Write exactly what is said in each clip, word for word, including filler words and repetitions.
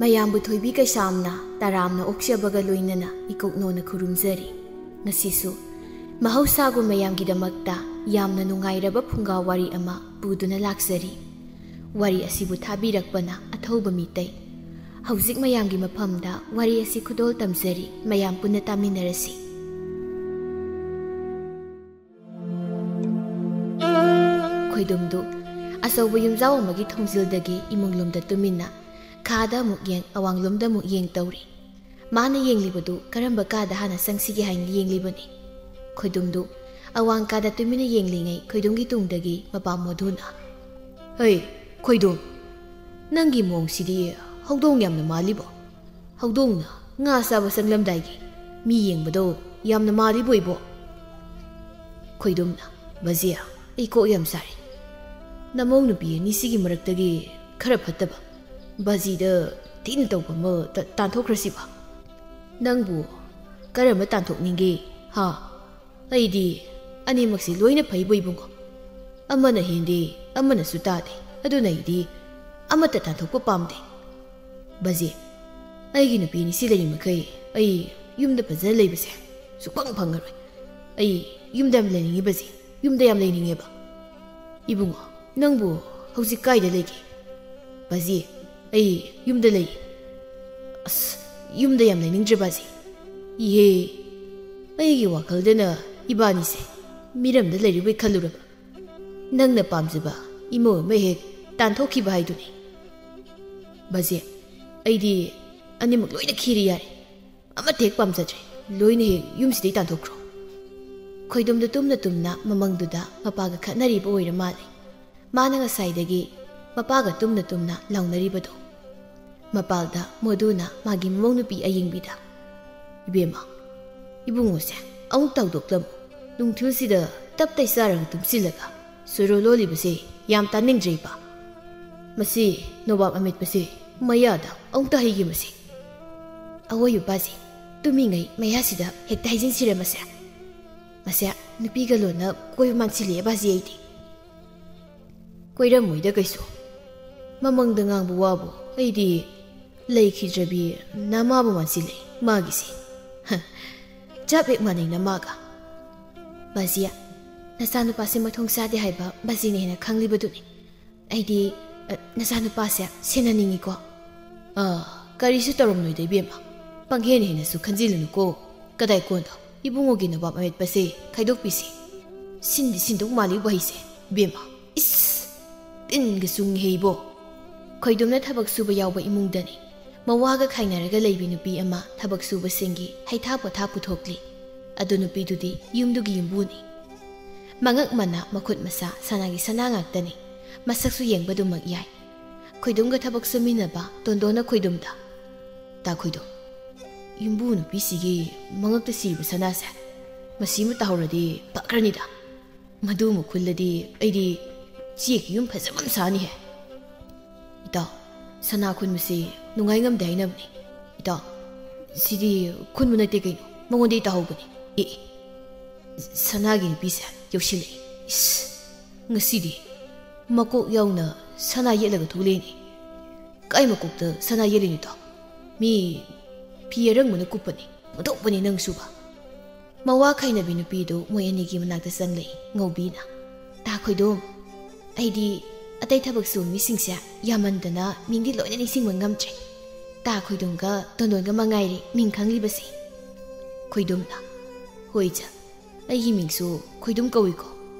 ꯃꯌꯥꯝꯕꯨ ꯊꯣꯏꯕꯤ ꯀꯩꯁꯥꯝꯅ ꯇꯔꯥꯝꯅ ꯑꯣꯛꯆꯕꯒ ꯂꯣꯏꯅꯅ ꯏꯀꯣꯛꯅꯣꯅ ꯈꯨꯔꯨꯝꯖꯔꯤ꯫ ꯉꯁꯤꯁꯨ ꯃꯍꯧꯁꯥꯒꯨꯝ ꯃꯌꯥꯝꯒꯤꯗꯃꯛꯇ ꯌꯥꯝꯅ ꯅꯨꯡꯉꯥꯏꯔꯕ ꯐꯨꯡꯒꯥ ꯋꯥꯔꯤ ꯑꯃ ꯄꯨꯗꯨꯅ ꯂꯥꯛꯆꯔꯤ꯫ ꯋꯥꯔꯤ ꯑꯁꯤꯕꯨ ꯊꯥꯕꯤꯔꯛꯄꯅ ꯑꯊꯧꯕ ꯃꯤꯇꯩ꯫ ꯍꯧꯖꯤꯛ ꯃꯌꯥꯝꯒꯤ ꯃꯐꯝꯗ ꯋꯥꯔꯤ ꯑꯁꯤ ꯈꯨꯗꯣꯜ ꯇꯝꯖꯔꯤ, ꯃꯌꯥꯝ ꯄꯨꯟꯅ ꯇꯥꯃꯤꯟꯅꯔꯁꯤ꯫ ꯈꯣꯏꯗꯨꯝꯗꯨ ꯑꯆꯧꯕ ꯌꯨꯝꯖꯥꯎ ꯑꯃꯒꯤ ꯊꯣꯡꯖꯤꯜꯗꯒꯤ ꯏꯃꯨꯡꯂꯣꯝꯗ ꯇꯨꯃꯤꯟꯅ ꯈꯥꯗ ꯑꯃꯨꯛ ꯌꯦꯡ, ꯑꯋꯥꯡꯂꯣꯝꯗ ꯑꯃꯨꯛ ꯌꯦꯡ ꯇꯧꯔꯤ꯫ ꯃꯥꯅ ꯌꯦꯡꯂꯤꯕꯗꯨ ꯀꯔꯝꯕ ꯀꯥꯗ ꯍꯥꯟꯅ ꯆꯪꯁꯤꯒꯦ ꯍꯥꯏꯅ ꯌꯦꯡꯂꯤꯕꯅꯤ꯫ ꯈꯣꯏꯗꯨꯝꯗꯨ ꯑꯋꯥꯡ ꯀꯥꯗ ꯇꯨꯃꯤꯟꯅ ꯌꯦꯡꯂꯤꯉꯩ ꯈꯣꯏꯗꯨꯝꯒꯤ ꯇꯨꯡꯗꯒꯤ ꯃꯄꯥ ꯃꯣꯗꯨꯅ, "ꯍꯩ, ꯈꯣꯏꯗꯨꯝ, ꯅꯪꯒꯤ ꯃꯑꯣꯡꯁꯤꯗꯤ ꯍꯧꯗꯣꯡ ꯌꯥꯝꯅ ꯃꯥꯜꯂꯤꯕꯣ? ꯍꯧꯗꯣꯡꯅ ꯉꯥ ꯆꯥꯕ ꯆꯪꯂꯝꯗꯥꯏꯒꯤ ꯃꯤ ꯌꯦꯡꯕꯗꯣ ꯌꯥꯝꯅ ꯃꯥꯜꯂꯤꯕꯣ ꯏꯕꯣ?" ꯈꯣꯏꯗꯨꯝꯅ, "ꯕꯖꯦ, ꯑꯩ ꯀꯣꯛ ꯌꯥꯝ ꯁꯥꯔꯤ꯫ ꯅꯃꯧ ꯅꯨꯄꯤ ꯑꯅꯤꯁꯤꯒꯤ ꯃꯔꯛꯇꯒꯤ ꯈꯔ ꯐꯠꯇꯕ ꯕꯥꯖꯤꯗ ꯊꯤꯅ ꯇꯧꯕ ꯑꯃ ꯇ-, ꯇꯥꯟꯊꯣꯛꯈ꯭ꯔꯁꯤꯕ꯫ ꯅꯪꯕꯨ ꯀꯔꯝꯕ ꯇꯥꯟꯊꯣꯛꯅꯤꯡꯒꯦ, ꯍꯥ? ꯑꯩꯗꯤ ꯑꯅꯤꯃꯛꯁꯤ ꯂꯣꯏꯅ ꯐꯩꯕꯣ ꯏꯕꯨꯡꯉꯣ꯫ ꯑꯃꯅ ꯍꯦꯟꯗꯦ, ꯑꯃꯅꯁꯨ ꯇꯥꯗꯦ꯫ ꯑꯗꯨꯅ ꯑꯩꯗꯤ ꯑꯃꯠꯇ ꯇꯥꯟꯊꯣꯛꯄ ꯄꯥꯝꯗꯦ꯫ ꯕꯥꯖꯤ, ꯑꯩꯒꯤ ꯅꯨꯄꯤ ꯑꯅꯤꯁꯤ ꯂꯩꯔꯤꯃꯈꯩ ꯑꯩ ꯌꯨꯝꯗ ꯐꯖꯅ ꯂꯩꯕꯁꯦ ꯁꯨꯛꯐꯪ ꯐꯪꯉꯔꯣꯏ꯫ ꯑꯩ ꯌꯨꯝꯗ ꯌꯥꯝ ꯂꯩꯅꯤꯡꯉꯦ ꯕꯥꯖꯤ, ꯌꯨꯝꯗ ꯌꯥꯝ ꯂꯩꯅꯤꯡꯉꯦꯕ꯫" "ꯏꯕꯨꯡꯉꯣ, ꯅꯪꯕꯨ ꯍꯧꯖꯤꯛ ꯀꯥꯏꯗ ꯂꯩꯒꯦ?" "ꯕꯥꯖꯤ, ꯑꯩ ꯌꯨꯝꯗ ꯂꯩ꯫" "ꯑꯁ, ꯌꯨꯝꯗ ꯌꯥꯝ ꯂꯩꯅꯤꯡꯗ꯭ꯔꯦ ꯕꯥꯖꯤ꯫" "ꯏꯍꯦ, ꯑꯩꯒꯤ ꯋꯥꯈꯜꯗꯅ ꯏꯕꯥꯅꯤꯁꯦ ꯃꯤꯔꯝꯗ ꯂꯩꯔꯤꯕꯣꯏ ꯈꯜꯂꯨꯔꯕ꯫ ꯅꯪꯅ ꯄꯥꯝꯖꯕ ꯏꯃꯧ ꯑꯃ ꯍꯦꯛ ꯇꯥꯟꯊꯣꯛꯈꯤꯕ ꯍꯥꯏꯗꯨꯅꯤ꯫" "ꯕꯥꯖꯤ, ꯑꯩꯗꯤ ꯑꯅꯤꯃꯛ ꯂꯣꯏꯅ ꯈꯤꯔꯦ ꯌꯥꯔꯦ꯫ ꯑꯃꯠꯇ ꯍꯦꯛ ꯄꯥꯝꯖꯗ꯭ꯔꯦ꯫ ꯂꯣꯏꯅ ꯍꯦꯛ ꯌꯨꯝꯁꯤꯗꯩ ꯇꯥꯟꯊꯣꯛꯈ꯭ꯔꯣ꯫" ꯈꯣꯏꯗꯨꯝꯗꯨ ꯇꯨꯝꯅ ꯇꯨꯝꯅ ꯃꯃꯪꯗꯨꯗ ꯃꯄꯥꯒ ꯈꯠꯅꯔꯤꯕ ꯑꯣꯏꯔ ꯃꯥꯜꯂꯦ꯫ ꯃꯥꯅ ꯉꯁꯥꯏꯗꯒꯤ ꯃꯄꯥꯒ ꯇꯨꯝꯅ ꯇꯨꯝꯅ ꯂꯥꯎꯅꯔꯤꯕꯗꯣ꯫ ꯃꯄꯥꯜꯗ ꯃꯣꯗꯨꯅ ꯃꯥꯒꯤ ꯃꯃꯧ ꯅꯨꯄꯤ ꯑꯌꯤꯡꯕꯤꯗ, "ꯏꯕꯦꯝꯃ, ꯏꯕꯨꯡꯉꯣꯁꯦ ꯑꯃꯨꯛ ꯇꯧꯗꯣꯛꯂꯝꯃꯨ꯫ ꯅꯨꯡꯊꯤꯜꯁꯤꯗ ꯇꯞꯇꯩ ꯆꯥꯔꯒ ꯇꯨꯝꯁꯤꯜꯂꯒ ꯁꯣꯔꯣ ꯂꯣꯜꯂꯤꯕꯁꯦ ꯌꯥꯝ ꯇꯥꯅꯤꯡꯗ꯭ꯔꯦ ꯏꯄꯥ꯫ ꯃꯁꯤ ꯅꯣꯕꯥꯞ ꯑꯃꯦꯠꯄꯁꯦ ꯃꯌꯥꯗ ꯑꯃꯨꯛꯇ ꯍꯩꯒꯦ ꯃꯁꯤ꯫ ꯑꯋꯣꯏꯕ ꯄꯥꯁꯦ, ꯇꯨꯝꯃꯤꯉꯩ ꯃꯌꯥꯁꯤꯗ ꯍꯦꯛꯇ ꯍꯩꯖꯤꯟꯁꯤꯔꯦ ꯃꯁꯦ꯫ ꯃꯁꯦ ꯅꯨꯄꯤꯒ ꯂꯣꯟꯅ ꯀꯣꯏꯕ ꯃꯥꯟꯁꯤꯜꯂꯛꯑꯦ ꯕꯥꯖꯤ ꯑꯩꯗꯤ꯫" "ꯀꯣꯏꯔꯝꯃꯣꯏꯗ ꯀꯩꯁꯨ꯫ ꯃꯃꯪꯗ ꯉꯥꯡꯕ ꯋꯥꯕꯨ ꯑꯩꯗꯤ ꯂꯩꯈꯤꯗ꯭ꯔꯕꯤ ꯅꯃꯥꯕꯨ ꯃꯥꯟꯁꯤꯜꯂꯦ ꯃꯥꯒꯤꯁꯦ꯫ ꯍ, ꯆꯞ ꯍꯦꯛ ꯃꯥꯟꯅꯩ ꯅꯃꯥꯒ꯫ ꯕꯥꯖꯤ, ꯅꯆꯥꯅꯨꯄꯥꯁꯦ ꯃꯊꯣꯡ ꯆꯥꯗꯦ ꯍꯥꯏꯕ ꯕꯥꯖꯤꯅ ꯍꯦꯟꯅ ꯈꯪꯂꯤꯕꯗꯨꯅꯤ꯫ ꯑꯩꯗꯤ, ꯑ, ꯅꯆꯥꯅꯨꯄꯥꯁꯦ ꯁꯦꯟꯅꯅꯤꯡꯉꯤꯀꯣ꯫ ꯑꯥ, ꯀꯔꯤꯁꯨ ꯇꯧꯔꯝꯂꯣꯏꯗ ꯏꯕꯦꯝꯃ꯫ ꯄꯪꯍꯦꯟ ꯍꯦꯟꯅꯁꯨ ꯈꯟꯖꯤꯜꯂꯨꯅꯨꯀꯣ꯫ ꯀꯗꯥꯏ ꯀꯣꯟꯗ ꯏꯕꯨꯡꯉꯣꯒꯤ ꯅꯕꯥꯞ ꯑꯃꯦꯠꯄꯁꯦ ꯈꯥꯏꯗꯣꯛꯄꯤꯁꯤ꯫ ꯁꯤꯟꯗꯤ ꯁꯤꯟꯗꯧ ꯃꯥꯜꯂꯤ ꯋꯥꯍꯩꯁꯦ ꯏꯕꯦꯝꯃ꯫ ꯏꯁ! ꯇꯤꯟꯒ ꯆꯨꯡꯉꯤꯍꯦ ꯏꯕꯣ꯫ ꯈꯣꯏꯗꯨꯝꯅ ꯊꯕꯛ ꯁꯨꯕ ꯌꯥꯎꯕ ꯏꯃꯨꯡꯗꯅꯤ꯫ ꯃꯋꯥꯒ ꯈꯥꯏꯅꯔꯒ ꯂꯩꯕꯤ ꯅꯨꯄꯤ ꯑꯃ ꯊꯕꯛ ꯁꯨꯕꯁꯤꯡꯒꯤ ꯍꯩꯊꯥ ꯄꯣꯊꯥ ꯄꯨꯊꯣꯛꯂꯤ꯫ ꯑꯗꯨ ꯅꯨꯄꯤꯗꯨꯗꯤ ꯌꯨꯝꯗꯨꯒꯤ ꯌꯨꯝꯕꯨꯅꯤ꯫ ꯃꯉꯛ ꯃꯅꯥ ꯃꯈꯨꯠ ꯃꯁꯥ ꯁꯅꯥꯒꯤ ꯁꯅꯥ ꯉꯥꯛꯇꯅꯤ꯫ ꯃꯁꯛꯁꯨ ꯌꯦꯡꯕ ꯑꯗꯨꯃꯛ ꯌꯥꯏ꯫ ꯈꯣꯏꯗꯨꯝꯒ ꯊꯕꯛ ꯁꯨꯃꯤꯟꯅꯕ ꯇꯣꯟꯗꯣꯟꯅ ꯈꯣꯏꯗꯨꯝꯗ, "ꯇꯥ ꯈꯣꯏꯗꯨꯝ, ꯌꯨꯝꯕꯨ ꯅꯨꯄꯤꯁꯤꯒꯤ ꯃꯉꯛꯇ ꯁꯤꯔꯤꯕ ꯁꯅꯥꯁꯦ, ꯃꯁꯤꯃ ꯇꯥꯍꯧꯔꯗꯤ ꯐꯈ꯭ꯔꯅꯤꯗ꯫ ꯃꯗꯨꯃ ꯈꯨꯜꯂꯗꯤ ꯑꯩꯗꯤ ꯆꯦꯛꯀꯤ ꯌꯨꯝ ꯐꯖꯕ ꯑꯃ ꯁꯥꯅꯤꯍꯦ꯫ ꯏꯇꯥꯎ, ꯁꯅꯥ ꯈꯨꯟꯕꯁꯤ ꯅꯨꯡꯉꯥꯏ ꯉꯝꯗꯦ ꯍꯥꯏꯅꯕꯅꯤ꯫ ꯏꯇꯥꯎ, ꯁꯤꯗꯤ ꯈꯨꯟꯕ ꯅꯠꯇꯦ ꯀꯩꯅꯣ, ꯃꯉꯣꯟꯗꯒꯤ ꯇꯥꯍꯧꯕꯅꯤ꯫ ꯑꯦ, ꯑꯦ, ꯁꯅꯥꯒꯤ ꯅꯨꯄꯤꯁꯦ ꯌꯧꯁꯤꯜꯂꯛꯏ꯫ ꯏꯁ, ꯉꯁꯤꯗꯤ ꯃꯀꯣꯛ ꯌꯥꯎꯅ ꯁꯅꯥ ꯌꯦꯠꯂꯒ ꯊꯣꯛꯂꯛꯏꯅꯦ꯫ ꯀꯥꯏ ꯃꯀꯣꯛꯇ ꯁꯅꯥ ꯌꯦꯠꯂꯤꯅꯣ ꯏꯇꯥꯎ? ꯃꯤ ꯐꯤ ꯑꯔꯪꯕꯅ ꯀꯨꯞꯄꯅꯤ, ꯑꯣꯟꯊꯣꯛꯄꯅꯤ ꯅꯪꯁꯨꯕ꯫" ꯃꯋꯥ ꯈꯥꯏꯅꯕꯤ ꯅꯨꯄꯤꯗꯨ ꯃꯣꯏ ꯑꯅꯤꯒꯤ ꯃꯅꯥꯛꯇ ꯆꯪꯂꯛꯏ ꯉꯧꯕꯤꯅ꯫ "ꯇꯥ ꯈꯣꯏꯗꯣꯝ, ꯑꯩꯗꯤ ꯑꯇꯩ ꯊꯕꯛ ꯁꯨꯕ ꯃꯤꯁꯤꯡꯁꯦ ꯌꯥꯝꯃꯟꯗꯅ ꯃꯤꯡꯗꯤ ꯂꯣꯏꯅ ꯅꯤꯡꯁꯤꯡꯕ ꯉꯝꯗ꯭ꯔꯦ꯫ ꯇꯥ ꯈꯣꯏꯗꯣꯝꯒ ꯇꯣꯟꯗꯣꯟꯒ ꯃꯉꯥꯏꯔꯦ ꯃꯤꯡ ꯈꯪꯂꯤꯕꯁꯦ꯫" ꯈꯣꯏꯗꯣꯝꯅ, "ꯍꯣꯏ ꯏꯆꯜ, ꯑꯩꯒꯤ ꯃꯤꯡꯁꯨ ꯈꯣꯏꯗꯣꯝ ꯀꯧꯏꯀꯣ꯫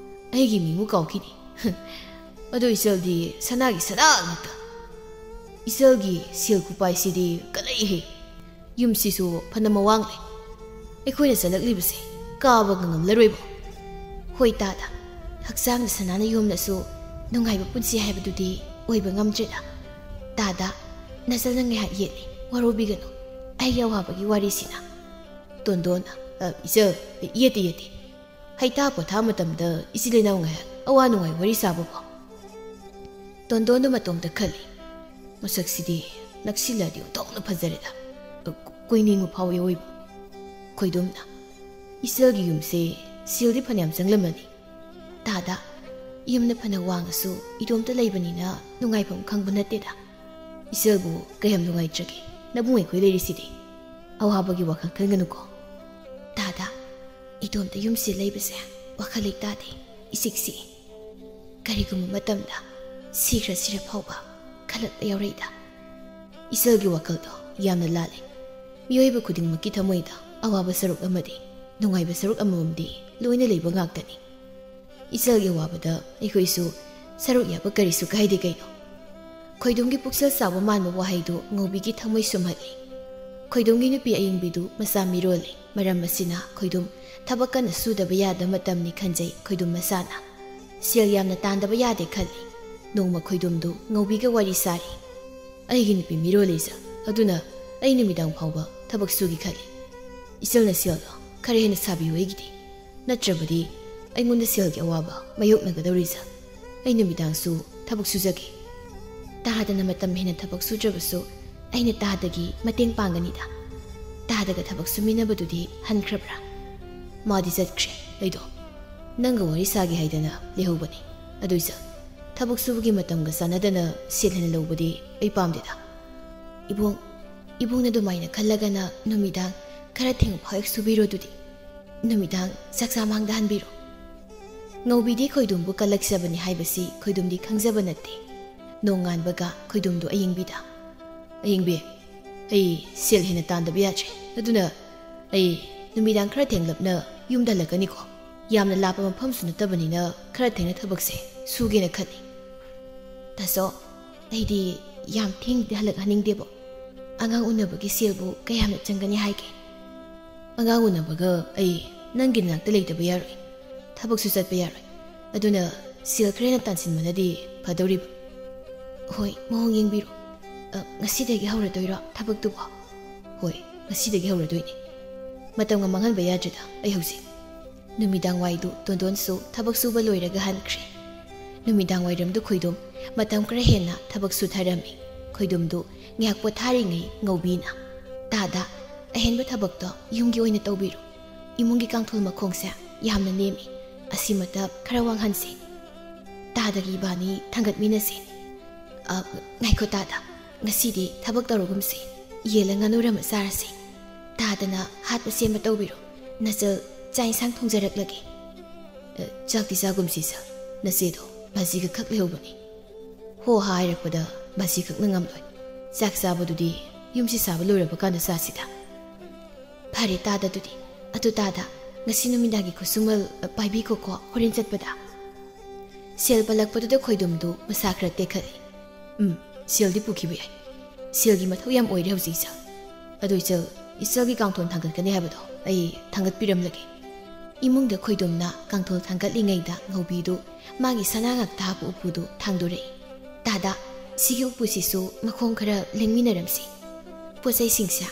ꯑꯩꯒꯤ ꯃꯤꯡꯕꯨ ꯀꯥꯎꯈꯤꯅꯤ꯫" "ꯑꯗꯣ ꯏꯆꯜꯗꯤ ꯁꯅꯥꯒꯤ ꯁꯅꯥ ꯉꯥꯛꯇ꯫ ꯏꯆꯜꯒꯤ ꯁꯦꯜ ꯈꯨꯄꯥꯏꯁꯤꯗꯤ ꯀꯠꯂꯛꯏꯍꯦ꯫ ꯌꯨꯝꯁꯤꯁꯨ ꯐꯅ ꯃꯋꯥꯡ ꯂꯩ꯫ ꯑꯩꯈꯣꯏꯅ ꯆꯠꯂꯛꯂꯤꯕꯁꯦ ꯀꯥꯕꯒ ꯉꯝꯂꯔꯣꯏꯕꯣ꯫" "ꯍꯣꯏ ꯇꯥꯗ, ꯍꯛꯆꯥꯡꯗ ꯁꯅꯥꯅ ꯌꯣꯝꯂꯁꯨ ꯅꯨꯡꯉꯥꯏꯕ ꯄꯨꯟꯁꯤ ꯍꯥꯏꯕꯗꯨꯗꯤ ꯑꯣꯏꯕ ꯉꯝꯗ꯭ꯔꯦꯗ꯫ ꯇꯥꯗ, ꯅꯆꯜꯅ ꯉꯥꯏꯍꯥꯛ ꯌꯦꯠꯂꯤ, ꯋꯥꯔꯧꯕꯤꯒꯅꯨ꯫ ꯑꯩꯒꯤ ꯑꯋꯥꯕꯒꯤ ꯋꯥꯔꯤꯁꯤꯅ꯫" ꯇꯣꯟꯗꯣꯟꯅ, "ꯑ, ꯏꯆꯜ, ꯌꯦꯠꯇꯦ, ꯌꯦꯠꯇꯦ꯫ ꯍꯩꯇꯥ ꯄꯣꯊꯥ ꯃꯇꯝꯗ ꯏꯆꯤꯜ ꯏꯅꯥꯎ ꯉꯥꯏꯍꯥꯛ ꯑꯋꯥ ꯅꯨꯡꯉꯥꯏ ꯋꯥꯔꯤ ꯁꯥꯕ ꯐꯥꯎ꯫" ꯇꯣꯟꯗꯣꯟꯗꯨ ꯃꯇꯣꯝꯇ ꯈꯜꯂꯤ꯫ "ꯃꯁꯛꯁꯤꯗꯤ ꯅꯛꯁꯤꯜꯂꯗꯤ ꯑꯣꯟꯊꯣꯛꯅ ꯐꯖꯔꯦꯗ꯫ ꯀꯣꯏꯅꯤꯡꯕ ꯐꯥꯎꯏ ꯑꯣꯏꯕ꯫" ꯈꯣꯏꯗꯣꯝꯅ, "ꯏꯆꯜꯒꯤ ꯌꯨꯝꯁꯦ ꯁꯦꯜꯗꯤ ꯐꯅꯌꯥꯝ ꯆꯪꯂꯝꯃꯅꯤ꯫ ꯇꯥꯗ, ꯌꯨꯝꯗ ꯐꯅ ꯋꯥꯡꯉꯁꯨ ꯏꯇꯣꯝꯇ ꯂꯩꯕꯅꯤꯅ ꯅꯨꯡꯉꯥꯏꯐꯝ ꯈꯪꯕ ꯅꯠꯇꯦꯗ꯫ "ꯏꯆꯜꯕꯨ ꯀꯌꯥꯝ ꯅꯨꯡꯉꯥꯏꯇ꯭ꯔꯒꯦ? ꯅꯕꯨꯡ ꯑꯩꯈꯣꯏ ꯂꯩꯔꯤꯁꯤꯗꯤ꯫ ꯑꯋꯥꯕꯒꯤ ꯋꯥꯈꯜ ꯈꯟꯒꯅꯨꯀꯣ꯫" "ꯇꯥꯗ, ꯏꯇꯣꯝꯇ ꯌꯨꯝꯁꯤ ꯂꯩꯕꯁꯦ ꯋꯥꯈꯜ ꯂꯩꯇꯥꯗꯦ, ꯏꯆꯤꯛ ꯆꯤꯛꯏ꯫ ꯀꯔꯤꯒꯨꯝꯕ ꯃꯇꯝꯗ ꯁꯤꯈ꯭ꯔ ꯁꯤꯔ ꯐꯥꯎꯕ ꯈꯜꯂꯛꯄ ꯌꯥꯎꯔꯛꯏꯗ꯫" "ꯏꯆꯜꯒꯤ ꯋꯥꯈꯜꯗꯣ ꯌꯥꯝꯅ ꯂꯥꯜꯂꯦ꯫ ꯃꯤꯑꯣꯏꯕ ꯈꯨꯗꯤꯡꯃꯛꯀꯤ ꯊꯃꯣꯏꯗ ꯑꯋꯥꯕ ꯁꯔꯨꯛ ꯑꯃꯗꯤ ꯅꯨꯡꯉꯥꯏꯕ ꯁꯔꯨꯛ ꯑꯃꯃꯝꯗꯤ ꯂꯣꯏꯅ ꯂꯩꯕ ꯉꯥꯛꯇꯅꯤ꯫ ꯏꯆꯜꯒꯤ ꯑꯋꯥꯕꯗ ꯑꯩꯈꯣꯏꯁꯨ ꯁꯔꯨꯛ ꯌꯥꯕ ꯀꯔꯤꯁꯨ ꯀꯥꯏꯗꯦ ꯀꯩꯅꯣ꯫ ꯈꯣꯏꯗꯨꯝꯒꯤ ꯄꯨꯛꯆꯦꯜ ꯆꯥꯎꯕ ꯃꯥꯟꯕ ꯋꯥꯍꯩꯗꯨ ꯉꯧꯕꯤꯒꯤ ꯊꯃꯣꯏ ꯁꯨꯝꯍꯠꯂꯤ꯫ ꯈꯣꯏꯗꯨꯝꯒꯤ ꯅꯨꯄꯤ ꯑꯌꯤꯡꯕꯤꯗꯨ ꯃꯆꯥ ꯃꯤꯔꯣꯜꯂꯤ꯫ ꯃꯔꯝ ꯑꯁꯤꯅ ꯈꯣꯏꯗꯨꯝ ꯊꯕꯛ ꯀꯟꯅ ꯁꯨꯗꯕ ꯌꯥꯗꯕ ꯃꯇꯝꯅꯤ ꯈꯟꯖꯩ ꯈꯣꯏꯗꯨꯝ ꯃꯁꯥꯅ꯫ ꯁꯦꯜ ꯌꯥꯝꯅ ꯇꯥꯟꯗꯕ ꯌꯥꯗꯦ ꯈꯜꯂꯤ꯫ ꯅꯣꯡꯃ ꯈꯣꯏꯗꯨꯝꯗꯨ ꯉꯧꯕꯤꯒ ꯋꯥꯔꯤ ꯁꯥꯔꯤ꯫ "ꯑꯩꯒꯤ ꯅꯨꯄꯤ ꯃꯤꯔꯣꯜꯂꯤ ꯏꯆꯜ, ꯑꯗꯨꯅ ꯑꯩ ꯅꯨꯃꯤꯗꯥꯡ ꯐꯥꯎꯕ ꯊꯕꯛ ꯁꯨꯒꯦ ꯈꯜꯂꯤ꯫ ꯏꯆꯜꯅ ꯁꯦꯜꯗꯣ ꯈꯔ ꯍꯦꯟꯅ ꯁꯥꯕꯤꯌꯨ ꯑꯩꯒꯤꯗꯤ꯫ ꯅꯠꯇ꯭ꯔꯕꯗꯤ ꯑꯩꯉꯣꯟꯗ ꯁꯦꯜꯒꯤ ꯑꯋꯥꯕ ꯃꯥꯌꯣꯛꯅꯒꯗꯧꯔꯤ ꯏꯆꯜ꯫ ꯑꯩ ꯅꯨꯃꯤꯗꯥꯡꯁꯨ ꯊꯕꯛ ꯁꯨꯖꯒꯦ꯫" "ꯇꯥꯗꯅ ꯃꯇꯝ ꯍꯦꯟꯅ ꯊꯕꯛ ꯁꯨꯗ꯭ꯔꯕꯁꯨ ꯑꯩꯅ ꯇꯥꯗꯒꯤ ꯃꯇꯦꯡ ꯄꯥꯡꯒꯅꯤꯗ꯫" "ꯇꯥꯗꯒ ꯊꯕꯛ ꯁꯨꯃꯤꯟꯅꯕꯗꯨꯗꯤ ꯍꯟꯈ꯭ꯔꯕ꯭ꯔꯥ?" "ꯃꯥꯗꯤ ꯆꯠꯈ꯭ꯔꯦ꯫ ꯑꯩꯗꯣ ꯅꯪꯒ ꯋꯥꯔꯤ ꯁꯥꯒꯦ ꯍꯥꯏꯗꯅ ꯂꯩꯍꯧꯕꯅꯤ꯫ ꯑꯗꯨ ꯏꯆꯜ, ꯊꯕꯛ ꯁꯨꯕꯒꯤ ꯃꯇꯝꯒ ꯆꯥꯟꯅꯗꯅ ꯁꯦꯜ ꯍꯦꯟꯅ ꯂꯧꯕꯗꯤ ꯑꯩ ꯄꯥꯝꯗꯦꯗ꯫" "ꯏꯕꯨꯡ, ꯏꯕꯨꯡꯅ ꯑꯗꯨꯃꯥꯏꯅ ꯈꯜꯂꯒꯅ ꯅꯨꯃꯤꯗꯥꯡ ꯈꯔ ꯊꯦꯡꯕ ꯐꯥꯎ ꯍꯦꯛ ꯁꯨꯕꯤꯔꯣ ꯑꯗꯨꯗꯤ꯫ ꯅꯨꯃꯤꯗꯥꯡ ꯆꯥꯛꯆꯥ ꯃꯥꯡꯗ ꯍꯟꯕꯤꯔꯣ꯫" ꯉꯧꯕꯤꯗꯤ ꯈꯣꯏꯗꯨꯝꯕꯨ ꯀꯜꯂꯛꯆꯕꯅꯤ ꯍꯥꯏꯕꯁꯤ ꯈꯣꯏꯗꯨꯝꯗꯤ ꯈꯪꯖꯕ ꯅꯠꯇꯦ꯫ ꯅꯣꯡꯉꯥꯟꯕꯒ ꯈꯣꯏꯗꯨꯝꯗꯨ ꯑꯌꯤꯡꯕꯤꯗ, "ꯑꯌꯤꯡꯕꯤ, ꯑꯩ ꯁꯦꯜ ꯍꯦꯟꯅ ꯇꯥꯟꯗꯕ ꯌꯥꯗ꯭ꯔꯦ꯫ ꯑꯗꯨꯅ ꯑꯩ ꯅꯨꯃꯤꯗꯥꯡ ꯈꯔ ꯊꯦꯡꯂꯞꯅ ꯌꯨꯝꯗ ꯍꯜꯂꯛꯀꯅꯤꯀꯣ꯫ ꯌꯥꯝꯅ ꯂꯥꯞꯄ ꯃꯐꯝꯁꯨ ꯅꯠꯇꯕꯅꯤꯅ ꯈꯔ ꯊꯦꯡꯅ ꯊꯕꯛꯁꯦ ꯁꯨꯒꯦꯅ ꯈꯜꯂꯤ꯫" "ꯇꯥꯆꯧ, ꯑꯩꯗꯤ ꯌꯥꯝ ꯊꯦꯡꯅꯗꯤ ꯍꯜꯂꯛꯍꯟꯅꯤꯡꯗꯦꯕꯣ꯫ ꯑꯉꯥꯡ ꯎꯅꯕꯒꯤ ꯁꯦꯜꯕꯨ ꯀꯌꯥꯝꯅ ꯆꯪꯒꯅꯤ ꯍꯥꯏꯒꯦ?" "ꯑꯉꯥꯡ ꯎꯅꯕꯒ ꯑꯩ ꯅꯪꯒꯤ ꯅꯥꯛꯇ ꯂꯩꯇꯕ ꯌꯥꯔꯣꯏ꯫ ꯊꯕꯛꯁꯨ ꯆꯠꯄ ꯌꯥꯔꯣꯏ꯫ ꯑꯗꯨꯅ ꯁꯦꯜ ꯈꯔ ꯍꯦꯟꯅ ꯇꯥꯟꯁꯤꯟꯕꯅꯗꯤ ꯐꯗꯧꯔꯤꯕ꯫" "ꯍꯣꯏ, ꯃꯑꯣꯡ ꯌꯦꯡꯕꯤꯔꯣ꯫ ꯑ, ꯉꯁꯤꯗꯒꯤ ꯍꯧꯔꯗꯣꯏꯔꯣ ꯊꯕꯛꯇꯨꯕꯣ?" "ꯍꯣꯏ, ꯉꯁꯤꯗꯒꯤ ꯍꯧꯔꯗꯣꯏꯅꯦ꯫ ꯃꯇꯝꯒ ꯃꯥꯡꯍꯟꯕ ꯌꯥꯗ꯭ꯔꯦꯗ ꯑꯩ ꯍꯧꯖꯤꯛ꯫" ꯅꯨꯃꯤꯗꯥꯡ ꯋꯥꯏꯗꯨ ꯇꯣꯟꯗꯣꯟꯁꯨ ꯊꯕꯛ ꯁꯨꯕ ꯂꯣꯏꯔꯒ ꯍꯟꯈ꯭ꯔꯦ꯫ ꯅꯨꯃꯤꯗꯥꯡ ꯋꯥꯏꯔꯝꯗꯨ ꯈꯣꯏꯗꯨꯝ ꯃꯇꯝ ꯈꯔ ꯍꯦꯟꯅ ꯊꯕꯛ ꯁꯨꯊꯔꯝꯃꯤ꯫ ꯈꯣꯏꯗꯨꯝꯗꯨ ꯉꯥꯏꯍꯥꯛ ꯄꯣꯊꯥꯔꯤꯉꯩ ꯉꯧꯕꯤꯅ, "ꯇꯥꯗ, ꯑꯍꯦꯟꯕ ꯊꯕꯛꯇꯣ ꯌꯨꯝꯒꯤ ꯑꯣꯏꯅ ꯇꯧꯕꯤꯔꯣ꯫ ꯏꯃꯨꯡꯒꯤ ꯀꯥꯡꯊꯣꯜ ꯃꯈꯣꯡꯁꯦ ꯌꯥꯝꯅ ꯅꯦꯝꯃꯤ꯫ ꯑꯁꯤꯃꯇ ꯈꯔ ꯋꯥꯡꯍꯟꯁꯤ꯫ ꯇꯥꯗꯒꯤ ꯏꯕꯥꯅꯤ ꯊꯥꯡꯒꯠꯃꯤꯟꯅꯁꯤ꯫" "ꯑ, ꯉꯥꯏꯈꯣ ꯇꯥꯗ, "ꯉꯁꯤꯗꯤ ꯊꯕꯛ ꯇꯧꯔꯒꯨꯝꯁꯤ, ꯌꯦꯜꯂ ꯉꯥꯅꯨꯔ ꯑꯃ ꯆꯥꯔꯁꯤ꯫ ꯇꯥꯗꯅ ꯍꯥꯠꯄ ꯁꯦꯝꯕ ꯇꯧꯕꯤꯔꯣ, ꯅꯆꯜ ꯆꯥꯛ ꯏꯟꯁꯥꯡ ꯊꯣꯡꯖꯔꯛꯂꯒꯦ꯫" "ꯑ, ꯆꯥꯛꯇꯤ ꯆꯥꯒꯨꯝꯁꯤ ꯁꯥꯔ, ꯅꯆꯦꯗꯣ ꯕꯥꯖꯤꯒ ꯈꯛ ꯂꯩꯍꯧꯕꯅꯤ꯫" "ꯍꯣ ꯍꯥ ꯍꯥꯏꯔꯛꯄꯗ ꯕꯥꯖꯤ ꯈꯛꯅ ꯉꯝꯂꯣꯏ꯫ ꯆꯥꯛ ꯆꯥꯕꯗꯨꯗꯤ ꯌꯨꯝꯁꯤ ꯁꯥꯕ ꯂꯣꯏꯔꯕ ꯀꯥꯟꯗ ꯆꯥꯁꯤꯗ꯫" "ꯐꯔꯦ ꯇꯥꯗ, ꯑꯗꯨꯗꯤ꯫ ꯑꯗꯨ ꯇꯥꯗ, ꯉꯁꯤ ꯅꯨꯃꯤꯗꯥꯡꯒꯤ ꯈꯨꯠꯁꯨꯃꯜ, ꯑ, ꯄꯥꯏꯕꯤꯈꯣꯀꯣ, ꯍꯣꯔꯦꯟ ꯆꯠꯄꯗ꯫" ꯁꯦꯜ ꯄꯜꯂꯛꯄꯗꯨꯗ ꯈꯣꯏꯗꯨꯝꯗꯨ ꯃꯁꯥ ꯈꯔ ꯇꯦꯛꯈꯠꯂꯤ꯫ "ꯎꯝ, ꯁꯦꯜꯗꯤ ꯄꯨꯈꯤꯕ ꯌꯥꯏ꯫ ꯁꯦꯜꯒꯤ ꯃꯊꯧ ꯌꯥꯝ ꯑꯣꯏꯔꯦ ꯍꯧꯖꯤꯛ, ꯏꯆꯜ꯫ ꯑꯗꯨ ꯏꯆꯜ, ꯏꯆꯜꯒꯤ ꯀꯥꯡꯊꯣꯟ ꯊꯥꯡꯒꯠꯀꯅꯤ ꯍꯥꯏꯕꯗꯣ ꯑꯩ ꯊꯥꯡꯒꯠꯄꯤꯔꯝꯂꯒꯦ꯫" ꯏꯃꯨꯡꯗ ꯈꯣꯏꯗꯨꯝꯅ ꯀꯥꯡꯊꯣꯟ ꯊꯥꯡꯒꯠꯂꯤꯉꯩꯗ ꯉꯧꯕꯤꯗꯨ ꯃꯥꯒꯤ ꯁꯅꯥ ꯉꯥꯛꯇ ꯍꯥꯞꯄ ꯎꯄꯨꯗꯨ ꯊꯥꯡꯗꯣꯔꯛꯏ꯫ "ꯇꯥꯗ, ꯁꯤꯒꯤ ꯎꯄꯨꯁꯤꯁꯨ ꯃꯈꯣꯡ ꯈꯔ ꯂꯦꯡꯃꯤꯟꯅꯔꯝꯁꯤ꯫ ꯄꯣꯠ ꯆꯩꯁꯤꯡꯁꯦ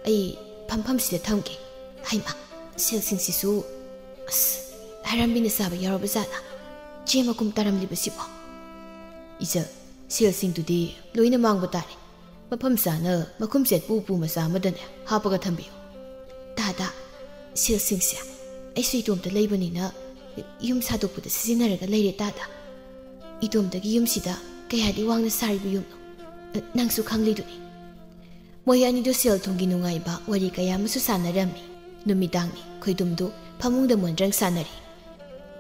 ꯑꯩ ꯐꯝꯐꯝꯁꯤꯗ ꯊꯝꯒꯦ꯫" "ꯍꯩꯃꯥ, ꯁꯦꯜꯁꯤꯡꯁꯤꯁꯨ, ꯑꯁ, ꯍꯔꯥꯝꯕꯤꯅ ꯆꯥꯕ ꯌꯥꯎꯔꯕ ꯖꯥꯠꯂꯥ? ꯆꯦ ꯃꯀꯨꯝ ꯇꯥꯔꯝꯂꯤꯕꯁꯤꯕꯣ?" "ꯏꯆꯜ, ꯁꯦꯜꯁꯤꯡꯗꯨꯗꯤ ꯂꯣꯏꯅ ꯃꯥꯡꯕ ꯇꯥꯔꯦ꯫ ꯃꯐꯝ ꯆꯥꯅ ꯃꯈꯨꯝ ꯆꯦꯠꯄ ꯎꯄꯨ ꯃꯆꯥ ꯑꯃꯗꯅꯦ ꯍꯥꯞꯄꯒ ꯊꯝꯕꯤꯌꯨ꯫" "ꯇꯥꯗ, ꯁꯦꯜꯁꯤꯡꯁꯦ ꯑꯩꯁꯨ ꯏꯇꯣꯝꯇ ꯂꯩꯕꯅꯤꯅ ꯌꯨꯝ ꯁꯥꯗꯣꯛꯄꯗ ꯁꯤꯖꯤꯟꯅꯔꯒ ꯂꯩꯔꯦ ꯇꯥꯗ꯫ ꯏꯇꯣꯝꯇꯒꯤ ꯌꯨꯝꯁꯤꯗ ꯀꯌꯥꯗꯤ ꯋꯥꯡꯅ ꯁꯥꯔꯤꯕ ꯌꯨꯝꯅꯣ, ꯅꯪꯁꯨ ꯈꯪꯂꯤꯗꯨꯅꯤ꯫" ꯃꯣꯏ ꯑꯅꯤꯗꯨ ꯁꯦꯜ ꯊꯨꯝꯒꯤ ꯅꯨꯡꯉꯥꯏꯕ ꯋꯥꯔꯤ ꯀꯌꯥ ꯑꯃꯁꯨ ꯁꯥꯟꯅꯔꯝꯃꯤ꯫ ꯅꯨꯃꯤꯗꯥꯡꯅꯤ, ꯈꯣꯏꯗꯨꯝꯗꯨ ꯐꯃꯨꯡꯗ ꯃꯣꯟꯗ꯭ꯔꯪ ꯁꯥꯟꯅꯔꯤ꯫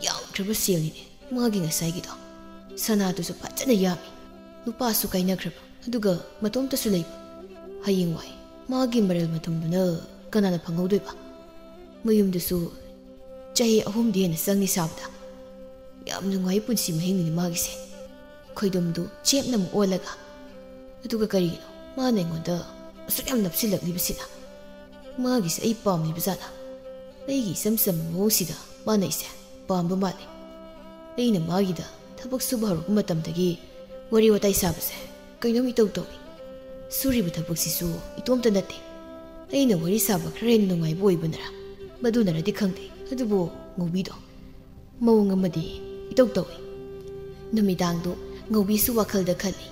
ꯌꯥꯝꯈ꯭ꯔꯕ ꯁꯦꯜꯅꯤꯅꯦ ꯃꯥꯒꯤ ꯉꯁꯥꯏꯒꯤꯗꯣ꯫ ꯁꯅꯥꯗꯨꯁꯨ ꯐꯖꯅ ꯌꯥꯝꯃꯤ꯫ ꯅꯨꯄꯥꯁꯨ ꯀꯥꯏꯅꯈ꯭ꯔꯕ, ꯑꯗꯨꯒ ꯃꯇꯣꯝꯇꯁꯨ ꯂꯩꯕ꯫ ꯍꯌꯦꯡꯋꯥꯏ ꯃꯥꯒꯤ ꯃꯔꯜ ꯃꯊꯨꯝꯗꯨꯅ ꯀꯅꯥꯅ ꯐꯪꯍꯧꯗꯣꯏꯕ? ꯃꯌꯨꯝꯗꯨꯁꯨ ꯆꯍꯤ ꯑꯍꯨꯝꯗꯤ ꯍꯦꯟꯅ ꯆꯪꯅꯤ ꯁꯥꯕꯗ꯫ ꯌꯥꯝ ꯅꯨꯡꯉꯥꯏ ꯄꯨꯟꯁꯤ ꯃꯍꯤꯡꯅꯤꯅꯦ ꯃꯥꯒꯤꯁꯦ꯫ ꯈꯣꯏꯗꯨꯝꯗꯨ ꯆꯦꯞꯅ ꯑꯃꯨꯛ ꯑꯣꯜꯂꯒ, "ꯑꯗꯨꯒ ꯀꯔꯤꯒꯤꯅꯣ ꯃꯥꯅ ꯑꯩꯉꯣꯟꯗ ꯑꯁꯨꯛ ꯌꯥꯝ ꯅꯞꯁꯤꯜꯂꯛꯂꯤꯕꯁꯤꯅ? ꯃꯥꯒꯤꯁꯦ ꯑꯩ ꯄꯥꯝꯂꯤꯕ ꯖꯥꯠꯂꯥ? ꯑꯩꯒꯤ ꯏꯆꯝ ꯆꯝꯕ ꯃꯑꯣꯡꯁꯤꯗ ꯃꯥꯅ ꯑꯩꯁꯦ ꯄꯥꯝꯕ ꯃꯥꯜꯂꯤ꯫ ꯑꯩꯅ ꯃꯥꯒꯤꯗ ꯊꯕꯛ ꯁꯨꯕ ꯍꯧꯔꯛꯄ ꯃꯇꯝꯗꯒꯤ ꯋꯥꯔꯤ ꯋꯥꯇꯥꯏ ꯁꯥꯕꯁꯦ ꯀꯩꯅꯣꯝ ꯏꯇꯧ ꯇꯧꯏ꯫ ꯁꯨꯔꯤꯕ ꯊꯕꯛꯁꯤꯁꯨ ꯏꯇꯣꯝꯇ ꯅꯠꯇꯦ꯫ ꯑꯩꯅ ꯋꯥꯔꯤ ꯁꯥꯕ ꯈꯔ ꯍꯦꯟꯅ ꯅꯨꯡꯉꯥꯏꯕ ꯑꯣꯏꯕꯅꯔ, ꯃꯗꯨꯅꯔꯗꯤ ꯈꯪꯗꯦ, ꯑꯗꯨꯕꯨ ꯉꯧꯕꯤꯗꯣ ꯃꯑꯣꯡ ꯑꯃꯗꯤ ꯏꯇꯧ ꯇꯧꯏ꯫" ꯅꯨꯃꯤꯗꯥꯡꯗꯨ ꯉꯧꯕꯤꯁꯨ ꯋꯥꯈꯜꯗ ꯈꯜꯂꯤ꯫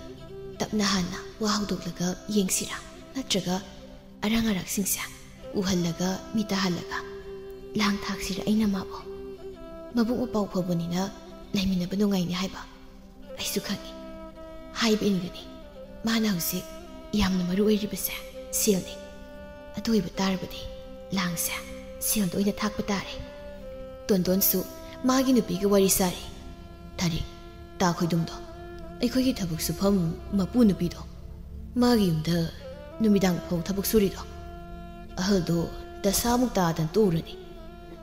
"ꯇꯞꯅ ꯍꯥꯟꯅ ꯋꯥ ꯍꯧꯗꯣꯛꯂꯒ ꯌꯦꯡꯁꯤꯔꯥ, ꯅꯠꯇ꯭ꯔꯒ ꯑꯔꯥꯡ ꯑꯔꯥꯛꯁꯤꯡꯁꯦ ꯎꯍꯜꯂꯒ ꯃꯤ ꯇꯥꯍꯜꯂꯒ ꯂꯥꯡ ꯊꯥꯛꯁꯤꯔꯥ ꯑꯩꯅ ꯃꯥꯕꯨ? ꯃꯕꯨꯛ ꯃꯄꯥꯎ ꯐꯕꯅꯤꯅ ꯂꯩꯃꯤꯟꯅꯕ ꯅꯨꯡꯉꯥꯏꯅꯤ ꯍꯥꯏꯕ ꯑꯩꯁꯨ ꯈꯪꯏ꯫ ꯍꯥꯏꯕ ꯏꯟꯒꯅꯤ꯫ ꯃꯥꯅ ꯍꯧꯖꯤꯛ ꯌꯥꯝꯅ ꯃꯔꯨ ꯑꯣꯏꯔꯤꯕꯁꯦ ꯁꯦꯜꯅꯤ꯫ ꯑꯗꯨ ꯑꯣꯏꯕ ꯇꯥꯔꯕꯗꯤ ꯂꯥꯡꯁꯦ ꯁꯦꯜꯗ ꯑꯣꯏꯅ ꯊꯥꯛꯄ ꯇꯥꯔꯦ꯫ ꯇꯣꯟꯗꯣꯟꯁꯨ ꯃꯥꯒꯤ ꯅꯨꯄꯤꯒ ꯋꯥꯔꯤ ꯁꯥꯔꯤ꯫ ꯊꯥꯔꯤ, ꯇꯥ ꯈꯣꯏꯗꯨꯝꯗꯣ, ꯑꯩꯈꯣꯏꯒꯤ ꯊꯕꯛ ꯁꯨꯐꯝ ꯃꯄꯨ ꯅꯨꯄꯤꯗꯣ, ꯃꯥꯒꯤ ꯌꯨꯝꯗ ꯅꯨꯃꯤꯗꯥꯡ ꯐꯥꯎ ꯊꯕꯛ ꯁꯨꯔꯤꯗꯣ, ꯑꯍꯜꯗꯣ ꯗꯁꯥꯃꯨꯛ ꯇꯥꯗꯅ ꯇꯣꯛꯎꯔꯅꯤ꯫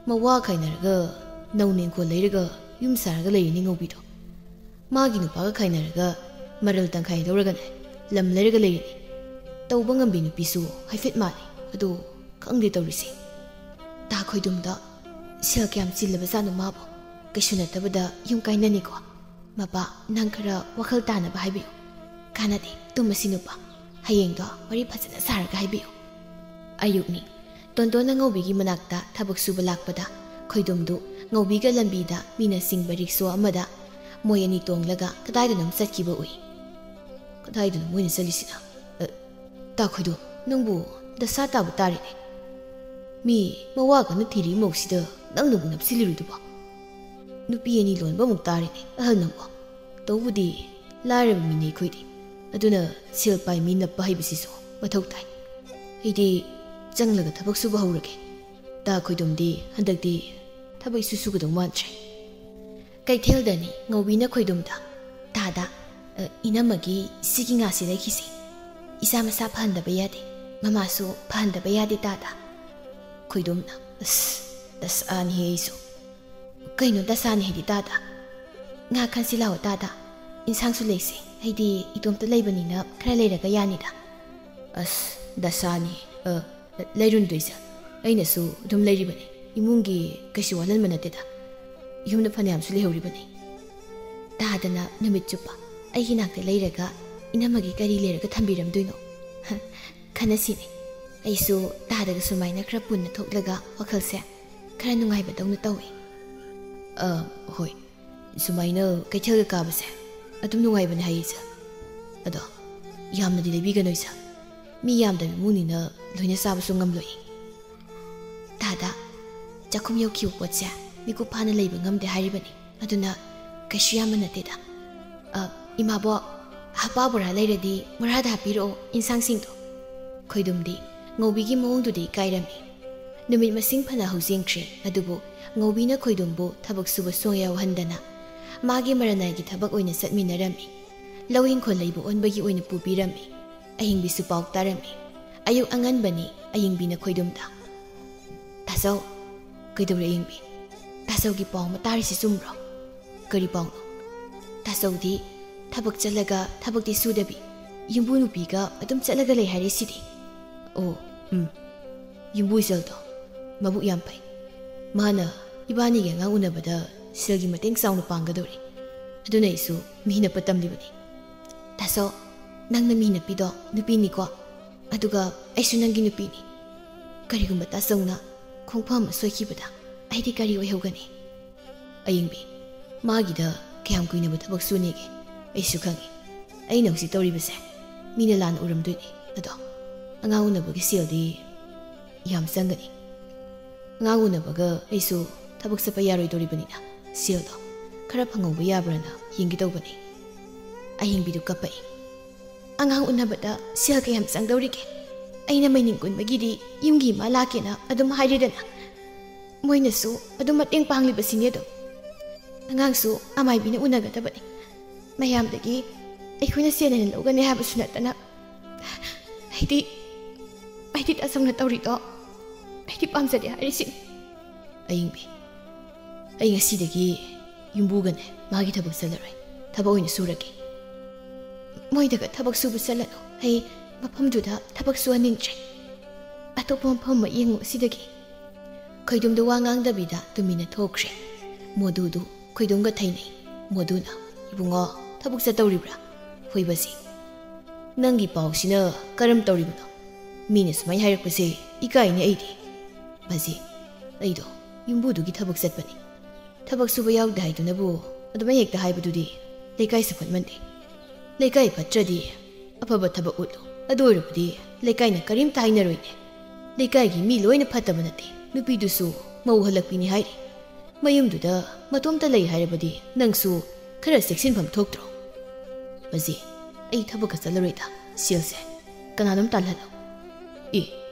ꯃꯋꯥ ꯈꯥꯏꯅꯔꯒ ꯅꯧꯅ ꯏꯪꯈꯣꯜ ꯂꯩꯔꯒ ꯌꯨꯝ ꯁꯥꯔꯒ ꯂꯩꯔꯤꯅꯤ ꯉꯧꯕꯤꯗꯣ꯫ ꯃꯥꯒꯤ ꯅꯨꯄꯥꯒ ꯈꯥꯏꯅꯔꯒ ꯃꯔꯜ ꯇꯪꯈꯥꯏ ꯂꯧꯔꯒꯅꯦ ꯂꯝ ꯂꯩꯔꯒ ꯂꯩꯔꯤꯅꯤ꯫ ꯇꯧꯕ ꯉꯝꯕꯤ ꯅꯨꯄꯤꯁꯨ ꯍꯥꯏꯐꯦꯠ ꯃꯥꯜꯂꯤ꯫ ꯑꯗꯣ ꯈꯪꯗꯦ ꯇꯧꯔꯤꯁꯦ꯫ ꯇꯥ ꯈꯣꯏꯗꯨꯝꯗ ꯁꯦꯜ ꯀꯌꯥꯝ ꯆꯤꯜꯂꯕꯖꯥꯠꯅꯣ ꯃꯥꯕꯨ? ꯀꯩꯁꯨ ꯅꯠꯇꯕꯗ ꯌꯨꯝ ꯀꯥꯏꯅꯅꯤꯀꯣ꯫ ꯃꯄꯥ, ꯅꯪ ꯈꯔ ꯋꯥꯈꯜ ꯇꯥꯅꯕ ꯍꯥꯏꯕꯤꯌꯨ꯫ ꯀꯥꯟꯅꯗꯦ, ꯇꯨꯝꯃꯁꯤ ꯅꯨꯄꯥ꯫ ꯍꯌꯦꯡꯗꯣ ꯋꯥꯔꯤ ꯐꯖꯅ ꯁꯥꯔꯒ ꯍꯥꯏꯕꯤꯌꯨ꯫ ꯑꯌꯨꯛꯅꯤ꯫ ꯇꯣꯟꯗꯣꯟꯅ ꯉꯧꯕꯤꯒꯤ ꯃꯅꯥꯛꯇ ꯊꯕꯛ ꯁꯨꯕ ꯂꯥꯛꯄꯗ ꯈꯣꯏꯗꯨꯝꯗꯨ ꯉꯧꯕꯤꯒ ꯂꯝꯕꯤꯗ ꯃꯤꯅ ꯆꯤꯡꯕ ꯔꯤꯛꯁꯣ ꯑꯃꯗ ꯃꯣꯏ ꯑꯅꯤ ꯇꯣꯡꯂꯒ ꯀꯗꯥꯏꯗꯅꯣꯝ ꯆꯠꯈꯤꯕ ꯎꯏ꯫ "ꯀꯗꯥꯏꯗꯅꯣ ꯃꯣꯏꯅ ꯆꯠꯂꯤꯁꯤꯅ? ꯑ, ꯇꯥ ꯈꯣꯏꯗꯨꯝ, ꯅꯪꯕꯨ ꯗꯁꯥ ꯇꯥꯕ ꯇꯥꯔꯦꯅꯦ꯫ ꯃꯤ ꯃꯋꯥ ꯀꯟꯅ ꯊꯤꯔꯤ ꯃꯧꯁꯤꯗ ꯅꯪꯅꯕꯨ ꯅꯞꯁꯤꯜꯂꯤꯔꯨꯗꯨꯕꯣ? ꯅꯨꯄꯤ ꯑꯅꯤ ꯂꯣꯟꯕ ꯑꯃꯨꯛ ꯇꯥꯔꯦꯅꯦ ꯑꯍꯜ ꯅꯪꯕꯨ꯫ ꯇꯧꯕꯗꯤ ꯂꯥꯏꯔꯕ ꯃꯤꯅꯤ ꯑꯩꯈꯣꯏꯗꯤ꯫ ꯑꯗꯨꯅ ꯁꯦꯜ ꯄꯥꯏ ꯃꯤ ꯅꯞꯄ ꯍꯩꯕꯁꯤꯁꯨ ꯃꯊꯧ ꯇꯥꯏ꯫ ꯑꯩꯗꯤ ꯆꯪꯂꯒ ꯊꯕꯛ ꯁꯨꯕ ꯍꯧꯔꯒꯦ꯫ ꯇꯥ ꯈꯣꯏꯗꯨꯝꯗꯤ ꯍꯟꯗꯛꯇꯤ ꯊꯕꯛ ꯏꯁꯨ ꯁꯨꯒꯗꯧ ꯃꯥꯟꯗ꯭ꯔꯦ"꯫ ꯀꯩꯊꯦꯜꯗꯅꯤ ꯉꯧꯕꯤꯅ ꯈꯣꯏꯗꯨꯝꯗ, "ꯇꯥꯗ, ꯑ, ꯏꯅꯝꯃꯒꯤ ꯁꯤꯒꯤ ꯉꯥꯁꯤ ꯂꯩꯈꯤꯁꯦ꯫ ꯏꯆꯥ ꯃꯁꯥ ꯐꯍꯟꯗꯕ ꯌꯥꯗꯦ, ꯃꯃꯥꯁꯨ ꯐꯍꯟꯗꯕ ꯌꯥꯗꯦ ꯇꯥꯗ"꯫ ꯈꯣꯏꯗꯨꯝꯅ, "ꯑꯁ, ꯗꯁꯥꯅꯤꯍꯦ ꯑꯩꯁꯨ"꯫ "ꯀꯩꯅꯣ ꯗꯁꯥꯅꯤ ꯍꯥꯏꯗꯤ ꯇꯥꯗ? ꯉꯥ ꯈꯟꯁꯤ ꯂꯥꯛꯑꯣ ꯇꯥꯗ, ꯏꯟꯁꯥꯡꯁꯨ ꯂꯩꯁꯦ꯫ ꯑꯩꯗꯤ ꯏꯇꯣꯝꯇ ꯂꯩꯕꯅꯤꯅ ꯈꯔ ꯂꯩꯔꯒ ꯌꯥꯅꯤꯗ"꯫ "ꯑꯁ, ꯗꯁꯥꯅꯤ꯫ ꯑ, ꯂꯩꯔꯨꯅꯨꯗ ꯏꯆꯥ, ꯑꯩꯅꯁꯨ ꯑꯗꯨꯝ ꯂꯩꯔꯤꯕꯅꯤ꯫ ꯏꯃꯨꯡꯒꯤ ꯀꯩꯁꯨ ꯋꯥꯠꯍꯟꯕ ꯅꯠꯇꯦꯗ꯫ ꯌꯨꯝꯗ ꯐꯅꯌꯥꯝꯁꯨ ꯂꯩꯍꯧꯔꯤꯕꯅꯤ"꯫ ꯇꯥꯗꯅ ꯅꯨꯃꯤꯠ ꯆꯨꯞꯄ ꯑꯩꯒꯤ ꯅꯥꯛꯇ ꯂꯩꯔꯒ ꯏꯅꯝꯃꯒꯤ ꯀꯔꯤ ꯂꯩꯔꯒ ꯊꯝꯕꯤꯔꯝꯗꯣꯏꯅꯣ? ꯍ, ꯈꯟꯅꯁꯤꯅꯦ꯫ ꯑꯩꯁꯨ ꯇꯥꯗꯒ ꯁꯨꯃꯥꯏꯅ ꯈꯔ ꯄꯨꯟꯅ ꯊꯣꯛꯂꯒ ꯋꯥꯈꯜꯁꯦ ꯈꯔ ꯅꯨꯡꯉꯥꯏꯕꯗꯧꯅ ꯇꯧꯏ꯫ "ꯑ, ꯍꯣꯏ꯫ ꯁꯨꯃꯥꯏꯅ ꯀꯩꯊꯦꯜꯒ ꯀꯥꯕꯁꯦ ꯑꯗꯨꯝ ꯅꯨꯡꯉꯥꯏꯕꯅꯦ ꯍꯥꯏꯌꯦ ꯏꯆꯥ꯫ ꯑꯗꯣ ꯌꯥꯝꯅꯗꯤ ꯂꯩꯕꯤꯒꯅꯨ ꯏꯆꯥ꯫ ꯃꯤ ꯌꯥꯝꯗꯕ ꯏꯃꯨꯡꯅꯤꯅ ꯂꯣꯏꯅ ꯆꯥꯕꯁꯨ ꯉꯝꯂꯣꯏ"꯫ ꯇꯥꯗ, ꯆꯥꯛꯈꯨꯝ ꯌꯧꯈꯤꯕ ꯄꯣꯠꯁꯦ ꯃꯤꯀꯨꯞ ꯐꯥꯅ ꯂꯩꯕ ꯉꯝꯗꯦ ꯍꯥꯏꯔꯤꯕꯅꯤ꯫ ꯑꯗꯨꯅ ꯀꯩꯁꯨ ꯌꯥꯝꯕ ꯅꯠꯇꯦꯗ꯫ "ꯑ, ꯏꯃꯥꯕꯣꯛ, "ꯍꯄꯥ ꯕꯣꯔꯥ ꯂꯩꯔꯗꯤ ꯕꯣꯔꯥꯗ ꯍꯥꯞꯄꯤꯔꯛꯑꯣ ꯏꯟꯁꯥꯡꯁꯤꯡꯗꯣ"꯫ ꯈꯣꯏꯗꯨꯝꯗꯤ ꯉꯧꯕꯤꯒꯤ ꯃꯑꯣꯡꯗꯨꯗ ꯏꯀꯥꯏꯔꯝꯃꯤ꯫ ꯅꯨꯃꯤꯠ ꯃꯁꯤꯡ ꯐꯅ ꯍꯧꯖꯤꯟꯈ꯭ꯔꯦ, ꯑꯗꯨꯕꯨ ꯉꯧꯕꯤꯅ ꯈꯣꯏꯗꯨꯝꯕꯨ ꯊꯕꯛ ꯁꯨꯕ ꯁꯨꯡꯌꯥ ꯌꯥꯎꯍꯟꯗꯅ ꯃꯥꯒꯤ ꯃꯔꯅꯥꯏꯒꯤ ꯊꯕꯛ ꯑꯣꯏꯅ ꯆꯠꯃꯤꯟꯅꯔꯝꯃꯤ꯫ ꯂꯧ ꯏꯪꯈꯣꯜ ꯂꯩꯕ ꯑꯣꯟꯕꯒꯤ ꯑꯣꯏꯅ ꯄꯨꯕꯤꯔꯝꯃꯤ꯫ ꯑꯌꯤꯡꯕꯤꯁꯨ ꯄꯥꯎ ꯇꯥꯔꯝꯃꯤ꯫ ꯑꯌꯨꯛ ꯑꯉꯟꯕꯅꯤ, ꯑꯌꯤꯡꯕꯤꯅ ꯈꯣꯏꯗꯨꯝꯗ, "ꯇꯥꯆꯧ"꯫ "ꯀꯩꯗꯧꯔꯦ ꯑꯌꯤꯡꯕꯤ?" "ꯇꯥꯆꯧꯒꯤ ꯄꯥꯎ ꯑꯃ ꯇꯥꯔꯤꯁꯤ ꯆꯨꯝꯕ꯭ꯔꯣ?" "ꯀꯔꯤ ꯄꯥꯎꯅꯣ?" "ꯇꯥꯆꯧꯗꯤ ꯊꯕꯛ ꯆꯠꯂꯒ ꯊꯕꯛꯇꯤ ꯁꯨꯗꯕꯤ, ꯌꯨꯝꯕꯨ ꯅꯨꯄꯤꯒ ꯑꯗꯨꯝ ꯆꯠꯂꯒ ꯂꯩ ꯍꯥꯏꯔꯤꯁꯤꯗꯤ?" "ꯑꯣ, ꯎꯝ꯫ ꯌꯨꯝꯕꯨ ꯏꯆꯜꯗꯣ ꯃꯕꯨꯛ ꯌꯥꯝ ꯐꯩ꯫ ꯃꯥꯅ ꯏꯕꯥꯅꯤꯒꯤ ꯑꯉꯥꯡ ꯎꯅꯕꯗ ꯁꯦꯜꯒꯤ ꯃꯇꯦꯡ ꯆꯥꯎꯅ ꯄꯥꯡꯒꯗꯧꯔꯤ꯫ ꯑꯗꯨꯅ ꯑꯩꯁꯨ ꯃꯤꯅꯞꯄ ꯇꯝꯂꯤꯕꯅꯤ꯫ ꯇꯥꯆꯧ, ꯅꯪꯅ ꯃꯤꯅꯞꯄꯤꯗꯣ ꯅꯨꯄꯤꯅꯤꯀꯣ? ꯑꯗꯨꯒ ꯑꯩꯁꯨ ꯅꯪꯒꯤ ꯅꯨꯄꯤꯅꯤ꯫ ꯀꯔꯤꯒꯨꯝꯕ ꯇꯥꯆꯧꯅ ꯈꯣꯡꯐꯝ ꯑꯃ ꯁꯣꯏꯈꯤꯕꯗ ꯑꯩꯗꯤ ꯀꯔꯤ ꯑꯣꯏꯍꯧꯒꯅꯤ?" "ꯑꯌꯤꯡꯕꯤ, ꯃꯥꯒꯤꯗ ꯀꯌꯥꯝ ꯀꯨꯏꯅꯕꯨ ꯊꯕꯛ ꯁꯨꯅꯦꯒꯦ? ꯑꯩꯁꯨ ꯈꯪꯉꯤ꯫ ꯑꯩꯅ ꯍꯧꯖꯤꯛ ꯇꯧꯔꯤꯕꯁꯦ ꯃꯤꯅ ꯂꯥꯟꯅ ꯎꯔꯝꯗꯣꯏꯅꯤ꯫ ꯑꯗꯣ ꯑꯉꯥꯡ ꯎꯅꯕꯒꯤ ꯁꯦꯜꯗꯤ ꯌꯥꯝ ꯆꯪꯒꯅꯤ꯫ ꯑꯉꯥꯡ ꯎꯅꯕꯒ ꯑꯩꯁꯨ ꯊꯕꯛ ꯆꯠꯄ ꯌꯥꯔꯣꯏꯗꯧꯔꯤꯕꯅꯤꯅ ꯁꯦꯜꯗꯣ ꯈꯔ ꯐꯪꯍꯧꯕ ꯌꯥꯕ꯭ꯔꯥꯅ ꯌꯦꯡꯒꯦ ꯇꯧꯕꯅꯤ"꯫ ꯑꯍꯤꯡꯕꯤꯗꯨ ꯀꯞꯄꯛꯏ꯫ "ꯑꯉꯥꯡ ꯎꯅꯕꯗ ꯁꯦꯜ ꯀꯌꯥꯝ ꯆꯪꯗꯧꯔꯤꯒꯦ? ꯑꯩꯅ ꯃꯩꯅꯤꯡ ꯀꯨꯟꯕꯒꯤꯗꯤ ꯌꯨꯝꯒꯤ ꯏꯃꯥ ꯂꯥꯛꯀꯦꯅ ꯑꯗꯨꯝ ꯍꯥꯏꯔꯦꯗꯅ꯫ ꯃꯣꯏꯅꯁꯨ ꯑꯗꯨꯝ ꯃꯇꯦꯡ ꯄꯥꯡꯂꯤꯕꯁꯤꯅꯤ ꯑꯗꯨꯝ꯫ ꯑꯉꯥꯡꯁꯨ ꯑꯃꯥꯏꯕꯤꯅ ꯎꯅꯒꯗꯕꯅꯤ꯫ ꯃꯌꯥꯝꯗꯒꯤ ꯑꯩꯈꯣꯏꯅ ꯁꯦꯜ ꯍꯦꯟꯅ ꯂꯧꯒꯅꯤ ꯍꯥꯏꯕꯁꯨ ꯅꯠꯇꯅ꯫ ꯑꯩꯗꯤ, ꯑꯩꯗꯤ ꯇꯥꯆꯧꯅ ꯇꯧꯔꯤꯗꯣ ꯑꯩꯗꯤ ꯄꯥꯝꯖꯗꯦ ꯍꯥꯏꯔꯤꯁꯤꯅꯤ"꯫ "ꯑꯌꯤꯡꯕꯤ, ꯑꯩ ꯉꯁꯤꯗꯒꯤ ꯌꯨꯝꯕꯨꯒꯅꯦ ꯃꯥꯒꯤ ꯊꯕꯛ ꯆꯠꯂꯔꯣꯏ꯫ ꯊꯕꯛ ꯑꯣꯏꯅ ꯁꯨꯔꯒꯦ"꯫ "ꯃꯣꯏꯗꯒ ꯊꯕꯛ ꯁꯨꯕ ꯆꯠꯂꯅꯨ꯫ ꯑꯩ ꯃꯐꯝꯗꯨꯗ ꯊꯕꯛ ꯁꯨꯍꯟꯅꯤꯡꯗ꯭ꯔꯦ꯫ ꯑꯇꯣꯞꯄ ꯃꯐꯝ ꯑꯃ ꯌꯦꯡꯉꯨ ꯁꯤꯗꯒꯤ"꯫ ꯈꯣꯏꯗꯨꯝꯗꯨ ꯋꯥ ꯉꯥꯡꯗꯕꯤꯗ ꯇꯨꯃꯤꯟꯅ ꯊꯣꯛꯈ꯭ꯔꯦ꯫ ꯃꯣꯗꯨꯗꯨ ꯈꯣꯏꯗꯨꯝꯒ ꯊꯩꯅꯩ꯫ ꯃꯣꯗꯨꯅ, "ꯏꯕꯨꯡꯉꯣ, ꯊꯕꯛ ꯆꯠꯇꯧꯔꯤꯕ꯭ꯔꯥ?" "ꯍꯣꯏ ꯕꯥꯖꯤ"꯫ "ꯅꯪꯒꯤ ꯄꯥꯎꯁꯤꯅ ꯀꯔꯝ ꯇꯧꯔꯤꯕꯅꯣ? ꯃꯤꯅ ꯁꯨꯃꯥꯏꯅ ꯍꯥꯏꯔꯛꯄꯁꯦ ꯏꯀꯥꯏꯅꯦ ꯑꯩꯗꯤ"꯫ "ꯕꯥꯖꯤ, ꯑꯩꯗꯣ ꯌꯨꯝꯕꯨꯗꯨꯒꯤ ꯊꯕꯛ ꯆꯠꯄꯅꯤ꯫ ꯊꯕꯛ ꯁꯨꯕ ꯌꯥꯎꯗꯦ ꯍꯥꯏꯗꯨꯅꯕꯨ ꯑꯗꯨꯃꯥꯏ ꯍꯦꯛꯇ ꯍꯥꯏꯕꯗꯨꯗꯤ ꯂꯩꯀꯥꯏ ꯆꯥꯎꯈꯠꯃꯟꯗꯦ꯫ ꯂꯩꯀꯥꯏ ꯐꯠꯇ꯭ꯔꯗꯤ ꯑꯐꯕ ꯊꯕꯛ ꯎꯠꯂꯨ꯫ ꯑꯗꯨ ꯑꯣꯏꯔꯕꯗꯤ ꯂꯩꯀꯥꯏꯅ ꯀꯔꯤꯝꯇ ꯍꯥꯏꯅꯔꯣꯏꯅꯦ꯫ ꯂꯩꯀꯥꯏꯒꯤ ꯃꯤ ꯂꯣꯏꯅ ꯐꯠꯇꯕ ꯅꯠꯇꯦ꯫ ꯅꯨꯄꯤꯗꯨꯁꯨ ꯃꯧ ꯍꯜꯂꯛꯄꯤꯅꯤ ꯍꯥꯏꯔꯤ꯫ ꯃꯌꯨꯝꯗꯨꯗ ꯃꯇꯣꯝꯇ ꯂꯩ ꯍꯥꯏꯔꯕꯗꯤ ꯅꯪꯁꯨ ꯈꯔ ꯆꯦꯛꯁꯤꯟꯐꯝ ꯊꯣꯛꯇ꯭ꯔꯣ?" "ꯕꯥꯖꯤ, ꯑꯩ ꯊꯕꯛꯀ ꯆꯠꯂꯔꯣꯏꯗ꯫ ꯁꯦꯜꯁꯦ ꯀꯅꯥꯅꯣꯝ ꯇꯥꯜꯍꯜꯂꯣ꯫ ꯑꯦ,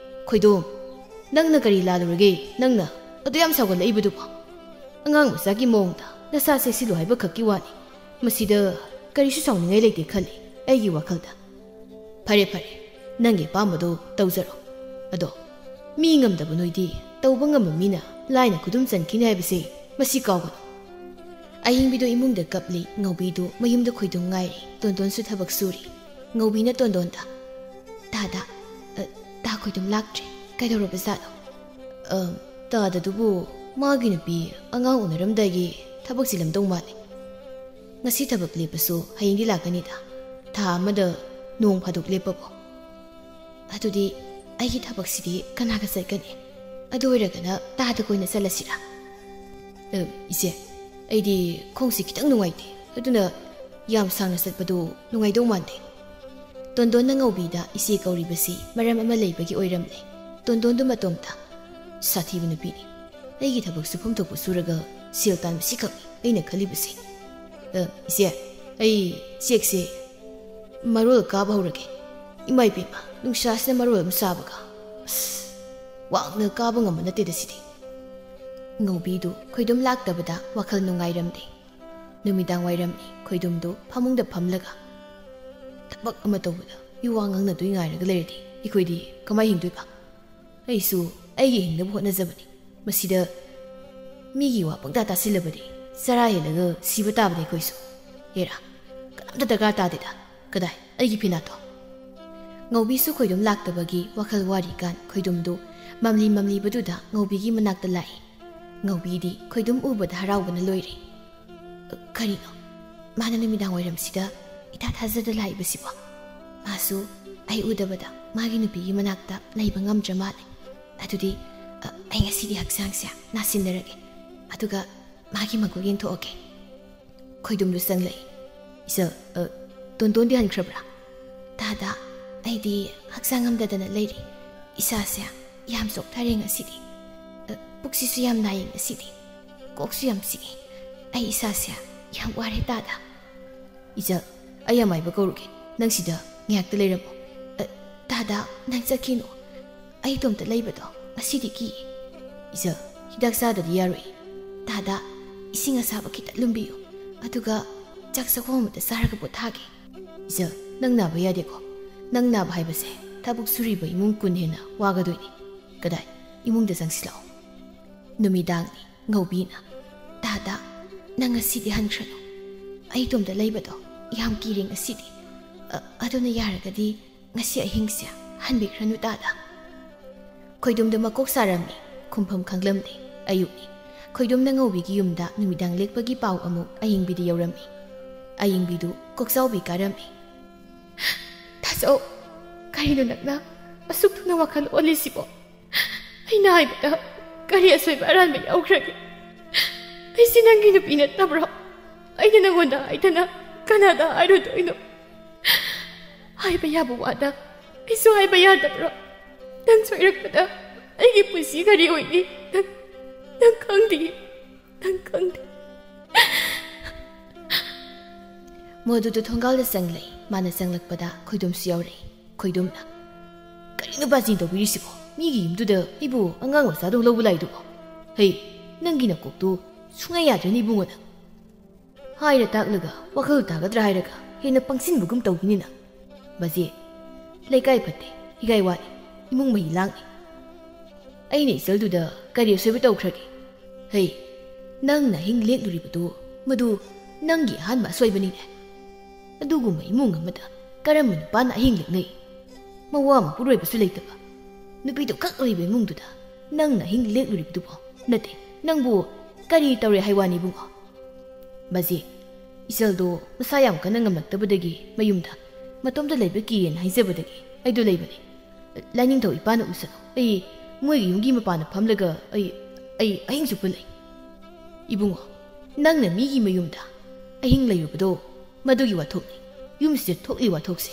ꯈꯣꯏꯗꯣꯝ, ꯅꯪꯅ ꯀꯔꯤ ꯂꯥꯜꯂꯨꯔꯒꯦ? ꯅꯪꯅ ꯑꯗꯨ ꯌꯥꯝ ꯁꯥꯎꯒꯠꯂꯛꯏꯕꯗꯨꯕꯣ? ꯑꯉꯥꯡ ꯃꯆꯥꯒꯤ ꯃꯑꯣꯡꯗ ꯅꯁꯥ ꯆꯦꯛꯁꯤꯜꯂꯨ ꯍꯥꯏꯕ ꯈꯛꯀꯤ ꯋꯥꯅꯤ꯫ ꯃꯁꯤꯗ ꯀꯔꯤꯁꯨ ꯁꯥꯎꯅꯤꯡꯉꯥꯏ ꯂꯩꯇꯦ ꯈꯜꯂꯤ ꯑꯩꯒꯤ ꯋꯥꯈꯜꯗ꯫ ꯐꯔꯦ ꯐꯔꯦ, ꯅꯪꯒꯤ ꯑꯄꯥꯝꯕꯗꯣ ꯇꯧꯖꯔꯣ꯫ ꯑꯗꯣ ꯃꯤ ꯉꯝꯗꯕ ꯅꯣꯏꯗꯤ ꯇꯧꯕ ꯉꯝꯕ ꯃꯤꯅ ꯂꯥꯏꯅ ꯈꯨꯗꯨꯝ ꯆꯟꯈꯤꯅꯤ ꯍꯥꯏꯕꯁꯦ ꯃꯁꯤ ꯀꯥꯎꯒꯅꯨ꯫ ꯑꯍꯤꯡꯕꯤꯗꯣ ꯏꯃꯨꯡꯗ ꯀꯞꯂꯤ, ꯉꯧꯕꯤꯗꯨ ꯃꯌꯨꯝꯗ ꯈꯣꯏꯗꯨꯝ ꯉꯥꯏꯔꯤ, ꯇꯣꯟꯗꯣꯟꯁꯨ ꯊꯕꯛ ꯁꯨꯔꯤ꯫ ꯉꯧꯕꯤꯅ ꯇꯣꯟꯗꯣꯟꯗ, "ꯇꯥꯗ, ꯑ, ꯇꯥ ꯈꯣꯏꯗꯨꯝ ꯂꯥꯛꯇ꯭ꯔꯦ, ꯀꯩꯗꯧꯔꯕꯖꯥꯠꯅꯣ?" "ꯑ, ꯇꯥꯗꯗꯨꯕꯨ ꯃꯥꯒꯤ ꯅꯨꯄꯤ ꯑꯉꯥꯡ ꯎꯅꯔꯝꯗꯥꯏꯒꯤ ꯊꯕꯛ ꯆꯤꯜꯂꯝꯗꯧ ꯃꯥꯜꯂꯦ꯫ ꯉꯁꯤ ꯊꯕꯛ ꯂꯦꯞꯄꯁꯨ ꯍꯌꯦꯡꯗꯤ ꯂꯥꯛꯀꯅꯤꯗ, ꯊꯥ ꯑꯃꯗ ꯅꯣꯡ ꯐꯥꯗꯣꯛ ꯂꯦꯞꯄꯕꯨ꯫ ꯑꯗꯨꯗꯤ ꯑꯩꯒꯤ ꯊꯕꯛꯁꯤꯗꯤ ꯀꯅꯥꯒ ꯆꯠꯀꯅꯤ? ꯑꯗꯨ ꯑꯣꯏꯔꯒꯅ ꯇꯥꯗ ꯀꯣꯏꯅ ꯆꯠꯂꯁꯤꯔꯥ?" "ꯑ, ꯏꯆꯦ, ꯑꯩꯗꯤ ꯈꯣꯡꯁꯤ ꯈꯤꯇꯪ ꯅꯨꯡꯉꯥꯏꯇꯦ, ꯑꯗꯨꯅ ꯌꯥꯝ ꯁꯥꯡꯅ ꯆꯠꯄꯗꯨ ꯅꯨꯡꯉꯥꯏꯗꯧ ꯃꯥꯟꯗꯦ꯫" ꯇꯣꯟꯗꯣꯟꯅ ꯉꯧꯕꯤꯗ ꯏꯆꯦ ꯀꯧꯔꯤꯕꯁꯤ ꯃꯔꯝ ꯑꯃ ꯂꯩꯕꯒꯤ ꯑꯣꯏꯔꯝꯂꯦ꯫ ꯇꯣꯟꯗꯣꯟꯗꯨ ꯃꯇꯣꯝꯇ, "ꯁꯥꯊꯤꯕ ꯅꯨꯄꯤꯅꯤ꯫ ꯑꯩꯒꯤ ꯊꯕꯛ ꯁꯨꯐꯝ ꯊꯣꯛꯄ ꯁꯨꯔꯒ ꯁꯦꯜ ꯇꯥꯟꯕꯁꯤꯈꯛꯅꯤ ꯑꯩꯅ ꯈꯜꯂꯤꯕꯁꯦ꯫ ꯑ, ꯏꯆꯦ, ꯑꯩ ꯆꯦꯛꯁꯦ ꯃꯔꯣꯜ ꯀꯥꯕ ꯍꯧꯔꯒꯦ꯫ ꯏꯃꯥ ꯏꯕꯦꯝꯃ, ꯅꯨꯡꯁꯥꯁꯤꯅ ꯃꯔꯣꯜ ꯑꯃ ꯁꯥꯕꯒ꯫ ꯑꯁ, ꯋꯥꯡꯅ ꯀꯥꯕ ꯉꯝꯕ ꯅꯠꯇꯦꯗ ꯁꯤꯗꯤ꯫" ꯉꯧꯕꯤꯗꯨ ꯈꯣꯏꯗꯨꯝ ꯂꯥꯛꯇꯕꯗ ꯋꯥꯈꯜ ꯅꯨꯡꯉꯥꯏꯔꯝꯗꯦ꯫ ꯅꯨꯃꯤꯗꯥꯡ ꯋꯥꯏꯔꯝꯅꯤ, ꯈꯣꯏꯗꯨꯝꯗꯨ ꯐꯃꯨꯡꯗ ꯐꯝꯂꯒ, "ꯊꯕꯛ ꯑꯃ ꯇꯧꯕꯗ ꯃꯤꯋꯥ ꯉꯥꯡꯅꯗꯣꯏ ꯉꯥꯏꯔꯒ ꯂꯩꯔꯗꯤ ꯑꯩꯈꯣꯏꯗꯤ ꯀꯃꯥꯏ ꯍꯤꯡꯗꯣꯏꯕ? ꯑꯩꯁꯨ ꯑꯩꯒꯤ ꯍꯤꯡꯅꯕ ꯍꯣꯠꯅꯖꯕꯅꯤ꯫ ꯃꯁꯤꯗ ꯃꯤꯒꯤ ꯋꯥ ꯄꯪꯇꯥ ꯇꯥꯁꯤꯜꯂꯕꯗꯤ ꯆꯔꯥ ꯍꯦꯜꯂꯒ ꯁꯤꯕ ꯇꯥꯕꯅꯤ ꯑꯩꯈꯣꯏꯁꯨ꯫ ꯍꯦꯔꯥ, ꯀꯅꯥꯝꯇ ꯗꯔꯀꯥꯔ ꯇꯥꯗꯦꯗ꯫ ꯀꯗꯥꯏ ꯑꯩꯒꯤ ꯐꯤꯅꯥꯠꯇꯣ?" ꯉꯧꯕꯤꯁꯨ ꯈꯣꯏꯗꯨꯝ ꯂꯥꯛꯇꯕꯒꯤ ꯋꯥꯈꯜ ꯋꯥꯔꯤꯀꯥꯟ ꯈꯣꯏꯗꯨꯝꯗꯨ ꯃꯝꯂꯤ ꯃꯝꯂꯤꯕꯗꯨꯗ ꯉꯧꯕꯤꯒꯤ ꯃꯅꯥꯛꯇ ꯂꯥꯛꯏ꯫ ꯉꯧꯕꯤꯗꯤ ꯈꯣꯏꯗꯨꯝ ꯎꯕꯗ ꯍꯔꯥꯎꯕꯅ ꯂꯣꯏꯔꯦ꯫ "ꯀꯔꯤꯅꯣ? ꯃꯥꯅ ꯅꯨꯃꯤꯗꯥꯡ ꯋꯥꯏꯔꯝꯁꯤꯗ ꯏꯊꯥ ꯊꯥꯖꯗ ꯂꯥꯛꯏꯕꯁꯤꯕꯣ? ꯃꯥꯁꯨ ꯑꯩ ꯎꯗꯕꯗ ꯃꯥꯒꯤ ꯅꯨꯄꯤꯒꯤ ꯃꯅꯥꯛꯇ ꯂꯩꯕ ꯉꯝꯗ꯭ꯔ ꯃꯥꯜꯂꯦ꯫ ꯑꯗꯨꯗꯤ, ꯑ, ꯑꯩ ꯉꯁꯤꯗꯤ ꯍꯛꯆꯥꯡꯁꯦ ꯅꯥꯁꯤꯟꯅꯔꯒꯦ꯫ ꯑꯗꯨꯒ ꯃꯥꯒꯤ ꯃꯒꯨꯟ ꯌꯦꯡꯊꯣꯛꯑꯒꯦ꯫" ꯈꯣꯏꯗꯨꯝꯗꯨ ꯆꯪꯂꯛꯏ꯫ "ꯏꯆꯜ, ꯑ, ꯇꯣꯟꯇꯣꯟꯗꯤ ꯍꯟꯈ꯭ꯔꯕ꯭ꯔꯥ?" "ꯇꯥꯗ, ꯑꯩꯗꯤ ꯍꯛꯆꯥꯡ ꯉꯝꯗꯗꯅ ꯂꯩꯔꯤ꯫ ꯏꯁꯥꯁꯦ ꯌꯥꯝ ꯆꯣꯛꯊꯔꯦ ꯉꯁꯤꯗꯤ꯫ ꯑ, ꯄꯨꯛꯁꯤꯁꯨ ꯌꯥꯝ ꯅꯥꯏꯌꯦ ꯉꯁꯤꯗꯤ꯫ ꯀꯣꯛꯁꯨ ꯌꯥꯝ ꯆꯤꯛꯏ꯫ ꯑꯩ ꯏꯁꯥꯁꯦ ꯌꯥꯝ ꯋꯥꯔꯦ ꯇꯥꯗ꯫" "ꯏꯆꯜ, ꯑꯩ ꯑꯃꯥꯏꯕ ꯀꯧꯔꯨꯒꯦ꯫ "ꯅꯪ ꯁꯤꯗ ꯉꯥꯏꯍꯥꯛꯇ ꯂꯩꯔꯝꯃꯣ꯫ ꯑ, ꯇꯥꯗ, ꯅꯪ ꯆꯠꯈꯤꯅꯨ꯫ ꯑꯩ ꯏꯇꯣꯝꯇ ꯂꯩꯕꯗꯣ ꯉꯁꯤꯗꯤ ꯀꯤ꯫" "ꯏꯆꯜ, ꯍꯤꯗꯥꯛ ꯆꯥꯗꯗꯤ ꯌꯥꯔꯣꯏ꯫ ꯇꯥꯗ, ꯏꯁꯤꯡ ꯑꯁꯥꯕ ꯈꯤꯇ ꯂꯨꯝꯕꯤꯌꯨ꯫ ꯑꯗꯨꯒ ꯆꯥꯛ ꯆꯥꯛꯈꯣꯝ ꯑꯃꯇ ꯆꯥꯔꯒ ꯄꯣꯊꯥꯒꯦ꯫" "ꯏꯆꯜ, ꯅꯪ ꯅꯥꯕ ꯌꯥꯗꯦꯀꯣ꯫ ꯅꯪ ꯅꯥꯕ ꯍꯥꯏꯕꯁꯦ ꯊꯕꯛ ꯁꯨꯔꯤꯕ ꯏꯃꯨꯡ ꯀꯨꯟ ꯍꯦꯟꯅ ꯋꯥꯒꯗꯣꯏꯅꯤ꯫ ꯀꯗꯥꯏ, ꯏꯃꯨꯡꯗ ꯆꯪꯁꯤꯜꯂꯛꯑꯣ꯫" ꯅꯨꯃꯤꯗꯥꯡꯅꯤ꯫ ꯉꯧꯕꯤꯅ, "ꯇꯥꯗ, ꯅꯪ ꯉꯁꯤꯗꯤ ꯍꯟꯈ꯭ꯔꯅꯨ꯫ ꯑꯩ ꯏꯇꯣꯝꯇ ꯂꯩꯕꯗꯣ ꯌꯥꯝ ꯀꯤꯔꯦ ꯉꯁꯤꯗꯤ꯫ ꯑ, ꯑꯗꯨꯅ ꯌꯥꯔꯒꯗꯤ ꯉꯁꯤ ꯑꯍꯤꯡꯁꯦ ꯍꯟꯕꯤꯈ꯭ꯔꯅꯨ ꯇꯥꯗ꯫" ꯈꯣꯏꯗꯨꯝꯗ ꯃꯀꯣꯛ ꯁꯥꯔꯝꯃꯤ꯫ ꯈꯨꯝꯐꯝ ꯈꯪꯂꯝꯗꯦ꯫ ꯑꯌꯨꯛꯅꯤ꯫ ꯈꯣꯏꯗꯨꯝꯅ ꯉꯧꯕꯤꯒꯤ ꯌꯨꯝꯗ ꯅꯨꯃꯤꯗꯥꯡ ꯂꯦꯛꯄꯒꯤ ꯄꯥꯎ ꯑꯃꯨꯛ ꯑꯌꯤꯡꯕꯤꯗ ꯌꯧꯔꯝꯃꯤ꯫ ꯑꯌꯤꯡꯕꯤꯗꯨ ꯀꯣꯛꯆꯥꯎꯕꯤ ꯀꯥꯔꯝꯃꯤ꯫ "ꯇꯥꯆꯧ, ꯀꯔꯤꯅꯣ ꯅꯪꯅ ꯑꯁꯨꯛ ꯊꯨꯅ ꯋꯥꯈꯜ ꯑꯣꯜꯂꯤꯁꯤꯕꯣ? ꯑꯩꯅ ꯍꯥꯏꯕꯗ ꯀꯔꯤ ꯑꯁꯣꯏꯕ ꯑꯔꯥꯟꯕ ꯌꯥꯎꯈ꯭ꯔꯒꯦ? ꯑꯩꯁꯤ ꯅꯪꯒꯤ ꯅꯨꯄꯤ ꯅꯠꯇꯕ꯭ꯔꯣ? ꯑꯩꯅ ꯅꯪꯉꯣꯟꯗ ꯍꯥꯏꯗꯅ ꯀꯅꯥꯗ ꯍꯥꯏꯔꯨꯗꯣꯏꯅꯣ? ꯍꯥꯏꯕ ꯌꯥꯕ ꯋꯥꯗ ꯑꯩꯁꯨ ꯍꯥꯏꯕ ꯌꯥꯗꯕ꯭ꯔꯣ? ꯅꯪ ꯁꯣꯏꯔꯛꯄꯗ ꯑꯩꯒꯤ ꯄꯨꯟꯁꯤ ꯀꯔꯤ ꯑꯣꯏꯅꯤ? ꯅꯪ, ꯅꯪ ꯈꯪꯗꯦ, ꯅꯪ ꯈꯪꯗꯦ꯫" ꯃꯗꯨꯗ ꯊꯣꯡꯒꯥꯜꯗ ꯆꯪꯂꯛꯏ꯫ ꯃꯥꯅ ꯆꯪꯂꯛꯄꯗ ꯈꯣꯏꯗꯨꯝꯁꯨ ꯌꯥꯎꯔꯛꯏ꯫ ꯈꯣꯏꯗꯨꯝꯅ, "ꯀꯔꯤꯅꯣ ꯕꯥꯖꯤꯅ ꯇꯧꯕꯤꯔꯤꯁꯤꯕꯣ? ꯃꯤꯒꯤ ꯌꯨꯝꯗꯨꯗ ꯑꯩꯕꯨ ꯑꯉꯥꯡ ꯃꯆꯥꯗꯧ ꯂꯧꯕ ꯂꯥꯛꯏꯗꯨꯕꯣ? ꯍꯩ, ꯅꯪꯒꯤ ꯅꯀꯣꯛꯇꯨ ꯁꯨꯡꯌꯥ ꯌꯥꯗ꯭ꯔꯦꯅꯦ ꯏꯕꯨꯡꯉꯣ ꯅꯪ꯫ ꯍꯥꯏꯔ ꯇꯥꯛꯂꯒ ꯋꯥꯈꯜ ꯇꯥꯒꯗ꯭ꯔꯥ ꯍꯥꯏꯔꯒ ꯍꯦꯟꯅ ꯄꯪꯁꯤꯟꯕꯒꯨꯝ ꯇꯧꯈꯤꯅꯤ ꯅꯪ꯫ ꯕꯥꯖꯤ, ꯂꯩꯀꯥꯏ ꯐꯠꯇꯦ, ꯍꯤꯒꯥꯏ ꯋꯥꯠꯂꯤ, ꯏꯃꯨꯡ ꯃꯍꯤ ꯂꯥꯡꯉꯤ꯫ ꯑꯩꯅ ꯏꯆꯜꯗꯨꯗ ꯀꯔꯤ ꯑꯁꯣꯏꯕ ꯇꯧꯈ꯭ꯔꯒꯦ? ꯍꯩ, ꯅꯪꯅ ꯑꯍꯤꯡ ꯂꯦꯛꯂꯨꯔꯤꯕꯗꯨ ꯃꯗꯨ ꯅꯪꯒꯤ ꯑꯍꯥꯟꯕ ꯑꯁꯣꯏꯕꯅꯤꯅꯦ꯫ ꯑꯗꯨꯒꯨꯝꯕ ꯏꯃꯨꯡ ꯑꯃꯗ ꯀꯔꯝꯕ ꯅꯨꯄꯥꯅ ꯑꯍꯤꯡ ꯂꯦꯛꯅꯩ? ꯃꯋꯥ ꯃꯄꯨꯔꯣꯏꯕꯁꯨ ꯂꯩꯇꯕ, ꯅꯨꯄꯤꯗꯨ ꯈꯛ ꯂꯩꯕ ꯏꯃꯨꯡꯗꯨꯗ ꯅꯪꯅ ꯑꯍꯤꯡ ꯂꯦꯛꯂꯨꯔꯤꯕꯗꯨꯕꯣ? ꯅꯠꯇꯦ, ꯅꯪꯕꯨ ꯀꯔꯤ ꯇꯧꯔꯦ ꯍꯥꯏ ꯋꯥꯅꯤ ꯏꯕꯨꯡꯉꯣ?" ꯕꯥꯖꯤ, ꯏꯆꯜꯗꯣ ꯃꯁꯥ ꯌꯥꯝ ꯀꯟꯅ ꯉꯝꯂꯛꯇꯕꯗꯒꯤ ꯃꯌꯨꯝꯗ ꯃꯇꯣꯝꯇ ꯂꯩꯕ ꯀꯤꯔꯦꯅ ꯍꯥꯏꯖꯕꯗꯒꯤ ꯑꯩꯗꯣ ꯂꯩꯕꯅꯦ꯫ ꯂꯥꯏꯅꯤꯡꯊꯧ ꯏꯄꯥꯅ ꯎꯁꯜꯂꯣ꯫ ꯑꯩ ꯃꯣꯏꯒꯤ ꯌꯨꯝꯒꯤ ꯃꯄꯥꯟꯗ ꯐꯝꯂꯒ ꯑꯩ, ꯑꯩ ꯑꯍꯤꯡ ꯆꯨꯞꯄ ꯂꯩ꯫ ꯏꯕꯨꯡꯉꯣ, ꯅꯪꯅ ꯃꯤꯒꯤ ꯃꯌꯨꯝꯗ ꯑꯍꯤꯡ ꯂꯩꯔꯨꯕꯗꯣ ꯃꯗꯨꯒꯤ ꯋꯥꯊꯣꯛꯅꯤ꯫ ꯌꯨꯝꯁꯤꯗ ꯊꯣꯛꯂꯤ ꯋꯥꯊꯣꯛꯁꯦ꯫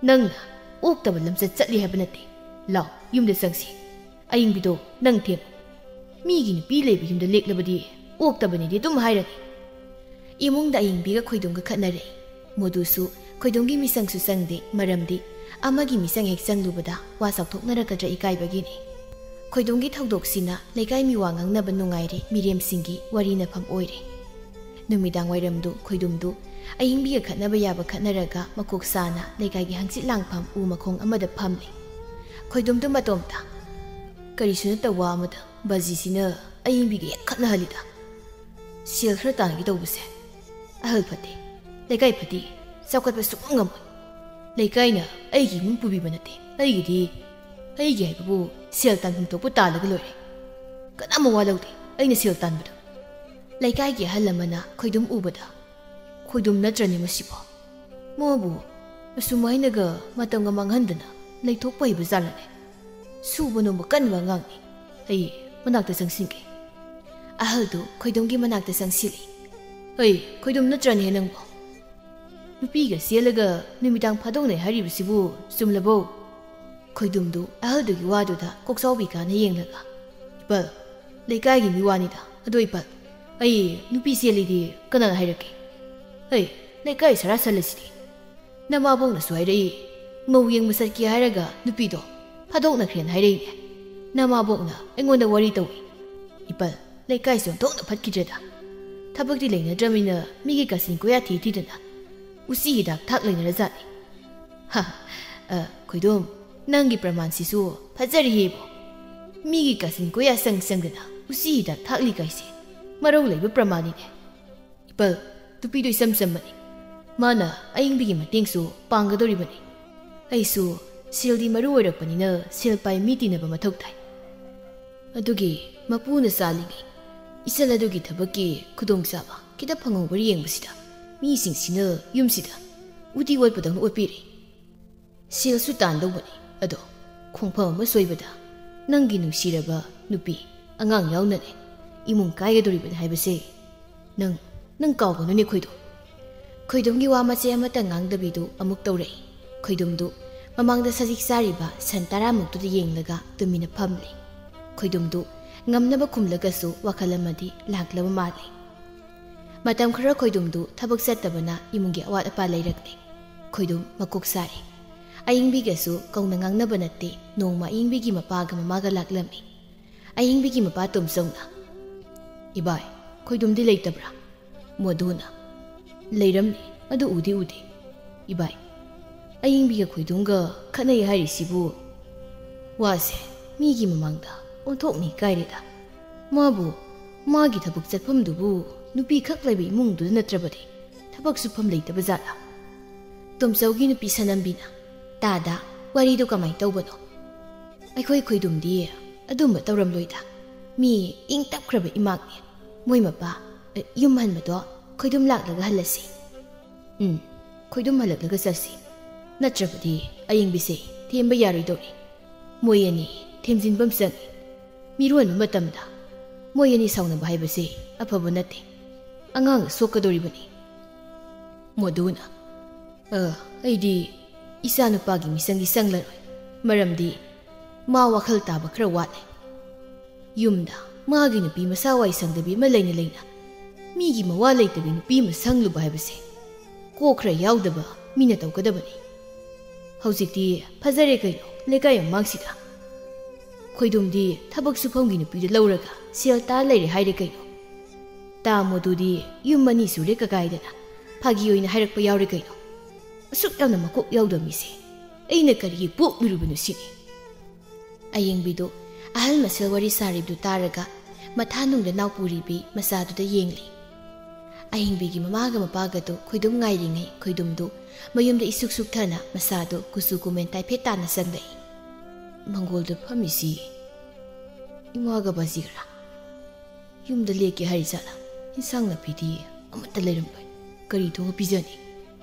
ꯅꯪꯅ ꯑꯣꯛꯇꯕ ꯂꯝꯆꯠ ꯆꯠꯂꯤ ꯍꯥꯏꯕ ꯅꯠꯇꯦ꯫ ꯂꯥꯎ, ꯌꯨꯝꯗ ꯆꯪꯁꯤ꯫ ꯑꯌꯤꯡꯕꯤꯗꯣ ꯅꯪ ꯊꯦꯝꯃꯨ꯫ ꯃꯤꯒꯤ ꯅꯨꯄꯤ ꯂꯩꯕ ꯌꯨꯝꯗ ꯂꯦꯛꯂꯕꯗꯤ ꯑꯣꯛꯇꯕꯅꯤꯗꯤ ꯑꯗꯨꯝ ꯍꯥꯏꯔꯅꯤ꯫ ꯏꯃꯨꯡꯗ ꯑꯌꯤꯡꯕꯤꯒ ꯈꯣꯏꯗꯨꯝꯒ ꯈꯠꯅꯔꯦ꯫ ꯃꯗꯨꯁꯨ ꯈꯣꯏꯗꯨꯝꯒꯤ ꯃꯤꯆꯪꯁꯨ ꯆꯪꯗꯦ, ꯃꯔꯝꯗꯤ ꯑꯃꯒꯤ ꯃꯤꯆꯪ ꯍꯦꯛ ꯆꯪꯂꯨꯕꯗ ꯋꯥ ꯆꯥꯎꯊꯣꯛꯅꯔꯛꯀꯗ꯭ꯔꯥ ꯏꯀꯥꯏꯕꯒꯤꯅꯤ꯫ ꯈꯣꯏꯗꯨꯝꯒꯤ ꯊꯧꯗꯣꯛꯁꯤꯅ ꯂꯩꯀꯥꯏ ꯃꯤꯋꯥ ꯉꯥꯡꯅꯕ ꯅꯨꯡꯉꯥꯏꯔꯦ ꯃꯤꯔꯦꯝꯁꯤꯡꯒꯤ ꯋꯥꯔꯤ ꯅꯐꯝ ꯑꯣꯏꯔꯦ꯫ ꯅꯨꯃꯤꯗꯥꯡ ꯋꯥꯏꯔꯝꯗꯨ ꯈꯣꯏꯗꯨꯝꯗꯨ ꯑꯏꯪꯕꯤꯒ ꯈꯠꯅꯕ ꯌꯥꯕ ꯈꯠꯅꯔꯒ ꯃꯀꯣꯛ ꯆꯥꯅ ꯂꯩꯀꯥꯏꯒꯤ ꯍꯪꯆꯤꯠ ꯂꯥꯡꯐꯝ ꯎ ꯃꯈꯣꯡ ꯑꯃꯗ ꯐꯝꯂꯤ꯫ ꯈꯣꯏꯗꯨꯝꯗꯨ ꯃꯇꯣꯝꯇ, ꯀꯔꯤꯁꯨ ꯅꯠꯇꯕ ꯋꯥ ꯑꯃꯗ ꯕꯥꯖꯤꯁꯤꯅ ꯑꯏꯪꯕꯤꯒ ꯍꯦꯛ ꯈꯠꯅꯍꯜꯂꯤꯗ꯫ ꯁꯦꯜ ꯈꯔ ꯇꯥꯟꯒꯦ ꯇꯧꯕꯁꯦ ꯑꯍꯜ ꯐꯠꯇꯦ, ꯂꯩꯀꯥꯏ ꯐꯠꯇꯦ, ꯆꯥꯎꯈꯠꯄ ꯁꯨꯡꯉꯝ ꯉꯝꯃꯣꯏ꯫ ꯂꯩꯀꯥꯏꯅ ꯑꯩꯒꯤ ꯏꯃꯨꯡ ꯄꯨꯕꯤꯕ ꯅꯠꯇꯦ꯫ ꯑꯩꯒꯤꯗꯤ, ꯑꯩꯒꯤ ꯍꯥꯏꯕꯕꯨ ꯁꯦꯜ ꯇꯥꯟꯐꯝ ꯊꯣꯛꯄ ꯇꯥꯜꯂꯒ ꯂꯣꯏꯔꯦ꯫ ꯀꯅꯥꯝ ꯃꯋꯥ ꯂꯧꯗꯦ ꯑꯩꯅ ꯁꯦꯜ ꯇꯥꯟꯕꯗ꯫ ꯂꯩꯀꯥꯏꯒꯤ ꯑꯍꯜ ꯑꯃꯅ ꯈꯣꯏꯗꯨꯝ ꯎꯕꯗ, "ꯈꯣꯏꯗꯨꯝ ꯅꯠꯇ꯭ꯔꯅꯦ ꯃꯁꯤꯕꯣ? ꯃꯥꯕꯨ ꯑꯁꯨꯃꯥꯏꯅꯒ ꯃꯇꯝꯒ ꯃꯥꯡꯍꯟꯗꯅ ꯂꯩꯊꯣꯛꯄ ꯍꯩꯕ ꯖꯥꯠꯂꯅꯦ? ꯁꯨꯕ ꯅꯣꯝꯕ ꯀꯟꯕ ꯑꯉꯥꯡꯅꯤ꯫ ꯑꯩ ꯃꯅꯥꯛꯇ ꯆꯪꯁꯤꯟꯒꯦ꯫" ꯑꯍꯜꯗꯨ ꯈꯣꯏꯗꯨꯝꯒꯤ ꯃꯅꯥꯛꯇ ꯆꯪꯁꯤꯜꯂꯤ꯫ "ꯑꯩ ꯈꯣꯏꯗꯨꯝ ꯅꯠꯇ꯭ꯔꯅꯦ ꯅꯪꯕꯣ? ꯅꯨꯄꯤꯒ ꯆꯦꯜꯂꯒ ꯅꯨꯃꯤꯗꯥꯡ ꯐꯥꯗꯣꯛꯅꯩ ꯍꯥꯏꯔꯤꯕꯁꯤꯕꯨ ꯆꯨꯝꯂꯕꯣ?" ꯈꯣꯏꯗꯨꯝꯗꯨ ꯑꯍꯜꯗꯨꯒꯤ ꯋꯥꯗꯨꯗ ꯀꯣꯛꯆꯥꯎꯕꯤ ꯀꯥꯅ ꯌꯦꯡꯂꯒ, "ꯏꯄꯜ, ꯂꯩꯀꯥꯏꯒꯤ ꯃꯤꯋꯥꯅꯤꯗ꯫ ꯑꯗꯣ ꯏꯄꯜ, ꯑꯩ ꯅꯨꯄꯤ ꯆꯦꯜꯂꯤꯗꯤ ꯀꯅꯥꯅ ꯍꯥꯏꯔꯛꯀꯦ? ꯑꯩ ꯂꯩꯀꯥꯏ ꯁꯔꯥ ꯁꯜꯂꯁꯤꯗꯤ꯫ ꯅꯃꯥꯕꯣꯛꯅꯁꯨ ꯍꯥꯏꯔꯛꯏ, ꯃꯧ ꯌꯦꯡꯕ ꯆꯠꯀꯦ ꯍꯥꯏꯔꯒ ꯅꯨꯄꯤꯗꯣ ꯐꯥꯗꯣꯛꯅꯈ꯭ꯔꯦꯅ ꯍꯥꯏꯔꯛꯏꯅꯦ꯫ ꯅꯃꯥꯕꯣꯛꯅ ꯑꯩꯉꯣꯟꯗ ꯋꯥꯔꯤ ꯇꯧꯏ꯫ ꯏꯄꯜ, ꯂꯩꯀꯥꯏꯁꯦ ꯑꯣꯟꯊꯣꯛꯅ ꯐꯠꯈꯤꯗ꯭ꯔꯦꯗ꯫ ꯊꯕꯛꯇꯤ ꯂꯩꯅꯗ꯭ꯔꯕꯅꯤꯅ ꯃꯤꯒꯤ ꯀꯥꯆꯤꯟ ꯀꯣꯌꯥ ꯊꯤ ꯊꯤꯗꯅ ꯎꯆꯤ ꯍꯤꯗꯥꯛ ꯊꯥꯛ ꯂꯩꯅꯔꯖꯥꯠꯅꯤ꯫" "ꯍ, ꯑ, ꯈꯣꯏꯗꯨꯝ, ꯅꯪꯒꯤ ꯄ꯭ꯔꯃꯥꯟꯁꯤꯁꯨ ꯐꯖꯔꯤꯍꯦꯕꯣ꯫ ꯃꯤꯒꯤ ꯀꯥꯆꯤꯟ ꯀꯣꯌꯥ ꯆꯪ ꯆꯪꯗꯅ ꯎꯆꯤ ꯍꯤꯗꯥꯛ ꯊꯥꯛꯂꯤ ꯀꯥꯏꯁꯦ ꯃꯔꯧ ꯂꯩꯕ ꯄ꯭ꯔꯃꯥꯟꯅꯤꯅꯦ꯫ ꯏꯄꯜ, ꯅꯨꯄꯤꯗꯣ ꯏꯆꯝ ꯆꯝꯕꯅꯤ꯫ ꯃꯥꯅ ꯑꯏꯪꯕꯤꯒꯤ ꯃꯇꯦꯡꯁꯨ ꯄꯥꯡꯒꯗꯧꯔꯤꯕꯅꯤ꯫ ꯑꯩꯁꯨ ꯁꯦꯜꯗꯤ ꯃꯔꯨ ꯑꯣꯏꯔꯛꯄꯅꯤꯅ ꯁꯦꯜ ꯄꯥꯏ ꯃꯤ ꯇꯤꯟꯅꯕ ꯃꯊꯧ ꯇꯥꯏ꯫ ꯑꯗꯨꯒꯤ ꯃꯄꯨꯅ ꯆꯥꯜꯂꯤꯉꯩ ꯏꯆꯜ ꯑꯗꯨꯒꯤ ꯊꯕꯛꯀꯤ ꯈꯨꯗꯣꯡꯆꯥꯕ ꯈꯤꯇ ꯐꯪꯍꯧꯕ꯭ꯔꯥ ꯌꯦꯡꯕꯁꯤꯗ ꯃꯤꯁꯤꯡꯁꯤꯅ ꯌꯨꯝꯁꯤꯗ ꯎꯇꯤ ꯑꯣꯠꯄꯗꯧꯅ ꯑꯣꯠꯄꯤꯔꯦ꯫ ꯁꯦꯜꯁꯨ ꯇꯥꯟꯗꯧꯕꯅꯤ, ꯑꯗꯣ ꯈꯣꯡꯐꯝ ꯑꯃ ꯁꯣꯏꯕꯗ ꯅꯪꯒꯤ ꯅꯨꯡꯁꯤꯔꯕ ꯅꯨꯄꯤ ꯑꯉꯥꯡ ꯌꯥꯎꯅꯅꯦ ꯏꯃꯨꯡ ꯀꯥꯏꯒꯗꯧꯔꯤꯕꯅꯤ ꯍꯥꯏꯕꯁꯦ ꯅꯪ, ꯅꯪ ꯀꯥꯎꯒꯅꯨꯅꯦ ꯈꯣꯏꯗꯨꯝ꯫" ꯈꯣꯏꯗꯨꯝꯒꯤ ꯋꯥ ꯃꯆꯦꯠ ꯑꯃꯠꯇ ꯉꯥꯡꯗꯕꯤꯗꯨ ꯑꯃꯨꯛ ꯇꯧꯔꯛꯏ꯫ ꯈꯣꯏꯗꯨꯝꯗꯨ ꯃꯃꯥꯡꯗ ꯁꯖꯤꯛ ꯆꯥꯔꯤꯕ ꯁꯟ ꯇꯔꯥꯃꯨꯛꯇꯨꯗ ꯌꯦꯡꯂꯒ ꯇꯨꯃꯤꯟꯅ ꯐꯝꯂꯤ꯫ ꯈꯣꯏꯗꯨꯝꯗꯨ ꯉꯝꯅꯕ ꯈꯨꯝꯂꯒꯁꯨ ꯋꯥꯈꯜ ꯑꯃꯗꯤ ꯂꯥꯛꯂꯕ ꯃꯥꯜꯂꯤ꯫ ꯃꯇꯝ ꯈꯔ ꯈꯣꯏꯗꯨꯝꯗꯨ ꯊꯕꯛ ꯆꯠꯇꯕꯅ ꯏꯃꯨꯡꯒꯤ ꯑꯋꯥꯠ ꯑꯄꯥ ꯂꯩꯔꯛꯂꯦ꯫ ꯈꯣꯏꯗꯨꯝ ꯃꯀꯣꯛ ꯁꯥꯔꯦ꯫ ꯑꯌꯤꯡꯕꯤꯒꯁꯨ ꯀꯧꯅ ꯉꯥꯡꯅꯕ ꯅꯠꯇꯦ꯫ ꯅꯣꯡꯃ ꯑꯌꯤꯡꯕꯤꯒꯤ ꯃꯄꯥꯒ ꯃꯃꯥꯒ ꯂꯥꯛꯂꯝꯃꯤ꯫ ꯑꯌꯤꯡꯕꯤꯒꯤ ꯃꯄꯥ ꯇꯣꯝꯆꯧꯅ, "ꯏꯕꯥꯏ, ꯈꯣꯏꯗꯨꯝꯗꯤ ꯂꯩꯇꯕ꯭ꯔꯥ?" ꯃꯣꯗꯨꯅ, "ꯂꯩꯔꯝꯅꯤ, ꯑꯗꯨ ꯎꯗꯤ ꯎꯗꯦ꯫ ꯏꯕꯥꯏ, ꯑꯌꯤꯡꯕꯤꯒ ꯈꯣꯏꯗꯨꯝꯒ ꯈꯠꯅꯩ ꯍꯥꯏꯔꯤꯁꯤꯕꯨ? ꯋꯥꯁꯦ ꯃꯤꯒꯤ ꯃꯃꯥꯡꯗ ꯑꯣꯟꯊꯣꯛꯅ ꯏꯀꯥꯏꯔꯦꯗ꯫ ꯃꯥꯕꯨ, ꯃꯥꯒꯤ ꯊꯕꯛ ꯆꯠꯐꯝꯗꯨꯕꯨ ꯅꯨꯄꯤ ꯈꯛ ꯂꯩꯕ ꯏꯃꯨꯡꯗꯨꯗ ꯅꯠꯇ꯭ꯔꯕꯗꯤ ꯊꯕꯛ ꯁꯨꯐꯝ ꯂꯩꯇꯕ ꯖꯥꯠꯂꯥ?" ꯇꯣꯝꯆꯧꯒꯤ ꯅꯨꯄꯤ ꯁꯅꯝꯕꯤꯅ, "ꯇꯥꯗ, ꯋꯥꯔꯤꯗꯨ ꯀꯃꯥꯏꯅ ꯇꯧꯕꯅꯣ? ꯑꯩꯈꯣꯏ ꯈꯣꯏꯗꯨꯝꯗꯤ ꯑꯗꯨꯝꯕ ꯇꯧꯔꯝꯂꯣꯏꯗ꯫ ꯃꯤ ꯏꯪ ꯇꯞꯈ꯭ꯔꯕ ꯏꯃꯥꯛꯅꯤ꯫ ꯃꯣꯏ ꯃꯄꯥ, ꯑ, ꯌꯨꯝ ꯍꯟꯕꯗꯣ ꯈꯣꯏꯗꯨꯝ ꯂꯥꯛꯂꯒ ꯍꯜꯂꯁꯤ꯫ ꯎꯝ, ꯈꯣꯏꯗꯨꯝ ꯍꯜꯂꯛꯂꯒ ꯆꯠꯁꯤ꯫ ꯅꯠꯇ꯭ꯔꯕꯗꯤ ꯑꯌꯤꯡꯕꯤꯁꯦ ꯊꯦꯝꯕ ꯌꯥꯔꯣꯏꯗꯧꯔꯤ꯫ ꯃꯣꯏ ꯑꯅꯤ ꯊꯦꯝꯖꯤꯟꯐꯝ ꯆꯪꯏ꯫ ꯃꯤꯔꯣꯟꯕ ꯃꯇꯝꯗ ꯃꯣꯏ ꯑꯅꯤ ꯁꯥꯎꯅꯕ ꯍꯥꯏꯕꯁꯦ ꯑꯐꯕ ꯅꯠꯇꯦ꯫ ꯑꯉꯥꯡ ꯁꯣꯛꯀꯗꯧꯔꯤꯕꯅꯤ꯫" ꯃꯣꯗꯨꯅ, "ꯑ, ꯑꯩꯗꯤ ꯏꯆꯥ ꯅꯨꯄꯥꯒꯤ ꯃꯤꯆꯪꯗꯤ ꯆꯪꯂꯔꯣꯏ꯫ ꯃꯔꯝꯗꯤ ꯃꯥ ꯋꯥꯈꯜ ꯇꯥꯕ ꯈꯔ ꯋꯥꯠꯂꯦ꯫ ꯌꯨꯝꯗ ꯃꯥꯒꯤ ꯅꯨꯄꯤ ꯃꯁꯥ ꯋꯥꯏ ꯁꯪꯗꯕꯤ ꯑꯃ ꯂꯩꯅ ꯂꯩꯅ ꯃꯤꯒꯤ ꯃꯋꯥ ꯂꯩꯇꯕꯤ ꯅꯨꯄꯤ ꯑꯃ ꯁꯪꯂꯨꯕ ꯍꯥꯏꯕꯁꯦ ꯀꯣꯛ ꯈꯔ ꯌꯥꯎꯗꯕ ꯃꯤꯅ ꯇꯧꯒꯗꯕꯅꯤ꯫ ꯍꯧꯖꯤꯛꯇꯤ ꯐꯖꯔꯦ ꯀꯩꯅꯣ ꯂꯩꯀꯥꯏ ꯃꯃꯥꯡꯁꯤꯗ꯫ ꯈꯣꯏꯗꯨꯝꯗꯤ ꯊꯕꯛ ꯁꯨꯐꯝꯒꯤ ꯅꯨꯄꯤꯗꯨ ꯂꯧꯔꯒ ꯁꯦꯜ ꯇꯥ ꯂꯩꯔꯦ ꯍꯥꯏꯔꯦ ꯀꯩꯅꯣ꯫ ꯇꯥ ꯃꯣꯗꯨꯗꯤ ꯌꯨꯝ ꯑꯅꯤ ꯁꯨꯔꯦ ꯀꯀꯥꯏꯗꯅ ꯐꯥꯒꯤ ꯑꯣꯏꯅ ꯍꯥꯏꯔꯛꯄ ꯌꯥꯎꯔꯦ ꯀꯩꯅꯣ꯫ ꯑꯁꯨꯛ ꯌꯥꯝꯅ ꯃꯀꯣꯛ ꯌꯥꯎꯗꯕ ꯃꯤꯁꯦ ꯑꯩꯅ ꯀꯔꯤꯒꯤ ꯄꯣꯛꯂꯨꯔꯤꯕꯅꯣ ꯁꯤꯅꯤ꯫" ꯑꯌꯤꯡꯕꯤꯗꯨ ꯑꯍꯜ ꯃꯁꯦꯜ ꯋꯥꯔꯤ ꯁꯥꯔꯤꯕꯗꯨ ꯇꯥꯔꯒ ꯃꯊꯥꯅꯨꯡꯗ ꯅꯥꯎ ꯄꯨꯔꯤꯕꯤ ꯃꯆꯥꯗꯨꯗ ꯌꯦꯡꯂꯤ꯫ ꯑꯍꯤꯡꯕꯤꯒꯤ ꯃꯃꯥꯒ ꯃꯄꯥꯒꯗꯨ ꯈꯣꯏꯗꯨꯝ ꯉꯥꯏꯔꯤꯉꯩ ꯈꯣꯏꯗꯨꯝꯗꯨ ꯃꯌꯨꯝꯗ ꯏꯁꯨꯛ ꯁꯨꯛꯊꯅ ꯃꯁꯥꯗꯨ ꯀꯨꯆꯨ ꯀꯨꯃꯦꯟ ꯇꯥꯏꯐꯦꯠ ꯇꯥꯅ ꯆꯪꯂꯛꯏ꯫ "ꯃꯪꯒꯣꯜꯗ ꯐꯝꯃꯤꯁꯤ ꯏꯃꯥꯒ ꯕꯥꯖꯤꯒꯔꯥ? ꯌꯨꯝꯗ ꯂꯦꯛꯀꯦ ꯍꯥꯏꯔꯤꯖꯥꯠꯂꯥ? ꯏꯟꯁꯥꯡ ꯅꯥꯄꯤꯗꯤ ꯑꯃꯠꯇ ꯂꯩꯔꯝꯂꯣꯏ꯫ ꯀꯔꯤ ꯊꯣꯡꯉ ꯄꯤꯖꯅꯤ?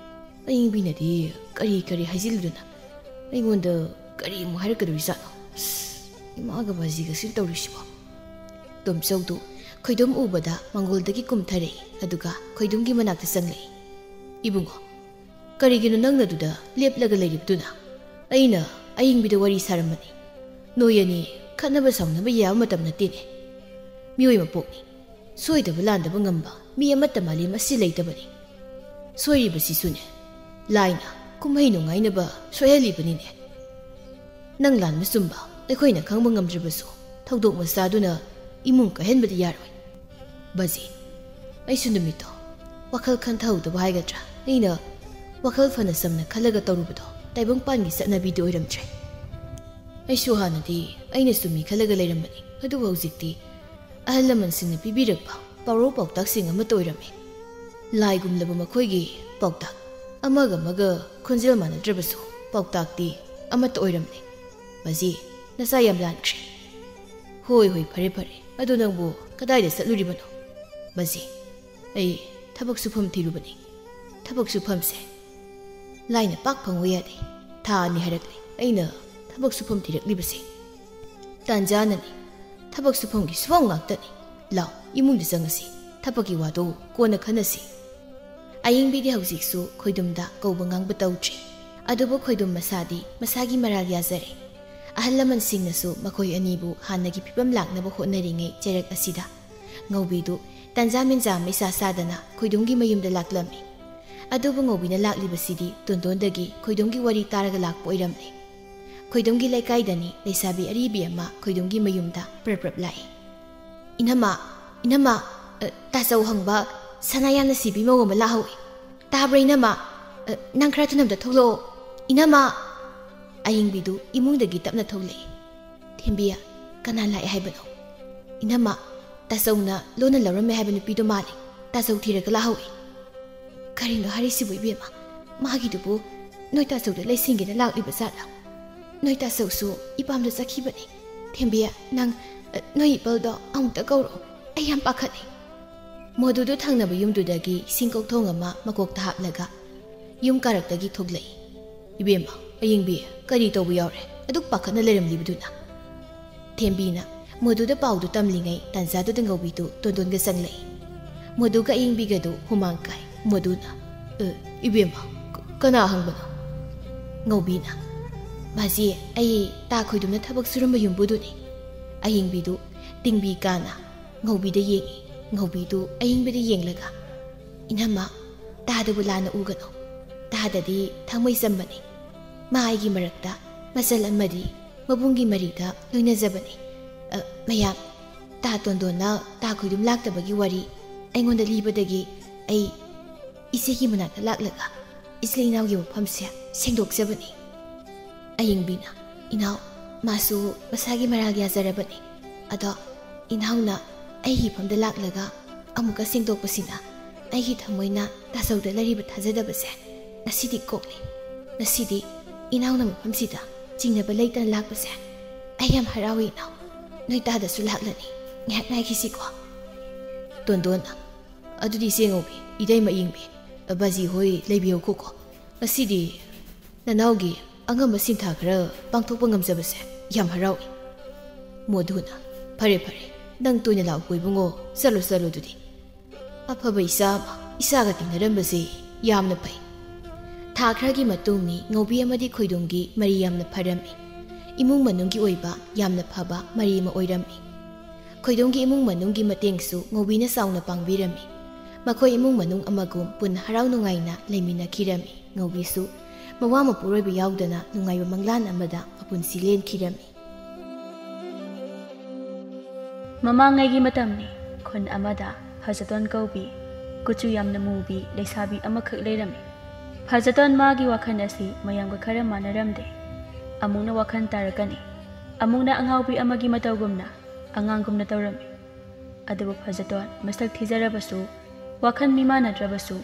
ꯑꯌꯤꯡꯕꯤꯅꯗꯤ ꯀꯔꯤ ꯀꯔꯤ ꯍꯥꯏꯖꯤꯜꯂꯨꯗꯅ ꯑꯩꯉꯣꯟꯗ ꯀꯔꯤ ꯑꯃꯨꯛ ꯍꯥꯏꯔꯛꯀꯗꯧꯔꯤꯖꯥꯠꯅꯣ? ꯑꯁ, ꯏꯃꯥꯒ ꯕꯥꯖꯤꯒꯁꯤ ꯇꯧꯔꯤꯁꯤꯕꯣ?" ꯇꯣꯝꯆꯧꯗꯨ ꯈꯣꯏꯗꯨꯝ ꯎꯕꯗ ꯃꯪꯒꯣꯜꯗꯒꯤ ꯀꯨꯝꯊꯔꯛꯏ, ꯑꯗꯨꯒ ꯈꯣꯏꯗꯨꯝꯒꯤ ꯃꯅꯥꯛꯇ ꯆꯪꯂꯛꯏ꯫ "ꯏꯕꯨꯡꯉꯣ, ꯀꯔꯤꯒꯤꯅꯣ ꯅꯪꯅ ꯑꯗꯨꯗ ꯂꯦꯞꯂꯒ ꯂꯩꯔꯤꯕꯗꯨꯅ? ꯑꯩꯅ ꯑꯌꯤꯡꯕꯤꯗ ꯋꯥꯔꯤ ꯁꯥꯔꯝꯕꯅꯤ꯫ ꯅꯣꯏ ꯑꯅꯤ ꯈꯠꯅꯕ ꯁꯥꯎꯅꯕ ꯌꯥꯕ ꯃꯇꯝ ꯅꯠꯇꯦꯅꯦ꯫ ꯃꯤꯑꯣꯏ ꯃꯄꯣꯛꯅꯤ꯫ ꯁꯣꯏꯗꯕ ꯂꯥꯟꯗꯕ ꯉꯝꯕ ꯃꯤ ꯑꯃꯠꯇ ꯃꯥꯂꯦꯝ ꯑꯁꯤ ꯂꯩꯇꯕꯅꯤ꯫ ꯁꯣꯏꯔꯤꯕꯁꯤꯁꯨꯅꯦ, ꯂꯥꯏꯅ ꯀꯨꯝꯍꯩ ꯅꯨꯡꯉꯥꯏꯅꯕ ꯁꯣꯏꯍꯜꯂꯤꯕꯅꯤꯅꯦ꯫ ꯅꯪ ꯂꯥꯟꯕ ꯆꯨꯝꯕ ꯑꯩꯈꯣꯏꯅ ꯈꯪꯕ ꯉꯝꯗ꯭ꯔꯕꯁꯨ, ꯊꯧꯗꯣꯛ ꯃꯆꯥꯗꯨꯅ ꯏꯃꯨꯡ ꯀꯥꯏꯍꯟꯕꯗꯤ ꯌꯥꯔꯣꯏ꯫ ꯕꯥꯖꯤ, ꯑꯩꯁꯨ ꯅꯨꯃꯤꯠꯇꯣ ꯋꯥꯈꯜ ꯈꯟꯊꯍꯧꯗꯕ ꯍꯥꯏꯒꯗ꯭ꯔꯥ, ꯑꯩꯅ ꯋꯥꯈꯜ ꯐꯅ ꯆꯝꯅ ꯈꯜꯂꯒ ꯇꯧꯔꯨꯕꯗꯣ ꯇꯥꯏꯕꯪꯄꯥꯟꯒꯤ ꯆꯠꯅꯕꯤꯗꯤ ꯑꯣꯏꯔꯝꯗ꯭ꯔꯦ꯫ ꯑꯩꯁꯨ ꯍꯥꯟꯅꯗꯤ ꯑꯩꯅ ꯆꯨꯝꯃꯤ ꯈꯜꯂꯒ ꯂꯩꯔꯝꯕꯅꯤ, ꯑꯗꯨꯕꯨ ꯍꯧꯖꯤꯛꯇꯤ ꯑꯍꯜ ꯂꯃꯟꯁꯤꯡꯅ ꯄꯤꯕꯤꯔꯛꯄ ꯄꯥꯎꯔꯧ ꯄꯥꯎꯇꯥꯛꯁꯤꯡ ꯑꯃꯠꯇ ꯑꯣꯏꯔꯝꯃꯤ꯫ ꯂꯥꯏꯒꯨꯝꯂꯕ ꯃꯈꯣꯏꯒꯤ ꯄꯥꯎꯇꯥꯛ, ꯑꯃꯒ ꯑꯃꯒ ꯈꯣꯟꯖꯦꯜ ꯃꯥꯟꯅꯗ꯭ꯔꯕꯁꯨ, ꯄꯥꯎꯇꯥꯛꯇꯤ ꯑꯃꯠꯇ ꯑꯣꯏꯔꯝꯂꯦ꯫ ꯕꯥꯖꯤ, ꯅꯆꯥ ꯌꯥꯝ ꯂꯥꯟꯈ꯭ꯔꯦ꯫ ꯍꯣꯏ, ꯍꯣꯏ, ꯐꯔꯦ, ꯐꯔꯦ꯫ ꯑꯗꯨ ꯅꯪꯕꯨ ꯀꯗꯥꯏꯗ ꯆꯠꯂꯨꯔꯤꯕꯅꯣ? ꯕꯥꯖꯤ, ꯑꯩ ꯊꯕꯛ ꯁꯨꯐꯝ ꯊꯤꯔꯨꯕꯅꯤ꯫ ꯊꯕꯛ ꯁꯨꯐꯝꯁꯦ ꯂꯥꯏꯅ ꯄꯥꯛ ꯐꯪꯉꯨ ꯌꯥꯗꯦ꯫ ꯊꯥ ꯑꯅꯤ ꯍꯥꯏꯔꯛꯂꯦ ꯑꯩꯅ ꯊꯕꯛ ꯁꯨꯐꯝ ꯊꯤꯔꯛꯂꯤꯕꯁꯦ꯫ ꯇꯥꯟꯖꯥꯅꯅꯤ꯫ ꯊꯕꯛ ꯁꯨꯐꯝꯒꯤ ꯁꯨꯐꯝ ꯉꯥꯛꯇꯅꯤ꯫ ꯂꯥꯎ, ꯏꯃꯨꯡꯗ ꯆꯪꯉꯁꯤ꯫ ꯊꯕꯛꯀꯤ ꯋꯥꯗꯣ ꯀꯣꯟꯅ ꯈꯟꯅꯁꯤ꯫ ꯑꯌꯤꯡꯕꯤꯗꯤ ꯍꯧꯖꯤꯛꯁꯨ ꯈꯣꯏꯗꯨꯝꯗ ꯀꯧꯕ ꯉꯥꯡꯕ ꯇꯧꯗ꯭ꯔꯤ꯫ ꯑꯗꯨꯕꯨ ꯈꯣꯏꯗꯨꯝ ꯃꯁꯥꯗꯤ ꯃꯁꯥꯒꯤ ꯃꯔꯥꯜ ꯌꯥꯖꯔꯦ꯫ ꯑꯍꯜ ꯂꯃꯟꯁꯤꯡꯅꯁꯨ ꯃꯈꯣꯏ ꯑꯅꯤꯕꯨ ꯍꯥꯟꯅꯒꯤ ꯐꯤꯕꯝ ꯂꯥꯛꯅꯕ ꯍꯣꯠꯅꯔꯤꯉꯩ ꯆꯩꯔꯛ ꯑꯁꯤꯗ ꯉꯧꯕꯤꯗꯨ ꯇꯟꯖꯥ ꯃꯦꯟꯖꯥ ꯃꯩꯁꯥ ꯁꯥꯗꯅ ꯈꯣꯏꯗꯨꯝꯒꯤ ꯃꯌꯨꯝꯗ ꯂꯥꯛꯂꯝꯃꯤ꯫ ꯑꯗꯨꯕꯨ ꯉꯧꯕꯤꯅ ꯂꯥꯛꯂꯤꯕꯁꯤꯗꯤ ꯇꯣꯟꯗꯣꯟꯗꯒꯤ ꯈꯣꯏꯗꯨꯝꯒꯤ ꯋꯥꯔꯤ ꯇꯥꯔꯒ ꯂꯥꯛꯄ ꯑꯣꯏꯔꯝꯂꯦ꯫ ꯈꯣꯏꯗꯨꯝꯒꯤ ꯂꯩꯀꯥꯏꯗꯅꯤ ꯂꯩꯁꯥꯕꯤ ꯑꯔꯤꯕꯤ ꯑꯃ ꯈꯣꯏꯗꯨꯝꯒꯤ ꯃꯌꯨꯝꯗ ꯄ꯭ꯔꯞ ꯄ꯭ꯔꯞ ꯂꯥꯛꯏ꯫ "ꯏꯅꯝꯃ, ꯏꯅꯝꯃ, ꯑ, ꯇꯥꯆꯧ ꯍꯪꯕ ꯁꯅꯥ ꯌꯥꯝꯅ ꯁꯤꯕꯤ ꯃꯧ ꯑꯃ ꯂꯥꯛꯍꯧꯏ꯫ ꯇꯥꯕ꯭ꯔꯥ ꯏꯅꯝꯃ? ꯑ, ꯅꯪ ꯈꯔ ꯊꯨꯅ ꯑꯝꯇ ꯊꯣꯛꯂꯛꯑꯣ꯫ ꯏꯅꯝꯃ!" ꯑꯌꯤꯡꯕꯤꯗꯨ ꯏꯃꯨꯡꯗꯒꯤ ꯇꯞꯅ ꯊꯣꯛꯂꯛꯏ꯫ "ꯊꯦꯝꯕꯤ, ꯀꯅꯥ ꯂꯥꯛꯑꯦ ꯍꯥꯏꯕꯅꯣ?" "ꯏꯅꯝꯃ, ꯇꯥꯆꯧꯅ ꯂꯣꯟꯅ ꯂꯧꯔꯝꯃꯦ ꯍꯥꯏꯕ ꯅꯨꯄꯤꯗꯣ ꯃꯥꯜꯂꯦ꯫ ꯇꯥꯆꯧ ꯊꯤꯔꯒ ꯂꯥꯛꯍꯧꯏ꯫" "ꯀꯔꯤꯅꯣ ꯍꯥꯏꯔꯤꯁꯤꯕꯨ ꯏꯕꯦꯝꯃ? ꯃꯥꯒꯤꯗꯨꯕꯨ ꯅꯣꯏ ꯇꯥꯆꯧꯗ ꯂꯩꯁꯤꯟꯒꯦꯅ ꯂꯥꯛꯂꯤꯕ ꯖꯥꯠꯂ? ꯅꯣꯏ ꯇꯥꯆꯧꯁꯨ ꯏꯄꯥꯝꯗ ꯆꯠꯈꯤꯕꯅꯤ꯫ ꯊꯦꯝꯕꯤ, ꯅꯪ, ꯑ, ꯅꯣꯏ ꯏꯄꯜꯗꯣ ꯑꯃꯨꯛꯇ ꯀꯧꯔꯛꯑꯣ꯫ ꯑꯩ ꯌꯥꯝ ꯄꯥꯈꯠꯂꯤ꯫" ꯃꯗꯨꯗꯨ ꯊꯪꯅꯕ ꯌꯨꯝꯗꯨꯗꯒꯤ ꯁꯤꯡꯀꯧꯊꯣꯡ ꯑꯃ ꯃꯀꯣꯛꯇ ꯍꯥꯞꯂꯒ ꯌꯨꯝ ꯀꯥꯔꯛꯇꯒꯤ ꯊꯣꯛꯂꯛꯏ꯫ "ꯏꯕꯦꯝꯃ, ꯑꯌꯤꯡꯕꯤ, ꯀꯔꯤ ꯇꯧꯕ ꯌꯥꯎꯔꯦ? ꯑꯗꯨꯛ ꯄꯥꯈꯠꯅ ꯂꯩꯔꯝꯂꯤꯕꯗꯨꯅ?" ꯊꯦꯝꯕꯤꯅ ꯃꯗꯨꯗ ꯄꯥꯎꯗꯨ ꯇꯝꯂꯤꯉꯩ ꯇꯥꯟꯖꯥꯗꯨꯗ ꯉꯧꯕꯤꯗꯨ ꯇꯣꯟꯗꯣꯟꯒ ꯆꯪꯂꯛꯏ꯫ ꯃꯗꯨꯒ ꯑꯌꯤꯡꯕꯤꯒꯗꯨ ꯍꯨꯃꯥꯡ ꯀꯥꯏ꯫ ꯃꯗꯨꯅ, "ꯑ, ꯏꯕꯦꯝꯃ, ꯀ-, ꯀꯅꯥ ꯍꯪꯕꯅꯣ?" ꯉꯧꯕꯤꯅ, "ꯃꯥꯁꯤ ꯑꯩ ꯇꯥ ꯈꯣꯏꯗꯨꯝꯅ ꯊꯕꯛ ꯁꯨꯔꯝꯕ ꯌꯨꯝꯕꯨꯗꯨꯅꯤ꯫" ꯑꯌꯤꯡꯕꯤꯗꯨ ꯇꯤꯡꯕꯤ ꯀꯥꯅ ꯉꯧꯕꯤꯗ ꯌꯦꯡꯏ꯫ ꯉꯧꯕꯤꯗꯨ ꯑꯌꯤꯡꯕꯤꯗ ꯌꯦꯡꯂꯒ, "ꯏꯅꯝꯃ, ꯇꯥꯗꯕꯨ ꯂꯥꯟꯅ ꯎꯒꯅꯨ꯫ ꯇꯥꯗꯗꯤ ꯊꯃꯣꯏ ꯆꯝꯕꯅꯤ꯫ ꯃꯥ ꯑꯩꯒꯤ ꯃꯔꯛꯇ ꯃꯆꯜ ꯑꯃꯗꯤ ꯃꯕꯨꯡꯒꯤ ꯃꯔꯤꯗ ꯂꯣꯏꯅꯖꯕꯅꯤ꯫ ꯑ, ꯃꯌꯥꯝ, ꯇꯥ ꯇꯣꯟꯗꯣꯟꯅ ꯇꯥ ꯈꯣꯏꯗꯨꯝ ꯂꯥꯛꯇꯕꯒꯤ ꯋꯥꯔꯤ ꯑꯩꯉꯣꯟꯗ ꯂꯤꯕꯗꯒꯤ ꯑꯩ ꯏꯆꯦꯒꯤ ꯃꯅꯥꯛꯇ ꯂꯥꯛꯂꯒ ꯏꯆꯤꯜ ꯏꯅꯥꯎꯒꯤ ꯋꯥꯐꯝꯁꯦ ꯁꯦꯡꯗꯣꯛꯆꯕꯅꯤ꯫ ꯑꯌꯤꯡꯕꯤꯅ, "ꯏꯅꯥꯎ, ꯃꯥꯁꯨ ꯃꯁꯥꯒꯤ ꯃꯔꯥꯜ ꯌꯥꯖꯔꯕꯅꯤ꯫ ꯑꯗꯣ ꯏꯅꯥꯎꯅ ꯑꯩꯒꯤ ꯏꯐꯝꯗ ꯂꯥꯛꯂꯒ ꯑꯃꯨꯛꯀ ꯁꯦꯡꯗꯣꯛꯄꯁꯤꯅ ꯑꯩꯒꯤ ꯊꯃꯣꯏꯅ ꯇꯥꯖꯧꯗ ꯂꯩꯔꯤꯕ ꯊꯥꯖꯗꯕꯁꯦ ꯉꯁꯤꯗꯤ ꯀꯣꯛꯂꯦ꯫ ꯉꯁꯤꯗꯤ ꯏꯅꯥꯎꯅ ꯃꯐꯝꯁꯤꯗ ꯆꯤꯡꯅꯕ ꯂꯩꯇꯅ ꯂꯥꯛꯄꯁꯦ ꯑꯩ ꯌꯥꯝ ꯍꯔꯥꯎꯏ ꯏꯅꯥꯎ꯫ ꯅꯣꯏ ꯇꯥꯗꯁꯨ ꯂꯥꯛꯂꯅꯤ꯫ ꯉꯥꯏꯍꯥꯛ ꯉꯥꯏꯈꯤꯁꯤꯀꯣ꯫" ꯇꯣꯟꯗꯣꯟꯅ, "ꯑꯗꯨꯗꯤ ꯏꯆꯦ ꯉꯧꯕꯤ, ꯏꯇꯩꯃ ꯑꯌꯤꯡꯕꯤ, ꯕꯥꯖꯤ ꯍꯣꯏ ꯂꯩꯕꯤꯌꯨꯀꯣ꯫ ꯉꯁꯤꯗꯤ ꯅꯅꯥꯎꯒꯤ ꯑꯉꯝꯕ ꯁꯤꯟꯊꯥ ꯈꯔ ꯄꯥꯡꯊꯣꯛꯄ ꯉꯝꯖꯕꯁꯦ ꯌꯥꯝ ꯍꯔꯥꯎꯏ꯫" ꯃꯣꯗꯨꯅ, "ꯐꯔꯦ ꯐꯔꯦ, ꯅꯪ ꯇꯣꯏꯅ ꯂꯥꯛꯎꯀꯣ ꯏꯕꯨꯡꯉꯣ, ꯆꯠꯂꯣ ꯆꯠꯂꯣ ꯑꯗꯨꯗꯤ꯫ ꯑꯐꯕ ꯏꯆꯥ ꯑꯃ ꯏꯆꯥꯒ ꯇꯤꯟꯅꯔꯝꯕꯁꯦ ꯌꯥꯝꯅ ꯐꯩ꯫" ꯊꯥ ꯈꯔꯒꯤ ꯃꯇꯨꯡꯅꯤ ꯉꯧꯕꯤ ꯑꯃꯗꯤ ꯈꯣꯏꯗꯣꯝꯒꯤ ꯃꯔꯤ ꯌꯥꯝꯅ ꯐꯔꯝꯃꯤ꯫ ꯏꯃꯨꯡ ꯃꯅꯨꯡꯒꯤ ꯑꯣꯏꯕ ꯌꯥꯝꯅ ꯐꯕ ꯃꯔꯤ ꯑꯃ ꯑꯣꯏꯔꯝꯃꯤ꯫ ꯈꯣꯏꯗꯣꯝꯒꯤ ꯏꯃꯨꯡ ꯃꯅꯨꯡꯒꯤ ꯃꯇꯦꯡꯁꯨ ꯉꯧꯕꯤꯅ ꯆꯥꯎꯅ ꯄꯥꯡꯕꯤꯔꯝꯃꯤ꯫ ꯃꯈꯣꯏ ꯏꯃꯨꯡ ꯃꯅꯨꯡ ꯑꯃꯒꯨꯝ ꯄꯨꯟꯅ ꯍꯔꯥꯎ ꯅꯨꯡꯉꯥꯏꯅ ꯂꯩꯃꯤꯟꯅꯈꯤꯔꯝꯃꯤ꯫ ꯉꯧꯕꯤꯁꯨ ꯃꯋꯥ ꯃꯄꯨꯔꯣꯏꯕ ꯌꯥꯎꯗꯅ ꯅꯨꯡꯉꯥꯏꯕ ꯃꯪꯂꯥꯟ ꯑꯃꯗ ꯃꯄꯨꯟꯁꯤ ꯂꯦꯟꯈꯤꯔꯝꯃꯤ꯫ ꯃꯃꯥꯡꯉꯩꯒꯤ ꯃꯇꯝꯅꯤ꯫ ꯈꯨꯟ ꯑꯃꯗ ꯐꯖꯇꯣꯟ ꯀꯧꯕꯤ, ꯀꯨꯆꯨ ꯌꯥꯝꯅ ꯃꯨꯕꯤ ꯂꯩꯁꯥꯕꯤ ꯑꯃꯈꯛ ꯂꯩꯔꯝꯃꯤ꯫ ꯐꯖꯇꯣꯟ ꯃꯥꯒꯤ ꯋꯥꯈꯜ ꯑꯁꯤ ꯃꯌꯥꯝꯒ ꯈꯔ ꯃꯥꯟꯅꯔꯝꯗꯦ꯫ ꯑꯃꯨꯛꯅ ꯋꯥꯈꯜ ꯇꯥꯔꯛꯀꯅꯤ, ꯑꯃꯨꯛꯅ ꯑꯉꯥꯎꯕꯤ ꯑꯃꯒꯤ ꯃꯇꯧꯒꯨꯝꯅ ꯑꯉꯥꯡꯒꯨꯝꯅ ꯇꯧꯔꯝꯃꯤ꯫ ꯑꯗꯨꯕꯨ ꯐꯖꯇꯣꯟ ꯃꯁꯛ ꯊꯤꯖꯔꯕꯁꯨ, ꯋꯥꯈꯜ ꯃꯤꯃꯥꯟꯅꯗ꯭ꯔꯕꯁꯨ,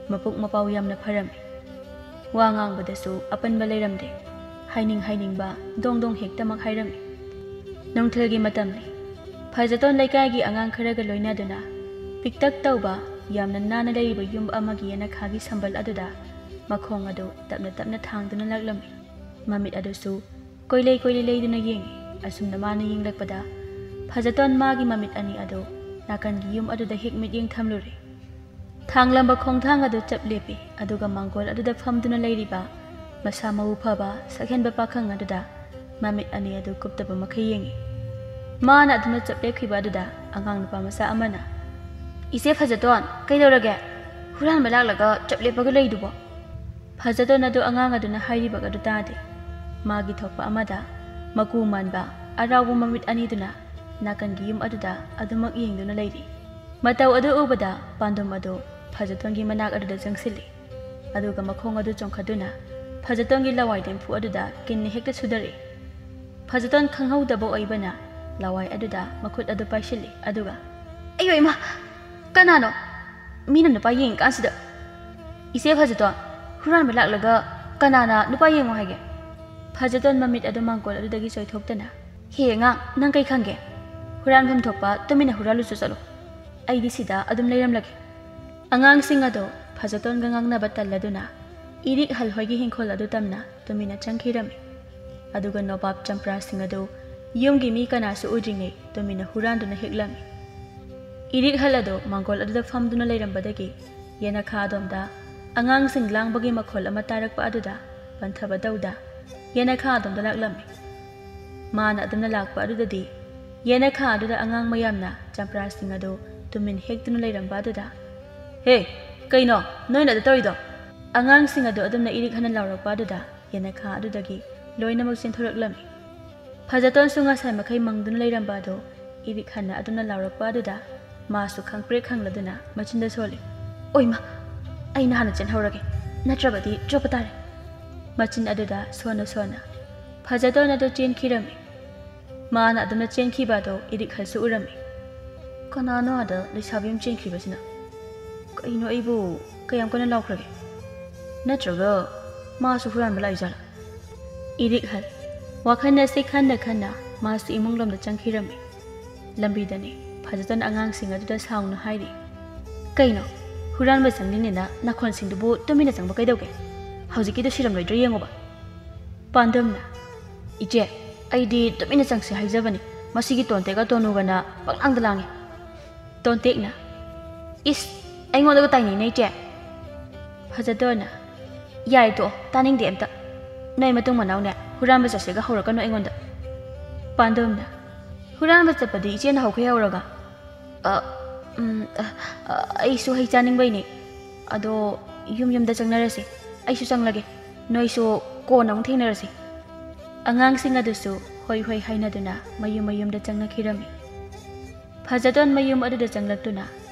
ꯃꯄꯨꯛ ꯃꯄꯥꯎ ꯌꯥꯝꯅ ꯐꯔꯝꯃꯤ꯫ ꯋꯥ ꯉꯥꯡꯕꯗꯁꯨ ꯑꯄꯟꯕ ꯂꯩꯔꯝꯗꯦ꯫ ꯍꯥꯏꯅꯤꯡ ꯍꯥꯏꯅꯤꯡꯕ ꯗꯣꯡ ꯗꯣꯡ ꯍꯦꯛꯇꯃꯛ ꯍꯥꯏꯔꯝꯃꯤ꯫ ꯅꯨꯡꯊꯤꯜꯒꯤ ꯃꯇꯝꯅꯤ꯫ ꯐꯖꯇꯣꯟ ꯂꯩꯀꯥꯏꯒꯤ ꯑꯉꯥꯡ ꯈꯔꯒ ꯂꯣꯏꯅꯗꯨꯅ ꯄꯤꯛꯇꯛ ꯇꯧꯕ, ꯌꯥꯝꯅ ꯅꯥꯟꯅ ꯂꯩꯔꯤꯕ ꯌꯨꯝ ꯑꯃꯒꯤ ꯌꯦꯅꯈꯥꯒꯤ ꯁꯝꯕꯜ ꯑꯗꯨꯗ ꯃꯈꯣꯡ ꯑꯗꯨ ꯇꯞꯅ ꯇꯞꯅ ꯊꯥꯡꯗꯨꯅ ꯂꯥꯛꯂꯝꯃꯤ꯫ ꯃꯃꯤꯠ ꯑꯗꯨꯁꯨ ꯀꯣꯏꯂꯩ ꯀꯣꯏꯂꯩ ꯂꯩꯗꯨꯅ ꯌꯦꯡꯉꯤ꯫ ꯑꯁꯨꯝꯅ ꯃꯥꯅ ꯌꯦꯡꯂꯛꯄꯗ ꯐꯖꯇꯣꯟ ꯃꯥꯒꯤ ꯃꯃꯤꯠ ꯑꯅꯤ ꯑꯗꯨ ꯅꯥꯀꯟꯒꯤ ꯌꯨꯝ ꯑꯗꯨꯗ ꯍꯦꯛ ꯃꯤꯠꯌꯦꯡ ꯊꯝꯂꯨꯔꯦ꯫ ꯊꯥꯡꯂꯝꯕ ꯈꯣꯡꯊꯥꯡ ꯑꯗꯨ ꯆꯞ ꯂꯦꯞꯄꯤ, ꯑꯗꯨꯒ ꯃꯥꯡꯒꯣꯜ ꯑꯗꯨꯗ ꯐꯝꯗꯨꯅ ꯂꯩꯔꯤꯕ ꯃꯁꯥ ꯃꯎ ꯐꯕ ꯁꯛꯍꯦꯟꯕ ꯄꯥꯈꯪ ꯑꯗꯨꯗ ꯃꯃꯤꯠ ꯑꯅꯤ ꯑꯗꯨ ꯀꯨꯞꯇꯕ ꯃꯈꯩ ꯌꯦꯡꯉꯤ꯫ ꯃꯥꯅ ꯑꯗꯨꯅ ꯆꯞ ꯂꯦꯞꯈꯤꯕ ꯑꯗꯨꯗ ꯑꯉꯥꯡ ꯅꯨꯄꯥ ꯃꯆꯥ ꯑꯃꯅ, "ꯏꯆꯦ ꯐꯖꯇꯣꯟ, ꯀꯩꯗꯧꯔꯒꯦ? ꯍꯨꯔꯥꯟꯕ ꯂꯥꯛꯂꯒ ꯆꯞ ꯂꯦꯞꯄꯒ ꯂꯩꯗꯨꯕꯣ?" ꯐꯖꯇꯣꯟ ꯑꯗꯨ ꯑꯉꯥꯡ ꯑꯗꯨꯅ ꯍꯥꯏꯔꯤꯕ ꯑꯗꯨ ꯇꯥꯗꯦ꯫ ꯃꯥꯒꯤ ꯊꯣꯛꯄ ꯑꯃꯗ ꯃꯀꯨ ꯃꯥꯟꯕ ꯑꯔꯥꯎꯕ ꯃꯃꯤꯠ ꯑꯅꯤꯗꯨꯅ ꯅꯥꯀꯟꯒꯤ ꯌꯨꯝ ꯑꯗꯨꯗ ꯑꯗꯨꯃꯛ ꯌꯦꯡꯗꯨꯅ ꯂꯩꯔꯤ꯫ ꯃꯇꯧ ꯑꯗꯨ ꯎꯕꯗ ꯄꯥꯟꯗꯨꯝ ꯑꯗꯨ ꯐꯖꯇꯣꯟꯒꯤ ꯃꯅꯥꯛ ꯑꯗꯨꯗ ꯆꯪꯁꯤꯜꯂꯤ꯫ ꯑꯗꯨꯒ ꯃꯈꯣꯡ ꯑꯗꯨ ꯆꯣꯡꯈꯠꯇꯨꯅ ꯐꯖꯇꯣꯟꯒꯤ ꯂꯋꯥꯏ ꯗꯦꯝꯐꯨ ꯑꯗꯨꯗ ꯀꯤꯟꯅ ꯍꯦꯛꯇ ꯁꯨꯗꯔꯛꯏ꯫ ꯐꯖꯇꯣꯟ ꯈꯪꯍꯧꯗꯕ ꯑꯣꯏꯕꯅ ꯂꯋꯥꯏ ꯑꯗꯨꯗ ꯃꯈꯨꯠ ꯑꯗꯨ ꯄꯥꯏꯁꯤꯜꯂꯤ꯫ ꯑꯗꯨꯒ, "ꯑꯌꯣ ꯏꯃꯥ! ꯀꯅꯥꯅꯣ? ꯃꯤꯅ ꯅꯨꯄꯥ ꯌꯦꯡꯉꯤꯀꯥꯟꯁꯤꯗ!" "ꯏꯆꯦ ꯐꯖꯇꯣꯟ, ꯍꯨꯔꯥꯟꯕ ꯂꯥꯛꯂꯒ ꯀꯅꯥꯅ ꯅꯨꯄꯥ ꯌꯦꯡꯉꯣ ꯍꯥꯏꯒꯦ?" ꯐꯖꯇꯣꯟ ꯃꯃꯤꯠ ꯑꯗꯨ ꯃꯥꯡꯒꯣꯜ ꯑꯗꯨꯗꯒꯤ ꯆꯣꯏꯊꯣꯛꯇꯅ, "ꯍꯦ ꯑꯉꯥꯡ, ꯅꯪ ꯀꯩ ꯈꯪꯒꯦ? ꯍꯨꯔꯥꯟꯐꯝ ꯊꯣꯛꯄ ꯇꯨꯃꯤꯟꯅ ꯍꯨꯔꯥꯜꯂꯨꯆꯣ ꯆꯠꯂꯣ꯫ ꯑꯩꯗꯤ ꯁꯤꯗ ꯑꯗꯨꯝ ꯂꯩꯔꯝꯂꯒꯦ꯫" ꯑꯉꯥꯡꯁꯤꯡ ꯑꯗꯨ ꯐꯖꯇꯣꯟꯒ ꯉꯥꯡꯅꯕ ꯇꯜꯂꯗꯨꯅ ꯏꯔꯤꯛ ꯍꯜꯍꯣꯏꯒꯤ ꯍꯤꯡꯈꯣꯜ ꯑꯗꯨ ꯇꯝꯅ ꯇꯨꯃꯤꯟꯅ ꯆꯪꯈꯤꯔꯝꯃꯤ꯫ ꯑꯗꯨꯒ ꯅꯣꯕꯥꯞ ꯆꯝꯄ꯭ꯔꯥꯁꯤꯡ ꯑꯗꯨ ꯌꯨꯝꯒꯤ ꯃꯤ ꯀꯅꯥꯁꯨ ꯎꯗ꯭ꯔꯤꯉꯩ ꯇꯨꯃꯤꯟꯅ ꯍꯨꯔꯥꯟꯗꯨꯅ ꯍꯦꯛꯂꯝꯃꯤ꯫ ꯏꯔꯤꯛ ꯍꯜ ꯑꯗꯨ ꯃꯥꯡꯒꯣꯜ ꯑꯗꯨꯗ ꯐꯝꯗꯨꯅ ꯂꯩꯔꯝꯕꯗꯒꯤ ꯌꯦꯅꯈꯥ ꯑꯗꯣꯝꯗ ꯑꯉꯥꯡꯁꯤꯡ ꯂꯥꯡꯕꯒꯤ ꯃꯈꯣꯜ ꯑꯃ ꯇꯥꯔꯛꯄ ꯑꯗꯨꯗ ꯄꯟꯊꯕ ꯇꯧꯗ ꯌꯦꯅꯈꯥ ꯑꯗꯣꯝꯗ ꯂꯥꯛꯂꯝꯃꯤ꯫ ꯃꯥꯅ ꯑꯗꯨꯝꯅ ꯂꯥꯛꯄ ꯑꯗꯨꯗꯗꯤ ꯌꯦꯅꯈꯥ ꯑꯗꯨꯗ ꯑꯉꯥꯡ ꯃꯌꯥꯝꯅ ꯆꯝꯄ꯭ꯔꯥꯁꯤꯡ ꯑꯗꯨ ꯇꯨꯃꯤꯟ ꯍꯦꯛꯇꯨꯅ ꯂꯩꯔꯝꯕ ꯑꯗꯨꯗ, "ꯍꯦ, ꯀꯩꯅꯣ ꯅꯣꯏꯅ ꯑꯗꯨ ꯇꯧꯔꯤꯗꯣ?" ꯑꯉꯥꯡꯁꯤꯡ ꯑꯗꯨ ꯑꯗꯨꯝꯅ ꯏꯔꯤꯛ ꯍꯟꯅ ꯂꯥꯎꯔꯛꯄ ꯑꯗꯨꯗ ꯌꯦꯅꯈꯥ ꯑꯗꯨꯗꯒꯤ ꯂꯣꯏꯅꯃꯛ ꯆꯦꯟꯊꯣꯔꯛꯂꯝꯃꯤ꯫ ꯐꯖꯇꯣꯟꯁꯨ ꯉꯁꯥꯏ ꯃꯈꯩ ꯃꯪꯗꯨꯅ ꯂꯩꯔꯝꯕ ꯑꯗꯨ ꯏꯔꯤꯛ ꯍꯟꯅ ꯑꯗꯨꯝꯅ ꯂꯥꯎꯔꯛꯄ ꯑꯗꯨꯗ ꯃꯥꯁꯨ ꯈꯪꯄ꯭ꯔꯦꯛ ꯈꯪꯂꯗꯨꯅ ꯃꯆꯤꯟꯗ ꯁꯣꯜꯂꯤ꯫ "ꯑꯣꯏꯃ! ꯑꯩꯅ ꯍꯥꯟꯅ ꯆꯦꯟꯍꯧꯔꯒꯦ, ꯅꯠꯇ꯭ꯔꯕꯗꯤ ꯆꯣꯞꯄ ꯇꯥꯔꯦ꯫" ꯃꯆꯤꯟ ꯑꯗꯨꯗ ꯁꯣꯟꯅ ꯁꯣꯟꯅ ꯐꯖꯇꯣꯟ ꯑꯗꯨ ꯆꯦꯟꯈꯤꯔꯝꯃꯤ꯫ ꯃꯥꯅ ꯑꯗꯨꯝꯅ ꯆꯦꯟꯈꯤꯕ ꯑꯗꯨ ꯏꯔꯤꯛ ꯍꯜꯁꯨ ꯎꯔꯝꯃꯤ꯫ "ꯀꯅꯥꯅꯣ ꯑꯥꯗ ꯂꯩꯁꯥꯕꯤ ꯑꯃ ꯆꯦꯟꯈꯤꯕꯁꯤꯅ? ꯀꯩꯅꯣ, ꯑꯩꯕꯨ ꯀꯌꯥꯝ ꯀꯟꯅ ꯂꯥꯎꯈ꯭ꯔꯒꯦ? ꯅꯠꯇ꯭ꯔꯒ ꯃꯥꯁꯨ ꯍꯨꯔꯥꯟꯕ ꯂꯥꯛꯏꯖꯥꯠꯂꯥ?" ꯏꯔꯤꯛ ꯍꯜ ꯋꯥꯈꯜ ꯑꯁꯤ ꯈꯟꯅ ꯈꯟꯅ ꯃꯥꯁꯨ ꯏꯃꯨꯡ ꯂꯣꯝꯗ ꯆꯪꯈꯤꯔꯝꯃꯤ꯫ ꯂꯝꯕꯤꯗꯅꯤ ꯐꯖꯇꯣꯟ ꯑꯉꯥꯡꯁꯤꯡ ꯑꯗꯨꯗ ꯁꯥꯎꯅ ꯍꯥꯏꯔꯤ, "ꯀꯩꯅꯣ, ꯍꯨꯔꯥꯟꯕ ꯆꯪꯅꯤꯡꯅꯤꯅ ꯅꯥꯈꯣꯟꯁꯤꯡꯗꯨꯕꯨ ꯇꯨꯃꯤꯟꯅ ꯆꯪꯕ ꯀꯩꯗꯧꯒꯦ? ꯍꯧꯖꯤꯛꯀꯤꯗꯨ ꯁꯤꯔꯝꯂꯣꯏꯗ꯭ꯔꯥ ꯌꯦꯡꯉꯨꯕ꯫" ꯄꯥꯟꯗꯝꯅ, "ꯏꯆꯦ, ꯑꯩꯗꯤ ꯇꯨꯃꯤꯟꯅ ꯆꯪꯁꯤ ꯍꯥꯏꯖꯕꯅꯤ, ꯃꯁꯤꯒꯤ ꯇꯣꯟꯇꯦꯛ ꯑꯇꯣꯅꯨꯒꯅ ꯄꯪꯂꯥꯡꯗ ꯂꯥꯡꯉꯤ꯫" ꯇꯣꯟꯇꯦꯛꯅ, "ꯏꯁ, ꯑꯩꯉꯣꯟꯗꯒ ꯇꯥꯏꯅꯩꯅꯦ ꯏꯆꯦ꯫" ꯐꯖꯇꯣꯟꯅ, "ꯌꯥꯔꯦ ꯇꯣꯛꯑꯣ, ꯇꯥꯅꯤꯡꯗꯦ ꯑꯝꯇ꯫ ꯅꯣꯏ ꯃꯇꯨꯡ ꯃꯅꯥꯎꯅꯦ ꯍꯨꯔꯥꯟꯕ ꯆꯠꯁꯦꯒ ꯍꯧꯔꯛꯀꯅꯨ ꯑꯩꯉꯣꯟꯗ꯫" ꯄꯥꯟꯗꯝꯅ, "ꯍꯨꯔꯥꯟꯕ ꯆꯠꯄꯗꯤ ꯏꯆꯦꯅ ꯍꯧꯈꯩ ꯍꯧꯔꯒ?" "ꯑ, ꯎꯝ, ꯑ, ꯑ, ꯑꯩꯁꯨ ꯍꯩ ꯆꯥꯅꯤꯡꯕꯩꯅꯦ꯫ ꯑꯗꯣ ꯌꯨꯝ ꯌꯨꯝꯗ ꯆꯪꯅꯔꯁꯤ꯫ ꯑꯩꯁꯨ ꯆꯪꯂꯒꯦ꯫ ꯅꯣꯏꯁꯨ ꯀꯣꯟꯅ ꯑꯃꯨꯛ ꯊꯦꯡꯅꯔꯁꯤ꯫ ꯑꯉꯥꯡꯁꯤꯡ ꯑꯗꯨꯁꯨ ꯍꯣꯏ ꯍꯣꯏ ꯍꯥꯏꯅꯗꯨꯅ ꯃꯌꯨꯝ ꯃꯌꯨꯝꯗ ꯆꯪꯅꯈꯤꯔꯝꯃꯤ꯫ ꯐꯖꯇꯣꯟ ꯃꯌꯨꯝ ꯑꯗꯨꯗ ꯆꯪꯂꯛꯇꯨꯅ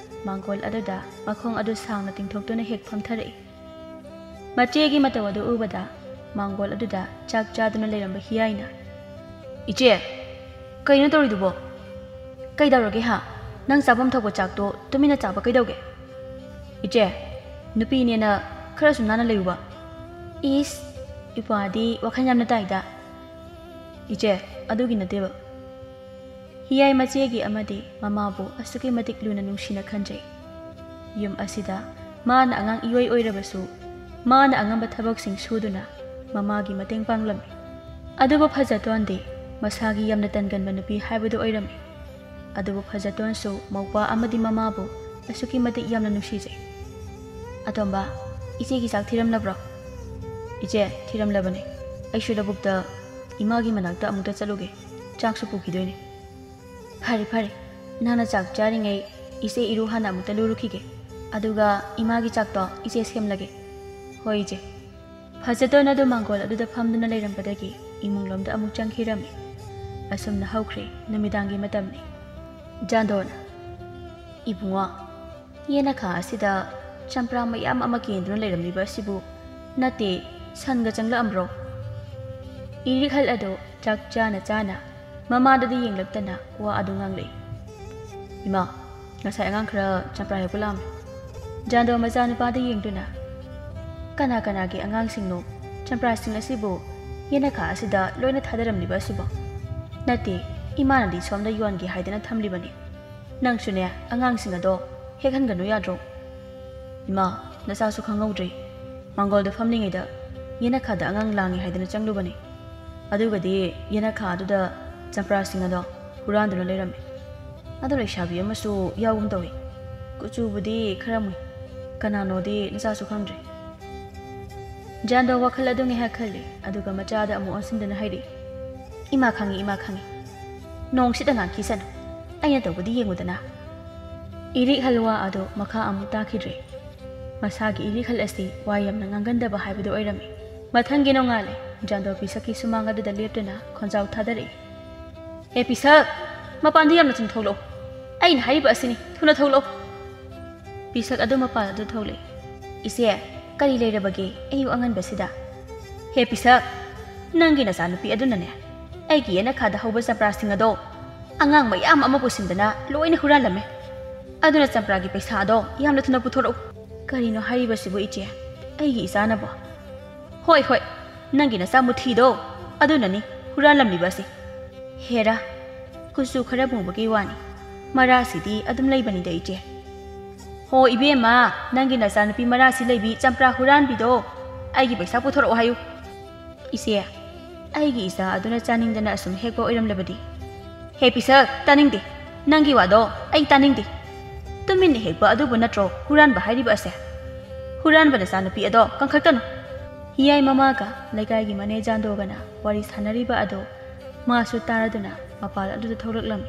ꯃꯥꯡꯒꯣꯜ ꯑꯗꯨꯗ ꯃꯈꯣꯡ ꯑꯗꯨ ꯁꯥꯡꯅ ꯇꯤꯡꯊꯣꯛꯇꯨꯅ ꯍꯦꯛ ꯐꯝꯊꯔꯛꯏ꯫ ꯃꯆꯦꯒꯤ ꯃꯇꯧ ꯑꯗꯨ ꯎꯕꯗ ꯃꯥꯡꯒꯣꯜ ꯑꯗꯨꯗ ꯆꯥꯛ ꯆꯥꯗꯨꯅ ꯂꯩꯔꯝꯕ ꯍꯤꯌꯥꯏꯅ, "ꯏꯆꯦ, ꯀꯩꯅꯣ ꯇꯧꯔꯤꯗꯨꯕꯣ? ꯀꯩꯗꯧꯔꯒꯦ ꯍꯥ? ꯅꯪ ꯆꯥꯐꯝ ꯊꯣꯛꯄ ꯆꯥꯛꯇꯣ ꯇꯨꯃꯤꯟꯅ ꯆꯥꯕ ꯀꯩꯗꯧꯒꯦ? ꯏꯆꯦ, ꯅꯨꯄꯤꯅꯦꯅ ꯈꯔꯁꯨ ꯅꯥꯟꯅ ꯂꯩꯌꯨꯕ꯫" "ꯏꯁ, ꯏꯄ꯭ꯋꯥꯗꯤ ꯋꯥꯈꯜ ꯌꯥꯝꯅ ꯇꯥꯏꯗ꯫" "ꯏꯆꯦ, ꯑꯗꯨꯒꯤ ꯅꯠꯇꯦꯕ꯫" ꯍꯤꯌꯥꯏ ꯃꯆꯦꯒꯤ ꯑꯃꯗꯤ ꯃꯃꯥꯕꯨ ꯑꯁꯨꯛꯀꯤ ꯃꯇꯤꯛ ꯂꯨꯅ ꯅꯨꯡꯁꯤꯅ ꯈꯟꯖꯩ꯫ ꯌꯨꯝ ꯑꯁꯤꯗ ꯃꯥꯅ ꯑꯉꯥꯡ ꯏꯑꯣꯏ ꯑꯣꯏꯔꯕꯁꯨ, ꯃꯥꯅ ꯑꯉꯝꯕ ꯊꯕꯛꯁꯤꯡ ꯁꯨꯗꯨꯅ ꯃꯃꯥꯒꯤ ꯃꯇꯦꯡ ꯄꯥꯡꯂꯝꯃꯤ꯫ ꯑꯗꯨꯕꯨ ꯐꯖꯇꯣꯟꯗꯤ ꯃꯁꯥꯒꯤ ꯌꯥꯝꯅ ꯇꯟꯒꯟꯕ ꯅꯨꯄꯤ ꯍꯥꯏꯕꯗꯨ ꯑꯣꯏꯔꯝꯃꯤ꯫ ꯑꯗꯨꯕꯨ ꯐꯖꯇꯣꯟꯁꯨ ꯃꯧꯄ꯭ꯋꯥ ꯑꯃꯗꯤ ꯃꯃꯥꯕꯨ ꯑꯁꯨꯛꯀꯤ ꯃꯇꯤꯛ ꯌꯥꯝꯅ ꯅꯨꯡꯁꯤꯖꯩ꯫ "ꯑꯇꯣꯝꯕ, ꯏꯆꯦꯒꯤ ꯆꯥꯛ ꯊꯤꯔꯝꯂꯕ꯭ꯔꯣ?" "ꯏꯆꯦ, ꯊꯤꯔꯝꯂꯕꯅꯤ꯫ ꯑꯩꯁꯨ ꯂꯧꯕꯨꯛꯇ ꯏꯃꯥꯒꯤ ꯃꯅꯥꯛꯇ ꯑꯃꯨꯛꯇ ꯆꯠꯂꯨꯒꯦ꯫ ꯆꯥꯛꯁꯨ ꯄꯨꯈꯤꯗꯣꯏꯅꯤ꯫" "ꯐꯔꯦ, ꯐꯔꯦ꯫ ꯅꯪꯅ ꯆꯥꯛ ꯆꯥꯔꯤꯉꯩ ꯏꯆꯦ ꯏꯔꯨ ꯍꯥꯟꯅ ꯑꯃꯨꯛꯇ ꯂꯨꯔꯨꯈꯤꯒꯦ꯫ ꯑꯗꯨꯒ ꯏꯃꯥꯒꯤ ꯆꯥꯛꯇꯣ ꯏꯆꯦ ꯁꯦꯝꯂꯒꯦ꯫" "ꯍꯣꯏ, ꯏꯆꯦ꯫" ꯐꯖꯇꯣꯟ ꯑꯗꯨ ꯃꯥꯡꯒꯣꯜ ꯑꯗꯨꯗ ꯐꯝꯗꯨꯅ ꯂꯩꯔꯝꯕꯗꯒꯤ ꯏꯃꯨꯡꯂꯣꯝꯗ ꯑꯃꯨꯛ ꯆꯪꯈꯤꯔꯝꯃꯤ꯫ ꯑꯁꯨꯝꯅ ꯍꯧꯈ꯭ꯔꯦ ꯅꯨꯃꯤꯗꯥꯡꯒꯤ ꯃꯇꯝꯅꯤ꯫ ꯖꯥꯟꯗꯣꯅ, "ꯏꯕꯨꯡꯉꯣ, ꯌꯦꯅꯈꯥ ꯑꯁꯤꯗ ꯆꯝꯄ꯭ꯔꯥ ꯃꯌꯥꯝ ꯑꯃ ꯀꯦꯟꯗꯨꯅ ꯂꯩꯔꯝꯂꯤꯕ ꯑꯁꯤꯕꯨ ꯅꯠꯇꯦ, ꯁꯟꯒ ꯆꯪꯂꯛꯑꯝꯕ꯭ꯔꯣ?" ꯏꯔꯤꯛꯍꯜ ꯑꯗꯨ ꯆꯥꯛ ꯆꯥꯅ ꯆꯥꯅ ꯃꯃꯥꯗꯗꯤ ꯌꯦꯡꯂꯛꯇꯅ ꯋꯥ ꯑꯗꯨ ꯉꯥꯡꯂꯛꯏ꯫ "ꯏꯃꯥ, ꯉꯁꯥꯏ ꯑꯉꯥꯡ ꯈꯔ ꯆꯝꯄ꯭ꯔꯥ ꯍꯦꯛꯄ ꯂꯥꯛꯑꯝꯃꯤ꯫" ꯖꯥꯟꯗꯣ ꯃꯆꯥꯅꯨꯄꯥꯗ ꯌꯦꯡꯗꯨꯅ, "ꯀꯅꯥ ꯀꯅꯥꯒꯤ ꯑꯉꯥꯡꯁꯤꯡꯅꯣ ꯆꯝꯄ꯭ꯔꯥꯁꯤꯡ ꯑꯁꯤꯕꯨ ꯌꯦꯅꯈꯥ ꯑꯁꯤꯗ ꯂꯣꯏꯅ ꯊꯥꯗꯔꯝꯂꯤꯕ ꯑꯁꯤꯕꯣ?" "ꯅꯠꯇꯦ, ꯏꯃꯥꯅꯗꯤ ꯁꯣꯝꯗ ꯌꯣꯟꯒꯦ ꯍꯥꯏꯗꯅ ꯊꯝꯂꯤꯕꯅꯤ꯫ ꯅꯪꯁꯨꯅꯦ, ꯑꯉꯥꯡꯁꯤꯡ ꯑꯗꯣ ꯍꯦꯛꯍꯟꯒꯅꯨ ꯌꯥꯗ꯭ꯔꯣ?" "ꯏꯃꯥ, ꯅꯆꯥꯁꯨ ꯈꯪꯍꯧꯗ꯭ꯔꯦ꯫ ꯃꯥꯡꯒꯣꯜꯗ ꯐꯝꯂꯤꯉꯩꯗ ꯌꯦꯅꯈꯥꯗ ꯑꯉꯥꯡ ꯂꯥꯡꯉꯦ ꯍꯥꯏꯗꯅ ꯆꯪꯂꯨꯕꯅꯤ꯫ ꯑꯗꯨꯒꯗꯤ ꯌꯦꯅꯈꯥ ꯑꯗꯨꯗ ꯆꯝꯄ꯭ꯔꯥꯁꯤꯡ ꯑꯗꯣ ꯍꯨꯔꯥꯟꯗꯨꯅ ꯂꯩꯔꯝꯃꯤ꯫ ꯑꯗꯣ ꯂꯩꯁꯥꯕꯤ ꯑꯃꯁꯨ ꯌꯥꯎꯒꯨꯝ ꯇꯧꯏ꯫ ꯀꯨꯆꯨꯕꯨꯗꯤ ꯈꯔ ꯃꯨꯏ꯫ ꯀꯅꯥꯅꯣꯗꯤ ꯅꯆꯥꯁꯨ ꯈꯪꯗ꯭ꯔꯦ꯫" ꯖꯥꯟꯗꯣ ꯋꯥꯈꯜ ꯑꯗꯨ ꯉꯥꯏꯍꯥꯛ ꯈꯜꯂꯤ, ꯑꯗꯨꯒ ꯃꯆꯥꯗ ꯑꯃꯨꯛ ꯑꯣꯟꯁꯤꯟꯗꯨꯅ ꯍꯥꯏꯔꯤ, "ꯏꯃꯥ ꯈꯪꯉꯤ, ꯏꯃꯥ ꯈꯪꯉꯤ꯫ ꯅꯣꯡꯁꯤꯗ ꯉꯥꯛꯀꯤꯁꯅꯨ꯫ ꯑꯩꯅ ꯇꯧꯕꯗꯤ ꯌꯦꯡꯉꯨꯗꯅ꯫" ꯏꯔꯤꯛ ꯍꯜꯋꯥ ꯑꯗꯨ ꯃꯈꯥ ꯑꯃꯨꯛ ꯇꯥꯈꯤꯗ꯭ꯔꯦ꯫ ꯃꯁꯥꯒꯤ ꯏꯔꯤꯈꯜ ꯑꯁꯤ ꯋꯥ ꯌꯥꯝꯅ ꯉꯥꯡꯒꯟꯗꯕ ꯍꯥꯏꯕꯗꯨ ꯑꯣꯏꯔꯝꯃꯤ꯫ ꯃꯊꯪꯒꯤ ꯅꯣꯡꯉꯥꯜꯂꯦ꯫ ꯖꯥꯟꯗꯣ ꯄꯤꯁꯛꯀꯤ ꯁꯨꯃꯥꯡ ꯑꯗꯨꯗ ꯂꯦꯞꯇꯨꯅ ꯈꯣꯟꯖꯥꯎ ꯊꯥꯗꯔꯛꯏ꯫ "ꯍꯦ ꯄꯤꯁꯛ, ꯃꯄꯥꯟꯗ ꯌꯥꯝꯅ ꯊꯨꯅ ꯊꯣꯛꯂꯛꯑꯣ꯫ ꯑꯩꯅ ꯍꯥꯏꯔꯤꯕ ꯑꯁꯤꯅꯤ, ꯊꯨꯅ ꯊꯣꯛꯂꯛꯑꯣ!" ꯄꯤꯁꯛ ꯑꯗꯨ ꯃꯄꯥꯟ ꯑꯗꯨ ꯊꯣꯛꯂꯛꯏ꯫ "ꯏꯆꯦ, ꯀꯔꯤ ꯂꯩꯔꯕꯒꯦ ꯑꯌꯨꯛ ꯑꯉꯟꯕꯁꯤꯗ?" "ꯍꯦ ꯄꯤꯁꯛ, ꯅꯪꯒꯤ ꯅꯆꯥꯅꯨꯄꯤ ꯑꯗꯨꯅꯅꯦ, ꯑꯩꯒꯤ ꯌꯦꯅꯈꯥꯗ ꯍꯧꯕ ꯆꯝꯄ꯭ꯔꯥꯁꯤꯡ ꯑꯗꯣ ꯑꯉꯥꯡ ꯃꯌꯥꯝ ꯑꯃ ꯄꯨꯁꯤꯟꯗꯅ ꯂꯣꯏꯅ ꯍꯨꯔꯥꯜꯂꯝꯃꯦ꯫ ꯑꯗꯨꯅ ꯆꯝꯄ꯭ꯔꯥꯒꯤ ꯄꯩꯁꯥ ꯑꯗꯣ ꯌꯥꯝꯅ ꯊꯨꯅ ꯄꯨꯊꯣꯔꯛꯎ꯫" "ꯀꯔꯤꯅꯣ ꯍꯥꯏꯔꯤꯕꯁꯤꯕꯨ ꯏꯆꯦ? ꯑꯩꯒꯤ ꯏꯆꯥꯅꯕꯣ?" "ꯍꯣꯏ, ꯍꯣꯏ, ꯅꯪꯒꯤ ꯅꯆꯥ ꯃꯨꯊꯤꯗꯣ ꯑꯗꯨꯅꯅꯤ ꯍꯨꯔꯥꯜꯂꯝꯂꯤꯕ ꯑꯁꯤ꯫ ꯍꯦꯔꯥ, ꯀꯨꯆꯨ ꯈꯔ ꯃꯨꯕꯒꯤ ꯋꯥꯅꯤ, ꯃꯔꯥꯁꯤꯗꯤ ꯑꯗꯨꯝ ꯂꯩꯕꯅꯤꯗ ꯏꯆꯦ꯫" "ꯍꯣ ꯏꯕꯦꯝꯃ, ꯅꯪꯒꯤ ꯅꯆꯥꯅꯨꯄꯤ ꯃꯔꯥꯁꯤ ꯂꯩꯕꯤ ꯆꯝꯄ꯭ꯔꯥ ꯍꯨꯔꯥꯟꯕꯤꯗꯣ ꯑꯩꯒꯤ ꯄꯩꯁꯥ ꯄꯨꯊꯣꯔꯛꯑꯣ ꯍꯥꯏꯌꯨ꯫" "ꯏꯆꯦ, ꯑꯩꯒꯤ ꯏꯆꯥ ꯑꯗꯨꯅ ꯆꯥꯅꯤꯡꯗꯅ ꯑꯁꯨꯝ ꯍꯦꯛꯄ ꯑꯣꯏꯔꯝꯂꯕꯗꯤ?" "ꯍꯦ ꯄꯤꯁꯛ, ꯇꯥꯅꯤꯡꯗꯦ꯫ ꯅꯪꯒꯤ ꯋꯥꯗꯣ ꯑꯩ ꯇꯥꯅꯤꯡꯗꯦ꯫ ꯇꯨꯃꯤꯟꯅ ꯍꯦꯛꯄ ꯑꯗꯨꯕꯨ ꯅꯠꯇ꯭ꯔꯣ ꯍꯨꯔꯥꯟꯕ ꯍꯥꯏꯔꯤꯕ ꯑꯁꯦ? ꯍꯨꯔꯥꯟꯕ ꯅꯆꯥꯅꯨꯄꯤ ꯑꯗꯣ ꯀꯟꯈꯠꯀꯅꯨ꯫" ꯍꯤꯌꯥꯏ ꯃꯃꯥꯒ ꯂꯩꯀꯥꯏꯒꯤ ꯃꯅꯦ ꯖꯥꯟꯗꯣꯒꯅ ꯋꯥꯔꯤ ꯁꯥꯟꯅꯔꯤꯕ ꯑꯗꯣ ꯃꯥꯁꯨ ꯇꯥꯔꯗꯨꯅ ꯃꯄꯥꯜ ꯑꯗꯨꯗ ꯊꯣꯛꯂꯛꯂꯝꯃꯤ꯫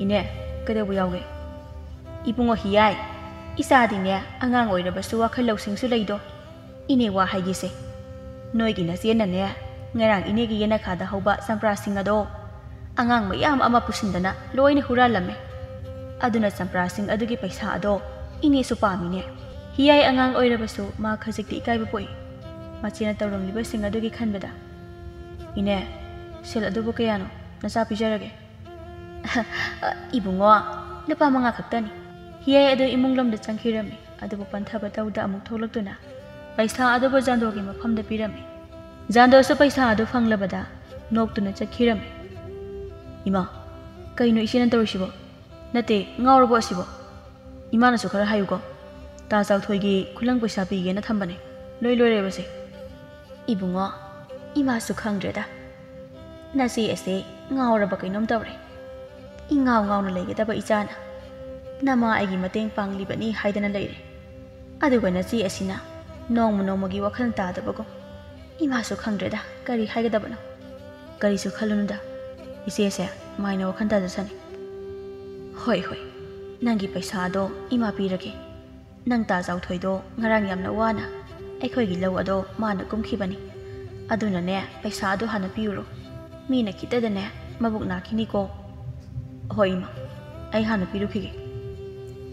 "ꯏꯅꯦ, ꯀꯩꯗꯧꯕ ꯌꯥꯎꯒꯦ?" "ꯏꯕꯨꯡꯉꯣ ꯍꯤꯌꯥꯏ, ꯏꯆꯥꯗꯤꯅꯦ ꯑꯉꯥꯡ ꯑꯣꯏꯔꯕꯁꯨ ꯋꯥꯈꯜ ꯂꯧꯁꯤꯡꯁꯨ ꯂꯩꯗꯣ꯫ ꯏꯅꯦ ꯋꯥ ꯍꯥꯏꯒꯦꯁꯦ꯫ ꯅꯣꯏꯒꯤ ꯅꯆꯦꯅꯅꯦ ꯉꯔꯥꯡ ꯏꯅꯦꯒꯤ ꯌꯦꯅꯈꯥꯗ ꯍꯧꯕ ꯆꯝꯄ꯭ꯔꯥꯁꯤꯡ ꯑꯗꯣ ꯑꯉꯥꯡ ꯃꯌꯥꯝ ꯑꯃ ꯄꯨꯁꯤꯟꯗꯅ ꯂꯣꯏꯅ ꯍꯨꯔꯥꯜꯂꯝꯃꯦ꯫ ꯑꯗꯨꯅ ꯆꯝꯄ꯭ꯔꯥꯁꯤꯡ ꯑꯗꯨꯒꯤ ꯄꯩꯁꯥ ꯑꯗꯣ ꯏꯅꯦꯁꯨ ꯄꯥꯝꯃꯤꯅꯦ꯫" ꯍꯤꯌꯥꯏ ꯑꯉꯥꯡ ꯑꯣꯏꯔꯕꯁꯨ ꯃꯥ ꯈꯖꯤꯛꯇꯤ ꯏꯀꯥꯏꯕ ꯄꯣꯛꯏ꯫ ꯃꯆꯦꯅ ꯇꯧꯔꯝꯂꯤꯕꯁꯤꯡ ꯑꯗꯨꯒꯤ ꯈꯟꯕꯗ, "ꯏꯅꯦ, ꯁꯦꯜ ꯑꯗꯨꯕꯨ ꯀꯌꯥꯅꯣ ꯅꯆꯥ ꯄꯤꯖꯔꯒꯦ?" "ꯏꯕꯨꯡꯉꯣ, ꯂꯨꯄꯥ ꯃꯉꯥ ꯈꯛꯇꯅꯤ꯫" ꯍꯤꯌꯥꯏ ꯑꯗꯨ ꯏꯃꯨꯡ ꯂꯣꯝꯗ ꯆꯪꯈꯤꯔꯝꯃꯤ, ꯑꯗꯨꯕꯨ ꯄꯟꯊꯕ ꯇꯧꯗ ꯑꯃꯨꯛ ꯊꯣꯛꯂꯛꯇꯨꯅ ꯄꯩꯁꯥ ꯑꯗꯨꯕꯨ ꯖꯥꯟꯗꯣꯒꯤ ꯃꯐꯝꯗ ꯄꯤꯔꯝꯃꯤ꯫ ꯖꯥꯟꯗꯣꯁꯨ ꯄꯩꯁꯥ ꯑꯗꯨ ꯐꯪꯂꯕꯗ ꯅꯣꯛꯇꯨꯅ ꯆꯠꯈꯤꯔꯝꯃꯤ꯫ "ꯏꯃꯥ, ꯀꯩꯅꯣ ꯏꯆꯦꯅ ꯇꯧꯔꯤꯁꯤꯕꯣ? ꯅꯠꯇꯦ, ꯉꯥꯎꯔꯕꯣ ꯑꯁꯤꯕꯣ? ꯏꯃꯥꯅꯁꯨ ꯈꯔ ꯍꯥꯏꯌꯨꯀꯣ꯫ ꯇꯥ ꯆꯥꯎꯊꯣꯏꯒꯤ ꯈꯨꯂꯪ ꯄꯩꯁꯥ ꯄꯤꯒꯦꯅ ꯊꯝꯕꯅꯦ꯫ ꯂꯣꯏ ꯂꯣꯏꯔꯦꯕꯁꯦ꯫" "ꯏꯕꯨꯡꯉꯣ, ꯏꯃꯥꯁꯨ ꯈꯪꯗ꯭ꯔꯦꯗ꯫ ꯅꯆꯦ ꯑꯁꯦ ꯉꯥꯎꯔꯕ ꯀꯩꯅꯣꯝ ꯇꯧꯔꯦ꯫ ꯏꯉꯥꯎ ꯉꯥꯎꯅ ꯂꯩꯒꯗꯕ ꯏꯆꯥꯅ ꯅꯃꯥ ꯑꯩꯒꯤ ꯃꯇꯦꯡ ꯄꯥꯡꯂꯤꯕꯅꯤ ꯍꯥꯏꯗꯅ ꯂꯩꯔꯦ꯫ ꯑꯗꯨꯒ ꯅꯆꯦ ꯑꯁꯤꯅ ꯅꯣꯡꯃ ꯅꯣꯡꯃꯒꯤ ꯋꯥꯈꯜ ꯇꯥꯗꯕꯒꯨꯝ꯫ ꯏꯃꯥꯁꯨ ꯈꯪꯗ꯭ꯔꯦꯗ ꯀꯔꯤ ꯍꯥꯏꯒꯗꯕꯅꯣ꯫" "ꯀꯔꯤꯁꯨ ꯈꯜꯂꯨꯅꯨꯗ, ꯏꯆꯦꯁꯦ ꯃꯥꯏꯅ ꯋꯥꯈꯜ ꯇꯥꯖꯁꯅꯤ꯫" "ꯍꯣꯏ, ꯍꯣꯏ, ꯅꯪꯒꯤ ꯄꯩꯁꯥꯗꯣ ꯏꯃꯥ ꯄꯤꯔꯒꯦ꯫ "ꯅꯪ ꯇꯥ ꯆꯥꯎꯊꯣꯏꯗꯣ ꯉꯔꯥꯡ ꯌꯥꯝꯅ ꯋꯥꯅ ꯑꯩꯈꯣꯏꯒꯤ ꯂꯧ ꯑꯗꯣ ꯃꯥꯅ ꯀꯨꯝꯈꯤꯕꯅꯤ꯫ ꯑꯗꯨꯅꯅꯦ, ꯄꯩꯁꯥ ꯑꯗꯣ ꯍꯥꯟꯅ ꯄꯤꯔꯨꯔꯣ꯫ ꯃꯤꯅ ꯈꯤꯇꯗꯅꯦ ꯃꯕꯨꯛ ꯅꯥꯈꯤꯅꯤꯀꯣ꯫" "ꯍꯣꯏ ꯏꯃꯥ, ꯑꯩ ꯍꯥꯟꯅ ꯄꯤꯔꯨꯈꯤꯒꯦ꯫"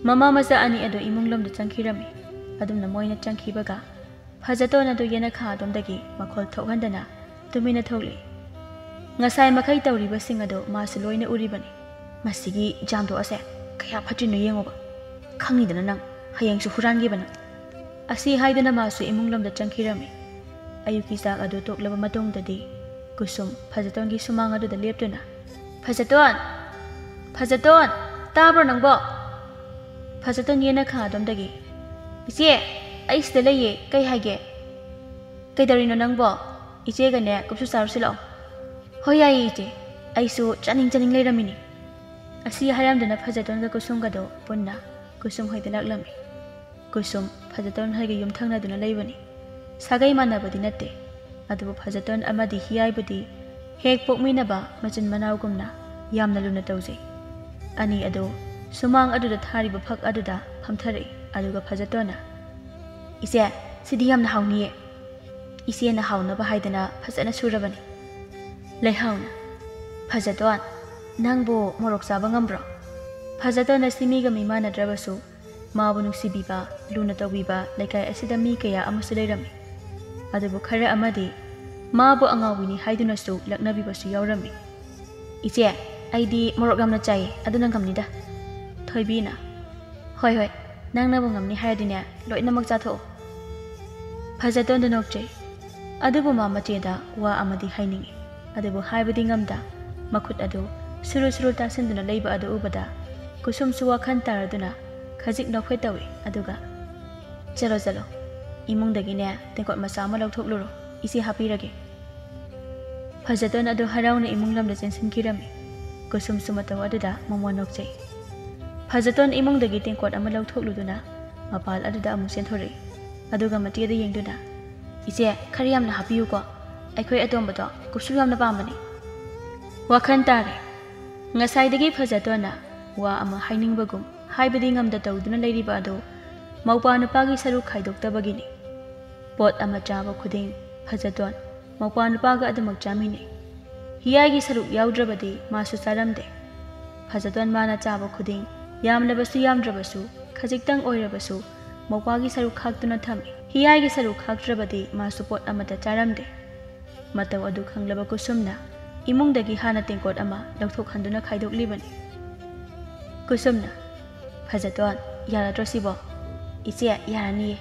ꯃꯃꯥ ꯃꯆꯥ ꯑꯅꯤ ꯑꯗꯨ ꯏꯃꯨꯡ ꯂꯣꯝꯗ ꯆꯪꯈꯤꯔꯝꯃꯤ꯫ ꯑꯗꯨꯝꯅ ꯃꯣꯏꯅ ꯆꯪꯈꯤꯕꯒ ꯐꯖꯇꯣꯟ ꯑꯗꯨ ꯌꯦꯅꯈꯥ ꯑꯗꯣꯝꯗꯒꯤ ꯃꯈꯣꯜ ꯊꯣꯛꯍꯟꯗꯅ ꯇꯨꯃꯤꯟꯅ ꯊꯣꯛꯂꯛꯏ꯫ ꯉꯁꯥꯏ ꯃꯈꯩ ꯇꯧꯔꯤꯕꯁꯤꯡ ꯑꯗꯨ ꯃꯥꯁꯨ ꯂꯣꯏꯅ ꯎꯔꯤꯕꯅꯤ꯫ "ꯃꯁꯤꯒꯤ ꯖꯥꯝꯗꯣ ꯑꯁꯦ ꯀꯌꯥ ꯐꯠꯇ꯭ꯔꯤꯅꯣ ꯌꯦꯡꯉꯨꯕ꯫ ꯈꯪꯉꯤꯗꯅ ꯅꯪ, ꯍꯌꯦꯡꯁꯨ ꯍꯨꯔꯥꯟꯒꯦꯕ ꯅꯪ꯫" ꯑꯁꯤ ꯍꯥꯏꯗꯨꯅ ꯃꯥꯁꯨ ꯏꯃꯨꯡ ꯂꯣꯝꯗ ꯆꯪꯈꯤꯔꯝꯃꯤ꯫ ꯑꯌꯨꯛꯀꯤ ꯆꯥꯛ ꯑꯗꯨ ꯇꯣꯛꯂꯕ ꯃꯇꯨꯡꯗꯗꯤ ꯀꯨꯁꯨꯝ ꯐꯖꯇꯣꯟꯒꯤ ꯁꯨꯃꯥꯡ ꯑꯗꯨꯗ ꯂꯦꯞꯇꯨꯅ, "ꯐꯖꯇꯣꯟ! ꯐꯖꯇꯣꯟ! ꯇꯥꯕ꯭ꯔꯣ ꯅꯪꯕꯣ?" ꯐꯖꯇꯣꯟ ꯌꯦꯅꯈꯥ ꯑꯗꯣꯝꯗꯒꯤ, "ꯏꯆꯦ, ꯑꯩ ꯁꯤꯗ ꯂꯩꯌꯦ, ꯀꯩ ꯍꯥꯏꯒꯦ?" "ꯀꯩꯗꯧꯔꯤꯅꯣ ꯅꯪꯕꯣ? ꯏꯆꯦꯒꯅꯦ ꯀꯨꯞꯁꯨ ꯆꯥꯔꯨꯁꯤ ꯂꯥꯛꯑꯣ꯫" "ꯍꯣꯏ, ꯌꯥꯏꯌꯦ ꯏꯆꯦ, ꯑꯩꯁꯨ ꯆꯥꯅꯤꯡ ꯆꯥꯅꯤꯡ ꯂꯩꯔꯝꯃꯤꯅꯤ꯫" ꯑꯁꯤ ꯍꯥꯏꯔꯝꯗꯨꯅ ꯐꯖꯇꯣꯟꯒ ꯀꯨꯁꯨꯝꯒꯗꯣ ꯄꯨꯟꯅ ꯀꯨꯁꯨꯝ ꯍꯣꯏꯗ ꯂꯥꯛꯂꯝꯃꯤ꯫ ꯀꯨꯁꯨꯝ ꯐꯖꯇꯣꯟ ꯍꯣꯏꯒ ꯌꯨꯝ ꯊꯪꯅꯗꯨꯅ ꯂꯩꯕꯅꯤ꯫ ꯁꯥꯒꯩ ꯃꯥꯟꯅꯕꯗꯤ ꯅꯠꯇꯦ, ꯑꯗꯨꯕꯨ ꯐꯖꯇꯣꯟ ꯑꯃꯗꯤ ꯍꯤꯌꯥꯏꯕꯨꯗꯤ ꯍꯦꯛ ꯄꯣꯛꯃꯤꯟꯅꯕ ꯃꯆꯤꯟ ꯃꯅꯥꯎꯒꯨꯝꯅ ꯌꯥꯝꯅ ꯂꯨꯅ ꯇꯧꯖꯩ꯫ ꯑꯅꯤ ꯑꯗꯨ ꯁꯨꯃꯥꯡ ꯑꯗꯨꯗ ꯊꯥꯔꯤꯕ ꯐꯛ ꯑꯗꯨꯗ ꯐꯝꯊꯔꯛꯏ, ꯑꯗꯨꯒ ꯐꯖꯇꯣꯟꯅ, "ꯏꯆꯦ, ꯁꯤꯗꯤ ꯌꯥꯝꯅ ꯍꯥꯎꯅꯤꯌꯦ꯫" ꯏꯆꯦꯅ ꯍꯥꯎꯅꯕ ꯍꯥꯏꯗꯅ ꯐꯖꯅ ꯁꯨꯔꯕꯅꯤ꯫ ꯂꯩꯍꯥꯎꯅ, "ꯐꯖꯇꯣꯟ, ꯅꯪꯕꯨ ꯃꯣꯔꯣꯛ ꯆꯥꯕ ꯉꯝꯕ꯭ꯔꯣ?" ꯐꯖꯇꯣꯟ ꯑꯁꯤ ꯃꯤꯒ ꯃꯤ ꯃꯥꯟꯅꯗ꯭ꯔꯕꯁꯨ, ꯃꯥꯕꯨ ꯅꯨꯡꯁꯤꯕꯤꯕ, ꯂꯨꯅ ꯇꯧꯕꯤꯕ ꯂꯩꯀꯥꯏ ꯑꯁꯤꯗ ꯃꯤ ꯀꯌꯥ ꯑꯃꯁꯨ ꯂꯩꯔꯝꯃꯤ꯫ ꯑꯗꯨꯕꯨ ꯈꯔ ꯑꯃꯗꯤ ꯃꯥꯕꯨ ꯑꯉꯥꯎꯕꯤꯅꯤ ꯍꯥꯏꯗꯨꯅꯁꯨ ꯂꯛꯅꯕꯤꯕꯁꯨ ꯌꯥꯎꯔꯝꯃꯤ꯫ "ꯏꯆꯦ, ꯑꯩꯗꯤ ꯃꯣꯔꯣꯛ ꯌꯥꯝꯅ ꯆꯥꯏꯌꯦ, ꯑꯗꯨꯅ ꯉꯝꯅꯤꯗ꯫" ꯊꯣꯏꯕꯤꯅ, "ꯍꯣꯏ, ꯍꯣꯏ, ꯅꯪꯅꯕꯨ ꯉꯝꯅꯤ ꯍꯥꯏꯔꯗꯤꯅꯦ, ꯂꯣꯏꯅꯃꯛ ꯆꯥꯊꯣꯛꯑꯣ꯫" ꯐꯖꯇꯣꯟꯗꯨ ꯅꯣꯛꯆꯩ꯫ ꯑꯗꯨꯕꯨ ꯃꯥ ꯃꯆꯦꯗ ꯋꯥ ꯑꯃꯗꯤ ꯍꯥꯏꯅꯤꯡꯏ, ꯑꯗꯨꯕꯨ ꯍꯥꯏꯕꯗꯤ ꯉꯝꯗ꯫ ꯃꯈꯨꯠ ꯑꯗꯨ ꯁꯨꯔꯨ ꯁꯨꯔꯨ ꯇꯥꯁꯤꯟꯗꯨꯅ ꯂꯩꯕ ꯑꯗꯨ ꯎꯕꯗ ꯀꯨꯁꯨꯝꯁꯨ ꯋꯥꯈꯜ ꯇꯥꯔꯗꯨꯅ ꯈꯖꯤꯛ ꯅꯣꯛꯐꯦꯠ ꯇꯧꯏ, ꯑꯗꯨꯒ, "ꯆꯠꯂꯣ, ꯆꯠꯂꯣ, ꯏꯃꯨꯡꯗꯒꯤꯅꯦ ꯇꯦꯡꯀꯣꯠ ꯃꯆꯥ ꯑꯃ ꯂꯧꯊꯣꯛꯂꯨꯔꯣ, ꯏꯆꯦ ꯍꯥꯞꯄꯤꯔꯒꯦ꯫" ꯐꯖꯇꯣꯟ ꯑꯗꯨ ꯍꯔꯥꯎꯅ ꯏꯃꯨꯡ ꯂꯣꯝꯗ ꯆꯦꯟꯁꯤꯟꯈꯤꯔꯝꯃꯤ꯫ ꯀꯨꯁꯨꯝꯁꯨ ꯃꯇꯧ ꯑꯗꯨꯗ ꯃꯃꯣꯟ ꯅꯣꯛꯆꯩ꯫ ꯐꯖꯇꯣꯟ ꯏꯃꯨꯡꯗꯒꯤ ꯇꯦꯡꯀꯣꯠ ꯑꯃ ꯂꯧꯊꯣꯛꯂꯨꯗꯨꯅ ꯃꯄꯥꯜ ꯑꯗꯨꯗ ꯑꯃꯨꯛ ꯆꯦꯟꯊꯣꯔꯛꯏ꯫ ꯑꯗꯨꯒ ꯃꯆꯦꯗ ꯌꯦꯡꯗꯨꯅ, "ꯏꯆꯦ, ꯈꯔ ꯌꯥꯝꯅ ꯍꯥꯞꯄꯤꯌꯨꯀꯣ, ꯑꯩꯈꯣꯏ ꯑꯇꯣꯝꯕꯗꯣ ꯀꯨꯞꯁꯨ ꯌꯥꯝꯅ ꯄꯥꯝꯕꯅꯤ꯫" ꯋꯥꯈꯜ ꯇꯥꯔꯦ꯫ ꯉꯁꯥꯏꯗꯒꯤ ꯐꯖꯇꯣꯟꯅ ꯋꯥ ꯑꯃ ꯍꯥꯏꯅꯤꯡꯕꯒꯨꯝ ꯍꯥꯏꯕꯗꯤ ꯉꯝꯗ ꯇꯧꯗꯨꯅ ꯂꯩꯔꯤꯕ ꯑꯗꯨ ꯃꯧꯄ꯭ꯋꯥ ꯅꯨꯄꯥꯒꯤ ꯁꯔꯨꯛ ꯈꯥꯏꯗꯣꯛꯇꯕꯒꯤꯅꯤ꯫ ꯄꯣꯠ ꯑꯃ ꯆꯥꯕ ꯈꯨꯗꯤꯡ ꯐꯖꯇꯣꯟ ꯃꯧꯄ꯭ꯋꯥ ꯅꯨꯄꯥꯒ ꯑꯗꯨꯃꯛ ꯆꯥꯃꯤꯟꯅꯩ꯫ ꯍꯤꯌꯥꯏꯒꯤ ꯁꯔꯨꯛ ꯌꯥꯎꯗ꯭ꯔꯕꯗꯤ ꯃꯥꯁꯨ ꯆꯥꯔꯝꯗꯦ꯫ ꯐꯖꯇꯣꯟ ꯃꯥꯅ ꯆꯥꯕ ꯈꯨꯗꯤꯡ ꯌꯥꯝꯂꯕꯁꯨ ꯌꯥꯝꯗ꯭ꯔꯕꯁꯨ ꯈꯖꯤꯛꯇꯪ ꯑꯣꯏꯔꯕꯁꯨ ꯃꯧꯄ꯭ꯋꯥꯒꯤ ꯁꯔꯨꯛ ꯈꯥꯛꯇꯨꯅ ꯊꯝꯃꯤ꯫ ꯍꯤꯌꯥꯏꯒꯤ ꯁꯔꯨꯛ ꯈꯥꯛꯇ꯭ꯔꯕꯗꯤ ꯃꯥꯁꯨ ꯄꯣꯠ ꯑꯃꯠꯇ ꯆꯥꯔꯝꯗꯦ꯫ ꯃꯇꯧ ꯑꯗꯨ ꯈꯪꯂꯕ ꯀꯨꯁꯨꯝꯅ ꯏꯃꯨꯡꯗꯒꯤ ꯍꯥꯟꯅ ꯇꯦꯡꯀꯣꯠ ꯑꯃ ꯂꯧꯊꯣꯛꯍꯟꯗꯨꯅ ꯈꯥꯏꯗꯣꯛꯂꯤꯕꯅꯤ꯫ ꯀꯨꯁꯨꯝꯅ, "ꯐꯖꯇꯣꯟ, ꯌꯥꯔꯗ꯭ꯔꯣ ꯁꯤꯕꯣ? ꯏꯆꯦ, ꯌꯥꯔꯅꯤꯌꯦ꯫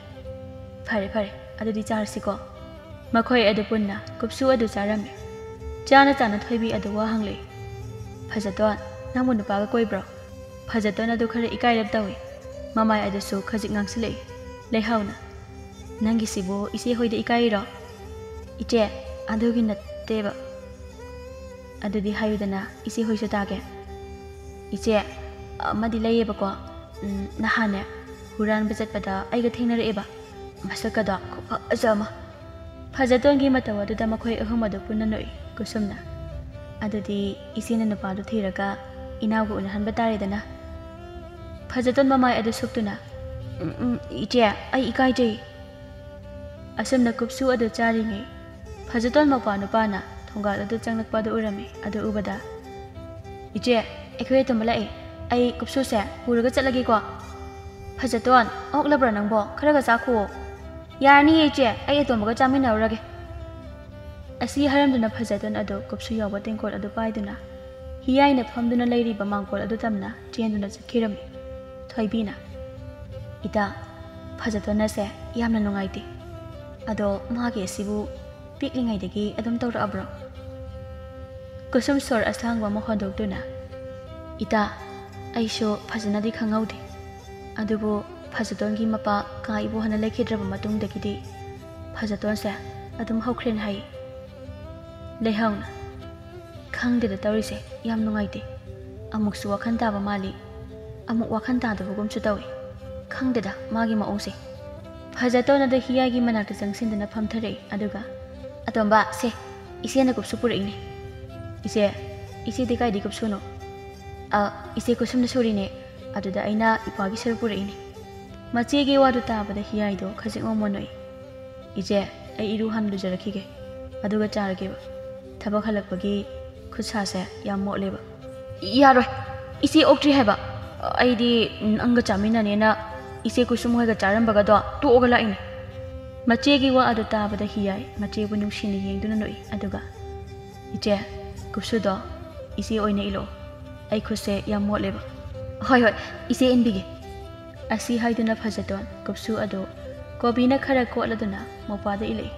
ꯐꯔꯦ ꯐꯔꯦ, ꯑꯗꯨꯗꯤ ꯆꯥꯔꯁꯤꯀꯣ꯫" ꯃꯈꯣꯏ ꯑꯗꯨ ꯄꯨꯟꯅ ꯀꯨꯞꯁꯨ ꯑꯗꯨ ꯆꯥꯔꯝꯃꯤ꯫ ꯆꯥꯅ ꯆꯥꯅ ꯊꯣꯏꯕꯤ ꯑꯗꯨ ꯋꯥ ꯍꯪꯂꯛꯏ꯫ "ꯐꯖꯇꯣꯟ, ꯅꯪꯕꯨ ꯅꯨꯄꯥꯒ ꯀꯣꯏꯕ꯭ꯔꯣ?" ꯐꯖꯇꯣꯟ ꯑꯗꯨ ꯈꯔ ꯏꯀꯥꯏꯔꯞ ꯇꯧꯏ꯫ ꯃꯃꯥꯏ ꯑꯗꯨꯁꯨ ꯈꯖꯤꯛ ꯉꯥꯡꯁꯤꯜꯂꯛꯏ꯫ ꯂꯩꯍꯥꯎꯅ, "ꯅꯪꯒꯤꯁꯤꯕꯨ ꯏꯆꯦ ꯍꯣꯏꯗ ꯏꯀꯥꯏꯔꯤꯔꯣ?" "ꯏꯆꯦ, ꯑꯗꯨꯒꯤ ꯅꯠꯇꯦꯕ꯫" "ꯑꯗꯨꯗꯤ ꯍꯥꯏꯌꯨꯗꯅ, ꯏꯆꯦ ꯍꯣꯏꯁꯨ ꯇꯥꯒꯦ꯫" "ꯏꯆꯦ, ꯑꯃꯗꯤ ꯂꯩꯌꯦꯕꯀꯣ, ꯎꯝ, ꯅꯍꯥꯟꯅꯦ ꯍꯨꯔꯥꯟꯕ ꯆꯠꯄꯗ ꯑꯩꯒ ꯊꯦꯡꯅꯔꯛꯑꯦꯕ꯫ ꯃꯁꯛꯀꯗꯣ ꯈꯨꯐꯖ ꯑꯃ꯫" ꯐꯖꯇꯣꯟꯒꯤ ꯃꯇꯧ ꯑꯗꯨꯗ ꯃꯈꯣꯏ ꯑꯍꯨꯝ ꯑꯗꯨ ꯄꯨꯟꯅ ꯅꯣꯛꯏ꯫ ꯀꯨꯁꯨꯝꯅ, "ꯑꯗꯨꯗꯤ ꯏꯆꯦꯅ ꯅꯨꯄꯥꯗꯨ ꯊꯤꯔꯒ ꯏꯅꯥꯎꯒ ꯎꯅꯍꯟꯕ ꯇꯥꯔꯦꯗꯅ꯫" ꯐꯖꯇꯣꯟ ꯃꯃꯥꯏ ꯑꯗꯨ ꯁꯨꯞꯇꯨꯅ, "ꯎꯝ, ꯎꯝ, ꯏꯆꯦ, ꯑꯩ ꯏꯀꯥꯏꯖꯩ꯫" ꯑꯁꯨꯝꯅ ꯀꯨꯞꯁꯨ ꯑꯗꯨ ꯆꯥꯔꯤꯉꯩ ꯐꯖꯇꯣꯟ ꯃꯧꯄ꯭ꯋꯥ ꯅꯨꯄꯥꯅ ꯊꯣꯡꯒꯥꯜ ꯑꯗꯨ ꯆꯪꯂꯛꯄ ꯑꯗꯨ ꯎꯔꯝꯃꯤ꯫ ꯑꯗꯨ ꯎꯕꯗ, "ꯏꯆꯦ, ꯑꯩꯈꯣꯏ ꯑꯇꯣꯝꯕ ꯂꯥꯛꯑꯦ꯫ ꯑꯩ ꯀꯨꯞꯁꯨꯁꯦ ꯄꯨꯔꯒ ꯆꯠꯂꯒꯦꯀꯣ꯫" "ꯐꯖꯇꯣꯟ, ꯑꯣꯛꯂꯕ꯭ꯔꯥ ꯅꯪꯕꯣ? ꯈꯔꯒ ꯆꯥꯈꯨꯑꯣ꯫" "ꯌꯥꯔꯅꯤꯌꯦ ꯏꯆꯦ, ꯑꯩ ꯑꯇꯣꯝꯕꯒ ꯆꯥꯃꯤꯟꯅꯔꯨꯔꯒꯦ꯫" ꯑꯁꯤ ꯍꯥꯏꯔꯝꯗꯨꯅ ꯐꯖꯇꯣꯟ ꯑꯗꯨ ꯀꯨꯞꯁꯨ ꯌꯥꯎꯕ ꯇꯦꯡꯀꯣꯠ ꯑꯗꯨ ꯄꯥꯏꯗꯨꯅ ꯍꯤꯌꯥꯏꯅ ꯐꯝꯗꯨꯅ ꯂꯩꯔꯤꯕ ꯃꯥꯡꯒꯣꯜ ꯑꯗꯨ ꯇꯝꯅ ꯆꯦꯟꯗꯨꯅ ꯆꯠꯈꯤꯔꯝꯃꯤ꯫ ꯊꯣꯏꯕꯤꯅ, "ꯏꯇꯥ, ꯐꯖꯇꯣꯟ ꯑꯁꯦ ꯌꯥꯝꯅ ꯅꯨꯡꯉꯥꯏꯇꯦ꯫ ꯑꯗꯣ ꯃꯥꯒꯤ ꯑꯁꯤꯕꯨ ꯄꯤꯛꯂꯤꯉꯩꯗꯒꯤ ꯑꯗꯨꯝ ꯇꯧꯔꯛꯑꯕ꯭ꯔꯣ?" ꯀꯨꯁꯨꯝ ꯁꯣꯔ ꯑꯁꯥꯡꯕ ꯑꯃ ꯍꯣꯟꯗꯣꯛꯇꯨꯅ, "ꯏꯇꯥ, ꯑꯩꯁꯨ ꯐꯖꯅꯗꯤ ꯈꯪꯍꯧꯗꯦ꯫ ꯑꯗꯨꯕꯨ ꯐꯖꯇꯣꯟꯒꯤ ꯃꯄꯥ ꯀꯥ ꯏꯕꯣꯍꯟꯅ ꯂꯩꯈꯤꯗ꯭ꯔꯕ ꯃꯇꯨꯡꯗꯒꯤꯗꯤ ꯐꯖꯇꯣꯟꯁꯦ ꯑꯗꯨꯝ ꯍꯧꯈ꯭ꯔꯦꯅ ꯍꯥꯏ꯫" ꯂꯩꯍꯥꯎꯅ, "ꯈꯪꯗꯦꯗ ꯇꯧꯔꯤꯁꯦ, ꯌꯥꯝ ꯅꯨꯡꯉꯥꯏꯇꯦ꯫ ꯑꯃꯨꯛꯁꯨ ꯋꯥꯈꯜ ꯇꯥꯕ ꯃꯥꯜꯂꯤ, ꯑꯃꯨꯛ ꯋꯥꯈꯜ ꯇꯥꯗꯕꯒꯨꯝꯁꯨ ꯇꯧꯏ꯫ ꯈꯪꯗꯦꯗ ꯃꯥꯒꯤ ꯃꯑꯣꯡꯁꯦ꯫" ꯐꯖꯇꯣꯟ ꯑꯗꯨ ꯍꯤꯌꯥꯏꯒꯤ ꯃꯅꯥꯛꯇ ꯆꯪꯁꯤꯟꯗꯨꯅ ꯐꯝꯊꯔꯛꯏ꯫ ꯑꯗꯨꯒ, "ꯑꯇꯣꯝꯕ, ꯁꯦ, ꯏꯆꯦꯅ ꯀꯨꯞꯁꯨ ꯄꯨꯔꯛꯏꯅꯦ꯫" "ꯏꯆꯦ, ꯏꯆꯦꯗꯤ ꯀꯥꯏꯗꯩ ꯀꯨꯞꯁꯨꯅꯣ?" "ꯑ, ꯏꯆꯦ ꯀꯨꯁꯨꯝꯅ ꯁꯨꯔꯤꯅꯦ, ꯑꯗꯨꯗ ꯑꯩꯅ ꯏꯄ꯭ꯋꯥꯒꯤ ꯁꯔꯨꯛ ꯄꯨꯔꯛꯏꯅꯦ꯫" ꯃꯆꯦꯒꯤ ꯋꯥꯗꯨ ꯇꯥꯕꯗ ꯍꯤꯌꯥꯏꯗꯣ ꯈꯖꯤꯛ ꯃꯣꯃꯣꯟ ꯅꯣꯛꯏ꯫ "ꯏꯆꯦ, ꯑꯩ ꯏꯔꯨ ꯍꯥꯟꯅ ꯂꯨꯖꯔꯛꯈꯤꯒꯦ, ꯑꯗꯨꯒ ꯆꯥꯔꯒꯦꯕ꯫ ꯊꯕꯛ ꯍꯜꯂꯛꯄꯒꯤ ꯈꯨꯠꯁꯥꯁꯦ ꯌꯥꯝ ꯃꯣꯠꯂꯦꯕ"꯫ "ꯌꯥꯔꯣꯏ, ꯏꯆꯦ ꯑꯣꯛꯇ꯭ꯔꯤ ꯍꯥꯏꯕ꯫ ꯑꯩꯗꯤ ꯅꯪꯒ ꯆꯥꯃꯤꯟꯅꯅꯦꯅ ꯏꯆꯦ ꯀꯨꯁꯨꯝ ꯍꯣꯏꯒ ꯆꯥꯔꯝꯕꯒꯗꯣ ꯇꯣꯛꯑꯒ ꯂꯥꯛꯏꯅꯦ"꯫ ꯃꯆꯦꯒꯤ ꯋꯥ ꯑꯗꯨ ꯇꯥꯕꯗ ꯍꯤꯌꯥꯏ ꯃꯆꯦꯕꯨ ꯅꯨꯡꯁꯤꯅ ꯌꯦꯡꯗꯨꯅ ꯅꯣꯛꯏ, ꯑꯗꯨꯒ, "ꯏꯆꯦ, ꯀꯨꯞꯁꯨꯗꯣ ꯏꯆꯦ ꯑꯣꯏꯅ ꯏꯜꯂꯛꯑꯣ꯫ ꯑꯩ ꯈꯨꯠꯁꯦ ꯌꯥꯝ ꯃꯣꯠꯂꯦꯕ"꯫ "ꯍꯣꯏ, ꯍꯣꯏ, ꯏꯆꯦ ꯏꯟꯕꯤꯒꯦ"꯫ ꯑꯁꯤ ꯍꯥꯏꯗꯨꯅ ꯐꯖꯇꯣꯟ ꯀꯨꯞꯁꯨ ꯑꯗꯨ ꯀꯣꯕꯤꯅ ꯈꯔ ꯀꯣꯠꯂꯗꯨꯅ ꯃꯧꯄ꯭ꯋꯥꯗ ꯏꯜꯂꯛꯏ꯫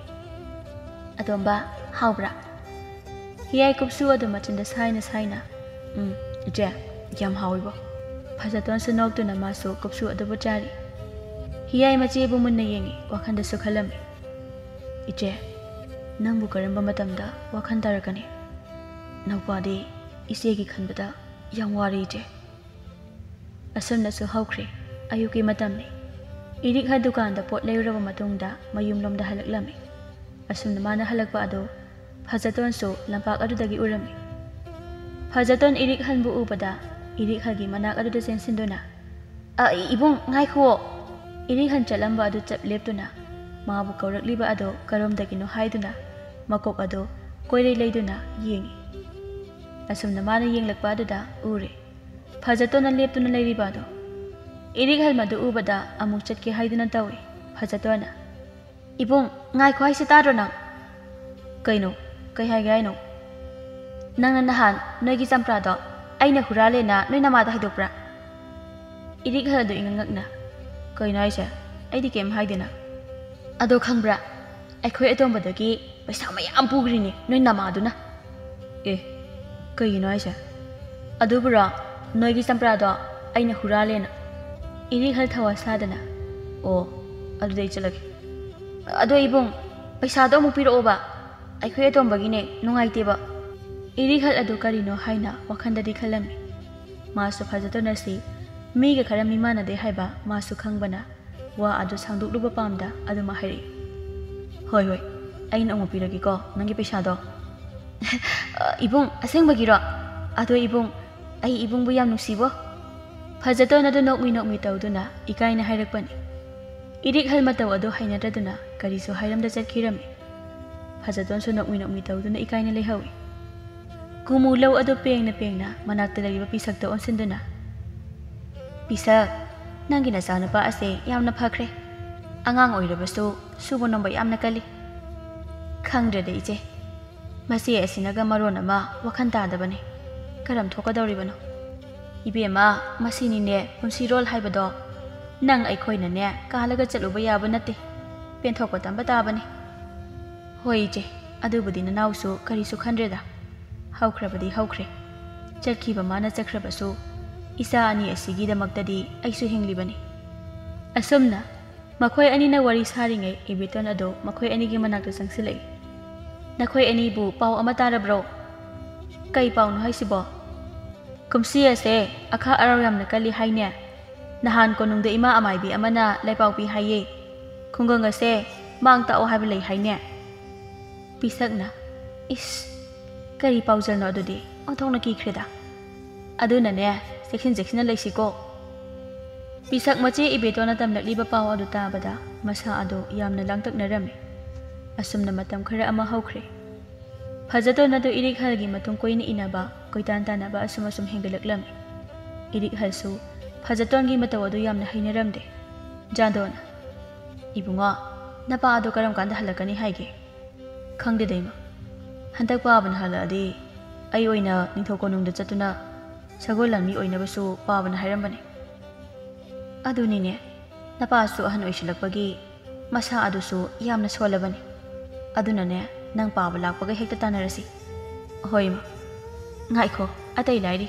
"ꯑꯇꯣꯝꯕ, ꯍꯥꯎꯕ꯭ꯔꯥ?" ꯍꯤꯌꯥꯏ ꯀꯨꯞꯁꯨ ꯑꯗꯨ ꯃꯆꯤꯟꯗ ꯁꯥꯏꯅ ꯁꯥꯏꯅ, "ꯎꯝ, ꯏꯆꯦ, ꯌꯥꯝ ꯍꯥꯎꯋꯤꯕꯣ"꯫ ꯐꯖꯇꯣꯟꯁꯨ ꯅꯣꯛꯇꯨꯅ ꯃꯥꯁꯨ ꯀꯨꯞꯁꯨ ꯑꯗꯨꯕꯨ ꯆꯥꯔꯤ꯫ ꯍꯤꯌꯥꯏ ꯃꯆꯦꯕꯨ ꯃꯨꯟꯅ ꯌꯦꯡꯉꯤ, ꯋꯥꯈꯜꯗꯁꯨ ꯈꯜꯂꯝꯃꯤ, "ꯏꯆꯦ, ꯅꯪꯕꯨ ꯀꯔꯝꯕ ꯃꯇꯝꯗ ꯋꯥꯈꯜ ꯇꯥꯔꯛꯀꯅꯤ? ꯅꯧꯄꯥꯗꯤ ꯏꯆꯦꯒꯤ ꯈꯟꯕꯗ ꯌꯥꯝ ꯋꯥꯔꯦ, ꯏꯆꯦ"꯫ ꯑꯁꯨꯝꯅꯁꯨ ꯍꯧꯈ꯭ꯔꯦ꯫ ꯑꯌꯨꯛꯀꯤ ꯃꯇꯝꯅꯤ꯫ ꯏꯔꯤꯛꯍꯜ ꯗꯨꯀꯥꯟꯗ ꯄꯣꯠ ꯂꯩꯔꯨꯔꯕ ꯃꯇꯨꯡꯗ ꯃꯌꯨꯝꯂꯣꯝꯗ ꯍꯜꯂꯛꯂꯝꯃꯤ꯫ ꯑꯁꯨꯝꯅ ꯃꯥꯅ ꯍꯜꯂꯛꯄ ꯑꯗꯨ ꯐꯖꯇꯣꯟꯁꯨ ꯂꯝꯄꯥꯛ ꯑꯗꯨꯗꯒꯤ ꯎꯔꯝꯃꯤ꯫ ꯐꯖꯇꯣꯟ ꯏꯔꯤꯛꯍꯜꯕꯨ ꯎꯕꯗ ꯏꯔꯤꯛꯍꯜꯒꯤ ꯃꯅꯥꯛ ꯑꯗꯨꯗ ꯆꯦꯟꯁꯤꯟꯗꯨꯅ, "ꯑ, ꯏꯕꯨꯡ, ꯉꯥꯏꯈꯨꯑꯣ!" ꯏꯔꯤꯛꯍꯜ ꯆꯠꯂꯝꯕ ꯑꯗꯨ ꯆꯞ ꯂꯦꯞꯇꯨꯅ ꯃꯥꯕꯨ ꯀꯧꯔꯛꯂꯤꯕ ꯑꯗꯨ ꯀꯔꯣꯝꯗꯒꯤꯅꯣ ꯍꯥꯏꯗꯨꯅ ꯃꯀꯣꯛ ꯑꯗꯨ ꯀꯣꯏꯔꯩ ꯂꯩꯗꯨꯅ ꯌꯦꯡꯉꯤ꯫ ꯑꯁꯨꯝꯅ ꯃꯥꯅ ꯌꯦꯡꯂꯛꯄ ꯑꯗꯨꯗ ꯎꯔꯦ ꯐꯖꯇꯣꯟꯅ ꯂꯦꯞꯇꯨꯅ ꯂꯩꯔꯤꯕ ꯑꯗꯨ꯫ ꯏꯔꯤꯛꯍꯜ ꯃꯗꯨ ꯎꯕꯗ ꯑꯃꯨꯛ ꯆꯠꯀꯦ ꯍꯥꯏꯗꯨꯅ ꯇꯧꯏ꯫ ꯐꯖꯇꯣꯟꯅ, "ꯏꯕꯨꯡ, ꯉꯥꯏꯈꯣ ꯍꯥꯏꯁꯦ ꯇꯥꯗ꯭ꯔꯣ ꯅꯪ?" "ꯀꯩꯅꯣ? ꯀꯩ ꯍꯥꯏꯒꯦ ꯍꯥꯏꯅꯣ?" "ꯅꯪꯅ ꯅꯍꯥꯟ ꯅꯣꯏꯒꯤ ꯆꯝꯄ꯭ꯔꯥꯗꯣ ꯑꯩꯅ ꯍꯨꯔꯥꯜꯂꯦꯅ ꯅꯣꯏ ꯅꯃꯥꯗ ꯍꯥꯏꯗꯣꯛꯄ꯭ꯔꯥ?" ꯏꯔꯤꯛꯍꯜ ꯑꯗꯨ ꯏꯉꯛ ꯉꯛꯅ, "ꯀꯩꯅꯣ ꯍꯥꯏꯁꯦ? ꯑꯩꯗꯤ ꯀꯩꯝ ꯍꯥꯏꯗꯦꯅ"꯫ "ꯑꯗꯣ ꯈꯪꯕ꯭ꯔꯥ? ꯑꯩꯈꯣꯏ ꯑꯇꯣꯝꯕꯗꯒꯤ ꯄꯩꯁꯥ ꯃꯌꯥꯝ ꯄꯨꯈ꯭ꯔꯤꯅꯦ ꯅꯣꯏ ꯅꯃꯥꯗꯨꯅ"꯫ "ꯑꯦ, ꯀꯩꯒꯤꯅꯣ ꯍꯥꯏꯁꯦ?" "ꯑꯗꯨꯕꯨꯔꯣ, ꯅꯣꯏꯒꯤ ꯆꯝꯄ꯭ꯔꯥꯗꯣ ꯑꯩꯅ ꯍꯨꯔꯥꯜꯂꯦꯅ"꯫ ꯏꯔꯤꯛꯍꯜ ꯊꯋꯥ ꯁꯥꯗꯅ, "ꯑꯣ, ꯑꯗꯨꯗꯤ ꯑꯩ ꯆꯠꯂꯒꯦ꯫ ꯑꯗꯣ ꯏꯕꯨꯡ, ꯄꯩꯁꯥꯗꯣ ꯑꯃꯨꯛ ꯄꯤꯔꯛꯑꯣꯕ, ꯑꯩꯈꯣꯏ ꯑꯇꯣꯝꯕꯒꯤꯅꯦ, ꯅꯨꯡꯉꯥꯏꯇꯦꯕ"꯫ ꯏꯔꯤꯛꯍꯜ ꯑꯗꯨ ꯀꯔꯤꯅꯣ ꯍꯥꯏꯅ ꯋꯥꯈꯜꯗꯗꯤ ꯈꯜꯂꯝꯃꯤ꯫ ꯃꯥꯁꯨ ꯐꯖꯇꯣꯟ ꯑꯁꯤ ꯃꯤꯒ ꯈꯔ ꯃꯤꯃꯥꯟꯅꯗꯦ ꯍꯥꯏꯕ ꯃꯥꯁꯨ ꯈꯪꯕꯅ, ꯋꯥ ꯑꯗꯨ ꯁꯥꯡꯗꯣꯛꯂꯨꯕ ꯄꯥꯝꯗ ꯑꯗꯨꯃꯛ ꯍꯥꯏꯔꯛꯏ, "ꯍꯣꯏ, ꯍꯣꯏ, ꯑꯩꯅ ꯑꯃꯨꯛ ꯄꯤꯔꯒꯦꯀꯣ ꯅꯪꯒꯤ ꯄꯩꯁꯥꯗꯣ"꯫ "ꯏꯕꯨꯡ, ꯑꯁꯦꯡꯕꯒꯤꯔꯣ? ꯑꯗꯣ ꯏꯕꯨꯡ, ꯑꯩ ꯏꯕꯨꯡꯕꯨ ꯌꯥꯝ ꯅꯨꯡꯁꯤꯕꯣ"꯫ ꯐꯖꯇꯣꯟ ꯑꯗꯨ ꯅꯣꯛꯃꯤ ꯅꯣꯛꯃꯤ ꯇꯧꯗꯨꯅ ꯏꯀꯥꯏꯅ ꯍꯥꯏꯔꯛꯄꯅꯤ꯫ ꯏꯔꯤꯛꯍꯜ ꯃꯇꯧ ꯑꯗꯨ ꯍꯩꯅꯗ꯭ꯔꯗꯨꯅ ꯀꯔꯤꯁꯨ ꯍꯥꯏꯔꯝꯗ ꯆꯠꯈꯤꯔꯝꯃꯤ꯫ ꯐꯖꯇꯣꯟꯁꯨ ꯅꯣꯛꯃꯤ ꯅꯣꯛꯃꯤ ꯇꯧꯗꯨꯅ ꯏꯀꯥꯏꯅ ꯂꯩꯍꯧꯏ꯫ ꯀꯨꯃꯨ ꯂꯧ ꯑꯗꯨ ꯄꯦꯡꯅ ꯄꯦꯡꯅ ꯃꯅꯥꯛꯇ ꯂꯩꯔꯤꯕ ꯄꯤꯁꯛꯇ ꯑꯣꯟꯁꯤꯟꯗꯨꯅ, "ꯄꯤꯁꯛ, ꯅꯪꯒꯤ ꯅꯆꯥꯅꯨꯄꯥ ꯑꯁꯦ ꯌꯥꯝꯅ ꯐꯈ꯭ꯔꯦ꯫ ꯑꯉꯥꯡ ꯑꯣꯏꯔꯕꯁꯨ ꯁꯨꯕ ꯅꯣꯝꯕ ꯌꯥꯝꯅ ꯀꯜꯂꯤ꯫ ꯈꯪꯗ꯭ꯔꯦꯗ ꯏꯆꯦ, ꯃꯆꯦ ꯑꯁꯤꯅꯒ ꯃꯔꯣꯟ ꯑꯃ ꯋꯥꯈꯜ ꯇꯥꯗꯕꯅꯤ꯫ ꯀꯔꯝ ꯊꯣꯛꯀꯗꯧꯔꯤꯕꯅꯣ? ꯏꯕꯦꯝꯃ, ꯃꯁꯤꯅꯤꯅꯦ ꯄꯨꯟꯁꯤꯔꯣꯜ ꯍꯥꯏꯕꯗꯣ꯫ ꯅꯪ ꯑꯩꯈꯣꯏꯅꯅꯦ ꯀꯥꯜꯂꯒ ꯆꯠꯂꯨꯕ ꯌꯥꯕ ꯅꯠꯇꯦ꯫ ꯄꯦꯟꯊꯣꯛꯄ ꯇꯝꯕ ꯇꯥꯕꯅꯤ꯫" "ꯍꯣꯏ ꯏꯆꯦ, ꯑꯗꯨꯕꯨꯗꯤ ꯅꯅꯥꯎꯁꯨ ꯀꯔꯤꯁꯨ ꯈꯟꯗ꯭ꯔꯦꯗ꯫ ꯍꯧꯈ꯭ꯔꯕꯗꯤ ꯍꯧꯈ꯭ꯔꯦ꯫ ꯆꯠꯈꯤꯕ ꯃꯥꯅ ꯆꯠꯈ꯭ꯔꯕꯁꯨ ꯏꯆꯥ ꯑꯅꯤ ꯑꯁꯤꯒꯤꯗꯃꯛꯇꯗꯤ ꯑꯩꯁꯨ ꯍꯤꯡꯂꯤꯕꯅꯤ꯫" ꯑꯁꯨꯝꯅ ꯃꯈꯣꯏ ꯑꯅꯤꯅ ꯋꯥꯔꯤ ꯁꯥꯔꯤꯉꯩ ꯏꯕꯦꯇꯣꯟ ꯑꯗꯨ ꯃꯈꯣꯏ ꯑꯅꯤꯒꯤ ꯃꯅꯥꯛꯇ ꯆꯪꯁꯤꯜꯂꯛꯏ꯫ "ꯅꯈꯣꯏ ꯑꯅꯤꯕꯨ ꯄꯥꯎ ꯑꯃ ꯇꯥꯔꯕ꯭ꯔꯣ?" "ꯀꯩ ꯄꯥꯎꯅꯣ ꯍꯥꯏꯁꯤꯕꯣ?" "ꯀꯨꯝꯁꯤ ꯑꯁꯦ ꯑꯈꯥꯛ ꯑꯔꯥꯎ ꯌꯥꯝꯅ ꯀꯜꯂꯤ ꯍꯥꯏꯅꯦ꯫ ꯅꯍꯥꯟ ꯀꯣꯅꯨꯡꯗ ꯏꯃꯥ ꯑꯃꯥꯏꯕꯤ ꯑꯃꯅ ꯂꯥꯏꯄꯥꯎ ꯄꯤ ꯍꯥꯏꯌꯦ꯫ ꯈꯨꯡꯒꯪ ꯑꯁꯦ ꯃꯥꯡ ꯇꯥꯛꯑꯣ ꯍꯥꯏꯕ ꯂꯩ ꯍꯥꯏꯅꯦ꯫" ꯄꯤꯁꯛꯅ, "ꯏꯁ, ꯀꯔꯤ ꯄꯥꯎꯖꯦꯜꯅꯣ ꯑꯗꯨꯗꯤ? ꯑꯣꯟꯊꯣꯛꯅ ꯀꯤꯈ꯭ꯔꯦꯗ꯫ ꯑꯗꯨꯅꯅꯦ, ꯆꯦꯛꯁꯤꯟ ꯆꯦꯛꯁꯤꯟꯅ ꯂꯩꯁꯤꯀꯣ꯫" ꯄꯤꯁꯛ ꯃꯆꯦ ꯏꯕꯦꯇꯣꯟꯅ ꯇꯝꯂꯛꯂꯤꯕ ꯄꯥꯎ ꯑꯗꯨ ꯇꯥꯕꯗ ꯃꯁꯥ ꯑꯗꯨ ꯌꯥꯝꯅ ꯂꯥꯡꯇꯛꯅꯔꯝꯃꯤ꯫ ꯑꯁꯨꯝꯅ ꯃꯇꯝ ꯈꯔ ꯑꯃ ꯍꯧꯈ꯭ꯔꯦ꯫ ꯐꯖꯇꯣꯟ ꯑꯗꯨ ꯏꯔꯤꯛꯍꯜꯒꯤ ꯃꯇꯨꯡ ꯀꯣꯏꯅ ꯏꯟꯅꯕ, ꯀꯣꯏꯇꯥꯟ ꯇꯥꯟꯅꯕ ꯑꯁꯨꯝ ꯑꯁꯨꯝ ꯍꯦꯟꯒꯠꯂꯛꯂꯝꯃꯤ꯫ ꯏꯔꯤꯛꯍꯜꯁꯨ ꯐꯖꯇꯣꯟꯒꯤ ꯃꯇꯧ ꯑꯗꯨ ꯌꯥꯝꯅ ꯍꯩꯅꯔꯝꯗꯦ꯫ ꯖꯥꯗꯣꯟꯅ, "ꯏꯕꯨꯡꯉꯣ, ꯅꯄꯥ ꯑꯗꯨ ꯀꯔꯝ ꯀꯥꯟꯗ ꯍꯜꯂꯛꯀꯅꯤ ꯍꯥꯏꯒꯦ?" "ꯈꯪꯗꯦꯗ ꯏꯃꯥ꯫ ꯍꯟꯗꯛ ꯄꯥꯕꯅ ꯍꯜꯂꯛꯑꯗꯤ ꯑꯩ ꯑꯣꯏꯅ ꯅꯤꯡꯊꯧ ꯀꯣꯅꯨꯡꯗ ꯆꯠꯇꯨꯅ ꯁꯒꯣꯜ ꯂꯥꯟꯃꯤ ꯑꯣꯏꯅꯕꯁꯨ ꯄꯥꯕꯅ ꯍꯥꯏꯔꯝꯕꯅꯦ꯫" "ꯑꯗꯨꯅꯤꯅꯦ, ꯅꯄꯥꯁꯨ ꯑꯍꯟ ꯑꯣꯏꯁꯤꯜꯂꯛꯄꯒꯤ ꯃꯁꯥ ꯑꯗꯨꯁꯨ ꯌꯥꯝꯅ ꯁꯣꯜꯂꯕꯅꯤ꯫ ꯑꯗꯨꯅꯅꯦ, ꯅꯪ ꯄꯥꯕ ꯂꯥꯛꯄꯒ ꯍꯦꯛꯇ ꯇꯥꯟꯅꯔꯁꯤ꯫" "ꯍꯣꯏ ꯏꯃꯥ꯫ ꯉꯥꯏꯈꯣ, ꯑꯇꯩ ꯂꯥꯏꯔꯤ꯫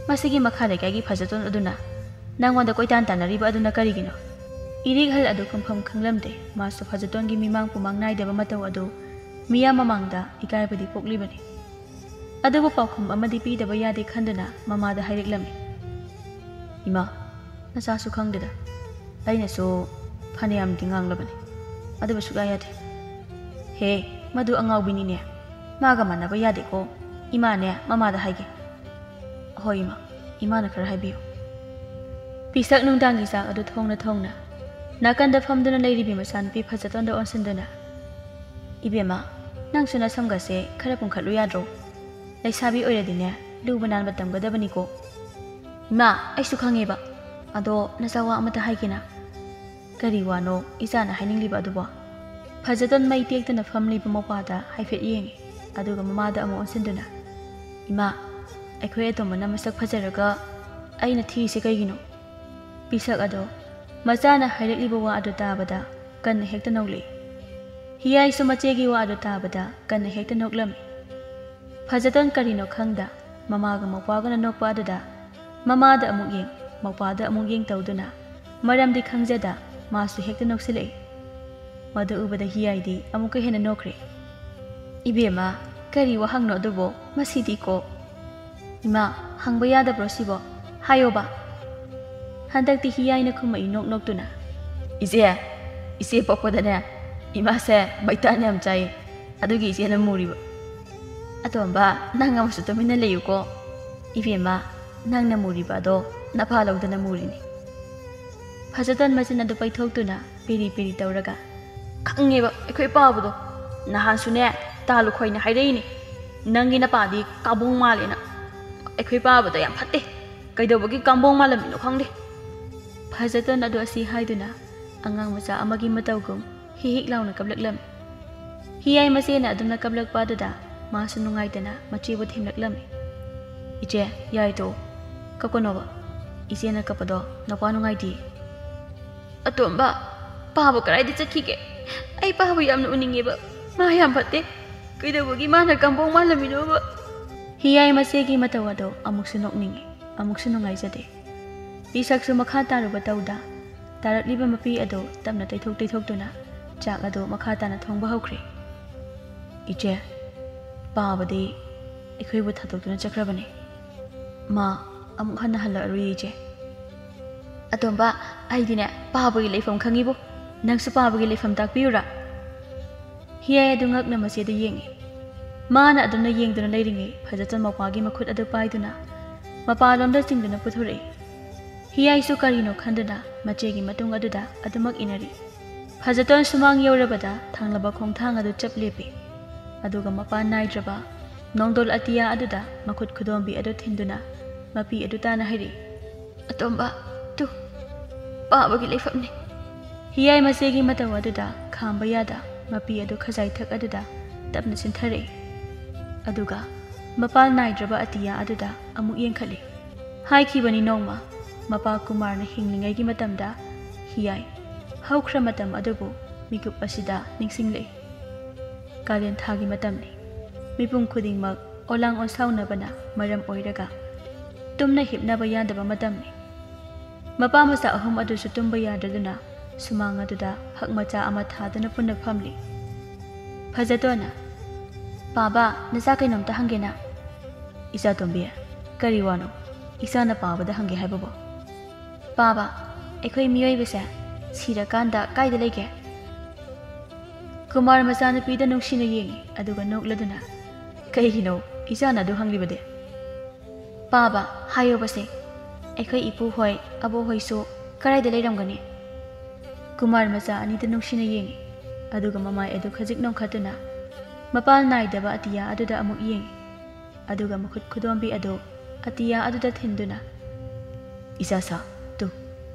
ꯃꯁꯤꯒꯤ ꯃꯈꯥ ꯂꯩꯀꯥꯏꯒꯤ ꯐꯖꯇꯣꯟ ꯑꯗꯨꯅ ꯅꯪꯉꯣꯟꯗ ꯀꯣꯏꯇꯥꯟ ꯇꯥꯟꯅꯔꯤꯕ ꯑꯗꯨꯅ ꯀꯔꯤꯒꯤꯅꯣ?" ꯏꯔꯤꯛꯍꯜ ꯑꯗꯨ ꯈꯨꯝꯐꯝ ꯈꯪꯂꯝꯗꯦ꯫ ꯃꯥꯁꯨ ꯐꯖꯇꯣꯟꯒꯤ ꯃꯤꯃꯥꯡ ꯄꯨꯃꯥꯡ ꯅꯥꯏꯗꯕ ꯃꯇꯧ ꯑꯗꯨ ꯃꯤꯌꯥꯝ ꯃꯃꯥꯡꯗ ꯏꯀꯥꯏꯕꯗꯤ ꯄꯣꯛꯂꯤꯕꯅꯤ꯫ ꯑꯗꯨꯕꯨ ꯄꯥꯎꯈꯨꯝ ꯑꯃꯗꯤ ꯄꯤꯗꯕ ꯌꯥꯗꯦ ꯈꯟꯗꯨꯅ ꯃꯃꯥꯗ ꯍꯥꯏꯔꯛꯂꯝꯃꯤ꯫ "ꯏꯃꯥ, ꯅꯆꯥꯁꯨ ꯈꯪꯗꯦꯗ꯫ ꯑꯩꯅꯁꯨ ꯐꯅꯌꯥꯝꯗꯤ ꯉꯥꯡꯂꯕꯅꯤ꯫ ꯑꯗꯨꯕꯨ ꯁꯨꯛꯌꯥ ꯌꯥꯗꯦ꯫" "ꯍꯦ, ꯃꯗꯨ ꯑꯉꯥꯎꯕꯤꯅꯤꯅꯦ꯫ ꯃꯥꯒ ꯃꯥꯟꯅꯕ ꯌꯥꯗꯦꯀꯣ꯫ ꯏꯃꯥꯅꯦ, ꯃꯃꯥꯗ ꯍꯥꯏꯒꯦ꯫" "ꯍꯣꯏ ꯏꯃꯥ, ꯏꯃꯥꯅ ꯈꯔ ꯍꯥꯏꯕꯤꯌꯨ꯫" ꯄꯤꯁꯛ ꯅꯨꯡꯗꯥꯡꯒꯤ ꯆꯥꯛ ꯑꯗꯨ ꯊꯣꯡꯅ ꯊꯣꯡꯅ ꯅꯥꯀꯟꯗ ꯐꯝꯗꯨꯅ ꯂꯩꯔꯤꯕꯤ ꯃꯆꯥꯅꯨꯄꯤ ꯐꯖꯇꯣꯟꯗ ꯑꯣꯟꯁꯤꯟꯗꯨꯅ, "ꯏꯕꯦꯝꯃ, ꯅꯪꯁꯨ ꯅꯁꯝꯒꯁꯦ ꯈꯔ ꯄꯨꯟꯈꯠꯂꯨ ꯌꯥꯗ꯭ꯔꯣ? ꯂꯩꯁꯥꯕꯤ ꯑꯣꯏꯔꯗꯤꯅꯦ, ꯂꯨꯕ ꯅꯥꯟꯕ ꯇꯝꯒꯗꯕꯅꯤꯀꯣ꯫" "ꯏꯃꯥ, ꯑꯩꯁꯨ ꯈꯪꯉꯦꯕ꯫ ꯑꯗꯣ ꯅꯆꯥ ꯋꯥ ꯑꯃꯇ ꯍꯥꯏꯒꯦꯅ꯫" "ꯀꯔꯤ ꯋꯥꯅꯣ ꯏꯆꯥꯅ ꯍꯥꯏꯅꯤꯡꯂꯤꯕ ꯑꯗꯨꯕꯣ?" ꯐꯖꯇꯣꯟ ꯃꯩ ꯇꯦꯛꯇꯅ ꯐꯝꯂꯤꯕ ꯃꯄꯥꯗ ꯍꯥꯏꯐꯦꯠ ꯌꯦꯡꯉꯤ, ꯑꯗꯨꯒ ꯃꯃꯥꯗ ꯑꯃꯨꯛ ꯑꯣꯟꯁꯤꯟꯗꯨꯅ, "ꯏꯃꯥ, ꯑꯩꯈꯣꯏ ꯑꯇꯣꯝꯕꯅ ꯃꯁꯛ ꯐꯖꯔꯒ ꯑꯩꯅ ꯊꯤꯔꯤꯁꯦ ꯀꯩꯒꯤꯅꯣ?" ꯄꯤꯁꯛ ꯑꯗꯣ ꯃꯆꯥꯅ ꯍꯥꯏꯔꯛꯂꯤꯕ ꯋꯥ ꯑꯗꯨ ꯇꯥꯕꯗ ꯀꯟꯅ ꯍꯦꯛꯇ ꯅꯣꯛꯂꯛꯏ꯫ ꯍꯤꯌꯥꯏꯁꯨ ꯃꯆꯦꯒꯤ ꯋꯥ ꯑꯗꯨ ꯇꯥꯕꯗ ꯀꯟꯅ ꯍꯦꯛꯇ ꯅꯣꯛꯂꯝꯃꯤ꯫ ꯐꯖꯇꯣꯟ ꯀꯔꯤꯅꯣ ꯈꯪꯗ ꯃꯃꯥꯒ ꯃꯧꯄ꯭ꯋꯥꯒꯅ ꯅꯣꯛꯄ ꯑꯗꯨꯗ ꯃꯃꯥꯗ ꯑꯃꯨꯛ ꯌꯦꯡ, ꯃꯧꯄ꯭ꯋꯥꯗ ꯑꯃꯨꯛ ꯌꯦꯡ ꯇꯧꯗꯨꯅ ꯃꯔꯝꯗꯤ ꯈꯪꯖꯗ ꯃꯥꯁꯨ ꯍꯦꯛꯇ ꯅꯣꯛꯁꯤꯜꯂꯛꯏ꯫ ꯃꯗꯨ ꯎꯕꯗ ꯍꯤꯌꯥꯏꯗꯤ ꯑꯃꯨꯛꯀ ꯍꯦꯟꯅ ꯅꯣꯛꯈ꯭ꯔꯦ꯫ "ꯏꯕꯦꯝꯃ, ꯀꯔꯤ ꯋꯥꯍꯪꯅꯣ ꯑꯗꯨꯕꯣ? ꯃꯁꯤꯗꯤꯀꯣ꯫" "ꯏꯃꯥ, ꯍꯪꯕ ꯌꯥꯗꯕ꯭ꯔꯣ ꯁꯤꯕꯣ? ꯍꯥꯏꯌꯣꯕ꯫" ꯍꯟꯗꯛꯇꯤ ꯍꯤꯌꯥꯏꯅ ꯈꯨꯝꯃꯛꯏ ꯅꯣꯛ ꯅꯣꯛꯇꯨꯅ꯫ "ꯏꯆꯦ, ꯏꯆꯦ ꯄꯣꯛꯄꯗꯅꯦ ꯏꯃꯥꯁꯦ ꯃꯩꯇꯥꯟ ꯌꯥꯝ ꯆꯥꯏ, ꯑꯗꯨꯒꯤ ꯏꯆꯦꯅ ꯃꯨꯔꯤꯕ꯫" "ꯑꯇꯣꯝꯕ, ꯅꯪ ꯑꯃꯁꯨ ꯇꯨꯃꯤꯟꯅ ꯂꯩꯌꯨꯀꯣ꯫ ꯏꯕꯦꯝꯃ, ꯅꯪꯅ ꯃꯨꯔꯤꯕ ꯑꯗꯣ ꯅꯄꯥ ꯂꯧꯗꯅ ꯃꯨꯔꯤꯅꯤ꯫" ꯐꯖꯇꯣꯟ ꯃꯆꯤꯟ ꯑꯗꯨ ꯄꯩꯊꯣꯛꯇꯨꯅ ꯄꯤꯔꯤ ꯄꯤꯔꯤ ꯇꯧꯔꯒ, "ꯈꯪꯉꯦꯕ ꯑꯩꯈꯣꯏ ꯄꯥꯕꯗꯣ꯫ ꯅꯍꯥꯟꯁꯨꯅꯦ ꯇꯥ ꯂꯨꯈꯣꯏꯅ ꯍꯥꯏꯔꯛꯏꯅꯦ, ꯅꯪꯒꯤ ꯅꯄꯥꯗꯤ ꯀꯥꯕꯣꯡ ꯃꯥꯜꯂꯦꯅ꯫ ꯑꯩꯈꯣꯏ ꯄꯥꯕꯗꯣ ꯌꯥꯝ ꯐꯠꯇꯦ꯫ ꯀꯩꯗꯧꯕꯒꯤ ꯀꯥꯕꯣꯡ ꯃꯥꯜꯂꯝꯃꯤꯅꯣ ꯈꯪꯗꯦ꯫" ꯐꯖꯇꯣꯟ ꯑꯗꯨ ꯑꯁꯤ ꯍꯥꯏꯗꯨꯅ ꯑꯉꯥꯡ ꯃꯆꯥ ꯑꯃꯒꯤ ꯃꯇꯧꯒꯨꯝ ꯍꯤꯛ ꯍꯤꯛ ꯂꯥꯎꯅ ꯀꯞꯂꯛꯂꯝꯃꯤ꯫ ꯍꯤꯌꯥꯏ ꯃꯆꯦꯅ ꯑꯗꯨꯝꯅ ꯀꯞꯂꯛꯄ ꯑꯗꯨꯗ ꯃꯥꯁꯨ ꯅꯨꯡꯉꯥꯏꯇꯅ ꯃꯆꯦꯕꯨ ꯊꯦꯝꯂꯛꯂꯝꯃꯤ꯫ "ꯏꯆꯦ, ꯌꯥꯏꯗꯣ, ꯀꯞꯀꯅꯣꯕ꯫ ꯏꯆꯦꯅ ꯀꯞꯄꯗꯣ ꯅꯄꯥ ꯅꯨꯡꯉꯥꯏꯇꯦ꯫" "ꯑꯇꯣꯝꯕ, ꯄꯥꯕ ꯀꯗꯥꯏꯗ ꯆꯠꯈꯤꯒꯦ? ꯑꯩ ꯄꯥꯕ ꯌꯥꯝꯅ ꯎꯅꯤꯡꯉꯦꯕ꯫ ꯃꯥ ꯌꯥꯝ ꯐꯠꯇꯦ꯫ ꯀꯩꯗꯧꯕꯒꯤ ꯃꯥꯅ ꯀꯥꯕꯣꯡ ꯃꯥꯜꯂꯝꯃꯤꯅꯣꯕ?" ꯍꯤꯌꯥꯏ ꯃꯆꯦꯒꯤ ꯃꯇꯧ ꯑꯗꯣ ꯑꯃꯨꯛꯁꯨ ꯅꯣꯛꯅꯤꯡꯉꯤ, ꯑꯃꯨꯛꯁꯨ ꯅꯨꯡꯉꯥꯏꯖꯗꯦ꯫ ꯄꯤꯁꯛꯁꯨ ꯃꯈꯥ ꯇꯥꯔꯨꯕ ꯇꯧꯗ, ꯇꯥꯔꯛꯂꯤꯕ ꯃꯄꯤ ꯑꯗꯨ ꯇꯞꯅ ꯇꯩꯊꯣꯛ ꯇꯩꯊꯣꯛꯇꯨꯅ ꯆꯥꯛ ꯑꯗꯨ ꯃꯈꯥ ꯇꯥꯅ ꯊꯣꯡꯕ ꯍꯧꯈ꯭ꯔꯦ꯫ "ꯏꯆꯦ, ꯄꯥꯕꯗꯤ ꯑꯩꯈꯣꯏꯕꯨ ꯊꯥꯗꯣꯛꯇꯨꯅ ꯆꯠꯈ꯭ꯔꯕꯅꯦ꯫ ꯃꯥ ꯑꯃꯨꯛ ꯍꯟꯅ ꯍꯜꯂꯛꯑꯔꯣꯏꯌꯦ, ꯏꯆꯦ꯫" "ꯑꯇꯣꯝꯕ, ꯑꯩꯗꯤꯅꯦ ꯄꯥꯕꯒꯤ ꯂꯩꯐꯝ ꯈꯪꯉꯤꯕꯣ꯫ ꯅꯪꯁꯨ ꯄꯥꯕꯒꯤ ꯂꯩꯐꯝ ꯇꯥꯛꯄꯤꯌꯨꯔꯥ?" ꯍꯤꯌꯥꯏ ꯑꯗꯨ ꯉꯛꯅ ꯃꯆꯦꯗ ꯌꯦꯡꯉꯤ꯫ ꯃꯥꯅ ꯑꯗꯨꯝꯅ ꯌꯦꯡꯗꯨꯅ ꯂꯩꯔꯤꯉꯩ ꯐꯖꯇꯣꯟ ꯃꯄꯥꯒꯤ ꯃꯈꯨꯠ ꯑꯗꯨ ꯄꯥꯏꯗꯨꯅ ꯃꯄꯥꯂꯣꯝꯗ ꯆꯤꯡꯗꯨꯅ ꯄꯨꯊꯣꯔꯛꯏ꯫ ꯍꯤꯌꯥꯏꯁꯨ ꯀꯔꯤꯅꯣ ꯈꯟꯗꯨꯅ ꯃꯆꯦꯒꯤ ꯃꯇꯨꯡ ꯑꯗꯨꯗ ꯑꯗꯨꯃꯛ ꯏꯟꯅꯔꯤ꯫ ꯐꯖꯇꯣꯟ ꯁꯨꯃꯥꯡ ꯌꯧꯔꯕꯗ ꯊꯥꯡꯂꯕ ꯈꯣꯡꯊꯥꯡ ꯑꯗꯨ ꯆꯞ ꯂꯦꯞꯄꯤ꯫ ꯑꯗꯨꯒ ꯃꯄꯥꯟ ꯅꯥꯏꯗ꯭ꯔꯕ ꯅꯣꯡꯗꯣꯜ ꯑꯇꯤꯌꯥ ꯑꯗꯨꯗ ꯃꯈꯨꯠ ꯈꯨꯗꯣꯝꯕꯤ ꯑꯗꯨ ꯊꯤꯟꯗꯨꯅ ꯃꯄꯤ ꯑꯗꯨ ꯇꯥꯅ ꯍꯥꯏꯔꯤ, "ꯑꯇꯣꯝꯕ, ꯇꯨ, ꯄꯥꯕꯒꯤ ꯂꯩꯐꯝꯅꯤ꯫" ꯍꯤꯌꯥꯏ ꯃꯆꯦꯒꯤ ꯃꯇꯧ ꯑꯗꯨꯗ ꯈꯥꯝꯕ ꯌꯥꯗ ꯃꯄꯤ ꯑꯗꯨ ꯈꯖꯥꯏꯊꯛ ꯑꯗꯨꯗ ꯇꯞꯅ ꯆꯤꯟꯊꯔꯛꯏ꯫ ꯑꯗꯨꯒ ꯃꯄꯥꯟ ꯅꯥꯏꯗ꯭ꯔꯕ ꯑꯇꯤꯌꯥ ꯑꯗꯨꯗ ꯑꯃꯨꯛ ꯌꯦꯡꯈꯠꯂꯤ꯫ ꯍꯥꯏꯈꯤꯕꯅꯤ ꯅꯣꯡꯃ ꯃꯄꯥ ꯀꯨꯃꯥꯔꯅ ꯍꯤꯡꯂꯤꯉꯩꯒꯤ ꯃꯇꯝꯗ ꯍꯤꯌꯥꯏ ꯍꯧꯈ꯭ꯔ ꯃꯇꯝ ꯑꯗꯨꯕꯨ ꯃꯤꯀꯨꯞ ꯑꯁꯤꯗ ꯅꯤꯡꯁꯤꯡꯂꯛꯏ꯫ ꯀꯥꯂꯦꯟ ꯊꯥꯒꯤ ꯃꯇꯝꯅꯤ꯫ ꯃꯤꯄꯨꯝ ꯈꯨꯗꯤꯡꯃꯛ ꯑꯣꯂꯥꯡ ꯑꯣꯟꯁꯥꯎꯅꯕꯅ ꯃꯔꯝ ꯑꯣꯏꯔꯒ ꯇꯨꯝꯅ ꯍꯤꯞꯅꯕ ꯌꯥꯗꯕ ꯃꯇꯝꯅꯤ꯫ ꯃꯄꯥ ꯃꯆꯥ ꯑꯍꯨꯝ ꯑꯗꯨꯁꯨ ꯇꯨꯝꯕ ꯌꯥꯗ꯭ꯔꯗꯨꯅ ꯁꯨꯃꯥꯡ ꯑꯗꯨꯗ ꯍꯛ ꯃꯆꯥ ꯑꯃ ꯊꯥꯗꯨꯅ ꯄꯨꯟꯅ ꯐꯝꯂꯤ꯫ ꯐꯖꯇꯣꯟꯅ, "ꯄꯥꯕ, ꯅꯆꯥ ꯀꯩꯅꯣꯝꯇ ꯍꯪꯒꯦꯅ?" "ꯏꯆꯥ ꯇꯣꯝꯕꯤ, ꯀꯔꯤ ꯋꯥꯅꯣ ꯏꯆꯥꯅ ꯄꯥꯕꯗ ꯍꯪꯒꯦ ꯍꯥꯏꯕꯕꯣ?" "ꯄꯥꯕ, ꯑꯩꯈꯣꯏ ꯃꯤꯑꯣꯏꯕꯁꯦ ꯁꯤꯔꯀꯥꯟꯗ ꯀꯥꯏꯗ ꯂꯩꯒꯦ?" ꯀꯨꯃꯥꯔ ꯃꯆꯥꯅꯨꯄꯤꯗ ꯅꯨꯡꯁꯤꯅ ꯌꯦꯡꯉꯤ, ꯑꯗꯨꯒ ꯅꯣꯛꯂꯗꯨꯅ, "ꯀꯩꯒꯤꯅꯣ ꯏꯆꯥꯅ ꯑꯗꯨ ꯍꯪꯂꯤꯕꯗꯤ?" "ꯄꯥꯕ, ꯍꯥꯏꯌꯣꯕꯁꯦ, ꯑꯩꯈꯣꯏ ꯏꯄꯨ ꯍꯣꯏ, ꯑꯕꯣꯛ ꯍꯣꯏꯁꯨ ꯀꯗꯥꯏꯗ ꯂꯩꯔꯝꯒꯅꯤ?" ꯀꯨꯃꯥꯔ ꯃꯆꯥ ꯑꯅꯤꯗꯨ ꯅꯨꯡꯁꯤꯅ ꯌꯦꯡꯉꯤ, ꯑꯗꯨꯒ ꯃꯃꯥꯏ ꯑꯗꯨ ꯈꯖꯤꯛ ꯅꯣꯡꯈꯠꯇꯨꯅ ꯃꯄꯥꯟ ꯅꯥꯏꯗꯕ ꯑꯇꯤꯌꯥ ꯑꯗꯨꯗ ꯑꯃꯨꯛ ꯌꯦꯡꯉꯤ, ꯑꯗꯨꯒ ꯃꯈꯨꯠ ꯈꯨꯗꯣꯝꯕꯤ ꯑꯗꯨ ꯑꯇꯤꯌꯥ ꯑꯗꯨꯗ ꯊꯤꯟꯗꯨꯅ, "ꯏꯆꯥ ꯁꯥ, ꯇꯨ,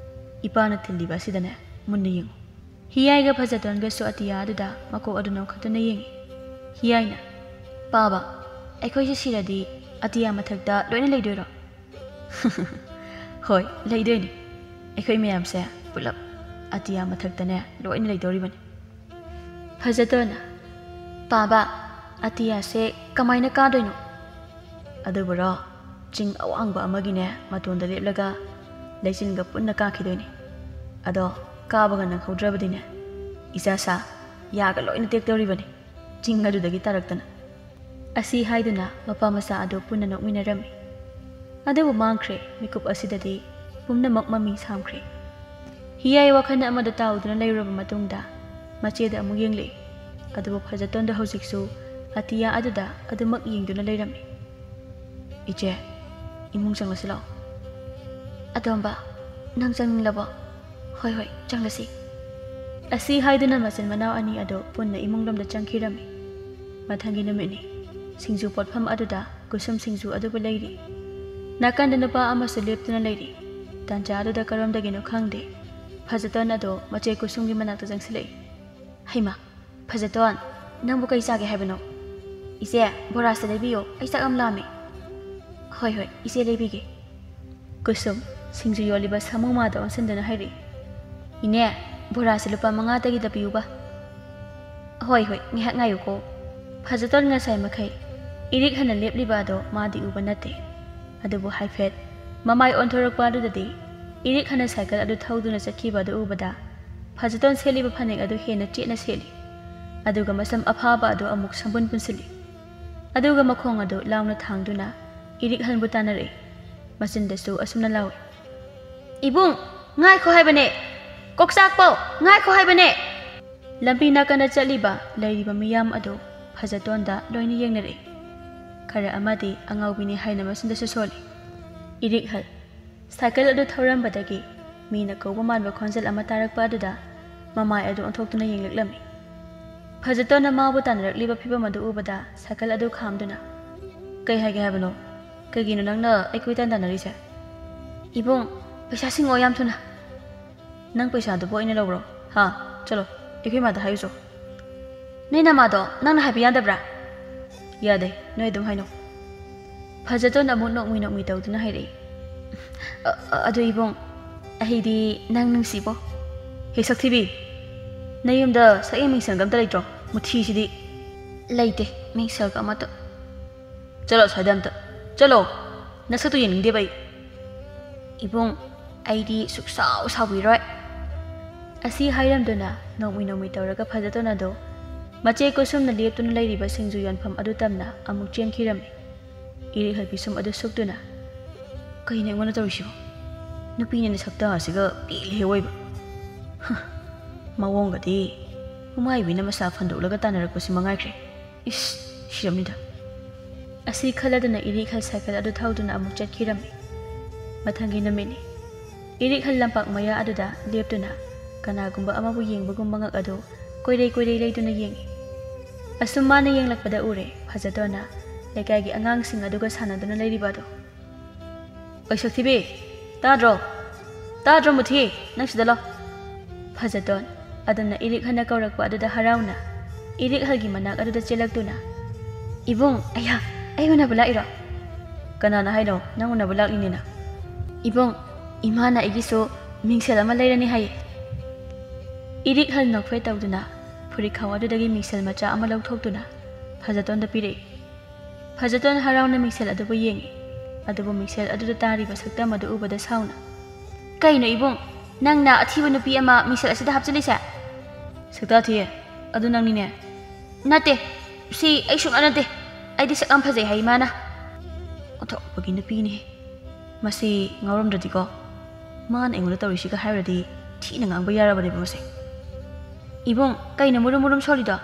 ꯏꯄꯥꯅ ꯊꯤꯜꯂꯤꯕ ꯑꯁꯤꯗꯅꯦ, ꯃꯨꯟꯅ ꯌꯦꯡꯉꯨ꯫" ꯍꯤꯌꯥꯏꯒ ꯐꯖꯇꯣꯟꯒꯁꯨ ꯑꯇꯤꯌꯥ ꯑꯗꯨꯗ ꯃꯀꯣꯛ ꯑꯗꯨ ꯅꯣꯡꯈꯠꯇꯨꯅ ꯌꯦꯡꯉꯤ꯫ ꯍꯤꯌꯥꯏꯅ, "ꯄꯥꯕ, ꯑꯩꯈꯣꯏꯁꯦ ꯁꯤꯔꯗꯤ ꯑꯇꯤꯌꯥ ꯃꯊꯛꯇ ꯂꯣꯏꯅ ꯂꯩꯗꯣꯏꯔꯣ?" "ꯍꯣꯏ, ꯂꯩꯗꯣꯏꯅꯤ꯫ ꯑꯩꯈꯣꯏ ꯃꯌꯥꯝꯁꯦ ꯄꯨꯂꯞ ꯑꯇꯤꯌꯥ ꯃꯊꯛꯇꯅꯦ ꯂꯣꯏꯅ ꯂꯩꯗꯧꯔꯤꯕꯅꯤ꯫" ꯐꯖꯇꯣꯟꯅ, "ꯄꯥꯕ, ꯑꯇꯤꯌꯥꯁꯦ ꯀꯃꯥꯏꯅ ꯀꯥꯗꯣꯏꯅꯣ?" "ꯑꯗꯨꯕꯨꯔꯣ, ꯆꯤꯡ ꯑꯋꯥꯡꯕ ꯑꯃꯒꯤꯅꯦ ꯃꯇꯣꯟꯗ ꯂꯦꯞꯂꯒ ꯂꯩꯆꯤꯟꯒ ꯄꯨꯟꯅ ꯀꯥꯈꯤꯗꯣꯏꯅꯤ꯫ ꯑꯗꯣ ꯀꯥꯕꯒ ꯅꯪꯍꯧꯗ꯭ꯔꯕꯗꯤꯅꯦ, ꯏꯆꯥ ꯁꯥ, ꯌꯥꯒ ꯂꯣꯏꯅ ꯇꯦꯛꯇꯧꯔꯤꯕꯅꯤ, ꯆꯤꯡ ꯑꯗꯨꯗꯒꯤ ꯇꯥꯔꯛꯇꯅ꯫" ꯑꯁꯤ ꯍꯥꯏꯗꯨꯅ ꯃꯄꯥ ꯃꯆꯥ ꯑꯗꯨ ꯄꯨꯟꯅ ꯅꯣꯛꯃꯤꯟꯅꯔꯝꯃꯤ꯫ ꯑꯗꯨꯕꯨ ꯃꯥꯡꯈ꯭ꯔꯦ, ꯃꯤꯀꯨꯞ ꯑꯁꯤꯗꯗꯤ ꯄꯨꯝꯅꯃꯛ ꯃꯃꯤ ꯁꯥꯝꯈ꯭ꯔꯦ꯫ ꯍꯤꯌꯥꯏ ꯋꯥꯈꯜ ꯑꯃꯗ ꯇꯥꯎꯗꯨꯅ ꯂꯩꯔꯨꯔꯕ ꯃꯇꯨꯡꯗ ꯃꯆꯦꯗ ꯑꯃꯨꯛ ꯌꯦꯡꯂꯛꯏ꯫ ꯑꯗꯨꯕꯨ ꯐꯖꯇꯣꯟꯗ ꯍꯧꯖꯤꯛꯁꯨ ꯑꯇꯤꯌꯥ ꯑꯗꯨꯗ ꯑꯗꯨꯃꯛ ꯌꯦꯡꯗꯨꯅ ꯂꯩꯔꯝꯃꯤ꯫ "ꯏꯆꯦ, ꯏꯃꯨꯡ ꯆꯪꯂꯁꯤ ꯂꯥꯛꯑꯣ꯫" "ꯑꯇꯣꯝꯕ, "ꯅꯪ ꯆꯪꯅꯤꯡꯂꯕꯣ? ꯍꯣꯏ, ꯍꯣꯏ, ꯆꯪꯂꯁꯤ꯫" ꯑꯁꯤ ꯍꯥꯏꯗꯨꯅ ꯃꯆꯤꯟ ꯃꯅꯥꯎ ꯑꯅꯤ ꯑꯗꯨ ꯄꯨꯟꯅ ꯏꯃꯨꯡꯂꯣꯝꯗ ꯆꯪꯈꯤꯔꯝꯃꯤ꯫ ꯃꯊꯪꯒꯤ ꯅꯨꯃꯤꯠꯅꯤ꯫ ꯁꯤꯡꯖꯨ ꯄꯣꯠꯐꯝ ꯑꯗꯨꯗ ꯀꯨꯁꯨꯝ ꯁꯤꯡꯖꯨ ꯑꯗꯨꯕꯨ ꯂꯩꯔꯤ꯫ ꯅꯥꯀꯟꯗ ꯅꯨꯄꯥ ꯑꯃꯁꯨ ꯂꯦꯞꯇꯨꯅ ꯂꯩꯔꯤ꯫ ꯇꯥꯟꯖꯥ ꯑꯗꯨꯗ ꯀꯔꯣꯝꯗꯒꯤꯅꯣ ꯈꯪꯗꯦ, ꯐꯖꯇꯣꯟ ꯑꯗꯣ ꯃꯆꯦ ꯀꯨꯁꯨꯝꯒꯤ ꯃꯅꯥꯛꯇ ꯆꯪꯁꯤꯜꯂꯛꯏ꯫ "ꯍꯩꯃꯥ, ꯐꯖꯇꯣꯟ, ꯅꯪꯕꯨ ꯀꯩ ꯆꯥꯒꯦ ꯍꯥꯏꯕꯅꯣ?" "ꯏꯆꯦ, ꯕꯣꯔꯥꯁꯦ ꯂꯩꯕꯤꯌꯣ, ꯑꯩ ꯆꯥꯛ ꯌꯥꯝ ꯂꯥꯝꯃꯦ꯫" "ꯍꯣꯏ, ꯍꯣꯏ, ꯏꯆꯦ ꯂꯩꯕꯤꯒꯦ꯫" ꯀꯨꯁꯨꯝ, ꯁꯤꯡꯖꯨ ꯌꯣꯜꯂꯤꯕ ꯁꯥꯃꯨ ꯃꯥꯗ ꯑꯣꯟꯁꯤꯟꯗꯨꯅ ꯍꯥꯏꯔꯛꯏ꯫ "ꯏꯅꯦ, ꯕꯣꯔꯥꯁꯦ ꯂꯨꯄꯥ ꯃꯉꯥꯗꯒꯤꯗ ꯄꯤꯌꯨꯕ꯫" "ꯍꯣꯏ, ꯍꯣꯏ, ꯉꯥꯏꯍꯥꯛ ꯉꯥꯏꯌꯨꯀꯣ꯫" ꯐꯖꯇꯣꯟ ꯉꯁꯥꯏ ꯃꯈꯩ ꯏꯔꯤꯛ ꯍꯟꯅ ꯂꯦꯞꯂꯤꯕ ꯑꯗꯣ ꯃꯥꯗꯤ ꯎꯕ ꯅꯠꯇꯦ꯫ ꯑꯗꯨꯕꯨ ꯍꯥꯏꯐꯦꯠ ꯃꯃꯥꯏ ꯑꯣꯟꯊꯣꯔꯛꯄ ꯑꯗꯨꯗꯗꯤ ꯏꯔꯤꯛ ꯍꯟꯅ ꯁꯥꯏꯀꯜ ꯑꯗꯨ ꯊꯧꯗꯨꯅ ꯆꯠꯈꯤꯕ ꯑꯗꯨ ꯎꯕꯗ ꯐꯖꯇꯣꯟ ꯁꯦꯠꯂꯤꯕ ꯐꯅꯦꯛ ꯑꯗꯨ ꯍꯦꯟꯅ ꯆꯦꯠꯅ ꯁꯦꯠꯂꯤ꯫ ꯑꯗꯨꯒ ꯃꯁꯝ ꯑꯐꯥꯕ ꯑꯗꯨ ꯑꯃꯨꯛ ꯁꯝꯕꯨꯟ ꯄꯨꯟꯁꯤꯜꯂꯤ꯫ ꯑꯗꯨꯒ ꯃꯈꯣꯡ ꯑꯗꯨ ꯂꯥꯎꯅ ꯊꯥꯡꯗꯨꯅ ꯏꯔꯤꯛ ꯍꯟꯕꯨ ꯇꯥꯟꯅꯔꯛꯏ꯫ ꯃꯆꯤꯟꯗꯁꯨ ꯑꯁꯨꯝꯅ ꯂꯥꯎꯏ, "ꯏꯕꯨꯡ, ꯉꯥꯏꯈꯣ ꯍꯥꯏꯕꯅꯦ! ꯀꯣꯛꯆꯥꯛꯄꯧ, ꯉꯥꯏꯈꯣ ꯍꯥꯏꯕꯅꯦ!" ꯂꯝꯕꯤ ꯅꯥꯀꯟꯗ ꯆꯠꯂꯤꯕ, ꯂꯩꯔꯤꯕ ꯃꯤꯌꯥꯝ ꯑꯗꯨ ꯐꯖꯇꯣꯟꯗ ꯂꯣꯏꯅ ꯌꯦꯡꯅꯔꯛꯏ꯫ ꯈꯔ ꯑꯃꯗꯤ ꯑꯉꯥꯎꯕꯤꯅꯤ ꯍꯥꯏꯅ ꯃꯆꯤꯟꯗꯁꯨ ꯁꯣꯜꯂꯤ꯫ ꯏꯔꯤꯛ ꯍꯜ꯫ ꯁꯥꯏꯀꯜ ꯑꯗꯨ ꯊꯧꯔꯝꯕꯗꯒꯤ ꯃꯤꯅ ꯀꯧꯕ ꯃꯥꯟꯕ ꯈꯣꯟꯖꯦꯜ ꯑꯃ ꯇꯥꯔꯛꯄ ꯑꯗꯨꯗ ꯃꯃꯥꯏ ꯑꯗꯨ ꯑꯣꯟꯊꯣꯛꯇꯨꯅ ꯌꯦꯡꯂꯛꯂꯝꯃꯤ꯫ ꯐꯖꯇꯣꯟꯅ ꯃꯥꯕꯨ ꯇꯥꯟꯅꯔꯛꯂꯤꯕ ꯐꯤꯕꯝ ꯑꯗꯨ ꯎꯕꯗ ꯁꯥꯏꯀꯜ ꯑꯗꯨ ꯈꯥꯝꯗꯨꯅ, "ꯀꯩ ꯍꯥꯏꯒꯦ ꯍꯥꯏꯕꯅꯣ? ꯀꯩꯒꯤꯅꯣ ꯅꯪꯅ ꯑꯩ ꯀꯣꯏꯇꯥꯟ ꯇꯥꯟꯅꯔꯤꯁꯦ?" "ꯏꯕꯨꯡ, ꯄꯩꯁꯥ ꯁꯤꯡꯉꯣ ꯌꯥꯝ ꯊꯨꯅ꯫" "ꯅꯪ ꯄꯩꯁꯥꯗꯨꯕꯨ ꯑꯩꯅ ꯂꯧꯕ꯭ꯔꯣ? ꯍꯥ? ꯆꯠꯂꯣ, ꯑꯩꯈꯣꯏ ꯃꯥꯗ ꯍꯥꯏꯔꯨꯆꯣ꯫" "ꯅꯣꯏ ꯅꯃꯥꯗꯣ ꯅꯪꯅ ꯍꯥꯏꯕ ꯌꯥꯗꯕ꯭ꯔꯥ?" "ꯌꯥꯗꯦ, ꯅꯣꯏ ꯑꯗꯨꯝ ꯍꯥꯏꯅꯧ꯫" ꯐꯖꯇꯣꯟ ꯑꯃꯨꯛ ꯅꯣꯛꯃꯤ ꯅꯣꯛꯃꯤ ꯇꯧꯗꯨꯅ ꯍꯥꯏꯔꯛꯏ, "ꯑ-, ꯑ-, ꯑꯗꯨ ꯏꯕꯨꯡ, ꯑꯩꯗꯤ ꯅꯪ ꯅꯨꯡꯁꯤꯕꯣ꯫" "ꯍꯦ ꯁꯛꯊꯤꯕꯤ, ꯅꯌꯨꯝꯗ ꯁꯛꯌꯦꯡ ꯃꯤꯡꯁꯦꯜꯒ ꯑꯝꯇ ꯂꯩꯇ꯭ꯔꯣ? ꯃꯨꯊꯤꯁꯤꯗꯤ꯫" "ꯂꯩꯇꯦ, ꯃꯤꯡꯁꯦꯜꯒ ꯑꯃꯠꯇ꯫" "ꯆꯠꯂꯣ ꯑꯁ꯭ꯋꯥꯏꯗ ꯑꯝꯇ, ꯆꯠꯂꯣ, ꯅꯁꯛꯇꯨ ꯌꯦꯡꯅꯤꯡꯗꯦꯕ ꯑꯩ꯫" "ꯏꯕꯨꯡ, ꯑꯩꯗꯤ ꯁꯨꯛꯁꯥꯎ ꯁꯥꯎꯕꯤꯔꯣꯏ꯫" ꯑꯁꯤ ꯍꯥꯏꯔꯝꯗꯨꯅ ꯅꯣꯡꯃꯤ ꯅꯣꯡꯃꯤ ꯇꯧꯔꯒ ꯐꯖꯇꯣꯟ ꯑꯗꯣ ꯃꯆꯦ ꯀꯨꯁꯨꯝꯅ ꯂꯦꯞꯇꯨꯅ ꯂꯩꯔꯤꯕ ꯁꯤꯡꯖꯨ ꯌꯣꯟꯐꯝ ꯑꯗꯨ ꯇꯝꯅ ꯑꯃꯨꯛ ꯆꯦꯟꯈꯤꯔꯝꯃꯤ꯫ ꯏꯔꯤꯛ ꯍꯜ ꯄꯤꯁꯨꯝ ꯑꯗꯨ ꯁꯨꯛꯇꯨꯅ, "ꯀꯩꯅꯣ ꯑꯩꯉꯣꯟꯗ ꯇꯧꯔꯤꯁꯤꯕꯣ? ꯅꯨꯄꯤꯅꯦꯅ ꯁꯛꯇꯥ ꯑꯁꯤꯒ ꯄꯦꯜꯂꯦꯍꯦ ꯑꯣꯏꯕ꯫ ꯍ, ꯃꯑꯣꯡꯒꯗꯤ ꯍꯨꯃꯥꯏꯕꯤꯅ ꯃꯁꯥ ꯐꯟꯗꯣꯛꯂꯒ ꯇꯥꯟꯅꯔꯛꯄꯁꯤ ꯃꯉꯥꯏꯈ꯭ꯔꯦ꯫ ꯏꯁ, ꯁꯤꯔꯝꯅꯤꯗ꯫" ꯑꯁꯤ ꯈꯜꯂꯗꯨꯅ ꯏꯔꯤꯛ ꯍꯜ ꯁꯥꯏꯀꯜ ꯑꯗꯨ ꯊꯧꯗꯨꯅ ꯑꯃꯨꯛ ꯆꯠꯈꯤꯔꯝꯃꯤ꯫ ꯃꯊꯪꯒꯤ ꯅꯨꯃꯤꯠꯅꯤ꯫ ꯏꯔꯤꯛꯍꯜ ꯂꯝꯄꯥꯛ ꯃꯌꯥ ꯑꯗꯨꯗ ꯂꯦꯞꯇꯨꯅ ꯀꯅꯥꯒꯨꯝꯕ ꯑꯃꯕꯨ ꯌꯦꯡꯕꯒꯨꯝ ꯃꯉꯛ ꯑꯗꯨ ꯀꯣꯏꯔꯩ ꯀꯣꯏꯔꯩ ꯂꯩꯗꯨꯅ ꯌꯦꯡꯏ꯫ ꯑꯁꯨꯝ ꯃꯥꯅ ꯌꯦꯡꯂꯛꯄꯗ ꯎꯔꯦ ꯐꯖꯇꯣꯟꯅ ꯂꯩꯀꯥꯏꯒꯤ ꯑꯉꯥꯡꯁꯤꯡ ꯑꯗꯨꯒ ꯁꯥꯟꯅꯗꯨꯅ ꯂꯩꯔꯤꯕ ꯑꯗꯨ꯫ "ꯑꯣꯏ ꯁꯛꯊꯤꯕꯤ, ꯇꯥꯗ꯭ꯔꯣ? ꯇꯥꯗ꯭ꯔꯣ ꯃꯨꯊꯤ? ꯅꯪ ꯁꯤꯗ ꯂꯥꯎ!" ꯐꯖꯇꯣꯟ ꯑꯗꯨꯝꯅ ꯏꯔꯤꯛꯍꯜꯅ ꯀꯧꯔꯛꯄ ꯑꯗꯨꯗ ꯍꯔꯥꯎꯅ ꯏꯔꯤꯛꯍꯜꯒꯤ ꯃꯅꯥꯛ ꯑꯗꯨꯗ ꯆꯦꯜꯂꯛꯇꯨꯅ, "ꯏꯕꯨꯡ, ꯑꯩꯍꯥ, ꯑꯩ ꯎꯅꯕ ꯂꯥꯛꯏꯔꯣ?" "ꯀꯅꯥꯅ ꯍꯥꯏꯅꯣ ꯅꯪ ꯎꯅꯕ ꯂꯥꯛꯂꯤꯅꯦꯅ?" "ꯏꯕꯨꯡ, ꯏꯃꯥꯅ ꯑꯩꯒꯤꯁꯨ ꯃꯤꯡꯁꯦꯜ ꯑꯃ ꯂꯩꯔꯅꯤ ꯍꯥꯏꯌꯦ꯫" ꯏꯔꯤꯛꯍꯜ ꯅꯣꯛꯐꯦꯠ ꯇꯧꯗꯨꯅ ꯐꯨꯔꯤꯠꯈꯥꯎ ꯑꯗꯨꯗꯒꯤ ꯃꯤꯡꯁꯦꯜ ꯃꯆꯥ ꯑꯃ ꯂꯧꯊꯣꯛꯇꯨꯅ ꯐꯖꯇꯣꯟꯗ ꯄꯤꯔꯛꯏ꯫ ꯐꯖꯇꯣꯟ ꯍꯔꯥꯎꯅ ꯃꯤꯡꯁꯦꯜ ꯑꯗꯨꯕꯨ ꯌꯦꯡꯏ꯫ ꯑꯗꯨꯕꯨ ꯃꯤꯡꯁꯦꯜ ꯑꯗꯨꯗ ꯇꯥꯔꯤꯕ ꯁꯛꯇꯝ ꯑꯗꯨ ꯎꯕꯗ ꯁꯥꯎꯅ, "ꯀꯩꯅꯣ ꯏꯕꯨꯡ, ꯅꯪꯅ ꯑꯊꯤꯕ ꯅꯨꯄꯤ ꯑꯃ ꯃꯤꯡꯁꯦꯜ ꯑꯁꯤꯗ ꯍꯥꯞꯆꯤꯜꯂꯤꯁꯦ?" "ꯁꯛꯇꯥ ꯊꯤꯌꯦ, ꯑꯗꯨ ꯅꯪꯅꯤꯅꯦ?" "ꯅꯠꯇꯦ, ꯁꯤ ꯑꯩ ꯁꯨꯡꯅ ꯅꯠꯇꯦ꯫ ꯑꯩꯗꯤ ꯁꯛ ꯌꯥꯝ ꯐꯖꯩ ꯍꯥꯏ ꯏꯃꯥꯅ꯫" ꯑꯣꯟꯊꯣꯛꯄꯒꯤ ꯅꯨꯄꯤꯅꯤ꯫ ꯃꯁꯤ ꯉꯥꯎꯔꯝꯗ꯭ꯔꯗꯤꯀꯣ, ꯃꯥꯅ ꯑꯩꯉꯣꯟꯗ ꯇꯧꯔꯤꯁꯤꯒ ꯍꯥꯏꯔꯨꯔꯗꯤ ꯊꯤꯅ ꯉꯥꯡꯕ ꯌꯥꯔꯕꯅꯦꯕ ꯃꯁꯦ꯫ "ꯏꯕꯨꯡ, ꯀꯩꯅꯣ ꯃꯨꯔꯨꯝ ꯃꯨꯔꯨꯝ ꯁꯣꯜꯂꯤꯗꯣ?"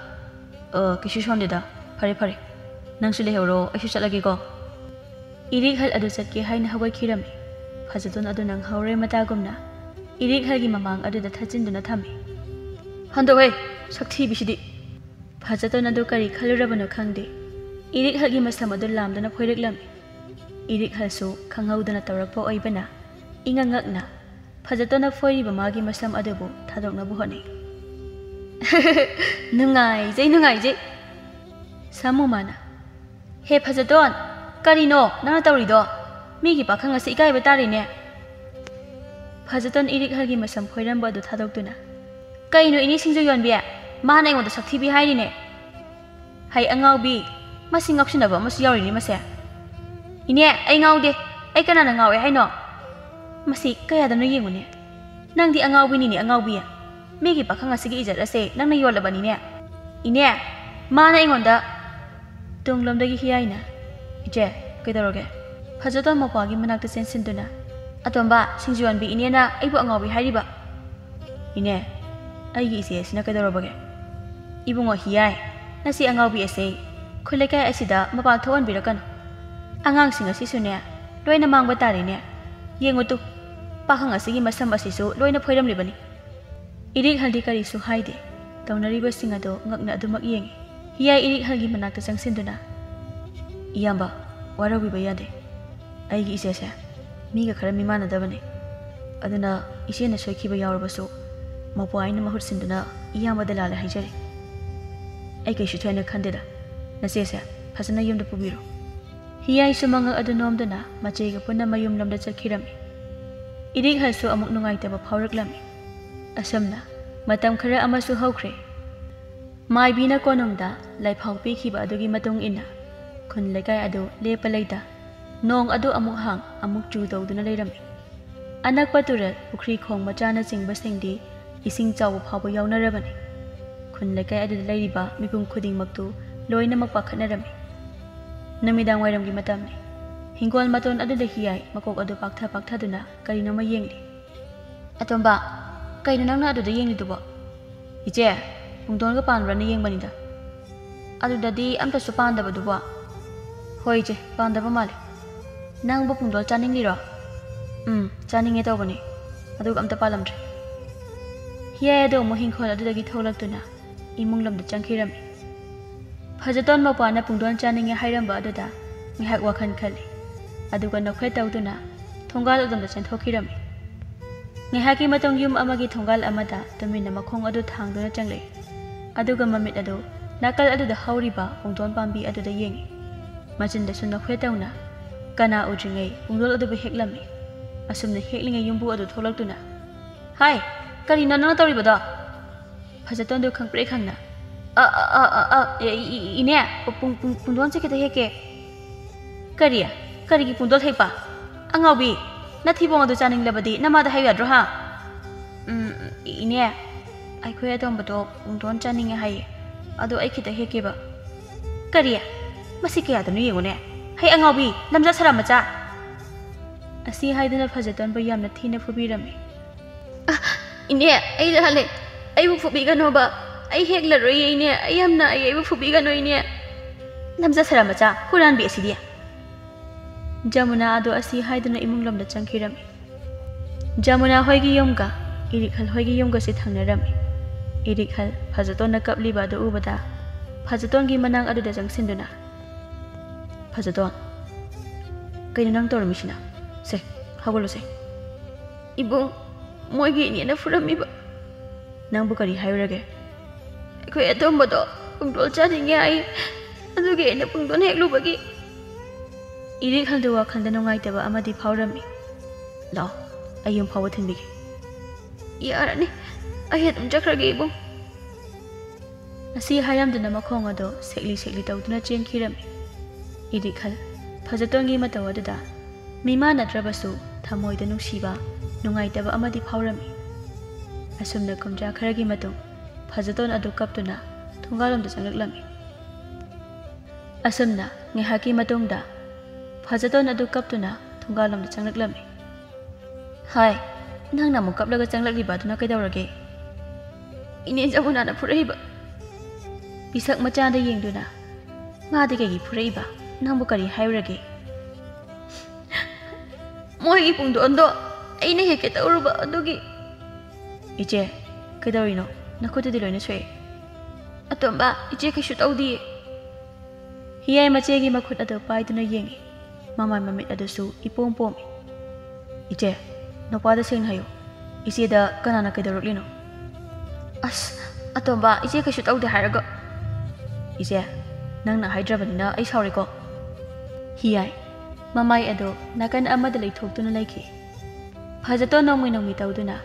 "ꯑ, ꯀꯩꯁꯨ ꯁꯣꯟꯗꯦꯗ꯫ ꯐꯔꯦ, ꯐꯔꯦ꯫ ꯅꯪꯁꯨ ꯂꯩꯍꯧꯔꯣ, ꯑꯩꯁꯨ ꯆꯠꯂꯒꯦꯀꯣ꯫" ꯏꯔꯤꯛꯍꯜ ꯑꯗꯨ ꯆꯠꯀꯦ ꯍꯥꯏꯅ ꯍꯧꯒꯠꯈꯤꯔꯝꯃꯤ꯫ ꯐꯖꯇꯣꯟ ꯑꯗꯨ ꯅꯪꯍꯧꯔꯦ ꯃꯇꯥꯒꯨꯝꯅ ꯏꯔꯤꯛꯍꯜꯒꯤ ꯃꯃꯥꯡ ꯑꯗꯨꯗ ꯊꯠꯆꯤꯟꯗꯨꯅ ꯊꯝꯃꯤ꯫ "ꯍꯟꯗꯣꯛꯍꯦ, ꯁꯛꯊꯤꯕꯤꯁꯤꯗꯤ!" ꯐꯖꯇꯣꯟ ꯑꯗꯨ ꯀꯔꯤ ꯈꯜꯂꯨꯔꯕꯅꯣ ꯈꯪꯗꯦ, ꯏꯔꯤꯛꯍꯜꯒꯤ ꯃꯁꯝ ꯑꯗꯨ ꯂꯥꯝꯗꯨꯅ ꯐꯣꯏꯔꯛꯂꯝꯃꯤ꯫ ꯏꯔꯤꯛꯍꯜꯁꯨ ꯈꯪꯍꯧꯗꯅ ꯇꯧꯔꯛꯄ ꯑꯣꯏꯕꯅ ꯏꯉꯛ ꯉꯛꯅ ꯐꯖꯇꯣꯟꯅ ꯐꯣꯏꯔꯤꯕ ꯃꯥꯒꯤ ꯃꯁꯝ ꯑꯗꯨꯕꯨ ꯊꯥꯗꯣꯛꯅꯕ ꯍꯣꯠꯅꯩ꯫ "ꯅꯨꯡꯉꯥꯏꯖꯩ, ꯅꯨꯡꯉꯥꯏꯖꯩ!" ꯁꯥꯃꯨ ꯃꯥꯅ, "ꯍꯦ ꯐꯖꯇꯣꯟ, ꯀꯔꯤꯅꯣ ꯅꯪꯅ ꯇꯧꯔꯤꯗꯣ? ꯃꯤꯒꯤ ꯄꯥꯈꯪ ꯑꯁꯤ ꯏꯀꯥꯏꯕ ꯇꯥꯔꯦꯅꯦ!" ꯐꯖꯇꯣꯟ ꯏꯔꯤꯛꯍꯜꯒꯤ ꯃꯁꯝ ꯐꯣꯏꯔꯝꯕ ꯑꯗꯨ ꯊꯥꯗꯣꯛꯇꯨꯅ, "ꯀꯩꯅꯣ ꯏꯅꯦ ꯁꯤꯡꯖꯨ ꯌꯣꯟꯕꯤ? ꯃꯥꯅ ꯑꯩꯉꯣꯟꯗ ꯁꯛꯊꯤꯕꯤ ꯍꯥꯏꯔꯤꯅꯦ꯫ ꯍꯩ ꯑꯉꯥꯎꯕꯤ, ꯃꯁꯤ ꯉꯥꯎꯁꯤꯟꯅꯕ ꯑꯃꯁꯨ ꯌꯥꯎꯔꯤꯅꯦ ꯃꯁꯦ꯫ ꯏꯅꯦ, ꯑꯩ ꯉꯥꯎꯗꯦ꯫ ꯑꯩ ꯀꯅꯥꯅ ꯉꯥꯎꯑꯦ ꯍꯥꯏꯅꯣ? ꯃꯁꯤ ꯀꯌꯥꯗꯅꯣ ꯌꯦꯡꯉꯨꯅꯦ꯫ ꯅꯪꯗꯤ ꯑꯉꯥꯎꯕꯤꯅꯤꯅꯦ, ꯑꯉꯥꯎꯕꯤ꯫ ꯃꯤꯒꯤ ꯄꯥꯈꯪ ꯑꯁꯤꯒꯤ ꯏꯖꯠ ꯑꯁꯦ ꯅꯪꯅ ꯌꯣꯜꯂꯕꯅꯤꯅꯦ꯫ ꯏꯅꯦ, ꯃꯥꯅ ꯑꯩꯉꯣꯟꯗ" ꯇꯨꯡꯂꯣꯝꯗꯒꯤ ꯍꯤꯌꯥꯏꯅ, "ꯏꯆꯦ, ꯀꯩꯗꯧꯔꯒꯦ?" ꯐꯖꯇꯣꯟ ꯃꯄꯥꯒꯤ ꯃꯅꯥꯛꯇ ꯆꯦꯟꯁꯤꯟꯗꯨꯅ, "ꯑꯇꯣꯝꯕ, ꯁꯤꯡꯖꯨ ꯌꯣꯟꯕꯤ ꯏꯅꯦꯅ ꯑꯩꯕꯨ ꯑꯉꯥꯎꯕꯤ ꯍꯥꯏꯔꯤꯕ?" "ꯏꯅꯦ, ꯑꯩꯒꯤ ꯏꯆꯦ ꯑꯁꯤꯅ ꯀꯩꯗꯧꯔꯕꯒꯦ? ꯏꯕꯨꯡꯉꯣ ꯍꯤꯌꯥꯏ, ꯅꯁꯤ ꯑꯉꯥꯎꯕꯤ ꯑꯁꯦ ꯈꯨꯜ ꯂꯩꯀꯥꯏ ꯑꯁꯤꯗ ꯃꯄꯥꯟ ꯊꯣꯛꯍꯟꯕꯤꯔꯛꯀꯅꯨ꯫ ꯑꯉꯥꯡꯁꯤꯡ ꯑꯁꯤꯁꯨꯅꯦ, ꯂꯣꯏꯅ ꯃꯥꯡꯕ ꯇꯥꯔꯦꯅꯦ꯫ ꯌꯦꯡꯉꯨ ꯇꯨ, ꯄꯥꯈꯪ ꯑꯁꯤꯒꯤ ꯃꯁꯝ ꯑꯁꯤꯁꯨ ꯂꯣꯏꯅ ꯐꯣꯏꯔꯝꯂꯤꯕꯅꯤ꯫ ꯏꯔꯤꯛꯍꯜꯗꯤ ꯀꯔꯤꯁꯨ ꯍꯥꯏꯗꯦ꯫ ꯇꯧꯅꯔꯤꯕꯁꯤꯡ ꯑꯗꯨ ꯉꯛꯅ ꯑꯗꯨꯃꯛ ꯌꯦꯡꯏ꯫ ꯍꯤꯌꯥꯏ ꯏꯔꯤꯛꯍꯜꯒꯤ ꯃꯅꯥꯛꯇ ꯆꯪꯁꯤꯟꯗꯨꯅ, "ꯏꯌꯥꯝꯕ, ꯋꯥꯔꯧꯕꯤꯕ ꯌꯥꯗꯦ꯫ ꯑꯩꯒꯤ ꯏꯆꯦꯁꯦ ꯃꯤꯒ ꯈꯔ ꯃꯤꯃꯥꯟꯅꯗꯕꯅꯤ꯫ ꯑꯗꯨꯅ ꯏꯆꯦꯅ ꯁꯣꯏꯈꯤꯕ ꯌꯥꯎꯔꯕꯁꯨ ꯃꯧꯄ꯭ꯋꯥ ꯑꯩꯅ ꯃꯍꯨꯠ ꯁꯤꯟꯗꯨꯅ ꯏꯌꯥꯝꯕꯗ ꯂꯥꯜꯂꯦ ꯍꯥꯏꯖꯔꯤ꯫ ꯑꯩ ꯀꯩꯁꯨ ꯊꯣꯏꯅ ꯈꯟꯗꯦꯗ꯫ ꯅꯆꯦꯁꯦ ꯐꯖꯅ ꯌꯨꯝꯗ ꯄꯨꯕꯤꯔꯣ꯫" ꯍꯤꯌꯥꯏꯁꯨ ꯃꯉꯛ ꯑꯗꯨ ꯅꯣꯝꯗꯨꯅ ꯃꯆꯦꯒ ꯄꯨꯟꯅ ꯃꯌꯨꯝꯂꯣꯝꯗ ꯆꯠꯈꯤꯔꯝꯃꯤ꯫ ꯏꯔꯤꯛꯍꯜꯁꯨ ꯑꯃꯨꯛ ꯅꯨꯡꯉꯥꯏꯇꯕ ꯐꯥꯎꯔꯛꯂꯝꯃꯤ꯫ ꯑꯁꯨꯝꯅ ꯃꯇꯝ ꯈꯔ ꯑꯃꯁꯨ ꯍꯧꯈ꯭ꯔꯦ꯫ ꯃꯥꯏꯕꯤꯅ ꯀꯣꯅꯨꯡꯗ ꯂꯥꯏꯐꯥꯎ ꯄꯤꯈꯤꯕ ꯑꯗꯨꯒꯤ ꯃꯇꯨꯡ ꯏꯟꯅ ꯈꯨꯟ ꯂꯩꯀꯥꯏ ꯑꯗꯨ ꯂꯦꯞꯄ ꯂꯩꯇ ꯅꯣꯡ ꯑꯗꯨ ꯑꯃꯨꯛ ꯍꯥꯡ ꯑꯃꯨꯛ ꯆꯨ ꯇꯧꯗꯨꯅ ꯂꯩꯔꯝꯃꯤ꯫ ꯑꯅꯛꯄ ꯇꯨꯔꯦꯜ, ꯄꯨꯈ꯭ꯔꯤ, ꯈꯣꯡ ꯃꯆꯥꯅꯆꯤꯡꯕꯁꯤꯡꯗꯤ ꯏꯁꯤꯡ ꯆꯥꯎꯕ ꯐꯥꯎꯕ ꯌꯥꯎꯅꯔꯕꯅꯤ꯫ ꯈꯨꯟ ꯂꯩꯀꯥꯏ ꯑꯗꯨꯗ ꯂꯩꯔꯤꯕ ꯃꯤꯄꯨꯝ ꯈꯨꯗꯤꯡꯃꯛꯇꯨ ꯂꯣꯏꯅꯃꯛ ꯄꯥꯈꯠꯅꯔꯝꯃꯤ꯫ ꯅꯨꯃꯤꯗꯥꯡ ꯋꯥꯏꯔꯝꯒꯤ ꯃꯇꯝꯅꯤ꯫ ꯍꯤꯡꯒꯣꯜ ꯃꯇꯣꯟ ꯑꯗꯨꯗ ꯍꯤꯌꯥꯏ ꯃꯀꯣꯛ ꯑꯗꯨ ꯄꯥꯛꯊ ꯄꯥꯛꯊꯗꯨꯅ ꯀꯔꯤꯅꯣꯃ ꯌꯦꯡꯂꯤ꯫ "ꯑꯇꯣꯝꯕ, ꯀꯩꯅꯣ ꯅꯪꯅ ꯑꯗꯨꯗ ꯌꯦꯡꯂꯤꯗꯨꯕꯣ?" "ꯏꯆꯦ, ꯄꯨꯡꯗꯣꯟꯒ ꯄꯥꯟꯕ꯭ꯔꯥꯅ ꯌꯦꯡꯕꯅꯤꯗ꯫" "ꯑꯗꯨꯗꯗꯤ ꯑꯝꯇꯁꯨ ꯄꯥꯟꯗꯕꯗꯨꯕꯣ?" "ꯍꯣꯏ ꯏꯆꯦ, ꯄꯥꯟꯗꯕ ꯃꯥꯜꯂꯦ꯫" "ꯅꯪꯕꯨ ꯄꯨꯡꯗꯣꯟ ꯆꯥꯅꯤꯡꯂꯤꯔꯣ?" "ꯎꯝ, ꯆꯥꯅꯤꯡꯉꯦ ꯇꯧꯕꯅꯤ, ꯑꯗꯨꯒ ꯑꯝꯇ ꯄꯥꯜꯂꯝꯗ꯭ꯔꯦ꯫" ꯍꯤꯌꯥꯏ ꯑꯗꯣ ꯑꯃꯨꯛ ꯍꯤꯡꯈꯣꯜ ꯑꯗꯨꯗꯒꯤ ꯊꯣꯛꯂꯛꯇꯨꯅ ꯏꯃꯨꯡ ꯂꯣꯝꯗ ꯆꯪꯈꯤꯔꯝꯃꯤ꯫ ꯐꯖꯇꯣꯟ ꯃꯄꯥꯅ ꯄꯨꯡꯗꯣꯟ ꯆꯥꯅꯤꯡꯉꯦ ꯍꯥꯏꯔꯝꯕ ꯑꯗꯨꯗ ꯉꯥꯏꯍꯥꯛ ꯋꯥꯈꯜ ꯈꯜꯂꯤ꯫ ꯑꯗꯨꯒ ꯅꯣꯛꯐꯦꯠ ꯇꯧꯗꯨꯅ ꯊꯣꯡꯒꯥꯜ ꯑꯗꯣꯝꯗ ꯆꯦꯟꯊꯣꯛꯈꯤꯔꯝꯃꯤ꯫ ꯉꯥꯏꯍꯥꯛꯀꯤ ꯃꯇꯨꯡ ꯌꯨꯝ ꯑꯃꯒꯤ ꯊꯣꯡꯒꯥꯜ ꯑꯃꯗ ꯇꯨꯃꯤꯟꯅ ꯃꯈꯣꯡ ꯑꯗꯨ ꯊꯥꯡꯗꯨꯅ ꯆꯪꯂꯛꯏ꯫ ꯑꯗꯨꯒ ꯃꯃꯤꯠ ꯑꯗꯨ ꯅꯥꯀꯜ ꯑꯗꯨꯗ ꯍꯧꯔꯤꯕ ꯄꯨꯡꯗꯣꯟ ꯄꯥꯝꯕꯤ ꯑꯗꯨꯗ ꯌꯦꯡꯏ꯫ ꯃꯆꯤꯟꯗꯁꯨ ꯅꯣꯛꯐꯦꯠ ꯇꯧꯅ ꯀꯅꯥ ꯎꯗ꯭ꯔꯤꯉꯩ ꯄꯨꯡꯗꯣꯟ ꯑꯗꯨꯕꯨ ꯍꯦꯛꯂꯝꯃꯤ꯫ ꯑꯁꯨꯝꯅ ꯍꯦꯛꯂꯤꯉꯩ ꯌꯨꯝꯕꯨ ꯑꯗꯨ ꯊꯣꯛꯂꯛꯇꯨꯅ, "ꯍꯥꯏ, ꯀꯔꯤꯅꯣ ꯅꯪꯅ ꯇꯧꯔꯤꯕꯗꯣ?" ꯐꯖꯇꯣꯟꯗꯨ ꯈꯪꯄ꯭ꯔꯦꯛ ꯈꯪꯅ, "ꯑ, ꯑ, ꯑ, ꯑ, ꯑ, ꯏ-, ꯏ-, ꯏ-, ꯏꯅꯦ, ꯄꯨ-, ꯄꯨꯡ-, ꯄꯨꯡ-, ꯄꯨꯡꯗꯣꯟꯁꯦ ꯈꯤꯇ ꯍꯦꯛꯀꯦ꯫" "ꯀꯔꯤ? ꯀꯔꯤꯒꯤ ꯄꯨꯡꯗꯣꯟ ꯍꯦꯛꯄ? ꯑꯉꯥꯎꯕꯤ, ꯅꯊꯤꯕꯣꯡ ꯑꯗꯨ ꯆꯥꯅꯤꯡꯂꯕꯗꯤ ꯅꯃꯥꯗ ꯍꯥꯏꯌꯨ ꯌꯥꯗ꯭ꯔꯣ, ꯍꯥ?" "ꯎꯝ, ꯏ-, ꯏꯅꯦ, ꯑꯩꯈꯣꯏ ꯑꯇꯣꯝꯕꯗꯣ ꯄꯨꯡꯗꯣꯟ ꯆꯥꯅꯤꯡꯉꯦ ꯍꯥꯏꯌꯦ꯫ ꯑꯗꯣ ꯑꯩ ꯈꯤꯇ ꯍꯦꯛꯀꯦꯕ꯫" "ꯀꯔꯤ? ꯃꯁꯤ ꯀꯌꯥꯗꯅꯣ ꯌꯦꯡꯉꯨꯅꯦ꯫ ꯍꯩ ꯑꯉꯥꯎꯕꯤ, ꯂꯝꯖꯥ ꯁꯔꯥ ꯃꯆꯥ!" ꯑꯁꯤ ꯍꯥꯏꯗꯨꯅ ꯐꯖꯇꯣꯟꯕꯨ ꯌꯥꯝꯅ ꯊꯤꯅ ꯐꯨꯕꯤꯔꯝꯃꯤ꯫ "ꯑ, ꯏꯅꯦ, ꯑꯩ ꯂꯥꯜꯂꯦ꯫ ꯑꯩꯕꯨ ꯐꯨꯕꯤꯒꯅꯣꯕ꯫ ꯑꯩ ꯍꯦꯛꯂꯔꯣꯏꯌꯦ, ꯏꯅꯦ꯫ ꯑꯩ ꯌꯥꯝ ꯅꯥꯏꯌꯦ꯫ ꯑꯩꯕꯨ ꯐꯨꯕꯤꯒꯅꯨ, ꯏꯅꯦ꯫" "ꯂꯝꯖꯥ ꯁꯔꯥ ꯃꯆꯥ, ꯍꯨꯔꯥꯟꯕꯤ ꯑꯁꯤꯗꯤ!" ꯖꯃꯨꯅꯥ ꯑꯗꯨ ꯑꯁꯤ ꯍꯥꯏꯗꯨꯅ ꯏꯃꯨꯡ ꯂꯣꯝꯗ ꯆꯪꯈꯤꯔꯝꯃꯤ꯫ ꯖꯃꯨꯅꯥ ꯍꯣꯏꯒꯤ ꯌꯨꯝꯒ ꯏꯔꯤꯛꯍꯜ ꯍꯣꯏꯒꯤ ꯌꯨꯝꯒꯁꯦ ꯊꯪꯅꯔꯝꯃꯤ꯫ ꯏꯔꯤꯛꯍꯜ ꯐꯖꯇꯣꯟꯅ ꯀꯞꯂꯤꯕ ꯑꯗꯨ ꯎꯕꯗ ꯐꯖꯇꯣꯟꯒꯤ ꯃꯅꯥꯛ ꯑꯗꯨꯗ ꯆꯪꯁꯤꯟꯗꯨꯅ, "ꯐꯖꯇꯣꯟ, ꯀꯩꯅꯣ ꯅꯪ ꯇꯧꯔꯝꯃꯤꯁꯤꯅ? ꯁꯦ, ꯍꯧꯒꯠꯂꯨꯁꯦ꯫" "ꯏꯕꯨꯡ, ꯃꯣꯏꯒꯤ ꯏꯅꯦꯅ ꯐꯨꯔꯝꯃꯤꯕ꯫" "ꯅꯪꯕꯨ ꯀꯔꯤ ꯍꯥꯏꯔꯨꯔꯒꯦ?" "ꯑꯩꯈꯣꯏ ꯑꯇꯣꯝꯕꯗꯣ ꯄꯨꯡꯗꯣꯟ ꯆꯥꯅꯤꯡꯉꯦ ꯍꯥꯏ, ꯑꯗꯨꯒꯤ ꯑꯩꯅ ꯄꯨꯡꯗꯣꯟ ꯍꯦꯛꯂꯨꯕꯒꯤ꯫" ꯏꯔꯤꯛꯍꯜꯗꯨ ꯋꯥꯈꯜꯗ ꯅꯨꯡꯉꯥꯏꯇꯕ ꯑꯃꯗꯤ ꯐꯥꯎꯔꯝꯃꯤ꯫ "ꯂꯥꯛꯑꯣ, ꯑꯩ ꯌꯨꯝ ꯐꯥꯎꯕ ꯊꯤꯟꯕꯤꯒꯦ꯫" "ꯌꯥꯔꯅꯤ, ꯑꯩ ꯑꯗꯨꯝ ꯆꯠꯈ꯭ꯔꯒꯦ ꯏꯕꯨꯡ꯫" ꯑꯁꯤ ꯍꯥꯏꯔꯝꯗꯨꯅ ꯃꯈꯣꯡ ꯑꯗꯨ ꯁꯦꯛꯂꯤ ꯁꯦꯛꯂꯤ ꯇꯧꯗꯨꯅ ꯆꯦꯟꯈꯤꯔꯝꯃꯤ꯫ ꯏꯔꯤꯛꯍꯜ ꯐꯖꯇꯣꯟꯒꯤ ꯃꯇꯧ ꯑꯗꯨꯗ ꯃꯤꯃꯥꯟꯅꯗ꯭ꯔꯕꯁꯨ ꯊꯃꯣꯏꯗ ꯅꯨꯡꯁꯤꯕ, ꯅꯨꯡꯉꯥꯏꯇꯕ ꯑꯃꯗꯤ ꯐꯥꯎꯔꯝꯃꯤ꯫ ꯑꯁꯨꯝꯅ ꯀꯨꯝꯖꯥ ꯈꯔꯒꯤ ꯃꯇꯨꯡ ꯐꯖꯇꯣꯟ ꯑꯗꯨ ꯀꯞꯇꯨꯅ ꯊꯣꯡꯒꯥꯜꯂꯣꯝꯗ ꯆꯪꯂꯛꯂꯝꯃꯤ꯫ ꯑꯁꯨꯝꯅ ꯉꯥꯏꯍꯥꯛꯀꯤ ꯃꯇꯨꯡꯗ ꯐꯖꯇꯣꯟ ꯑꯗꯨ ꯀꯞꯇꯨꯅ ꯊꯣꯡꯒꯥꯜꯂꯣꯝꯗ ꯆꯪꯂꯛꯂꯝꯃꯤ꯫ "ꯍꯥꯏ, ꯅꯪꯅ ꯑꯃꯨꯛ ꯀꯞꯂꯒ ꯆꯪꯂꯛꯂꯤꯕ ꯑꯗꯨꯅ ꯀꯩꯗꯧꯔꯒꯦ?" "ꯏꯅꯦ ꯖꯃꯨꯅꯥꯅ ꯐꯨꯔꯛꯏꯕ꯫" ꯄꯤꯁꯛ ꯃꯆꯥꯗ ꯌꯦꯡꯗꯨꯅ, "ꯃꯥꯗꯤ ꯀꯩꯒꯤ ꯐꯨꯔꯛꯏꯕ? ꯅꯪꯕꯨ ꯀꯔꯤ ꯍꯥꯏꯔꯨꯔꯒꯦ?" "ꯃꯣꯏꯒꯤ ꯄꯨꯡꯗꯣꯟꯗꯣ ꯑꯩꯅ ꯍꯦꯛꯀꯦ ꯇꯧꯔꯨꯕ ꯑꯗꯨꯒꯤ꯫" "ꯏꯆꯦ, ꯀꯩꯗꯧꯔꯤꯅꯣ? ꯅꯈꯨꯠꯇꯨꯗꯤ ꯂꯣꯏꯅ ꯁꯣꯛꯑꯦ꯫" "ꯑꯇꯣꯝꯕ, ꯏꯆꯦ ꯀꯩꯁꯨ ꯇꯧꯗꯤꯌꯦ꯫" ꯍꯤꯌꯥꯏ ꯃꯆꯦꯒꯤ ꯃꯈꯨꯠ ꯑꯗꯨ ꯄꯥꯏꯗꯨꯅ ꯌꯦꯡꯏ꯫ ꯃꯃꯥꯏ ꯃꯃꯤꯠ ꯑꯗꯨꯁꯨ ꯏꯄꯣꯝ ꯄꯣꯝꯃꯤ꯫ "ꯏꯆꯦ, ꯅꯨꯄꯥꯗ ꯁꯦꯡꯅ ꯍꯥꯏꯌꯨ꯫ ꯏꯆꯦꯗ ꯀꯅꯥꯅ ꯀꯩꯗꯧꯔꯛꯂꯤꯅꯣ?" "ꯑꯁ, ꯑꯇꯣꯝꯕ, ꯏꯆꯦ ꯀꯩꯁꯨ ꯇꯧꯗꯦ ꯍꯥꯏꯔꯒ꯫" "ꯏꯆꯦ, ꯅꯪꯅ ꯍꯥꯏꯗ꯭ꯔꯕꯅꯤꯅ ꯑꯩ ꯁꯥꯎꯔꯦꯀꯣ꯫" ꯍꯤꯌꯥꯏ ꯃꯃꯥꯏ ꯑꯗꯨ ꯅꯥꯀꯟ ꯑꯃꯗ ꯂꯩꯊꯣꯛꯇꯨꯅ ꯂꯩꯈꯤ꯫ ꯐꯖꯇꯣꯟ ꯅꯣꯡꯃꯤ ꯅꯣꯡꯃꯤ ꯇꯧꯗꯨꯅ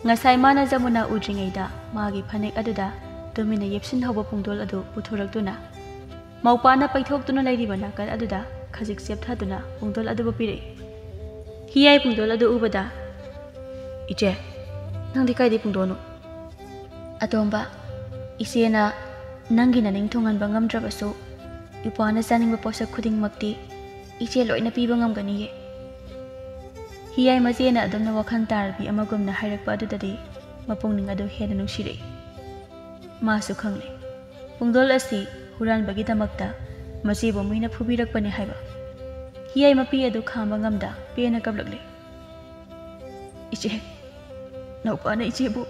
ꯉꯁꯥꯏ ꯃꯥꯅ ꯖꯃꯨꯅꯥ ꯎꯗ꯭ꯔꯤꯉꯩꯗ ꯃꯥꯒꯤ ꯐꯅꯦꯛ ꯑꯗꯨꯗ ꯇꯨꯃꯤꯟꯅ ꯌꯦꯞꯁꯤꯟꯍꯧꯕ ꯄꯨꯡꯗꯣꯜ ꯑꯗꯨ ꯄꯨꯊꯣꯔꯛꯇꯨꯅ ꯃꯧꯄꯥꯅ ꯄꯩꯊꯣꯛꯇꯨꯅ ꯂꯩꯔꯤꯕ ꯅꯥꯀꯜ ꯑꯗꯨꯗ ꯈꯖꯤꯛ ꯆꯦꯞꯊꯗꯨꯅ ꯄꯨꯡꯗꯣꯜ ꯑꯗꯨꯕꯨ ꯄꯤꯔꯛꯏ꯫ ꯍꯤꯌꯥꯏ ꯄꯨꯡꯗꯣꯜ ꯑꯗꯨ ꯎꯕꯗ, "ꯏꯆꯦ, ꯅꯪꯗꯤ ꯀꯥꯏꯗꯩ ꯄꯨꯡꯗꯣꯟꯅꯣ?" "ꯑꯇꯣꯝꯕ, ꯏꯆꯦꯅ ꯅꯪꯒꯤ ꯅꯅꯤꯡ ꯊꯨꯡꯍꯟꯕ ꯉꯝꯗ꯭ꯔꯕꯁꯨ, ꯏꯄ꯭ꯋꯥꯅ ꯆꯥꯅꯤꯡꯕ ꯄꯣꯠꯁꯛ ꯈꯨꯗꯤꯡꯃꯛꯇꯤ ꯏꯆꯦ ꯂꯣꯏꯅ ꯄꯤꯕ ꯉꯝꯒꯅꯤꯌꯦ꯫" ꯍꯤꯌꯥꯏ ꯃꯆꯦꯅ ꯑꯗꯨꯝꯅ ꯋꯥꯈꯜ ꯇꯥꯔꯕꯤ ꯑꯃꯒꯨꯝꯅ ꯍꯥꯏꯔꯛꯄ ꯑꯗꯨꯗꯗꯤ ꯃꯄꯨꯛꯅꯤꯡ ꯑꯗꯨ ꯍꯦꯟꯅ ꯅꯨꯡꯁꯤꯔꯛꯏ꯫ ꯃꯥꯁꯨ ꯈꯪꯂꯦ, ꯄꯨꯡꯗꯣꯜ ꯑꯁꯤ ꯍꯨꯔꯥꯟꯕꯒꯤꯗꯃꯛꯇ ꯃꯆꯦꯕꯨ ꯃꯤꯅ ꯐꯨꯕꯤꯔꯛꯄꯅꯤ ꯍꯥꯏꯕ꯫ ꯍꯤꯌꯥꯏ ꯃꯄꯤ ꯑꯗꯨ ꯈꯥꯝꯕ ꯉꯝꯗ ꯄꯦꯟꯅ ꯀꯞꯂꯛꯂꯦ꯫ ꯏꯆꯦ, ꯅꯧꯄꯥꯅ ꯏꯆꯦꯕꯨ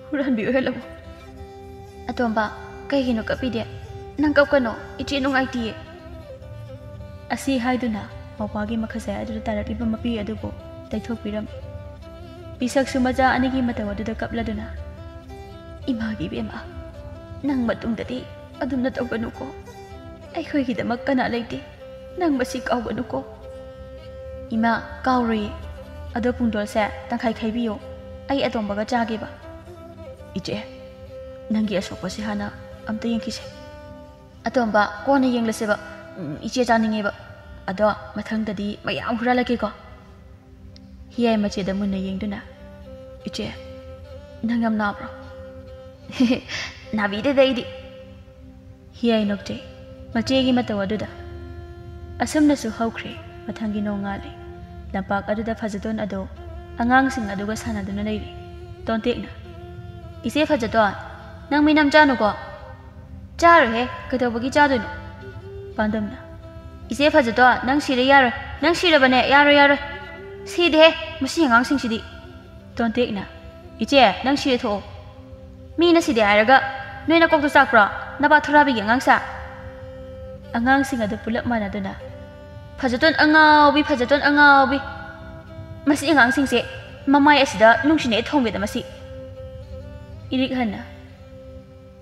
ꯍꯨꯔꯥꯟꯕꯤ ꯑꯣꯏꯍꯜꯂꯕꯣ? ꯑꯇꯣꯝꯕ, ꯀꯩꯒꯤꯅꯣ ꯀꯞꯄꯤꯗꯦ? ꯅꯪ ꯀꯞꯀꯅꯣ, ꯏꯆꯦ ꯅꯨꯡꯉꯥꯏꯇꯤꯌꯦ꯫ ꯑꯁꯤ ꯍꯥꯏꯗꯨꯅ ꯃꯧꯄꯥꯒꯤ ꯃꯈꯁꯥꯏ ꯑꯗꯨꯗ ꯇꯥꯔꯛꯂꯤꯕ ꯃꯄꯤ ꯑꯗꯨꯕꯨ ꯇꯩꯊꯣꯛꯄꯤꯔꯝꯃꯤ꯫ ꯄꯤꯁꯛꯁꯨ ꯃꯆꯥ ꯑꯅꯤꯒꯤ ꯃꯇꯧ ꯑꯗꯨꯗ ꯀꯞꯂꯗꯨꯅ, "ꯏꯃꯥꯒꯤ ꯏꯕꯦꯝꯃ, ꯅꯪ ꯃꯇꯨꯡꯗꯗꯤ ꯑꯗꯨꯝꯅ ꯇꯧꯒꯅꯨꯀꯣ꯫ ꯑꯩꯈꯣꯏꯒꯤꯗꯃꯛ ꯀꯅꯥ ꯂꯩꯇꯦ꯫ ꯅꯪ ꯃꯁꯤ ꯀꯥꯎꯒꯅꯨꯀꯣ꯫" "ꯏꯃꯥ, ꯀꯥꯎꯔꯣꯏꯌꯦ꯫ ꯑꯗꯣ ꯄꯨꯡꯗꯣꯜꯁꯦ ꯇꯪꯈꯥꯏ ꯈꯥꯏꯕꯤꯌꯣ꯫ ꯑꯩ ꯑꯇꯣꯝꯕꯒ ꯆꯥꯒꯦꯕ꯫" "ꯏꯆꯦ, ꯅꯪꯒꯤ ꯑꯁꯣꯛꯄꯁꯦ ꯍꯥꯟꯅ ꯑꯝꯇ ꯌꯦꯡꯈꯤꯁꯦ꯫" "ꯑꯇꯣꯝꯕ, ꯀꯣꯟꯅ ꯌꯦꯡꯂꯁꯦꯕ꯫ ꯎꯝ, ꯏꯆꯦ ꯆꯥꯅꯤꯡꯉꯦꯕ꯫ ꯑꯗꯣ ꯃꯊꯪꯗꯗꯤ ꯃꯌꯥꯝ ꯍꯨꯔꯥꯜꯂꯛꯀꯦꯀꯣ꯫" ꯍꯤꯌꯥꯏ ꯃꯆꯦꯗ ꯃꯨꯟꯅ ꯌꯦꯡꯗꯨꯅ, "ꯏꯆꯦ, ꯅꯪ ꯌꯥꯝ ꯅꯥꯕ꯭ꯔꯣ?" "ꯅꯥꯕꯤꯗꯦꯗ ꯑꯩꯗꯤ꯫" ꯍꯤꯌꯥꯏ ꯅꯣꯛꯆꯩ, ꯃꯆꯦꯒꯤ ꯃꯇꯧ ꯑꯗꯨꯗ꯫ ꯑꯁꯨꯝꯅꯁꯨ ꯍꯧꯈ꯭ꯔꯦ ꯃꯊꯪꯒꯤ ꯅꯣꯡꯉꯥꯜꯂꯦ꯫ ꯂꯝꯄꯥꯛ ꯑꯗꯨꯗ ꯐꯖꯇꯣꯟ ꯑꯗꯣ ꯑꯉꯥꯡꯁꯤꯡ ꯑꯗꯨꯒ ꯁꯥꯟꯅꯗꯨꯅ ꯂꯩꯔꯤ꯫ ꯇꯣꯟꯇꯦꯛꯅ, "ꯏꯆꯦ ꯐꯖꯇꯣꯟ, ꯅꯪ ꯃꯤꯅꯝ ꯆꯥꯅꯨꯀꯣ꯫" "ꯆꯥꯔꯣꯏꯍꯦ, ꯀꯩꯗꯧꯕꯒꯤ ꯆꯥꯗꯣꯏꯅꯣ?" ꯄꯥꯟꯗꯝꯅ, "ꯏꯆꯦ ꯐꯖꯇꯣꯟ, ꯅꯪ ꯁꯤꯔꯦ, ꯌꯥꯔꯣꯏ꯫ ꯅꯪ ꯁꯤꯔꯕꯅꯦ, ꯌꯥꯔꯣꯏ, ꯌꯥꯔꯣꯏ꯫" "ꯁꯤꯗꯦꯍꯦ, ꯃꯁꯤ ꯑꯉꯥꯡꯁꯤꯡꯁꯤꯗꯤ꯫" ꯇꯣꯟꯇꯦꯛꯅ, "ꯏꯆꯦ, ꯅꯪ ꯁꯤꯔꯦ, ꯊꯣꯛꯑꯣ꯫" "ꯃꯤꯅ ꯁꯤꯗꯦ ꯍꯥꯏꯔꯒ ꯅꯣꯏ ꯅꯀꯣꯛꯇꯣ ꯆꯥꯛꯄ꯭ꯔꯣ? ꯅꯄꯥ ꯊꯣꯔꯥꯕꯤꯒꯤ ꯑꯉꯥꯡꯁꯦ?" ꯑꯉꯥꯡꯁꯤꯡ ꯑꯗꯨ ꯄꯨꯂꯞ ꯃꯥꯟꯅꯗꯨꯅ, "ꯐꯖꯇꯣꯟ ꯑꯉꯥꯎꯕꯤ, ꯐꯖꯇꯣꯟ ꯑꯉꯥꯎꯕꯤ꯫ ꯃꯁꯤ ꯑꯉꯥꯡꯁꯤꯡꯁꯦ ꯃꯃꯥꯏ ꯑꯁꯤꯗ ꯅꯨꯡꯁꯤꯅ ꯊꯣꯝꯒꯦꯗ ꯃꯁꯤ꯫" ꯏꯔꯤꯛ ꯍꯟꯅ,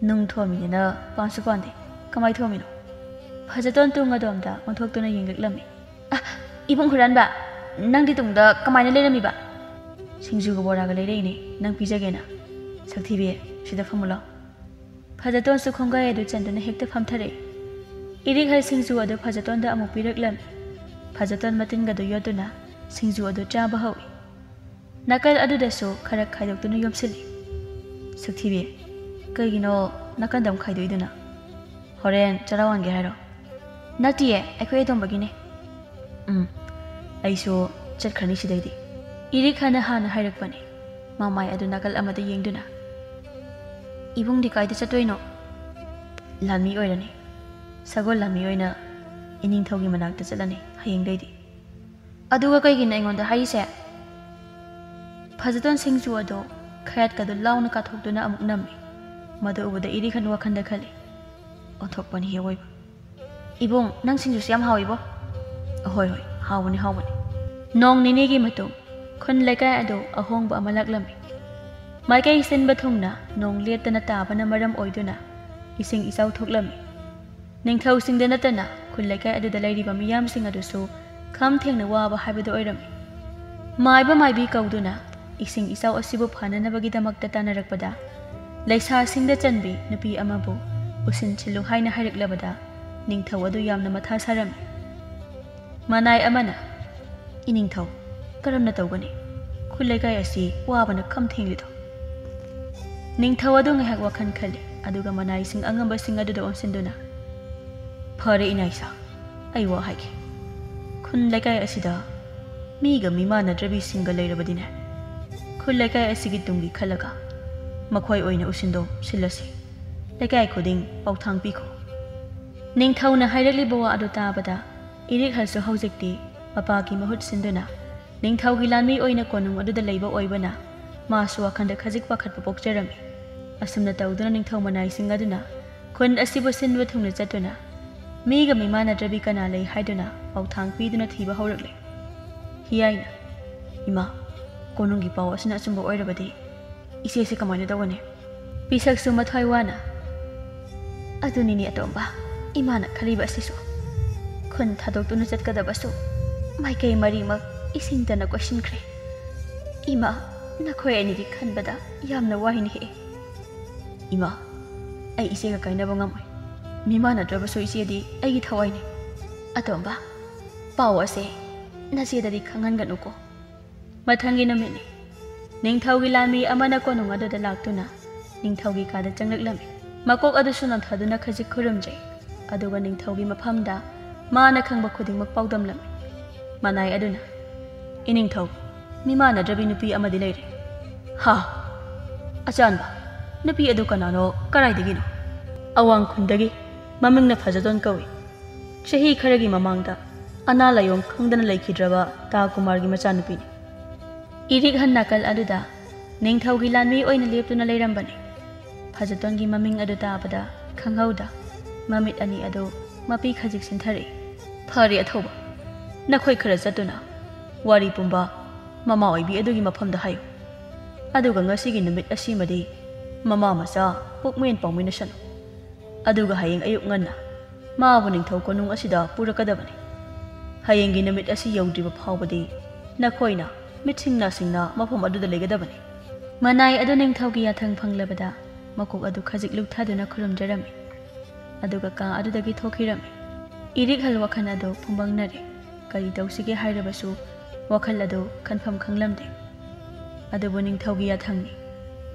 "ꯅꯨꯡ ꯊꯣꯝꯃꯤꯅꯤꯅ ꯄꯥꯟꯁꯨ ꯄꯥꯟꯗꯦ꯫ ꯀꯃꯥꯏ ꯊꯣꯝꯃꯤꯅꯣ?" ꯐꯖꯇꯣꯟ ꯇꯨꯡ ꯑꯗꯣꯝꯗ ꯑꯣꯟꯊꯣꯛꯇꯨꯅ ꯌꯦꯡꯂꯛꯂꯝꯃꯤ꯫ "ꯑ, ꯏꯕꯨꯡ ꯍꯨꯔꯥꯟꯕ, ꯅꯪꯗꯤ ꯇꯨꯡꯗ ꯀꯃꯥꯏꯅ ꯂꯩꯔꯝꯃꯤꯕ?" "ꯁꯤꯡꯖꯨꯒ ꯕꯣꯔꯥꯒ ꯂꯩꯔꯛꯏꯅꯦ, ꯅꯪ ꯄꯤꯖꯒꯦꯅ꯫ ꯁꯛꯊꯤꯕꯤ, ꯁꯤꯗ ꯐꯝꯃꯨ ꯂꯥꯎ꯫" ꯐꯖꯇꯣꯟꯁꯨ ꯈꯣꯡꯒꯥꯏ ꯑꯗꯨ ꯆꯟꯗꯨꯅ ꯍꯦꯛꯇ ꯐꯝꯊꯔꯛꯏ꯫ ꯏꯔꯤꯛ ꯍꯩ ꯁꯤꯡꯖꯨ ꯑꯗꯨ ꯐꯖꯇꯣꯟꯗ ꯑꯃꯨꯛ ꯄꯤꯔꯛꯂꯝꯃꯤ꯫ ꯐꯖꯇꯣꯟ ꯃꯇꯤꯟꯒꯗꯨ ꯌꯣꯠꯇꯨꯅ ꯁꯤꯡꯖꯨ ꯑꯗꯨ ꯆꯥꯕ ꯍꯧꯏ꯫ ꯅꯥꯀꯜ ꯑꯗꯨꯗꯁꯨ ꯈꯔ ꯈꯥꯏꯗꯣꯛꯇꯨꯅ ꯌꯣꯝꯁꯤꯜꯂꯤ꯫ "ꯁꯛꯊꯤꯕꯤ, ꯀꯩꯒꯤꯅꯣ ꯅꯥꯀꯟꯗ ꯑꯃꯨꯛ ꯈꯥꯏꯗꯣꯛꯏꯗꯨꯅ? ꯍꯣꯔꯦꯟ ꯆꯔꯥ ꯋꯥꯟꯒꯦ ꯍꯥꯏꯔꯣ?" "ꯅꯠꯇꯤꯌꯦ, ꯑꯩꯈꯣꯏ ꯑꯇꯣꯝꯕꯒꯤꯅꯦ꯫" "ꯎꯝ, ꯑꯩꯁꯨ ꯆꯠꯈ꯭ꯔꯅꯤ ꯁꯤꯗꯩꯗꯤ꯫" ꯏꯔꯤꯛ ꯍꯟꯅ ꯍꯥꯟꯅ ꯍꯥꯏꯔꯛꯄꯅꯤ, ꯃꯃꯥꯏ ꯑꯗꯨ ꯅꯥꯀꯜ ꯑꯃꯗ ꯌꯦꯡꯗꯨꯅ꯫ "ꯏꯕꯨꯡꯗꯤ ꯀꯥꯏꯗ ꯆꯠꯇꯣꯏꯅꯣ?" "ꯂꯥꯟꯃꯤ ꯑꯣꯏꯔꯅꯤ꯫ ꯁꯒꯣꯜ ꯂꯥꯟꯃꯤ ꯑꯣꯏꯅ ꯏꯅꯤꯡꯊꯧꯒꯤ ꯃꯅꯥꯛꯇ ꯆꯠꯂꯅꯤ ꯍꯌꯦꯡꯗꯩꯗꯤ꯫" "ꯑꯗꯨꯒ ꯀꯩꯒꯤꯅꯣ ꯑꯩꯉꯣꯟꯗ ꯍꯥꯏꯔꯤꯁꯦ?" ꯐꯖꯗꯣꯟ ꯁꯤꯡꯖꯨ ꯑꯗꯣ ꯈꯌꯥꯠꯀꯗꯣ ꯂꯥꯎꯅ ꯀꯥꯊꯣꯛꯇꯨꯅ ꯑꯃꯨꯛ ꯅꯝꯃꯤ꯫ ꯃꯗꯨ ꯎꯕꯗ ꯏꯔꯤꯈꯟ ꯋꯥꯈꯟꯗ ꯈꯜꯂꯤ, "ꯑꯣꯟꯊꯣꯛꯄꯅꯤ ꯍꯦ ꯑꯋꯣꯏꯕ꯫ ꯏꯕꯨꯡ, ꯅꯪ ꯁꯤꯡꯖꯨꯁꯨ ꯌꯥꯝ ꯍꯥꯎꯏꯕꯣ?" "ꯑꯍꯣꯏ ꯍꯣꯏ, ꯍꯥꯎꯕꯅꯤ ꯍꯥꯎꯕꯅꯤ꯫" ꯅꯣꯡ ꯅꯤꯅꯤꯒꯤ ꯃꯇꯨꯡ ꯈꯨꯟ ꯂꯩꯀꯥꯏ ꯑꯗꯨ ꯑꯍꯣꯡꯕ ꯑꯃ ꯂꯥꯛꯂꯝꯃꯤ꯫ ꯃꯥꯏꯀꯩ ꯁꯤꯟꯕ ꯊꯨꯡꯅ ꯅꯣꯡ ꯂꯦꯞꯇꯅ ꯇꯥꯕꯅ ꯃꯔꯝ ꯑꯣꯏꯗꯨꯅ ꯏꯁꯤꯡ ꯏꯆꯥꯎ ꯊꯣꯛꯂꯝꯃꯤ꯫ ꯅꯤꯡꯊꯧꯁꯤꯡꯗ ꯅꯠꯇꯅ ꯈꯨꯜ ꯂꯩꯀꯥꯏ ꯑꯗꯨꯗ ꯂꯩꯔꯤꯕ ꯃꯤꯌꯥꯝꯁꯤꯡ ꯑꯗꯨꯁꯨ ꯈꯝ ꯊꯦꯡꯅ ꯋꯥꯕ ꯍꯥꯏꯕꯗꯨ ꯑꯣꯏꯔꯝꯃꯤ꯫ ꯃꯥꯏꯕ ꯃꯥꯏꯕꯤ ꯀꯧꯗꯨꯅ ꯏꯁꯤꯡ ꯏꯆꯥꯎ ꯑꯁꯤꯕꯨ ꯐꯅꯅꯕꯒꯤꯗꯃꯛꯇ ꯇꯥꯟꯅꯔꯛꯄꯗ, ꯂꯩꯁꯥꯁꯤꯡꯗ ꯆꯟꯕꯤ ꯅꯨꯄꯤ ꯑꯃꯕꯨ ꯎꯁꯤꯟꯁꯤꯜꯂꯨ ꯍꯥꯏꯅ ꯍꯥꯏꯔꯛꯂꯕꯗ ꯅꯤꯡꯊꯧ ꯑꯗꯨ ꯌꯥꯝꯅ ꯃꯊꯥ ꯁꯥꯔꯝꯃꯤ꯫ ꯃꯅꯥꯏ ꯑꯃꯅ, "ꯏꯅꯤꯡꯊꯧ, ꯀꯔꯝꯅ ꯇꯧꯒꯅꯤ? ꯈꯨꯜ ꯂꯩꯀꯥꯏ ꯑꯁꯤ ꯋꯥꯕꯅ ꯈꯝ ꯊꯦꯡꯂꯤꯗꯣ?" ꯅꯤꯡꯊꯧ ꯑꯗꯨ ꯉꯥꯏꯍꯥꯛ ꯋꯥꯈꯜ ꯈꯜꯂꯤ, ꯑꯗꯨꯒ ꯃꯅꯥꯏꯁꯤꯡ ꯑꯉꯝꯕꯁꯤꯡ ꯑꯗꯨꯗ ꯑꯣꯟꯁꯤꯟꯗꯨꯅ, "ꯐꯔꯦ ꯏꯅꯥꯏꯁꯥ, ꯑꯩ ꯋꯥ ꯍꯥꯏꯒꯦ꯫ ꯈꯨꯟ ꯂꯩꯀꯥꯏ ꯑꯁꯤꯗ ꯃꯤꯒ ꯃꯤꯃꯥꯟꯅꯗ꯭ꯔꯕꯤꯁꯤꯡꯒ ꯂꯩꯔꯕꯗꯤꯅꯦ, ꯈꯨꯜ ꯂꯩꯀꯥꯏ ꯑꯁꯤꯒꯤ ꯇꯨꯡꯒꯤ ꯈꯜꯂꯒ ꯃꯈꯣꯏ ꯑꯣꯏꯅ ꯎꯁꯤꯟꯗꯣ ꯁꯤꯜꯂꯁꯤ꯫ ꯂꯩꯀꯥꯏ ꯈꯨꯗꯤꯡ ꯄꯥꯎꯊꯥꯡ ꯄꯤꯈꯣ꯫" ꯅꯤꯡꯊꯧꯅ ꯍꯥꯏꯔꯛꯂꯤꯕ ꯋꯥ ꯑꯗꯨ ꯇꯥꯕꯗ ꯏꯔꯤꯛꯍꯜꯁꯨ ꯍꯧꯖꯤꯛꯇꯤ ꯃꯄꯥꯒꯤ ꯃꯍꯨꯠ ꯁꯤꯟꯗꯨꯅ ꯅꯤꯡꯊꯧꯒꯤ ꯂꯥꯟꯃꯤ ꯑꯣꯏꯅ ꯀꯣꯅꯨꯡ ꯑꯗꯨꯗ ꯂꯩꯕ ꯑꯣꯏꯕꯅ ꯃꯥꯁꯨ ꯋꯥꯈꯜꯗ ꯈꯖꯤꯛ ꯄꯥꯈꯠꯄ ꯄꯣꯛꯆꯔꯝꯃꯤ꯫ ꯑꯁꯨꯝꯅ ꯇꯧꯗꯨꯅ ꯅꯤꯡꯊꯧ ꯃꯅꯥꯏꯁꯤꯡ ꯑꯗꯨꯅ ꯈꯨꯟ ꯑꯁꯤꯕꯨ ꯁꯤꯟꯕ ꯊꯨꯡꯅ ꯆꯠꯇꯨꯅ ꯃꯤꯒ ꯃꯤꯃꯥꯟꯅꯗ꯭ꯔꯕꯤ ꯀꯅꯥ ꯂꯩ ꯍꯥꯏꯗꯨꯅ ꯄꯥꯎꯊꯥꯡ ꯄꯤꯗꯨꯅ ꯊꯤꯕ ꯍꯧꯔꯛꯂꯦ꯫ ꯍꯤꯌꯥꯏꯅ, "ꯏꯃꯥ, ꯀꯣꯅꯨꯡꯒꯤ ꯄꯥꯎ ꯑꯁꯤꯅ ꯑꯆꯨꯝꯕ ꯑꯣꯏꯔꯕꯗꯤ ꯏꯆꯦꯁꯦ ꯀꯃꯥꯏꯅ ꯇꯧꯒꯅꯤ?" ꯄꯤꯁꯛꯁꯨ ꯃꯊ꯭ꯋꯥꯏ ꯋꯥꯅ, "ꯑꯗꯨꯅꯤꯅꯦ ꯑꯇꯣꯝꯕ, ꯏꯃꯥꯅ ꯈꯜꯂꯤꯕ ꯑꯁꯤꯁꯨ꯫ ꯈꯨꯟ ꯊꯥꯗꯣꯛꯇꯨꯅ ꯆꯠꯀꯗꯕꯁꯨ ꯃꯥꯏꯀꯩ ꯃꯔꯤꯃꯛ ꯏꯁꯤꯡꯗꯅ ꯀꯣꯏꯁꯤꯟꯈ꯭ꯔꯦ꯫ ꯏꯃꯥ, ꯅꯈꯣꯏ ꯑꯅꯤꯒꯤ ꯈꯟꯕꯗ ꯌꯥꯝꯅ ꯋꯥꯏꯅꯦꯍꯦ꯫" "ꯏꯃꯥ, ꯑꯩ ꯏꯆꯦꯒ ꯀꯥꯏꯅꯕ ꯉꯝꯃꯣꯏ꯫ ꯃꯤꯃꯥꯟꯅꯗ꯭ꯔꯕꯁꯨ ꯏꯆꯦꯗꯤ ꯑꯩꯒꯤ ꯊꯋꯥꯏꯅꯤ꯫ ꯑꯇꯣꯝꯕ, ꯄꯥꯎ ꯑꯁꯦ ꯅꯆꯦꯗꯗꯤ ꯈꯪꯍꯟꯒꯅꯨꯀꯣ꯫" ꯃꯊꯪꯒꯤ ꯅꯨꯃꯤꯠꯅꯤ꯫ ꯅꯤꯡꯊꯧꯒꯤ ꯂꯥꯟꯃꯤ ꯑꯃꯅ ꯀꯣꯅꯨꯡ ꯑꯗꯨꯗ ꯂꯥꯛꯇꯨꯅ ꯅꯤꯡꯊꯧꯒꯤ ꯀꯥꯗ ꯆꯪꯂꯛꯂꯝꯃꯤ꯫ ꯃꯀꯣꯛ ꯑꯗꯨꯁꯨ ꯅꯣꯟꯊꯗꯨꯅ ꯈꯖꯤꯛ ꯈꯨꯔꯨꯝꯖꯩ, ꯑꯗꯨꯒ ꯅꯤꯡꯊꯧꯒꯤ ꯃꯐꯝꯗ ꯃꯥꯅ ꯈꯪꯕ ꯈꯨꯗꯤꯡꯃꯛ ꯄꯥꯎꯗꯝꯂꯝꯃꯤ꯫ ꯃꯅꯥꯏ ꯑꯗꯨꯅ, "ꯏꯅꯤꯡꯊꯧ, ꯃꯤꯃꯥꯟꯅꯗ꯭ꯔꯕꯤ ꯅꯨꯄꯤ ꯑꯃꯗꯤ ꯂꯩꯔꯦ꯫" "ꯍꯥ? ꯑꯆꯥꯟꯕ, ꯅꯨꯄꯤ ꯑꯗꯨ ꯀꯅꯥꯅꯣ, ꯀꯗꯥꯏꯗꯒꯤꯅꯣ?" "ꯑꯋꯥꯡ ꯈꯨꯟꯗꯒꯤ, ꯃꯃꯤꯡꯅ ꯐꯖꯗꯣꯟ ꯀꯧꯏ꯫ ꯆꯍꯤ ꯈꯔꯒꯤ ꯃꯃꯥꯡꯗ ꯑꯅꯥ ꯂꯥꯏꯌꯣꯡ ꯈꯪꯗꯅ ꯂꯩꯈꯤꯗ꯭ꯔꯕ ꯇꯥ ꯀꯨꯃꯥꯔꯒꯤ ꯃꯆꯥꯅꯨꯄꯤꯅꯤ꯫" ꯏꯔꯤꯛ ꯍꯟ ꯅꯥꯀꯜ ꯑꯗꯨꯗ ꯅꯤꯡꯊꯧꯒꯤ ꯂꯥꯟꯃꯤ ꯑꯣꯏꯅ ꯂꯦꯞꯇꯨꯅ ꯂꯩꯔꯝꯕꯅꯤ꯫ ꯐꯖꯇꯣꯟꯒꯤ ꯃꯃꯤꯡ ꯑꯗꯨ ꯇꯥꯕꯗ ꯈꯪꯍꯧꯗ ꯃꯃꯤꯠ ꯑꯅꯤ ꯑꯗꯨ ꯃꯄꯤ ꯈꯖꯤꯛ ꯁꯤꯟꯊꯔꯛꯏ꯫ "ꯐꯔꯦ ꯑꯊꯧꯕ, ꯅꯈꯣꯏ ꯈꯔ ꯆꯠꯇꯨꯅ ꯋꯥꯔꯤ ꯄꯨꯝꯕ ꯃꯃꯥ ꯑꯣꯏꯕꯤ ꯑꯗꯨꯒꯤ ꯃꯐꯝꯗ ꯍꯥꯏꯌꯨ꯫ ꯑꯗꯨꯒ ꯉꯁꯤꯒꯤ ꯅꯨꯃꯤꯠ ꯑꯁꯤꯃꯗꯤ ꯃꯃꯥ ꯃꯆꯥ ꯄꯨꯛꯃꯦꯟ ꯄꯥꯎꯃꯤꯟꯅꯁꯅꯨ꯫ ꯑꯗꯨꯒ ꯍꯌꯦꯡ ꯑꯌꯨꯛ ꯉꯟꯅ ꯃꯥꯕꯨ ꯅꯤꯡꯊꯧ ꯀꯣꯅꯨꯡ ꯑꯁꯤꯗ ꯄꯨꯔꯛꯀꯗꯕꯅꯤ꯫ ꯍꯌꯦꯡꯒꯤ ꯅꯨꯃꯤꯠ ꯑꯁꯤ ꯌꯧꯗ꯭ꯔꯤꯕ ꯐꯥꯎꯕꯗꯤ ꯅꯈꯣꯏꯅ ꯃꯤꯠꯁꯤꯡ ꯅꯥꯁꯤꯡꯅ ꯃꯐꯝ ꯑꯗꯨꯗ ꯂꯩꯒꯗꯕꯅꯤ꯫" ꯃꯅꯥꯏ ꯑꯗꯨ ꯅꯤꯡꯊꯧꯒꯤ ꯌꯥꯊꯪ ꯐꯪꯂꯕꯗ ꯃꯀꯣꯛ ꯑꯗꯨ ꯈꯖꯤꯛ ꯂꯨꯞꯊꯗꯨꯅ ꯈꯨꯔꯨꯝꯖꯔꯝꯃꯤ꯫ ꯑꯗꯨꯒ ꯀꯥ ꯑꯗꯨꯗꯒꯤ ꯊꯣꯛꯈꯤꯔꯝꯃꯤ꯫ ꯏꯔꯤꯛ ꯍꯜ ꯋꯥꯈꯜ ꯑꯗꯨ ꯐꯨꯝꯕꯪꯅꯔꯦ꯫ ꯀꯔꯤ ꯇꯧꯁꯤꯒꯦ ꯍꯥꯏꯔꯕꯁꯨ ꯋꯥꯈꯜ ꯑꯗꯨ ꯈꯟꯐꯝ ꯈꯪꯂꯝꯗꯦ꯫ ꯑꯗꯨꯕꯨ ꯅꯤꯡꯊꯧꯒꯤ ꯌꯥꯊꯪꯅꯤ꯫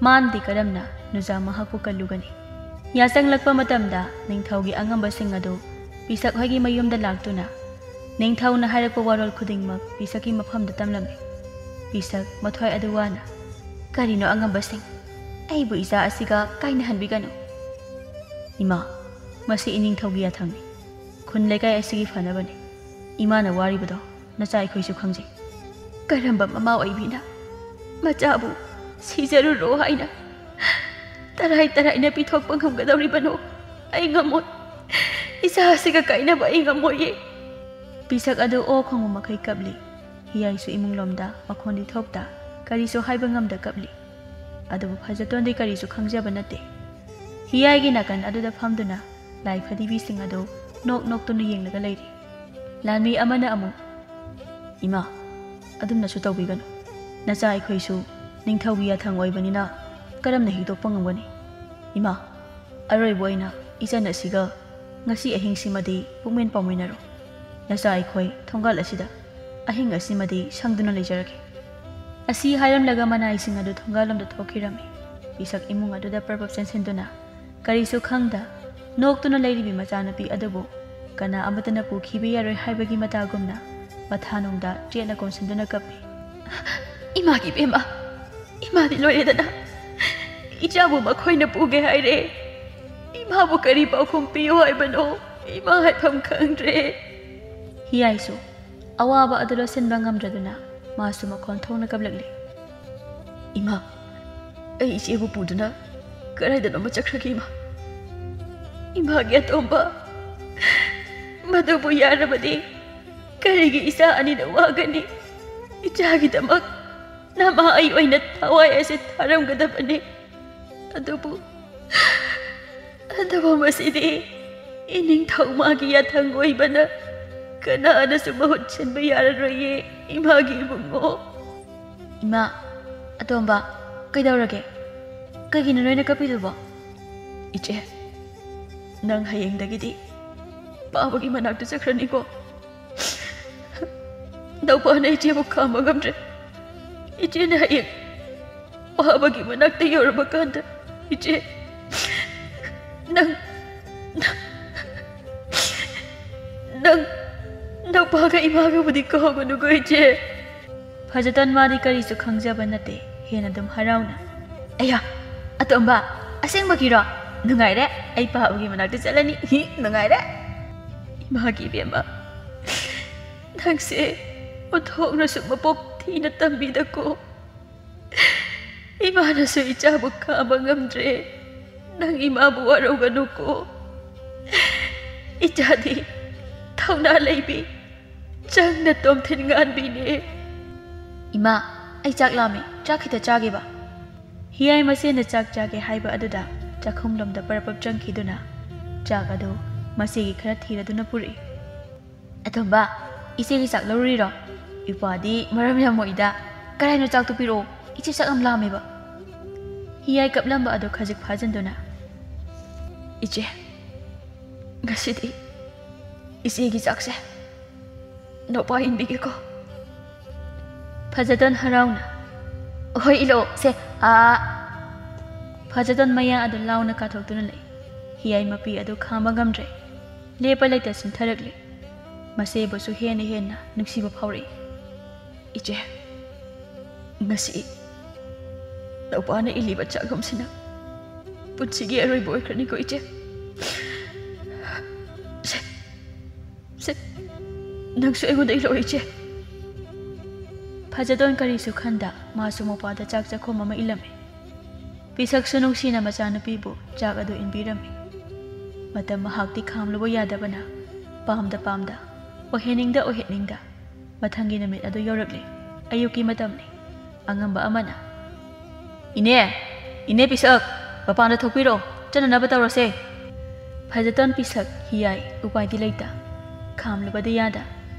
ꯃꯥꯅꯗꯤ ꯀꯔꯝꯅ ꯅꯨꯖꯥ ꯃꯍꯥꯛꯄꯨ ꯀꯜꯂꯨꯒꯅꯤ? ꯌꯥꯆꯪꯂꯛꯄ ꯃꯇꯝꯗ ꯅꯤꯡꯊꯧꯒꯤ ꯑꯉꯝꯕꯁꯤꯡ ꯑꯗꯨ ꯄꯤꯁꯛ ꯍꯣꯏꯒꯤ ꯃꯌꯨꯝꯗ ꯂꯥꯛꯇꯨꯅ ꯅꯤꯡꯊꯧꯅ ꯍꯥꯏꯔꯛꯄ ꯋꯥꯔꯣꯜ ꯈꯨꯗꯤꯡꯃꯛ ꯄꯤꯁꯛꯀꯤ ꯃꯐꯝꯗ ꯇꯝꯂꯝꯃꯤ꯫ ꯄꯤꯁꯛ ꯃꯊ꯭ꯋꯥꯏ ꯑꯗꯨ ꯋꯥꯅ, "ꯀꯔꯤꯅꯣ ꯑꯉꯝꯕꯁꯤꯡ? ꯑꯩꯕꯨ ꯏꯆꯥ ꯑꯁꯤꯒ ꯀꯥꯏꯅꯍꯟꯕꯤꯒꯅꯨ꯫" "ꯏꯃꯥ, ꯃꯁꯤ ꯏꯅꯤꯡꯊꯧꯒꯤ ꯌꯥꯊꯪꯅꯤ꯫ ꯈꯨꯟ ꯂꯩꯀꯥꯏ ꯑꯁꯤꯒꯤ ꯐꯅꯕꯅꯤ꯫ ꯏꯃꯥꯅ ꯋꯥꯔꯤꯕꯗꯣ ꯅꯆꯥ ꯑꯩꯈꯣꯏꯁꯨ ꯈꯪꯖꯩ꯫" "ꯀꯔꯝꯕ ꯃꯃꯥ ꯑꯣꯏꯕꯤꯅ ꯃꯆꯥꯕꯨ ꯁꯤꯖꯔꯨꯔꯣ ꯍꯥꯏꯅ ꯇꯔꯥꯏ ꯇꯔꯥꯏꯅ ꯄꯤꯊꯣꯛꯄ ꯉꯝꯒꯗꯧꯔꯤꯕꯅꯣ? ꯑꯩ ꯉꯝꯃꯣꯏ꯫ ꯏꯆꯥ ꯑꯁꯤꯒ ꯀꯥꯏꯅꯕ ꯑꯩ ꯉꯝꯃꯣꯏꯌꯦ꯫" ꯄꯤꯁꯛ ꯑꯗꯨ ꯑꯣ ꯈꯣꯡꯕ ꯃꯈꯩ ꯀꯞꯂꯤ꯫ ꯍꯤꯌꯥꯏꯁꯨ ꯏꯃꯨꯡꯂꯣꯝꯗ ꯃꯈꯣꯟꯗꯤ ꯊꯣꯛꯇ, ꯀꯔꯤꯁꯨ ꯍꯥꯏꯕ ꯉꯝꯗ ꯀꯞꯂꯤ꯫ ꯑꯗꯨꯕꯨ ꯐꯖꯇꯣꯟꯗꯤ ꯀꯔꯤꯁꯨ ꯈꯪꯖꯕ ꯅꯠꯇꯦ꯫ ꯍꯤꯌꯥꯏꯒꯤ ꯅꯥꯀꯟ ꯑꯗꯨꯗ ꯐꯝꯗꯨꯅ ꯂꯥꯏ ꯐꯗꯤꯕꯤꯁꯤꯡ ꯑꯗꯨ ꯅꯣꯛ ꯅꯣꯛꯇꯨꯅ ꯌꯦꯡꯂꯒ ꯂꯩꯔꯤ꯫ ꯂꯥꯟꯃꯤ ꯑꯃꯅ ꯑꯃꯨꯛ, "ꯏꯃꯥ, ꯑꯗꯨꯝꯅꯁꯨ ꯇꯧꯕꯤꯒꯅꯨ꯫ ꯅꯆꯥ ꯑꯩꯈꯣꯏꯁꯨ ꯅꯤꯡꯊꯧꯒꯤ ꯌꯥꯊꯪ ꯑꯣꯏꯕꯅꯤꯅ ꯀꯔꯝꯅ ꯍꯤꯛꯇꯣꯛꯄ ꯉꯝꯒꯅꯤ? ꯏꯃꯥ, ꯑꯔꯣꯏꯕ ꯑꯣꯏꯅ ꯏꯆꯟ ꯑꯁꯤꯒ ꯉꯁꯤ ꯑꯍꯤꯡꯁꯤꯃꯗꯤ ꯄꯨꯛꯃꯦꯟ ꯄꯥꯎꯃꯤꯟꯅꯔꯣ꯫ ꯅꯆꯥ ꯑꯩꯈꯣꯏ ꯊꯣꯡꯒꯥꯜ ꯑꯁꯤꯗ ꯑꯍꯤꯡ ꯑꯁꯤꯃꯗꯤ ꯁꯪꯗꯨꯅ ꯂꯩꯖꯔꯒꯦ꯫" ꯑꯁꯤ ꯍꯥꯏꯔꯝꯂꯒ ꯃꯅꯥꯏꯁꯤꯡ ꯑꯗꯨ ꯊꯣꯡꯒꯥꯜꯂꯣꯝꯗ ꯊꯣꯛꯈꯤꯔꯝꯃꯤ꯫ ꯄꯤꯁꯛ ꯏꯃꯨꯡ ꯑꯗꯨꯗ ꯄ꯭ꯔꯞ ꯄ꯭ꯔꯞ ꯆꯦꯟꯁꯤꯟꯗꯨꯅ ꯀꯔꯤꯁꯨ ꯈꯪꯗ ꯅꯣꯛꯇꯨꯅ ꯂꯩꯔꯤꯕꯤ ꯃꯆꯥꯅꯨꯄꯤ ꯑꯗꯨꯕꯨ ꯀꯅꯥ ꯑꯃꯠꯇꯅ ꯄꯨꯈꯤꯕ ꯌꯥꯔꯣꯏ ꯍꯥꯏꯕꯒꯤ ꯃꯇꯥꯒꯨꯝꯅ ꯃꯊꯥꯅꯨꯡꯗ ꯆꯦꯠꯅ ꯀꯣꯟꯁꯤꯟꯗꯨꯅ ꯀꯞꯄꯤ꯫ "ꯏꯃꯥꯒꯤ ꯏꯕꯦꯝꯃ, ꯏꯃꯥꯗꯤ ꯂꯣꯏꯔꯦꯗꯅ꯫ ꯏꯆꯥꯕꯨ ꯃꯈꯣꯏꯅ ꯄꯨꯒꯦ ꯍꯥꯏꯔꯦ꯫ ꯏꯃꯥꯕꯨ ꯀꯔꯤ ꯄꯥꯎꯈꯨꯝ ꯄꯤꯌꯨ ꯍꯥꯏꯕꯅꯣ? ꯏꯃꯥ ꯍꯥꯏꯐꯝ ꯈꯪꯗ꯭ꯔꯦ꯫" ꯍꯤꯌꯥꯏꯁꯨ ꯑꯋꯥꯕ ꯑꯗꯨ ꯂꯣꯠꯁꯤꯟꯕ ꯉꯝꯗ꯭ꯔꯗꯨꯅ ꯃꯥꯁꯨ ꯃꯈꯣꯟ ꯊꯣꯛꯅ ꯀꯞꯂꯛꯂꯤ꯫ "ꯏꯃꯥ, ꯑꯩ ꯏꯆꯦꯕꯨ ꯄꯨꯗꯨꯅ ꯀꯗꯥꯏꯗꯅꯣꯃ ꯆꯠꯈ꯭ꯔꯒꯦ, ꯏꯃꯥ꯫ ꯏꯃꯥꯒꯤ ꯑꯇꯣꯝꯕ, ꯃꯗꯨꯕꯨ ꯌꯥꯔꯕꯗꯤ ꯀꯔꯤꯒꯤ ꯏꯆꯥ ꯑꯅꯤꯅ ꯋꯥꯒꯅꯤ? ꯏꯆꯥꯒꯤꯗꯃꯛ ꯅꯃꯥ ꯑꯩ ꯑꯣꯏꯅ ꯊꯋꯥꯏ ꯑꯁꯤ ꯊꯥꯔꯝꯒꯗꯕꯅꯤ꯫ ꯑꯗꯨꯕꯨ, ꯑꯗꯨꯕꯨ ꯃꯁꯤꯗꯤ ꯏꯅꯤꯡꯊꯧ ꯃꯥꯒꯤ ꯌꯥꯊꯪ ꯑꯣꯏꯕꯅ ꯀꯅꯥꯅꯁꯨ ꯃꯍꯨꯠ ꯁꯤꯟꯕ ꯌꯥꯔꯔꯣꯏꯌꯦ, ꯏꯃꯥꯒꯤ ꯏꯕꯨꯡꯉꯣ꯫" "ꯏꯃꯥ, ꯑꯇꯣꯝꯕ, ꯀꯩꯗꯧꯔꯒꯦ? ꯀꯩꯒꯤꯅꯣ ꯅꯣꯏꯅ ꯀꯞꯄꯤꯗꯨꯕꯣ?" "ꯏꯆꯦ, ꯅꯪ ꯍꯌꯦꯡꯗꯒꯤꯗꯤ ꯄꯥꯕꯒꯤ ꯃꯅꯥꯛꯇ ꯆꯠꯈ꯭ꯔꯅꯤꯀꯣ꯫ ꯅꯧꯄꯥꯅ ꯏꯆꯦꯕꯨ ꯈꯥꯝꯕ ꯉꯝꯗ꯭ꯔꯦ꯫ ꯏꯆꯦꯅ ꯍꯌꯦꯡ ꯄꯥꯕꯒꯤ ꯃꯅꯥꯛꯇ ꯌꯧꯔꯕ ꯀꯥꯟꯗ, ꯏꯆꯦ, ꯅꯪ, ꯅꯪ, ꯅꯧꯄꯥꯒ ꯏꯃꯥꯒꯕꯨꯗꯤ ꯀꯥꯎꯒꯅꯨꯀꯣ, ꯏꯆꯦ꯫" ꯐꯖꯇꯣꯟ ꯃꯥꯗꯤ ꯀꯔꯤꯁꯨ ꯈꯪꯖꯕ ꯅꯠꯇꯦ, ꯍꯦꯟꯅ ꯑꯗꯨꯝ ꯍꯔꯥꯎꯅ, "ꯑꯌꯥ, ꯑꯇꯣꯝꯕ, ꯑꯁꯦꯡꯕꯒꯤꯔꯣ? ꯅꯨꯡꯉꯥꯏꯔꯦ, ꯑꯩ ꯄꯥꯕꯒꯤ ꯃꯅꯥꯛꯇ ꯆꯠꯂꯅꯤ꯫ ꯍꯤ, ꯅꯨꯡꯉꯥꯏꯔꯦ꯫" "ꯏꯃꯥꯒꯤ ꯏꯕꯦꯝꯃ, ꯅꯪꯁꯦ ꯑꯣꯟꯊꯣꯛꯅꯁꯨ ꯃꯄꯣꯛ ꯊꯤꯅ ꯇꯝꯕꯤꯗꯀꯣ꯫ ꯏꯃꯥꯅꯁꯨ ꯏꯆꯥꯕꯨ ꯈꯥꯝꯕ ꯉꯝꯗ꯭ꯔꯦ꯫ ꯅꯪ ꯏꯃꯥꯕꯨ ꯋꯥꯔꯧꯒꯅꯨꯀꯣ꯫ ꯏꯆꯥꯗꯤ ꯊꯧꯅꯥ ꯂꯩꯕꯤ, ꯆꯪꯅ ꯇꯣꯝꯊꯤꯟ ꯉꯥꯟꯕꯤꯅꯦ꯫" "ꯏꯃꯥ, ꯑꯩ ꯆꯥꯛ ꯂꯥꯝꯃꯦ, ꯆꯥꯛ ꯈꯤꯇ ꯆꯥꯒꯦꯕ꯫" ꯍꯤꯌꯥꯏ ꯃꯁꯦꯅ ꯆꯥꯛ ꯆꯥꯒꯦ ꯍꯥꯏꯕ ꯑꯗꯨꯗ ꯆꯥꯛꯈꯨꯝꯂꯣꯝꯗ ꯄꯔꯞ ꯄꯔꯞ ꯆꯪꯈꯤꯗꯨꯅ ꯆꯥꯛ ꯑꯗꯨ ꯃꯁꯦꯒꯤ ꯈꯔ ꯊꯤꯔꯗꯨꯅ ꯄꯨꯔꯛꯏ꯫ "ꯑꯇꯣꯝꯕ, ꯏꯆꯦꯒꯤ ꯆꯥꯛ ꯂꯧꯔꯨꯔꯤꯔꯣ? ꯏꯄ꯭ꯋꯥꯗꯤ ꯃꯔꯝ ꯌꯥꯝ ꯃꯣꯛꯏꯗ꯫ ꯀꯔꯥꯏꯅꯣ ꯆꯥꯛꯇꯨ ꯄꯤꯔꯛꯑꯣ, ꯏꯆꯦ ꯆꯥꯛ ꯌꯥꯝ ꯂꯥꯝꯃꯦꯕ꯫" ꯍꯤꯌꯥꯏ ꯀꯞꯂꯝꯕ ꯑꯗꯨ ꯈꯖꯤꯛ ꯐꯥꯖꯤꯟꯗꯨꯅ, "ꯏꯆꯦ, ꯉꯁꯤꯗꯤ ꯏꯆꯦꯒꯤ ꯆꯥꯛꯁꯦ ꯅꯧꯄꯥ ꯏꯟꯕꯤꯒꯦꯀꯣ꯫" ꯐꯖꯇꯣꯟ ꯍꯔꯥꯎꯅ, "ꯍꯣꯏ, ꯏꯜꯂꯛꯑꯣ ꯁꯦ, ꯑꯥ꯫" ꯐꯖꯇꯣꯟ ꯃꯌꯥ ꯑꯗꯨ ꯂꯥꯎꯅ ꯀꯥꯊꯣꯛꯇꯨꯅ ꯂꯩ꯫ ꯍꯤꯌꯥꯏ ꯃꯄꯤ ꯑꯗꯨ ꯈꯥꯡꯕ ꯉꯝꯗ꯭ꯔꯦ꯫ ꯂꯦꯞꯄ ꯂꯩꯇ ꯁꯨꯝꯊꯔꯛꯂꯤ꯫ ꯃꯁꯦꯕꯨꯁꯨ ꯍꯦꯟꯅ ꯍꯦꯟꯅ ꯅꯨꯡꯁꯤꯕ ꯐꯥꯎꯔꯛꯏ꯫ "ꯏꯆꯦ, ꯉꯁꯤ ꯅꯧꯄꯥꯅ ꯏꯜꯂꯤꯕ ꯆꯥꯛꯂꯣꯝꯁꯤꯅ ꯄꯨꯟꯁꯤꯒꯤ ꯑꯔꯣꯏꯕ ꯑꯣꯏꯈ꯭ꯔꯅꯤꯀꯣ, ꯏꯆꯦ꯫ ꯁꯦ, ꯁꯦ, ꯅꯪꯁꯨ ꯑꯩꯉꯣꯟꯗ ꯏꯜꯂꯛꯑꯣ, ꯏꯆꯦ꯫" ꯐꯖꯗꯣꯟ ꯀꯔꯤꯁꯨ ꯈꯟꯗ ꯃꯥꯁꯨ ꯃꯄꯥꯗ ꯆꯥꯛ ꯆꯥꯛꯈꯣꯝ ꯑꯃ ꯏꯜꯂꯝꯃꯤ꯫ ꯄꯤꯁꯛꯁꯨ ꯅꯨꯡꯁꯤꯅ ꯃꯆꯥꯅꯨꯄꯤꯕꯨ ꯆꯥꯛ ꯑꯗꯨ ꯏꯟꯕꯤꯔꯝꯃꯤ꯫ ꯃꯇꯝ ꯃꯍꯥꯛꯇꯤ ꯈꯥꯝꯂꯨꯕ ꯌꯥꯗꯕꯅ ꯄꯥꯝꯗ ꯄꯥꯝꯗ, ꯑꯣꯏꯍꯟꯅꯤꯡꯗ ꯑꯣꯏꯍꯟꯅꯤꯡꯗ ꯃꯊꯪꯒꯤ ꯅꯨꯃꯤꯠ ꯑꯗꯨ ꯌꯧꯔꯛꯂꯤ꯫ ꯑꯌꯨꯛꯀꯤ ꯃꯇꯝꯅꯤ꯫ ꯑꯉꯝꯕ ꯑꯃꯅ, "ꯏꯅꯦ, ꯏꯅꯦ ꯄꯤꯁꯛ, ꯃꯄꯥꯟꯗ ꯊꯣꯛꯄꯤꯔꯣ, ꯆꯠꯅꯅꯕ ꯇꯧꯔꯁꯦ꯫" ꯐꯖꯇꯣꯟ ꯄꯤꯁꯛ ꯍꯤꯌꯥꯏ ꯎꯄꯥꯏꯗꯤ ꯂꯩꯇ, ꯈꯥꯝꯂꯨꯕꯗꯤ ꯌꯥꯗ꯫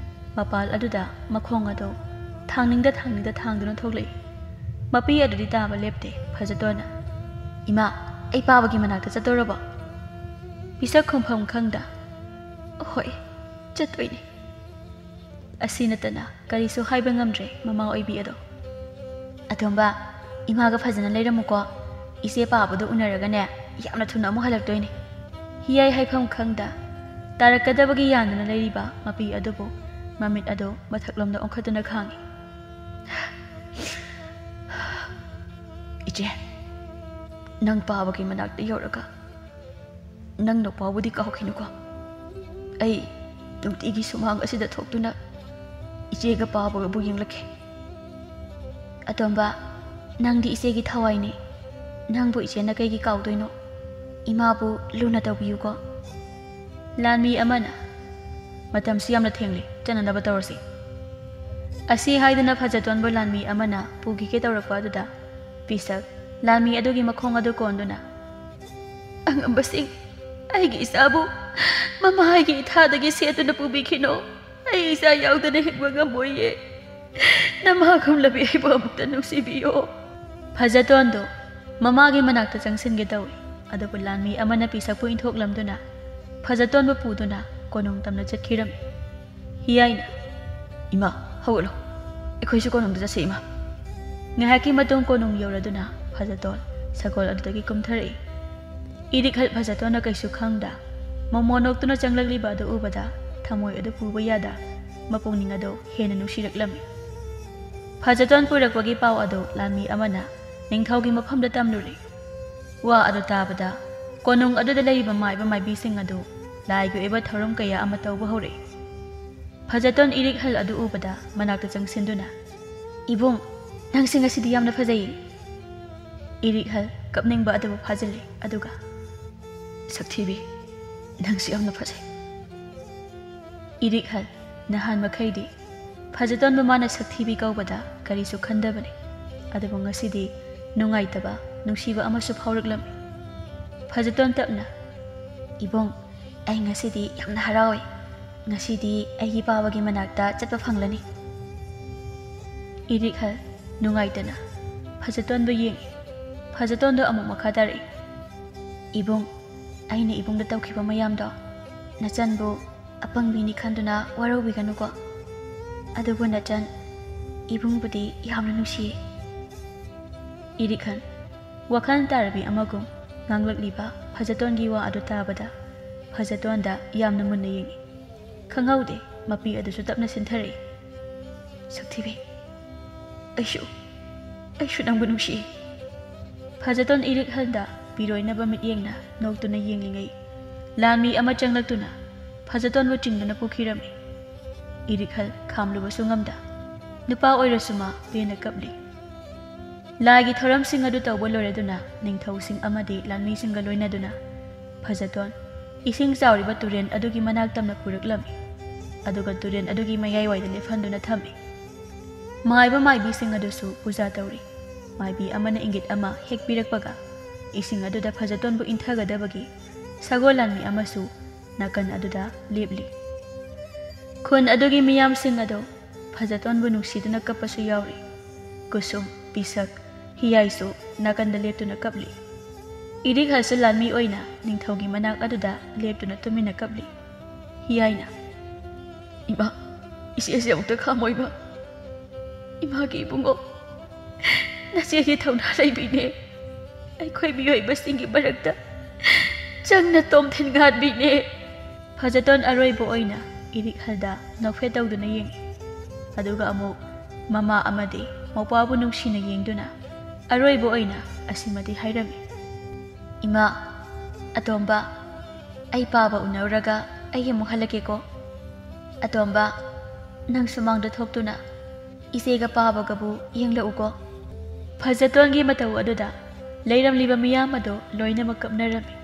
ꯃꯄꯥꯜ ꯑꯗꯨꯗ ꯃꯈꯣꯡ ꯑꯗꯨ ꯊꯥꯡꯅꯤꯡꯗ ꯊꯥꯡꯅꯤꯡꯗ ꯊꯥꯡꯗꯨꯅ ꯊꯣꯛꯂꯛꯏ꯫ ꯃꯄꯤ ꯑꯗꯨꯗꯤ ꯇꯥꯕ ꯂꯦꯞꯇꯦ꯫ ꯐꯖꯇꯣꯟꯅ, "ꯏꯃꯥ, ꯑꯩ ꯄꯥꯕꯒꯤ ꯃꯅꯥꯛꯇ ꯆꯠꯇꯧꯔꯕꯣ?" ꯄꯤꯁꯛ ꯈꯨꯝꯐꯝ ꯈꯪꯗ, "ꯍꯣꯏ, ꯆꯠꯇꯣꯏꯅꯤ꯫" ꯑꯁꯤ ꯅꯠꯇꯅ ꯀꯔꯤꯁꯨ ꯍꯥꯏꯕ ꯉꯝꯗ꯭ꯔꯦ ꯃꯃꯥ ꯑꯣꯏꯕꯤ ꯑꯗꯣ꯫ "ꯑꯇꯣꯝꯕ, ꯏꯃꯥꯒ ꯐꯖꯅ ꯂꯩꯔꯝꯃꯨꯀꯣ꯫ ꯏꯆꯦ ꯄꯥꯕꯗꯣ ꯎꯅꯔꯒꯅꯦ, ꯌꯥꯝꯅ ꯊꯨꯅ ꯑꯃꯨꯛ ꯍꯜꯂꯛꯇꯣꯏꯅꯤ꯫" ꯍꯤꯌꯥꯏ ꯍꯥꯏꯐꯝ ꯈꯪꯗ ꯇꯥꯔꯛꯀꯗꯕꯒꯤ ꯌꯥꯟꯗꯨꯅ ꯂꯩꯔꯤꯕ ꯃꯄꯤ ꯑꯗꯨꯕꯨ ꯃꯃꯤꯠ ꯑꯗꯨ ꯃꯊꯛꯂꯣꯝꯗ ꯑꯣꯟꯈꯠꯇꯨꯅ ꯈꯥꯡꯏ꯫ "ꯏꯆꯦ, ꯅꯪ ꯄꯥꯕꯒꯤ ꯃꯅꯥꯛꯇ ꯌꯧꯔꯒ ꯅꯪ ꯅꯄꯥꯕꯨꯗꯤ ꯀꯥꯎꯈꯤꯅꯨꯀꯣ꯫ ꯑꯩ ꯅꯨꯡꯇꯤꯒꯤ ꯁꯨꯃꯥꯡ ꯑꯁꯤꯗ ꯊꯣꯛꯇꯨꯅ ꯏꯆꯦꯒ ꯄꯥꯕꯒꯕꯨ ꯌꯦꯡꯂꯛꯀꯦ꯫" "ꯑꯇꯣꯝꯕ, ꯅꯪꯗꯤ ꯏꯆꯦꯒꯤ ꯊꯋꯥꯏꯅꯤ꯫ ꯅꯪꯕꯨ ꯏꯆꯦꯅ ꯀꯩꯒꯤ ꯀꯥꯎꯗꯣꯏꯅꯣ? ꯏꯃꯥꯕꯨ ꯂꯨꯅ ꯇꯧꯕꯤꯌꯨꯀꯣ꯫" ꯂꯥꯟꯃꯤ ꯑꯃꯅ, "ꯃꯇꯝꯁꯤ ꯌꯥꯝꯅ ꯊꯦꯡꯂꯦ, ꯆꯠꯅꯅꯕ ꯇꯧꯔꯁꯤ꯫" ꯑꯁꯤ ꯍꯥꯏꯗꯨꯅ ꯐꯖꯇꯣꯟꯕꯨ ꯂꯥꯟꯃꯤ ꯑꯃꯅ ꯄꯨꯈꯤꯒꯦ ꯇꯧꯔꯛꯄ ꯑꯗꯨꯗ ꯄꯤꯁꯛ ꯂꯥꯟꯃꯤ ꯑꯗꯨꯒꯤ ꯃꯈꯣꯡ ꯑꯗꯨ ꯀꯣꯟꯗꯨꯅ, "ꯑꯉꯝꯕꯁꯤꯡ, ꯑꯩꯒꯤ ꯏꯆꯥꯕꯨ ꯃꯃꯥꯒꯤ ꯏꯊꯥꯗꯒꯤ ꯁꯦꯠꯇꯨꯅ ꯄꯨꯕꯤꯈꯤꯅꯣ꯫ ꯑꯩ ꯏꯆꯥ ꯌꯥꯎꯗꯅ ꯍꯤꯡꯕ ꯉꯝꯃꯣꯏꯌꯦ꯫ ꯅꯃꯥꯒꯨꯝꯂꯕꯤ ꯑꯩꯕꯨ ꯑꯃꯨꯛꯇ ꯅꯨꯡꯁꯤꯕꯤꯌꯣ꯫" ꯐꯖꯇꯣꯟꯗꯨ ꯃꯃꯥꯒꯤ ꯃꯅꯥꯛꯇ ꯆꯪꯁꯤꯟꯒꯦ ꯇꯧꯏ꯫ ꯑꯗꯨꯕꯨ ꯂꯥꯟꯃꯤ ꯑꯃꯅ ꯄꯤꯁꯛꯄꯨ ꯏꯟꯊꯣꯛꯂꯝꯗꯨꯅ ꯐꯖꯇꯣꯟꯕꯨ ꯄꯨꯗꯨꯅ ꯀꯣꯅꯨꯡ ꯇꯝꯅ ꯆꯠꯈꯤꯔꯝꯃꯤ꯫ ꯍꯤꯌꯥꯏꯅ, "ꯏꯃꯥ, ꯍꯧꯒꯠꯂꯣ, ꯑꯩꯈꯣꯏꯁꯨ ꯀꯣꯅꯨꯡꯗ ꯆꯠꯁꯤ ꯏꯃꯥ꯫" ꯉꯥꯏꯍꯥꯛꯀꯤ ꯃꯇꯨꯡ ꯀꯣꯅꯨꯡ ꯌꯧꯔꯗꯨꯅ ꯐꯖꯇꯣꯟ ꯁꯒꯣꯜ ꯑꯗꯨꯗꯒꯤ ꯀꯨꯝꯊꯔꯛꯏ꯫ ꯏꯔꯤꯛꯍꯜ ꯐꯖꯇꯣꯟꯅ ꯀꯩꯁꯨ ꯈꯪꯗ ꯃꯣꯃꯣ ꯅꯣꯛꯇꯨꯅ ꯆꯪꯂꯛꯂꯤꯕ ꯑꯗꯨ ꯎꯕꯗ ꯊꯃꯣꯏ ꯑꯗꯨ ꯄꯨꯕ ꯌꯥꯗ ꯃꯄꯨꯛꯅꯤꯡ ꯑꯗꯨ ꯍꯦꯟꯅ ꯅꯨꯡꯁꯤꯔꯛꯂꯝꯃꯤ꯫ ꯐꯖꯇꯣꯟ ꯄꯨꯔꯛꯄꯒꯤ ꯄꯥꯎ ꯑꯗꯨ ꯂꯥꯟꯃꯤ ꯑꯃꯅ ꯅꯤꯡꯊꯧꯒꯤ ꯃꯐꯝꯗ ꯇꯝꯂꯨꯔꯦ꯫ ꯋꯥ ꯑꯗꯨ ꯇꯥꯕꯗ ꯀꯣꯅꯨꯡ ꯑꯗꯨꯗ ꯂꯩꯔꯤꯕ ꯃꯥꯏꯕ ꯃꯥꯏꯕꯤꯁꯤꯡ ꯑꯗꯨ ꯂꯥꯏꯒꯤ ꯑꯣꯏꯕ ꯊꯧꯔꯝ ꯀꯌꯥ ꯑꯃ ꯇꯧꯕ ꯍꯧꯔꯛꯏ꯫ ꯐꯖꯇꯣꯟ ꯏꯔꯤꯛꯍꯜ ꯑꯗꯨ ꯎꯕꯗ ꯃꯅꯥꯛꯇ ꯆꯪꯁꯤꯟꯗꯨꯅ, "ꯏꯕꯨꯡ, ꯅꯪꯁꯤ ꯉꯁꯤꯗꯤ ꯌꯥꯝꯅ ꯐꯖꯩ!" ꯏꯔꯤꯛꯍꯜ ꯀꯞꯅꯤꯡꯕ ꯑꯗꯨꯕꯨ ꯐꯥꯖꯤꯜꯂꯤ, ꯑꯗꯨꯒ, "ꯁꯛꯊꯤꯕꯤ, ꯅꯪꯁꯤ ꯌꯥꯝꯅ ꯐꯖꯩ!" ꯏꯔꯤꯛꯍꯜ ꯅꯍꯥꯟ ꯃꯈꯩꯗꯤ ꯐꯖꯇꯣꯟꯕꯨ ꯃꯥꯅ ꯁꯛꯊꯤꯕꯤ ꯀꯧꯕꯗ ꯀꯔꯤꯁꯨ ꯈꯟꯗꯕꯅꯤ, ꯑꯗꯨꯕꯨ ꯉꯁꯤꯗꯤ ꯅꯨꯡꯉꯥꯏꯇꯕ, ꯅꯨꯡꯁꯤꯕ ꯑꯃꯁꯨ ꯐꯥꯎꯔꯛꯂꯝꯃꯤ꯫ ꯐꯖꯇꯣꯟ ꯇꯞꯅ, "ꯏꯕꯨꯡ, ꯑꯩ ꯉꯁꯤꯗꯤ ꯌꯥꯝꯅ ꯍꯔꯥꯎꯏ꯫ ꯉꯁꯤꯗꯤ ꯑꯩꯒꯤ ꯄꯥꯕꯒꯤ ꯃꯅꯥꯛꯇ ꯆꯠꯄ ꯐꯪꯂꯅꯤ꯫" ꯏꯔꯤꯛꯍꯜ ꯅꯨꯡꯉꯥꯏꯇꯅ ꯐꯖꯇꯣꯟꯕꯨ ꯌꯦꯡꯏ꯫ ꯐꯖꯇꯣꯟꯗꯣ ꯑꯃꯨꯛ ꯃꯈꯥ ꯇꯥꯔꯛꯏ, "ꯏꯕꯨꯡ, ꯑꯩꯅ ꯏꯕꯨꯡꯗ ꯇꯧꯈꯤꯕ ꯃꯌꯥꯝꯗꯣ ꯅꯆꯟꯕꯨ ꯑꯄꯪꯕꯤꯅꯤ ꯈꯟꯗꯨꯅ ꯋꯥꯔꯧꯕꯤꯒꯅꯨꯀꯣ꯫ ꯑꯗꯨꯕꯨ ꯅꯆꯟ, ꯏꯕꯨꯡꯕꯨꯗꯤ ꯌꯥꯝꯅ ꯅꯨꯡꯁꯤꯌꯦ꯫" ꯏꯔꯤꯛꯍꯜ ꯋꯥꯈꯜ ꯇꯥꯔꯕꯤ ꯑꯃꯒꯨꯝ ꯉꯥꯡꯂꯛꯂꯤꯕ ꯐꯖꯇꯣꯟꯒꯤ ꯋꯥ ꯑꯗꯨ ꯇꯥꯕꯗ ꯐꯖꯇꯣꯟꯗ ꯌꯥꯝꯅ ꯃꯨꯟꯅ ꯌꯦꯡꯏ꯫ ꯈꯪꯍꯧꯗꯦ, ꯃꯄꯤ ꯑꯗꯨꯁꯨ ꯇꯞꯅ ꯁꯤꯟꯊꯔꯛꯏ꯫ "ꯁꯛꯊꯤꯕꯤ, ꯑꯩꯁꯨ, ꯑꯩꯁꯨ ꯅꯪꯕꯨ ꯅꯨꯡꯁꯤꯏ꯫" ꯐꯖꯇꯣꯟ ꯏꯔꯤꯛꯍꯜꯗ ꯄꯤꯔꯣꯏꯅꯕ ꯃꯤꯠꯌꯦꯡꯅ ꯅꯣꯛꯇꯨꯅ ꯌꯦꯡꯂꯤꯉꯩ, ꯂꯥꯟꯃꯤ ꯑꯃ ꯆꯪꯂꯛꯇꯨꯅ ꯐꯖꯇꯣꯟꯕꯨ ꯆꯤꯡꯗꯨꯅ ꯄꯨꯈꯤꯔꯝꯃꯤ꯫ ꯏꯔꯤꯛꯍꯜ ꯈꯥꯝꯂꯨꯕꯁꯨ ꯉꯝꯗ, ꯅꯨꯄꯥ ꯑꯣꯏꯔꯁꯨ ꯃꯥ ꯄꯦꯟꯅ ꯀꯞꯂꯤ꯫ ꯂꯥꯏꯒꯤ ꯊꯧꯔꯝꯁꯤꯡ ꯑꯗꯨ ꯇꯧꯕ ꯂꯣꯏꯔꯗꯨꯅ ꯅꯤꯡꯊꯧꯁꯤꯡ ꯑꯃꯗꯤ ꯂꯥꯟꯃꯤꯁꯤꯡꯒ ꯂꯣꯏꯅꯗꯨꯅ ꯐꯖꯇꯣꯟ ꯏꯁꯤꯡ ꯆꯥꯎꯔꯤꯕ ꯇꯨꯔꯦꯜ ꯑꯗꯨꯒꯤ ꯃꯅꯥꯛ ꯇꯝꯅ ꯄꯨꯔꯛꯂꯝꯃꯤ, ꯑꯗꯨꯒ ꯇꯨꯔꯦꯜ ꯑꯗꯨꯒꯤ ꯃꯌꯥꯏꯋꯥꯏꯗ ꯂꯦꯞꯍꯟꯗꯨꯅ ꯊꯝꯃꯤ꯫ ꯃꯥꯏꯕ ꯃꯥꯏꯕꯤꯁꯤꯡ ꯑꯗꯨꯁꯨ ꯄꯨꯖꯥ ꯇꯧꯔꯤ꯫ ꯃꯥꯏꯕꯤ ꯑꯃꯅ ꯏꯪꯒꯤꯠ ꯑꯃ ꯍꯦꯛ ꯄꯤꯔꯛꯄꯒ ꯏꯁꯤꯡ ꯑꯗꯨꯗ ꯐꯖꯇꯣꯟꯕꯨ ꯏꯟꯊꯒꯗꯕꯒꯤ ꯁꯒꯣꯜ ꯂꯥꯟꯃꯤ ꯑꯃꯁꯨ ꯅꯥꯀꯟ ꯑꯗꯨꯗ ꯂꯦꯞꯂꯤ꯫ ꯈꯨꯟ ꯑꯗꯨꯒꯤ ꯃꯤꯌꯥꯝꯁꯤꯡ ꯑꯗꯨ ꯐꯖꯇꯣꯟꯕꯨ ꯅꯨꯡꯁꯤꯗꯨꯅ ꯀꯞꯄꯁꯨ ꯌꯥꯎꯔꯤ꯫ ꯀꯨꯁꯨꯝ, ꯄꯤꯁꯛ, ꯍꯤꯌꯥꯏꯁꯨ ꯅꯥꯀꯟꯗ ꯂꯦꯞꯇꯨꯅ ꯀꯞꯂꯤ꯫ ꯏꯔꯤꯛꯍꯜꯁꯨ ꯂꯥꯟꯃꯤ ꯑꯣꯏꯅ ꯅꯤꯡꯊꯧꯒꯤ ꯃꯅꯥꯛ ꯑꯗꯨꯗ ꯂꯦꯞꯇꯨꯅ ꯇꯨꯃꯤꯟꯅ ꯀꯞꯂꯤ꯫ ꯍꯤꯌꯥꯏꯅ, "ꯏꯃꯥ, ꯏꯆꯦꯁꯦ ꯑꯃꯨꯛꯇ ꯈꯥꯝꯃꯣ ꯏꯃꯥ꯫ ꯏꯃꯥꯒꯤ ꯏꯕꯨꯡꯉꯣ, ꯅꯆꯦꯗꯤ ꯊꯧꯅꯥ ꯂꯩꯕꯤꯅꯦ꯫ ꯑꯩꯈꯣꯏ ꯃꯤꯑꯣꯏꯕꯁꯤꯡꯒꯤ ꯃꯔꯛꯇ ꯆꯪꯅ ꯇꯣꯝꯊꯤꯟ ꯉꯥꯟꯕꯤꯅꯦ꯫" ꯐꯖꯇꯣꯟ ꯑꯔꯣꯏꯕ ꯑꯣꯏꯅ ꯏꯔꯤꯛꯍꯜꯗ ꯅꯣꯛꯐꯦꯠ ꯇꯧꯗꯨꯅ ꯌꯦꯡꯏ꯫ ꯑꯗꯨꯒ ꯑꯃꯨꯛ ꯃꯃꯥ ꯑꯃꯗꯤ ꯃꯧꯄ꯭ꯋꯥꯕꯨ ꯅꯨꯡꯁꯤꯅ ꯌꯦꯡꯗꯨꯅ ꯑꯔꯣꯏꯕ ꯑꯣꯏꯅ ꯑꯁꯤꯃꯗꯤ ꯍꯥꯏꯔꯝꯃꯤ, "ꯏꯃꯥ, ꯑꯇꯣꯝꯕ, ꯑꯩ ꯄꯥꯕ ꯎꯅꯔꯨꯔꯒ ꯑꯩ ꯑꯃꯨꯛ ꯍꯜꯂꯛꯀꯦꯀꯣ꯫ ꯑꯇꯣꯝꯕ, ꯅꯪ ꯁꯨꯃꯥꯡꯗ ꯊꯣꯛꯇꯨꯅ ꯏꯆꯦꯒ ꯄꯥꯕꯒꯕꯨ ꯌꯦꯡꯂꯛꯎꯀꯣ꯫ ꯐꯖꯇꯣꯟꯒꯤ ꯃꯇꯧ ꯑꯗꯨꯗ ꯂꯩꯔꯝꯂꯤꯕ ꯃꯤꯌꯥꯝ ꯑꯗꯨ ꯂꯣꯏꯅꯃꯛ ꯀꯞꯅꯔꯝꯃꯤ꯫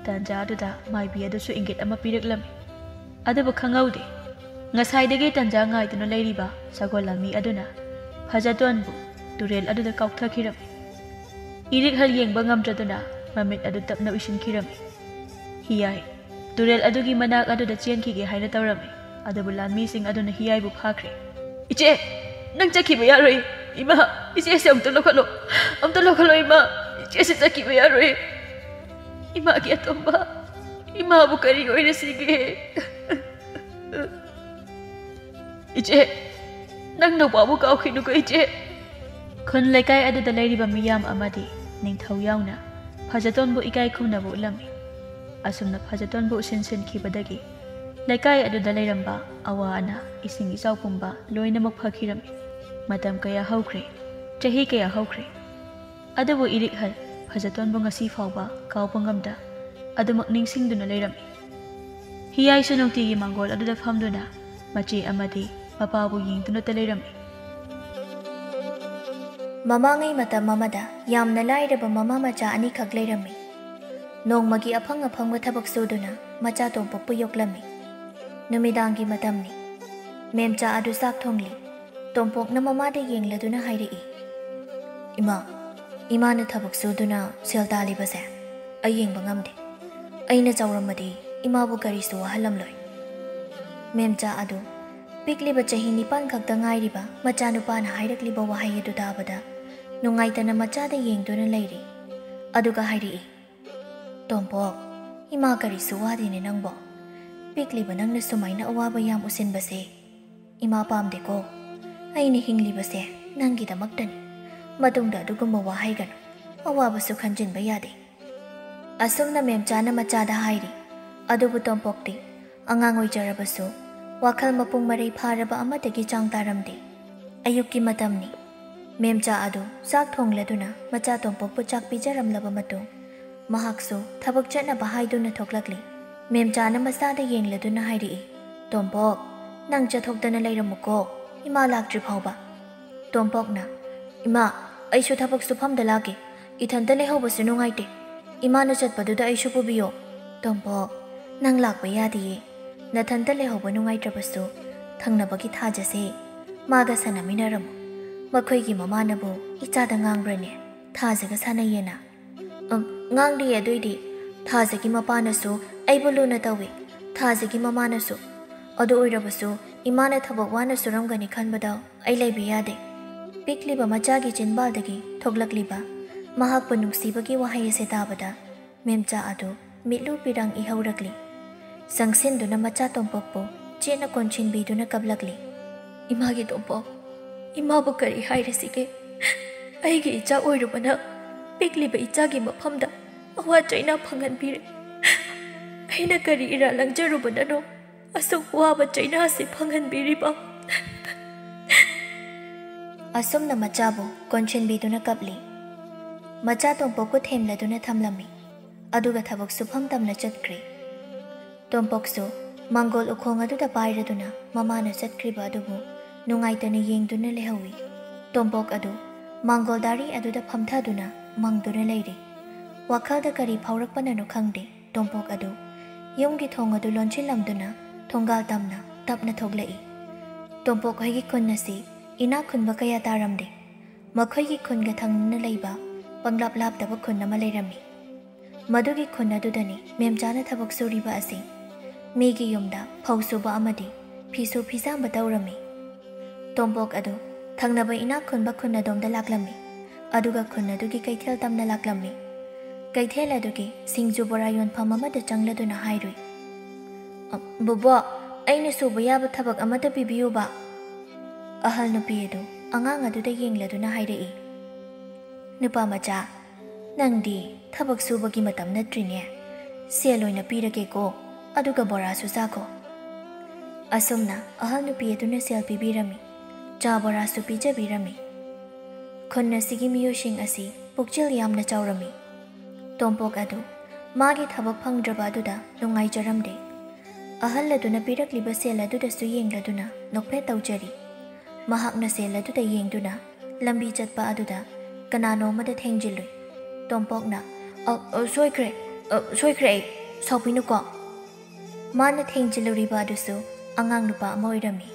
ꯇꯥꯟꯖꯥ ꯑꯗꯨꯗ ꯃꯥꯏꯕꯤ ꯑꯗꯨꯁꯨ ꯏꯪꯒꯤꯠ ꯑꯃ ꯄꯤꯔꯛꯂꯝꯃꯤ꯫ ꯑꯗꯨꯕꯨ ꯈꯪꯍꯧꯗꯦ, ꯉꯁꯥꯏꯗꯒꯤ ꯇꯥꯟꯖꯥ ꯉꯥꯏꯗꯨꯅ ꯂꯩꯔꯤꯕ ꯁꯒꯣꯜ ꯂꯥꯟꯃꯤ ꯑꯗꯨꯅ ꯐꯖꯇꯣꯟꯕꯨ ꯇꯨꯔꯦꯜ ꯑꯗꯨꯗ ꯀꯥꯎꯊꯈꯤꯔꯝꯃꯤ꯫ ꯏꯔꯤꯛꯍꯜ ꯌꯦꯡꯕ ꯉꯝꯗ꯭ꯔꯗꯨꯅ ꯃꯃꯤꯠ ꯑꯗꯨ ꯇꯞꯅ ꯎꯏꯁꯤꯟꯈꯤꯔꯝꯃꯤ꯫ ꯍꯤꯌꯥꯏ ꯇꯨꯔꯦꯜ ꯑꯗꯨꯒꯤ ꯃꯅꯥꯛ ꯑꯗꯨꯗ ꯆꯦꯟꯈꯤꯒꯦ ꯍꯥꯏꯅ ꯇꯧꯔꯝꯃꯤ, ꯑꯗꯨꯕꯨ ꯂꯥꯟꯃꯤꯁꯤꯡ ꯑꯗꯨꯅ ꯍꯤꯌꯥꯏꯕꯨ ꯐꯥꯈ꯭ꯔꯦ꯫ "ꯏꯆꯦ, ꯅꯪ ꯆꯠꯈꯤꯕ ꯌꯥꯔꯣꯏ꯫ ꯏꯃꯥ, ꯏꯆꯦꯁꯦ ꯑꯝꯇ ꯂꯧꯈꯠꯂꯣ, ꯑꯝꯇ ꯂꯧꯈꯠꯂꯣ ꯏꯃꯥ, ꯏꯆꯦꯁꯦ ꯆꯠꯈꯤꯕ ꯌꯥꯔꯣꯏ꯫ ꯏꯃꯥꯒꯤ ꯑꯇꯣꯝꯕ, ꯏꯃꯥꯕꯨ ꯀꯔꯤ ꯑꯣꯏꯔꯁꯤꯒꯦ?" "ꯏꯆꯦ, ꯅꯪ ꯅꯨꯄꯥꯕꯨ ꯀꯥꯎꯈꯤꯅꯨꯀꯣ ꯏꯆꯦ꯫" ꯈꯨꯟ ꯂꯩꯀꯥꯏ ꯑꯗꯨꯗ ꯂꯩꯔꯤꯕ ꯃꯤꯌꯥꯝ ꯑꯃꯗꯤ ꯅꯤꯡꯊꯧ ꯌꯥꯎꯅ ꯐꯖꯇꯣꯟꯕꯨ ꯏꯀꯥꯏ ꯈꯨꯝꯅꯕ ꯎꯠꯂꯝꯃꯤ꯫ ꯑꯁꯨꯝꯅ ꯐꯖꯇꯣꯟꯕꯨ ꯎꯁꯤꯟꯁꯤꯟꯈꯤꯕꯗꯒꯤ ꯂꯩꯀꯥꯏ ꯑꯗꯨꯗ ꯂꯩꯔꯝꯕ ꯑꯋꯥ ꯑꯅꯥ, ꯏꯁꯤꯡ ꯏꯆꯥꯎ ꯄꯨꯝꯕ ꯂꯣꯏꯅꯃꯛ ꯐꯈꯤꯔꯝꯃꯤ꯫ ꯃꯇꯝ ꯀꯌꯥ ꯍꯧꯈ꯭ꯔꯦ, ꯆꯍꯤ ꯀꯌꯥ ꯍꯧꯈ꯭ꯔꯦ꯫ ꯑꯗꯨꯕꯨ ꯏꯔꯤꯛꯍꯜ ꯐꯖꯇꯣꯟꯕꯨ ꯉꯁꯤ ꯐꯥꯎꯕ ꯀꯥꯎꯕ ꯉꯝꯗ ꯑꯗꯨꯃꯛ ꯅꯤꯡꯁꯤꯡꯗꯨꯅ ꯂꯩꯔꯝꯃꯤ꯫ ꯍꯤꯌꯥꯏꯁꯨ ꯅꯨꯡꯇꯤꯒꯤ ꯃꯥꯡꯒꯣꯜ ꯑꯗꯨꯗ ꯐꯝꯗꯨꯅ ꯃꯆꯦ ꯑꯃꯗꯤ ꯃꯄꯥꯕꯨ ꯌꯦꯡꯗꯨꯅꯇ ꯂꯩꯔꯝꯃꯤ꯫ ꯃꯃꯥꯡꯉꯩ ꯃꯇꯝ ꯑꯃꯗ ꯌꯥꯝꯅ ꯂꯥꯏꯔꯕ ꯃꯃꯥ ꯃꯆꯥ ꯑꯅꯤꯈꯛ ꯂꯩꯔꯝꯃꯤ꯫ ꯅꯣꯡꯃꯒꯤ ꯑꯐꯪ ꯑꯐꯪꯕ ꯊꯕꯛ ꯁꯨꯗꯨꯅ ꯃꯆꯥ ꯇꯣꯝꯄꯣꯛꯄꯨ ꯌꯣꯛꯂꯝꯃꯤ꯫ ꯅꯨꯃꯤꯗꯥꯡꯒꯤ ꯃꯇꯝꯅꯤ꯫ ꯃꯦꯝꯆꯥ ꯑꯗꯨ ꯆꯥꯛ ꯊꯣꯡꯂꯤ꯫ ꯇꯣꯝꯄꯣꯛꯅ ꯃꯃꯥꯗ ꯌꯦꯡꯂꯗꯨꯅ ꯍꯥꯏꯔꯛꯏ, "ꯏꯃꯥ, ꯏꯃꯥꯅ ꯊꯕꯛ ꯁꯨꯗꯨꯅ ꯁꯦꯜ ꯇꯥꯜꯂꯤꯕꯁꯦ ꯑꯩ ꯌꯦꯡꯕ ꯉꯝꯗꯦ꯫ ꯑꯩꯅ ꯆꯥꯎꯔꯝꯃꯗꯤ ꯏꯃꯥꯕꯨ ꯀꯔꯤꯁꯨ ꯋꯥꯍꯜꯂꯝꯂꯣꯏ꯫" ꯃꯦꯝꯆꯥ ꯑꯗꯨ ꯄꯤꯛꯂꯤꯕ ꯆꯍꯤ ꯅꯤꯄꯥꯟ ꯈꯛꯇ ꯉꯥꯏꯔꯤꯕ ꯃꯆꯥꯅꯨꯄꯥꯅ ꯍꯥꯏꯔꯛꯂꯤꯕ ꯋꯥꯍꯩ ꯑꯗꯨ ꯇꯥꯕꯗ ꯅꯨꯡꯉꯥꯏꯇꯅ ꯃꯆꯥꯗ ꯌꯦꯡꯗꯨꯅ ꯂꯩꯔꯤ꯫ ꯑꯗꯨꯒ ꯍꯥꯏꯔꯛꯏ, "ꯇꯣꯝꯄꯣꯛ, ꯏꯃꯥ ꯀꯔꯤꯁꯨ ꯋꯥꯗꯦꯅꯦ ꯅꯪꯕꯣ꯫ ꯄꯤꯛꯂꯤꯕ ꯅꯪꯅ ꯁꯨꯃꯥꯏꯅ ꯑꯋꯥꯕ ꯌꯥꯝ ꯎꯁꯤꯟꯕꯁꯦ ꯏꯃꯥ ꯄꯥꯝꯗꯦꯀꯣ꯫ ꯑꯩꯅ ꯍꯤꯡꯂꯤꯕꯁꯦ ꯅꯪꯒꯤꯗꯃꯛꯇꯅꯤ꯫ ꯃꯇꯨꯡꯗ ꯑꯗꯨꯒꯨꯝꯕ ꯋꯥ ꯍꯥꯏꯒꯅꯨ꯫ ꯑꯋꯥꯕꯁꯨ ꯈꯟꯖꯤꯟꯕ ꯌꯥꯗꯦ꯫" ꯑꯁꯨꯝꯅ ꯃꯦꯝꯆꯥꯅ ꯃꯆꯥꯗ ꯍꯥꯏꯔꯤ꯫ ꯑꯗꯨꯕꯨ ꯇꯣꯝꯄꯣꯛꯇꯤ ꯑꯉꯥꯡ ꯑꯣꯏꯖꯔꯕꯁꯨ ꯋꯥꯈꯜ ꯃꯄꯨꯡ ꯃꯔꯩ ꯐꯥꯔꯕ ꯑꯃꯠꯇꯒꯤ ꯆꯥꯡ ꯇꯥꯔꯝꯗꯦ꯫ ꯑꯌꯨꯛꯀꯤ ꯃꯇꯝꯅꯤ꯫ ꯃꯦꯝꯆꯥ ꯑꯗꯨ ꯆꯥꯛ ꯊꯣꯡꯂꯗꯨꯅ ꯃꯆꯥ ꯇꯣꯝꯄꯣꯛꯄꯨ ꯆꯥꯛ ꯄꯤꯖꯔꯝꯂꯕ ꯃꯇꯨꯡ, ꯃꯍꯥꯛꯁꯨ ꯊꯕꯛ ꯆꯠꯅꯕ ꯍꯥꯏꯗꯨꯅ ꯊꯣꯛꯂꯛꯂꯤ꯫ ꯃꯦꯝꯆꯥꯅ ꯃꯆꯥꯗ ꯌꯦꯡꯂꯗꯨꯅ ꯍꯥꯏꯔꯛꯏ, "ꯇꯣꯝꯄꯣꯛ, ꯅꯪ ꯆꯠꯊꯣꯛꯇꯅ ꯂꯩꯔꯝꯃꯨꯀꯣ꯫ ꯏꯃꯥ ꯂꯥꯛꯇ꯭ꯔꯤ ꯐꯥꯎꯕ꯫ ꯇꯣꯝꯄꯣꯛꯅ, "ꯏꯃꯥ, ꯑꯩꯁꯨ ꯊꯕꯛ ꯁꯨꯐꯝꯗ ꯂꯥꯛꯀꯦ꯫ ꯏꯊꯟꯇ ꯂꯩꯍꯧꯕꯁꯨ ꯅꯨꯡꯉꯥꯏꯇꯦ꯫ ꯏꯃꯥꯅ ꯆꯠꯄꯗꯨꯗ ꯑꯩꯁꯨ ꯄꯨꯕꯤꯌꯣ꯫" "ꯇꯣꯝꯄꯣꯛ, ꯅꯪ ꯂꯥꯛꯄ ꯌꯥꯗꯤꯌꯦ꯫ ꯅꯊꯟꯇ ꯂꯩꯍꯧꯕ ꯅꯨꯡꯉꯥꯏꯇ꯭ꯔꯕꯁꯨ ꯊꯪꯅꯕꯒꯤ ꯊꯥꯖꯁꯦ ꯃꯥꯒ ꯁꯥꯟꯅꯃꯤꯟꯅꯔꯝꯃꯨ꯫ ꯃꯈꯣꯏꯒꯤ ꯃꯃꯥꯅꯕꯨ ꯏꯆꯥꯗ ꯉꯥꯡꯕ꯭ꯔꯅꯦ? ꯊꯥꯖꯒ ꯁꯥꯟꯅꯩꯌꯦꯅ?" "ꯑꯝ, ꯉꯥꯡꯗꯤꯌꯦ꯫ ꯑꯗꯨꯏꯗꯤ ꯊꯥꯖꯒꯤ ꯃꯄꯥꯅꯁꯨ ꯑꯩꯕꯨ ꯂꯨꯅ ꯇꯧꯏ, ꯊꯥꯖꯒꯤ ꯃꯃꯥꯅꯁꯨ꯫ ꯑꯗꯨ ꯑꯣꯏꯔꯕꯁꯨ ꯏꯃꯥꯅ ꯊꯕꯛ ꯋꯥꯅ ꯁꯨꯔꯝꯒꯅꯤ ꯈꯟꯕꯗ ꯑꯩ ꯂꯩꯕ ꯌꯥꯗꯦ꯫" ꯄꯤꯛꯂꯤꯕ ꯃꯆꯥꯒꯤ ꯆꯤꯟꯕꯥꯜꯗꯒꯤ ꯊꯣꯛꯂꯛꯂꯤꯕ ꯃꯍꯥꯛꯄꯨ ꯅꯨꯡꯁꯤꯕꯒꯤ ꯋꯥꯍꯩ ꯑꯁꯦ ꯇꯥꯕꯗ ꯃꯦꯝꯆꯥ ꯑꯗꯨ ꯃꯤꯠꯂꯨ ꯄꯤꯔꯥꯡ ꯏꯍꯧꯔꯛꯂꯤ꯫ ꯆꯪꯁꯤꯟꯗꯨꯅ ꯃꯆꯥ ꯇꯣꯝꯄꯣꯛꯄꯨ ꯆꯦꯠꯅ ꯀꯣꯟꯁꯤꯟꯕꯤꯗꯨꯅ ꯀꯞꯂꯛꯂꯤ꯫ "ꯏꯃꯥꯒꯤ ꯇꯣꯝꯄꯣꯛ, ꯏꯃꯥꯕꯨ ꯀꯔꯤ ꯍꯥꯏꯔꯁꯤꯒꯦ? ꯑꯩꯒꯤ ꯏꯆꯥ ꯑꯣꯏꯔꯨꯕꯅ ꯄꯤꯛꯂꯤꯕ ꯏꯆꯥꯒꯤ ꯃꯐꯝꯗ ꯑꯋꯥ ꯆꯩꯅꯥ ꯐꯪꯍꯟꯕꯤꯔꯦ꯫ ꯑꯩꯅ ꯀꯔꯤ ꯏꯔꯥ ꯂꯪꯖꯔꯨꯕꯅꯅꯣ ꯑꯁꯨꯛ ꯋꯥꯕ ꯆꯩꯅꯥꯁꯤ ꯐꯪꯍꯟꯕꯤꯔꯤꯕ?" ꯑꯁꯨꯝꯅ ꯃꯆꯥꯕꯨ ꯀꯣꯟꯁꯤꯟꯕꯤꯗꯨꯅ ꯀꯞꯂꯤ꯫ ꯃꯆꯥ ꯇꯣꯝꯄꯣꯛꯄꯨ ꯊꯦꯝꯂꯗꯨꯅ ꯊꯝꯂꯝꯃꯤ꯫ ꯑꯗꯨꯒ ꯊꯕꯛ ꯁꯨꯐꯝ ꯇꯝꯅ ꯆꯠꯈ꯭ꯔꯦ꯫ ꯇꯣꯝꯄꯣꯛꯁꯨ ꯃꯥꯡꯒꯣꯜ ꯎꯈꯣꯡ ꯑꯗꯨꯗ ꯄꯥꯏꯔꯗꯨꯅ ꯃꯃꯥꯅ ꯆꯠꯈ꯭ꯔꯤꯕ ꯑꯗꯨꯕꯨ ꯅꯨꯡꯉꯥꯏꯇꯅ ꯌꯦꯡꯗꯨꯅ ꯂꯩꯍꯧꯏ꯫ ꯇꯣꯝꯄꯣꯛ ꯑꯗꯨ ꯃꯥꯡꯒꯣꯜ ꯗꯥꯔꯤ ꯑꯗꯨꯗ ꯐꯝꯊꯗꯨꯅ ꯃꯪꯗꯨꯅ ꯂꯩꯔꯤ꯫ ꯋꯥꯈꯜꯗ ꯀꯔꯤ ꯐꯥꯎꯔꯛꯄꯅꯅꯣ ꯈꯪꯗꯦ, ꯇꯣꯝꯄꯣꯛ ꯑꯗꯨ ꯌꯨꯝꯒꯤ ꯊꯣꯡ ꯑꯗꯨ ꯂꯣꯟꯁꯤꯜꯂꯝꯗꯨꯅ ꯊꯣꯡꯒꯥꯜ ꯇꯝꯅ ꯇꯞꯅ ꯊꯣꯛꯂꯛꯏ꯫ ꯇꯣꯝꯄꯣꯛ ꯍꯣꯏꯒꯤ ꯈꯨꯟ ꯑꯁꯤ ꯏꯅꯥꯛ ꯈꯨꯟꯕ ꯀꯌꯥ ꯇꯥꯔꯝꯗꯦ꯫ ꯃꯈꯣꯏꯒꯤ ꯈꯨꯟꯒ ꯊꯪꯅꯅ ꯂꯩꯕ ꯄꯪꯂꯥꯞ ꯂꯥꯞꯇꯕ ꯈꯨꯟ ꯑꯃ ꯂꯩꯔꯝꯃꯤ꯫ ꯃꯗꯨꯒꯤ ꯈꯨꯟ ꯑꯗꯨꯗꯅꯤ ꯃꯦꯝꯆꯥꯅ ꯊꯕꯛ ꯁꯨꯔꯤꯕ ꯑꯁꯤ꯫ ꯃꯤꯒꯤ ꯌꯨꯝꯗ ꯐꯧ ꯁꯨꯕ ꯑꯃꯗꯤ ꯐꯤꯁꯨ ꯐꯤꯖꯥꯝꯕ ꯇꯧꯔꯝꯃꯤ꯫ ꯇꯣꯝꯄꯣꯛ ꯑꯗꯨ ꯊꯪꯅꯕ ꯏꯅꯥꯛ ꯈꯨꯟꯕ ꯈꯨꯟ ꯑꯗꯣꯝꯗ ꯂꯥꯛꯂꯝꯃꯤ, ꯑꯗꯨꯒ ꯈꯨꯟ ꯑꯗꯨꯒꯤ ꯀꯩꯊꯦꯜ ꯇꯝꯅ ꯂꯥꯛꯂꯝꯃꯤ꯫ ꯀꯩꯊꯦꯜ ꯑꯗꯨꯒꯤ ꯁꯤꯡꯖꯨ ꯕꯣꯔꯥ ꯌꯣꯟꯐꯝ ꯑꯃꯗ ꯆꯪꯂꯗꯨꯅ ꯍꯥꯏꯔꯨꯏ, "ꯑ, ꯕꯣꯕꯣ, ꯑꯩꯅ ꯁꯨꯕ ꯌꯥꯕ ꯊꯕꯛ ꯑꯃꯇ ꯄꯤꯕꯤꯌꯨꯕ꯫" ꯑꯍꯜ ꯅꯨꯄꯤ ꯑꯗꯨ ꯑꯉꯥꯡ ꯑꯗꯨꯗ ꯌꯦꯡꯂꯗꯨꯅ ꯍꯥꯏꯔꯛꯏ, "ꯅꯨꯄꯥ ꯃꯆꯥ, ꯅꯪꯗꯤ ꯊꯕꯛ ꯁꯨꯕꯒꯤ ꯃꯇꯝ ꯅꯠꯇ꯭ꯔꯤꯅꯦ꯫ ꯁꯦꯜ ꯑꯣꯏꯅ ꯄꯤꯔꯒꯦꯀꯣ, ꯑꯗꯨꯒ ꯕꯣꯔꯥꯁꯨ ꯆꯥꯈꯣ꯫" ꯑꯁꯨꯝꯅ ꯑꯍꯜ ꯅꯨꯄꯤ ꯑꯗꯨꯅ ꯁꯦꯜ ꯄꯤꯕꯤꯔꯝꯃꯤ꯫ ꯆꯥ ꯕꯣꯔꯥꯁꯨ ꯄꯤꯖꯕꯤꯔꯝꯃꯤ꯫ ꯈꯨꯟ ꯑꯁꯤꯒꯤ ꯃꯤꯑꯣꯏꯁꯤꯡ ꯑꯁꯤ ꯄꯨꯛꯆꯦꯜ ꯌꯥꯝꯅ ꯆꯥꯎꯔꯝꯃꯤ꯫ ꯇꯣꯝꯄꯣꯛ ꯑꯗꯨ ꯃꯥꯒꯤ ꯊꯕꯛ ꯐꯪꯗ꯭ꯔꯕ ꯑꯗꯨꯗ ꯅꯨꯡꯉꯥꯏꯖꯔꯝꯗꯦ꯫ ꯑꯍꯜ ꯑꯗꯨꯅ ꯄꯤꯔꯛꯂꯤꯕ ꯁꯦꯜ ꯑꯗꯨꯗꯁꯨ ꯌꯦꯡꯂꯗꯨꯅ ꯅꯣꯛꯐꯦꯠ ꯇꯧꯖꯔꯤ꯫ ꯃꯍꯥꯛꯅ ꯁꯦꯜ ꯑꯗꯨꯗ ꯌꯦꯡꯗꯨꯅ ꯂꯝꯕꯤ ꯆꯠꯄ ꯑꯗꯨꯗ ꯀꯅꯥꯅꯣ ꯑꯃꯗ ꯊꯦꯡꯖꯤꯜꯂꯨꯏ꯫ ꯇꯣꯝꯄꯣꯛꯅ, "ꯑ, ꯑ, ꯁꯣꯏꯈ꯭ꯔꯦ, ꯑ, ꯁꯣꯏꯈ꯭ꯔꯦ ꯑꯩ, ꯁꯥꯎꯕꯤꯅꯨꯀꯣ"꯫ ꯃꯥꯅ ꯊꯦꯡꯖꯤꯜꯂꯨꯔꯤꯕ ꯑꯗꯨꯁꯨ ꯑꯉꯥꯡ ꯅꯨꯄꯥ ꯑꯃ ꯑꯣꯏꯔꯝꯃꯤ꯫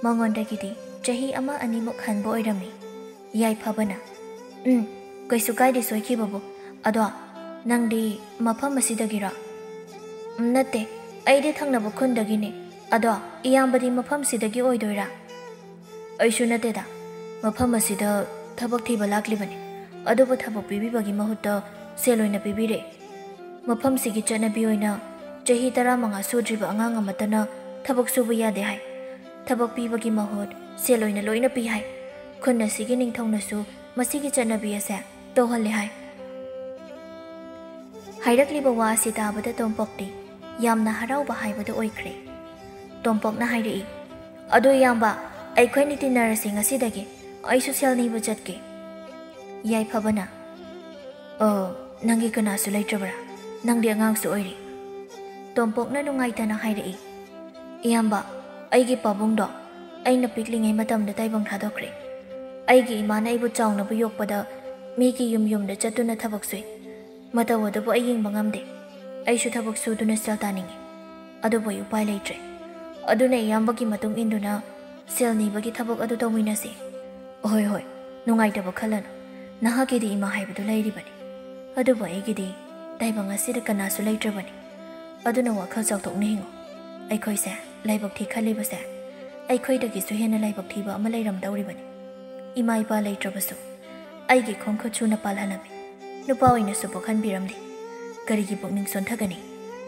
ꯃꯉꯣꯟꯗꯒꯤꯗꯤ ꯆꯍꯤ ꯑꯃ ꯑꯅꯤꯃꯨꯛ ꯍꯟꯕ ꯑꯣꯏꯔꯝꯃꯤ꯫ ꯌꯥꯏꯐꯕꯅ, "ꯎꯝ, ꯀꯩꯁꯨ ꯀꯥꯏꯗꯦ ꯁꯣꯏꯈꯤꯕꯕꯨ꯫ ꯑꯗꯣ ꯅꯪꯗꯤ ꯃꯐꯝ ꯑꯁꯤꯗꯒꯤꯔꯣ?" "ꯎꯝ, ꯅꯠꯇꯦ, ꯑꯩꯗꯤ ꯊꯪꯅꯕ ꯈꯨꯟꯗꯒꯤꯅꯤ꯫ ꯑꯗꯣ ꯏꯌꯥꯝꯕꯗꯤ ꯃꯐꯝꯁꯤꯗꯒꯤ ꯑꯣꯏꯗꯣꯏꯔꯥ?" "ꯑꯩꯁꯨ ꯅꯠꯇꯦꯗ, ꯃꯐꯝ ꯑꯁꯤꯗ ꯊꯕꯛ ꯊꯤꯕ ꯂꯥꯛꯂꯤꯕꯅꯤ꯫ ꯑꯗꯨꯕꯨ ꯊꯕꯛ ꯄꯤꯕꯤꯕꯒꯤ ꯃꯍꯨꯠꯇ ꯁꯦꯜ ꯑꯣꯏꯅ ꯄꯤꯕꯤꯔꯦ꯫ ꯃꯐꯝꯁꯤꯒꯤ ꯆꯠꯅꯕꯤ ꯑꯣꯏꯅ ꯆꯍꯤ ꯇꯔꯥꯃꯉꯥ ꯁꯨꯗ꯭ꯔꯤꯕ ꯑꯉꯥꯡ ꯑꯃꯠꯇꯅ ꯊꯕꯛ ꯁꯨꯕ ꯌꯥꯗꯦ ꯍꯥꯏ꯫ ꯊꯕꯛ ꯄꯤꯕꯒꯤ ꯃꯍꯨꯠ ꯁꯦꯜ ꯑꯣꯏꯅ ꯂꯣꯏꯅ ꯄꯤ ꯍꯥꯏ꯫ ꯈꯨꯟ ꯑꯁꯤꯒꯤ ꯅꯤꯡꯊꯧꯅꯁꯨ ꯃꯁꯤꯒꯤ ꯆꯠꯅꯕꯤ ꯑꯁꯦ ꯇꯧꯍꯜꯂꯦ ꯍꯥꯏ"꯫ ꯍꯥꯏꯔꯛꯂꯤꯕ ꯋꯥ ꯑꯁꯤ ꯇꯥꯕꯗ ꯇꯣꯝꯄꯣꯛꯇꯤ ꯌꯥꯝꯅ ꯍꯔꯥꯎꯕ ꯍꯥꯏꯕꯗꯨ ꯑꯣꯏꯈ꯭ꯔꯦ꯫ ꯇꯣꯝꯄꯣꯛꯅ ꯍꯥꯏꯔꯛꯏ, "ꯑꯗꯣ ꯏꯌꯥꯝꯕ, ꯑꯩꯈꯣꯏꯅꯤ ꯇꯤꯟꯅꯔꯁꯤ ꯉꯁꯤꯗꯒꯤ꯫ ꯑꯩꯁꯨ ꯁꯦꯜ ꯅꯤꯕ ꯆꯠꯀꯦ"꯫ ꯌꯥꯏꯐꯕꯅ, "ꯑꯣ, ꯅꯪꯒꯤ ꯀꯅꯥꯁꯨ ꯂꯩꯇ꯭ꯔꯕ꯭ꯔꯥ? ꯅꯪꯗꯤ ꯑꯉꯥꯡꯁꯨ ꯑꯣꯏꯔꯤ"꯫ ꯇꯣꯝꯄꯣꯛꯅ ꯅꯨꯡꯉꯥꯏꯇꯅ ꯍꯥꯏꯔꯛꯏ, "ꯏꯌꯥꯝꯕ, ꯑꯩꯒꯤ ꯄꯥꯕꯨꯡꯗꯣ ꯑꯩꯅ ꯄꯤꯛꯂꯤꯉꯩ ꯃꯇꯝꯗ ꯇꯥꯏꯕꯪ ꯊꯥꯗꯣꯛꯈ꯭ꯔꯦ꯫ ꯑꯩꯒꯤ ꯏꯃꯥꯅ ꯑꯩꯕꯨ ꯆꯥꯎꯅꯕ ꯌꯣꯛꯄꯗ ꯃꯤꯒꯤ ꯌꯨꯝ ꯌꯨꯝꯗ ꯆꯠꯇꯨꯅ ꯊꯕꯛ ꯁꯨꯏ꯫ ꯃꯇꯧ ꯑꯗꯨꯕꯨ ꯑꯩ ꯌꯦꯡꯕ ꯉꯝꯗꯦ꯫ ꯑꯩꯁꯨ ꯊꯕꯛ ꯁꯨꯗꯨꯅ ꯁꯦꯜ ꯇꯥꯅꯤꯡꯏ꯫ ꯑꯗꯨꯕꯨ ꯑꯩ ꯎꯄꯥꯏ ꯂꯩꯇ꯭ꯔꯦ꯫ ꯑꯗꯨꯅ ꯏꯌꯥꯝꯕꯒꯤ ꯃꯇꯨꯡ ꯏꯟꯗꯨꯅ ꯁꯦꯜ ꯅꯤꯕꯒꯤ ꯊꯕꯛ ꯑꯗꯨ ꯇꯧꯃꯤꯟꯅꯁꯤ"꯫ "ꯍꯣꯏ, ꯍꯣꯏ, ꯅꯨꯡꯉꯥꯏꯇꯕ ꯈꯜꯂꯅꯨ꯫ ꯅꯍꯥꯛꯀꯤꯗꯤ ꯏꯃꯥ ꯍꯥꯏꯕꯗꯨ ꯂꯩꯔꯤꯕꯅꯤ꯫ ꯑꯗꯨꯕꯨ ꯑꯩꯒꯤꯗꯤ ꯇꯥꯏꯕꯪ ꯑꯁꯤꯗ ꯀꯅꯥꯁꯨ ꯂꯩꯇ꯭ꯔꯕꯅꯤ꯫ ꯑꯗꯨꯅ ꯋꯥꯈꯜ ꯆꯥꯎꯊꯣꯛꯅ ꯍꯤꯡꯉꯨ꯫ ꯑꯩꯈꯣꯏꯁꯦ ꯂꯥꯏꯕꯛ ꯊꯤ ꯈꯜꯂꯤꯕꯁꯦ ꯑꯩꯈꯣꯏꯗꯒꯤꯁꯨ ꯍꯦꯟꯅ ꯂꯥꯏꯕꯛ ꯊꯤꯕ ꯑꯃ ꯂꯩꯔꯝꯗꯧꯔꯤꯕꯅꯤ꯫ ꯏꯃꯥ ꯏꯄꯥ ꯂꯩꯇ꯭ꯔꯕꯁꯨ ꯑꯩꯒꯤ ꯈꯣꯡ ꯈꯨꯠ ꯁꯨꯅ ꯄꯥꯜꯍꯜꯂꯝꯃꯤ꯫ ꯅꯨꯄꯥ ꯑꯣꯏꯅꯁꯨ ꯄꯣꯛꯍꯟꯕꯤꯔꯝꯂꯤ꯫ ꯀꯔꯤꯒꯤ ꯄꯨꯛꯅꯤꯡ ꯁꯣꯟꯊꯒꯅꯤ?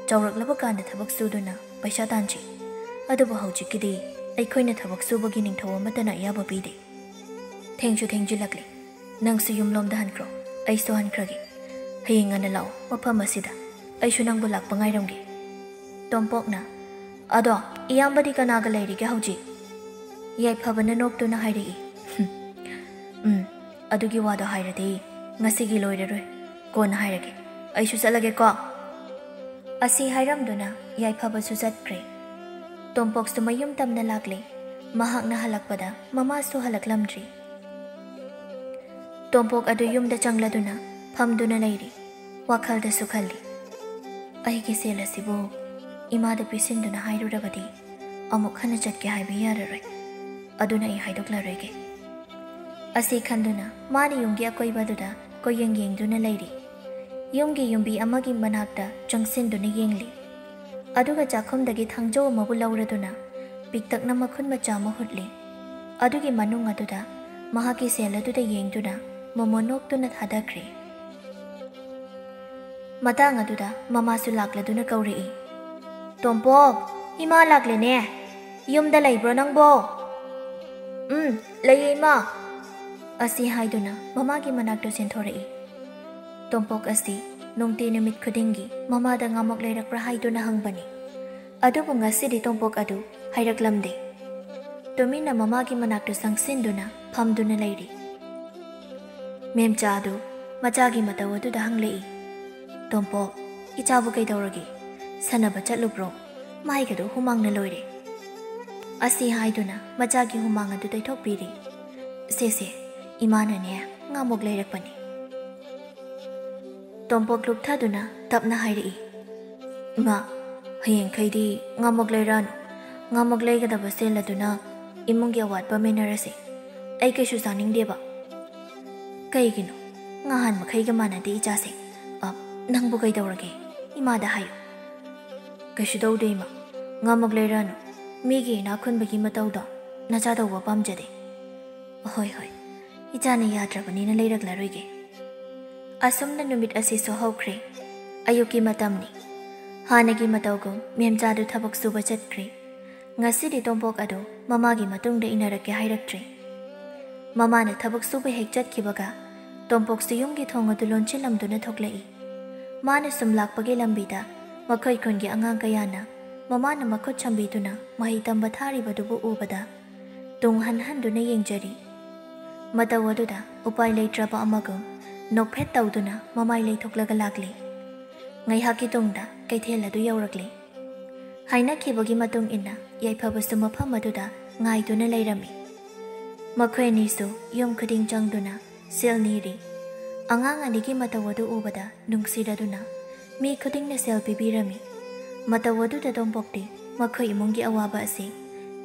ꯆꯥꯎꯔꯛꯂꯕ ꯀꯥꯟꯗ ꯊꯕꯛ ꯁꯨꯗꯨꯅ ꯄꯩꯁꯥ ꯇꯥꯟꯁꯤ꯫ ꯑꯗꯨꯕꯨ ꯍꯧꯖꯤꯛꯀꯤꯗꯤ ꯑꯩꯈꯣꯏꯅ ꯊꯕꯛ ꯁꯨꯕꯒꯤ ꯅꯤꯡꯊꯧ ꯑꯃꯠꯇꯅ ꯑꯌꯥꯕ ꯄꯤꯗꯦ"꯫ "ꯊꯦꯡꯁꯨ ꯊꯦꯡꯖꯤꯜꯂꯛꯂꯦ꯫ ꯅꯪꯁꯨ ꯌꯨꯝꯂꯣꯝꯗ ꯍꯟꯈ꯭ꯔꯣ꯫ ꯑꯩꯁꯨ ꯍꯟꯈ꯭ꯔꯒꯦ꯫ ꯍꯌꯦꯡ ꯉꯟꯅ ꯂꯥꯛꯑꯣ ꯃꯐꯝ ꯑꯁꯤꯗ꯫ ꯑꯩꯁꯨ ꯅꯪꯕꯨ ꯂꯥꯛꯄ ꯉꯥꯏꯔꯝꯒꯦ"꯫ ꯇꯣꯝꯄꯣꯛꯅ, "ꯑꯗꯣ ꯏꯌꯥꯝꯕꯗꯤ ꯀꯅꯥꯒ ꯂꯩꯔꯤꯒꯦ ꯍꯧꯖꯤꯛ?" ꯌꯥꯏꯐꯕꯅ ꯅꯣꯛꯇꯨꯅ ꯍꯥꯏꯔꯛꯏ, "ꯎꯝ, ꯑꯗꯨꯒꯤ ꯋꯥꯗꯣ ꯍꯥꯏꯔꯗꯤ ꯉꯁꯤꯒꯤ ꯂꯣꯏꯔꯔꯣꯏ꯫ ꯀꯣꯟꯅ ꯍꯥꯏꯔꯒꯦ꯫ ꯑꯩꯁꯨ ꯆꯠꯂꯒꯦꯀꯣ"꯫ ꯑꯁꯤ ꯍꯥꯏꯔꯝꯗꯨꯅ ꯌꯥꯏꯐꯕꯁꯨ ꯆꯠꯈ꯭ꯔꯦ꯫ ꯇꯣꯝꯄꯣꯛꯁꯨ ꯃꯌꯨꯝ ꯇꯝꯅ ꯂꯥꯛꯂꯦ꯫ ꯃꯍꯥꯛꯅ ꯍꯜꯂꯛꯄꯗ ꯃꯃꯥꯁꯨ ꯍꯜꯂꯛꯂꯝꯗ꯭ꯔꯤ꯫ ꯇꯣꯝꯄꯣꯛ ꯑꯗꯨ ꯌꯨꯝꯗ ꯆꯪꯂꯗꯨꯅ ꯐꯝꯗꯨꯅ ꯂꯩꯔꯤ꯫ ꯋꯥꯈꯜꯗꯁꯨ ꯈꯜꯂꯤ, "ꯑꯩꯒꯤ ꯁꯦꯜ ꯑꯁꯤꯕꯨ ꯏꯃꯥꯗ ꯄꯤꯁꯤꯟꯗꯨꯅ ꯍꯥꯏꯔꯨꯔꯕꯗꯤ ꯑꯃꯨꯛ ꯍꯟꯅ ꯆꯠꯀꯦ ꯍꯥꯏꯕ ꯌꯥꯔꯔꯣꯏ꯫ ꯑꯗꯨꯅ ꯑꯩ ꯍꯥꯏꯗꯣꯛꯂꯔꯣꯏꯒꯦ" ꯑꯁꯤ ꯈꯟꯗꯨꯅ ꯃꯥꯅ ꯌꯨꯝꯒꯤ ꯑꯀꯣꯏꯕꯗꯨꯗ ꯀꯣꯏꯌꯦꯡ ꯌꯦꯡꯗꯨꯅ ꯂꯩꯔꯤ꯫ ꯌꯨꯝꯒꯤ ꯌꯨꯝꯕꯤ ꯑꯃꯒꯤ ꯃꯅꯥꯛꯇ ꯆꯪꯁꯤꯟꯗꯨꯅ ꯌꯦꯡꯂꯤ꯫ ꯑꯗꯨꯒ ꯆꯥꯛꯈꯨꯝꯗꯒꯤ ꯊꯥꯡꯖꯧ ꯑꯃꯕꯨ ꯂꯧꯔꯗꯨꯅ ꯄꯤꯛꯇꯛꯅ ꯃꯈꯨꯟ ꯃꯆꯥ ꯑꯃ ꯍꯨꯠꯂꯤ꯫ ꯑꯗꯨꯒꯤ ꯃꯅꯨꯡ ꯑꯗꯨꯗ ꯃꯍꯥꯛꯀꯤ ꯁꯦꯜ ꯑꯗꯨꯗ ꯌꯦꯡꯗꯨꯅ ꯃꯣꯃꯣ ꯅꯣꯛꯇꯨꯅ ꯊꯥꯗꯈ꯭ꯔꯦ꯫ ꯃꯇꯥꯡ ꯑꯗꯨꯗ ꯃꯃꯥꯁꯨ ꯂꯥꯛꯂꯗꯨꯅ ꯀꯧꯔꯛꯏ, "ꯇꯣꯝꯄꯣꯛ, ꯏꯃꯥ ꯂꯥꯛꯂꯦꯅꯦ꯫ ꯌꯨꯝꯗ ꯂꯩꯕ꯭ꯔꯣ ꯅꯪꯕꯣ?" "ꯎꯝ, ꯂꯩꯌꯦ ꯏꯃꯥ" ꯑꯁꯤ ꯍꯥꯏꯗꯨꯅ ꯃꯃꯥꯒꯤ ꯃꯅꯥꯛꯇ ꯆꯦꯟꯊꯣꯔꯛꯏ꯫ ꯇꯣꯝꯄꯣꯛ ꯑꯁꯤ ꯅꯨꯡꯇꯤ ꯅꯨꯃꯤꯠ ꯈꯨꯗꯤꯡꯒꯤ ꯃꯃꯥꯗ ꯉꯥꯃꯣꯛ ꯂꯩꯔꯛꯄ꯭ꯔꯥ ꯍꯥꯏꯗꯨꯅ ꯍꯪꯕꯅꯤ꯫ ꯑꯗꯨꯕꯨ ꯉꯁꯤꯗꯤ ꯇꯣꯝꯄꯣꯛ ꯑꯗꯨ ꯍꯥꯏꯔꯛꯂꯝꯗꯦ꯫ ꯇꯨꯃꯤꯟꯅ ꯃꯃꯥꯒꯤ ꯃꯅꯥꯛꯇ ꯆꯪꯁꯤꯟꯗꯨꯅ ꯐꯝꯗꯨꯅ ꯂꯩꯔꯤ꯫ ꯃꯦꯝꯆꯥ ꯑꯗꯨ ꯃꯆꯥꯒꯤ ꯃꯇꯧ ꯑꯗꯨꯗ ꯍꯪꯂꯛꯏ, "ꯇꯣꯝꯄꯣꯛ, ꯏꯆꯥꯕꯨ ꯀꯩꯗꯧꯔꯒꯦ? ꯁꯥꯟꯅꯕ ꯆꯠꯂꯨꯕ꯭ꯔꯣ? ꯃꯥꯏꯒꯗꯨ ꯍꯨꯃꯥꯡꯅ ꯂꯣꯏꯔꯦ" ꯑꯁꯤ ꯍꯥꯏꯗꯨꯅ ꯃꯆꯥꯒꯤ ꯍꯨꯃꯥꯡ ꯑꯗꯨ ꯇꯩꯊꯣꯛꯄꯤꯔꯤ꯫ "ꯁꯦ ꯁꯦ, ꯏꯃꯥꯅꯅꯦ ꯉꯥꯃꯣꯛ ꯂꯩꯔꯛꯄꯅꯤ" ꯇꯣꯝꯄꯣꯛ ꯂꯨꯞꯊꯗꯨꯅ ꯇꯞꯅ ꯍꯥꯏꯔꯛꯏ꯫ "ꯏꯃꯥ, ꯍꯌꯦꯡꯈꯩꯗꯤ ꯉꯥꯃꯣꯛ ꯂꯩꯔꯛꯑꯅꯨ꯫ ꯉꯥꯃꯣꯛ ꯂꯩꯒꯗꯕ ꯁꯦꯜ ꯑꯗꯨꯅ ꯏꯃꯨꯡꯒꯤ ꯑꯋꯥꯠꯄ ꯃꯦꯟꯅꯔꯁꯦ꯫ ꯑꯩ ꯀꯩꯁꯨ ꯆꯥꯅꯤꯡꯗꯦꯕ"꯫ "ꯀꯩꯒꯤꯅꯣ? ꯉꯍꯥꯟ ꯃꯈꯩꯒ ꯃꯥꯟꯅꯗꯦ ꯏꯆꯥꯁꯦ꯫ ꯑ, ꯅꯪꯕꯨ ꯀꯩꯗꯧꯔꯒꯦ? ꯏꯃꯥꯗ ꯍꯥꯏꯌꯨ"꯫ "ꯀꯩꯁꯨ ꯇꯧꯗꯦ ꯏꯃꯥ꯫ ꯉꯥꯃꯣꯛ ꯂꯩꯔꯛꯑꯅꯨ꯫ ꯃꯤꯒꯤ ꯏꯅꯥꯛ ꯈꯨꯟꯕꯒꯤ ꯃꯇꯧꯗꯣ ꯅꯆꯥ ꯇꯧꯕ ꯄꯥꯝꯖꯗꯦ"꯫ "ꯍꯣꯏ ꯍꯣꯏ, ꯏꯆꯥꯅ ꯌꯥꯗ꯭ꯔꯕꯅꯤꯅ ꯂꯩꯔꯛꯂꯔꯣꯏꯒꯦ"꯫ ꯑꯁꯨꯝꯅ ꯅꯨꯃꯤꯠ ꯑꯁꯤꯁꯨ ꯍꯧꯈ꯭ꯔꯦ꯫ ꯑꯌꯨꯛꯀꯤ ꯃꯇꯝꯅꯤ꯫ ꯍꯥꯟꯅꯒꯤ ꯃꯇꯧꯒꯨꯝ ꯃꯦꯝꯆꯥꯗꯨ ꯊꯕꯛ ꯁꯨꯕ ꯆꯠꯈ꯭ꯔꯦ꯫ ꯉꯁꯤꯗꯤ ꯇꯣꯝꯄꯣꯛ ꯑꯗꯨ ꯃꯃꯥꯒꯤ ꯃꯇꯨꯡꯗ ꯏꯟꯅꯔꯛꯀꯦ ꯍꯥꯏꯔꯛꯇ꯭ꯔꯦ꯫ ꯃꯃꯥꯅ ꯊꯕꯛ ꯁꯨꯕ ꯍꯦꯛ ꯆꯠꯈꯤꯕꯒ ꯇꯣꯝꯄꯣꯛꯁꯨ ꯌꯨꯝꯒꯤ ꯊꯣꯡ ꯑꯗꯨ ꯂꯣꯟꯁꯤꯜꯂꯝꯗꯨꯅ ꯊꯣꯛꯂꯛꯏ꯫ ꯃꯥꯅ ꯁꯨꯝ ꯂꯥꯛꯄꯒꯤ ꯂꯝꯕꯤꯗ ꯃꯈꯣꯏ ꯈꯨꯟꯒꯤ ꯑꯉꯥꯡ ꯀꯌꯥꯅ ꯃꯃꯥꯅ ꯃꯈꯨꯠ ꯁꯝꯕꯤꯗꯨꯅ ꯃꯍꯩ ꯇꯝꯕ ꯊꯥꯔꯤꯕꯗꯨꯕꯨ ꯎꯕꯗ ꯇꯨꯡ ꯍꯟ ꯍꯟꯗꯨꯅ ꯌꯦꯡꯖꯔꯤ꯫ ꯃꯇꯧ ꯑꯗꯨꯗ ꯎꯄꯥꯏ ꯂꯩꯇ꯭ꯔꯕ ꯑꯃꯒꯨꯝ ꯅꯣꯛꯐꯦꯠ ꯇꯧꯗꯨꯅ ꯃꯃꯥꯏ ꯂꯩꯊꯣꯛꯂꯒ ꯂꯥꯛꯂꯤ꯫ ꯉꯥꯏꯍꯥꯛꯀꯤ ꯇꯨꯡꯗ ꯀꯩꯊꯦꯜ ꯑꯗꯨ ꯌꯧꯔꯛꯂꯤ꯫ ꯍꯥꯏꯅꯈꯤꯕꯒꯤ ꯃꯇꯨꯡ ꯏꯟꯅ ꯌꯥꯏꯐꯕꯁꯨ ꯃꯐꯝ ꯑꯗꯨꯗ ꯉꯥꯏꯗꯨꯅ ꯂꯩꯔꯝꯃꯤ꯫ ꯃꯈꯣꯏ ꯑꯅꯤꯁꯨ ꯌꯨꯝ ꯈꯨꯗꯤꯡ ꯆꯪꯗꯨꯅ ꯁꯦꯜ ꯅꯤꯔꯤ꯫ ꯑꯉꯥꯡ ꯑꯅꯤꯒꯤ ꯃꯇꯧ ꯑꯗꯨ ꯎꯕꯗ ꯅꯨꯡꯁꯤꯔꯗꯨꯅ ꯃꯤ ꯈꯨꯗꯤꯡꯅ ꯁꯦꯜ ꯄꯤꯕꯤꯔꯝꯃꯤ꯫ ꯃꯇꯧ ꯑꯗꯨꯗ ꯇꯣꯝꯄꯣꯛꯇꯤ ꯃꯈꯣꯏ ꯏꯃꯨꯡꯒꯤ ꯑꯋꯥꯕ ꯑꯁꯤ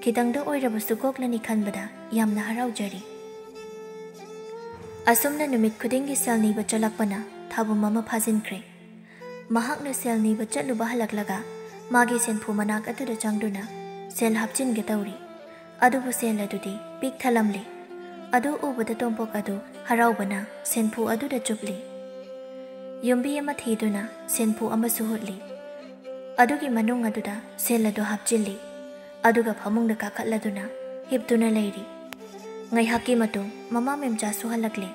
ꯈꯤꯇꯪꯗ ꯑꯣꯏꯔꯕꯁꯨ ꯀꯣꯛꯂꯅꯤ ꯈꯟꯕꯗ ꯌꯥꯝꯅ ꯍꯔꯥꯎꯖꯔꯤ꯫ ꯑꯁꯨꯝꯅ ꯅꯨꯃꯤꯠ ꯈꯨꯗꯤꯡꯒꯤ ꯁꯦꯜ ꯅꯤꯕ ꯆꯠꯂꯛꯄꯅ ꯊꯥꯕꯨꯝ ꯑꯃ ꯐꯥꯖꯤꯟꯈ꯭ꯔꯦ꯫ ꯃꯍꯥꯛꯅ ꯁꯦꯜ ꯅꯤꯕ ꯆꯠꯂꯨꯕ ꯍꯜꯂꯛꯂꯒ ꯃꯥꯒꯤ ꯁꯦꯟꯐꯨ ꯃꯅꯥꯛ ꯑꯗꯨꯗ ꯆꯪꯗꯨꯅ ꯁꯦꯜ ꯍꯥꯞꯆꯤꯟꯒꯦ ꯇꯧꯔꯤ꯫ ꯑꯗꯨꯕꯨ ꯁꯦꯜ ꯑꯗꯨꯗꯤ ꯄꯤꯛ ꯊꯜꯂꯝꯂꯤ꯫ ꯑꯗꯨ ꯎꯕꯗ ꯇꯣꯝꯄꯣꯛ ꯑꯗꯨ ꯍꯔꯥꯎꯕꯅ ꯁꯦꯟꯐꯨ ꯑꯗꯨꯗ ꯆꯨꯞꯂꯤ꯫ ꯌꯨꯝꯕꯤ ꯑꯃ ꯊꯤꯗꯨꯅ ꯁꯦꯟꯐꯨ ꯑꯃꯁꯨ ꯍꯨꯠꯂꯤ꯫ ꯑꯗꯨꯒꯤ ꯃꯅꯨꯡ ꯑꯗꯨꯗ ꯁꯦꯜ ꯑꯗꯨ ꯍꯥꯞꯆꯤꯜꯂꯤ꯫ ꯑꯗꯨꯒ ꯐꯃꯨꯡꯗ ꯀꯥꯈꯠꯂꯗꯨꯅ ꯍꯤꯞꯇꯨꯅ ꯂꯩꯔꯤ꯫ ꯉꯥꯏꯍꯥꯛꯀꯤ ꯃꯇꯨꯡ ꯃꯃꯥ ꯃꯦꯝꯆꯥꯁꯨ ꯍꯜꯂꯛꯂꯦ꯫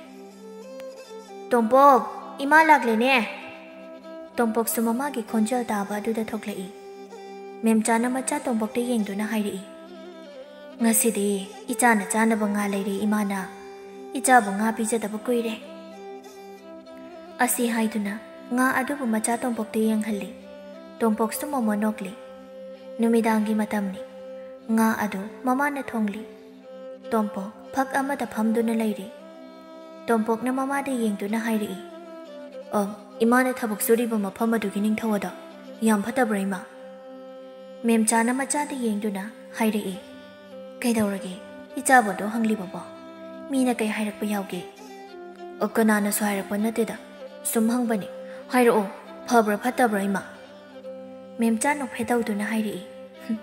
"ꯇꯣꯝꯄꯣꯛ, ꯏꯃꯥ ꯂꯥꯛꯂꯦꯅꯦ!" ꯇꯣꯝꯄꯣꯛꯁꯨ ꯃꯃꯥꯒꯤ ꯈꯣꯟꯖꯦꯜ ꯇꯥꯕ ꯑꯗꯨꯗ ꯊꯣꯛꯂꯛꯏ꯫ ꯃꯦꯝꯆꯥꯅ ꯃꯆꯥ ꯇꯣꯝꯄꯣꯛꯇ ꯌꯦꯡꯗꯨꯅ ꯍꯥꯏꯔꯛꯏ, "ꯉꯁꯤꯗꯤ ꯏꯆꯥꯅ ꯆꯥꯅꯕ ꯉꯥ ꯂꯩꯔꯦ ꯏꯃꯥꯅ꯫ ꯏꯆꯥꯕꯨ ꯉꯥ ꯄꯤꯖꯗꯕ ꯀꯨꯏꯔꯦ꯫" ꯑꯁꯤ ꯍꯥꯏꯗꯨꯅ ꯉꯥ ꯑꯗꯨꯕꯨ ꯃꯆꯥ ꯇꯣꯝꯄꯣꯛꯇ ꯌꯦꯡꯍꯜꯂꯤ꯫ ꯇꯣꯝꯄꯣꯛꯁꯨ ꯃꯣꯃꯣ ꯅꯣꯛꯂꯤ꯫ ꯅꯨꯃꯤꯗꯥꯡꯒꯤ ꯃꯇꯝꯅꯤ꯫ ꯉꯥ ꯑꯗꯨ ꯃꯃꯥꯅ ꯊꯣꯡꯂꯤ꯫ ꯇꯣꯝꯄꯣꯛ ꯐꯛ ꯑꯃꯗ ꯐꯝꯗꯨꯅ ꯂꯩꯔꯤ꯫ ꯇꯣꯝꯄꯣꯛꯅ ꯃꯃꯥꯗ ꯌꯦꯡꯗꯨꯅ ꯍꯥꯏꯔꯛꯏ, "ꯑ, ꯏꯃꯥꯅ ꯊꯕꯛ ꯁꯨꯔꯤꯕ ꯃꯐꯝ ꯑꯗꯨꯒꯤ ꯅꯤꯡꯊꯧ ꯑꯗꯣ ꯌꯥꯝ ꯐꯠꯇꯕ꯭ꯔꯥ ꯏꯃꯥ?" ꯃꯦꯝꯆꯥꯅ ꯃꯆꯥꯗ ꯌꯦꯡꯗꯨꯅ ꯍꯥꯏꯔꯛꯏ, "ꯀꯩꯗꯧꯔꯒꯦ? ꯏꯆꯥꯕꯨ ꯑꯗꯨ ꯍꯪꯂꯤꯕꯕꯣ? ꯃꯤꯅ ꯀꯩ ꯍꯥꯏꯔꯛꯄ ꯌꯥꯎꯒꯦ?" "ꯑ, ꯀꯅꯥꯅꯁꯨ ꯍꯥꯏꯔꯛꯄ ꯅꯠꯇꯦꯗ, ꯁꯨꯝ ꯍꯪꯕꯅꯤ꯫ ꯍꯥꯏꯔꯛꯑꯣ, ꯐꯕ꯭ꯔꯥ ꯐꯠꯇꯕ꯭ꯔꯥ ꯏꯃꯥ?" ꯃꯦꯝꯆꯥ ꯅꯣꯛꯐꯦꯠ ꯇꯧꯗꯨꯅ ꯍꯥꯏꯔꯛꯏ, "ꯍꯨꯝ,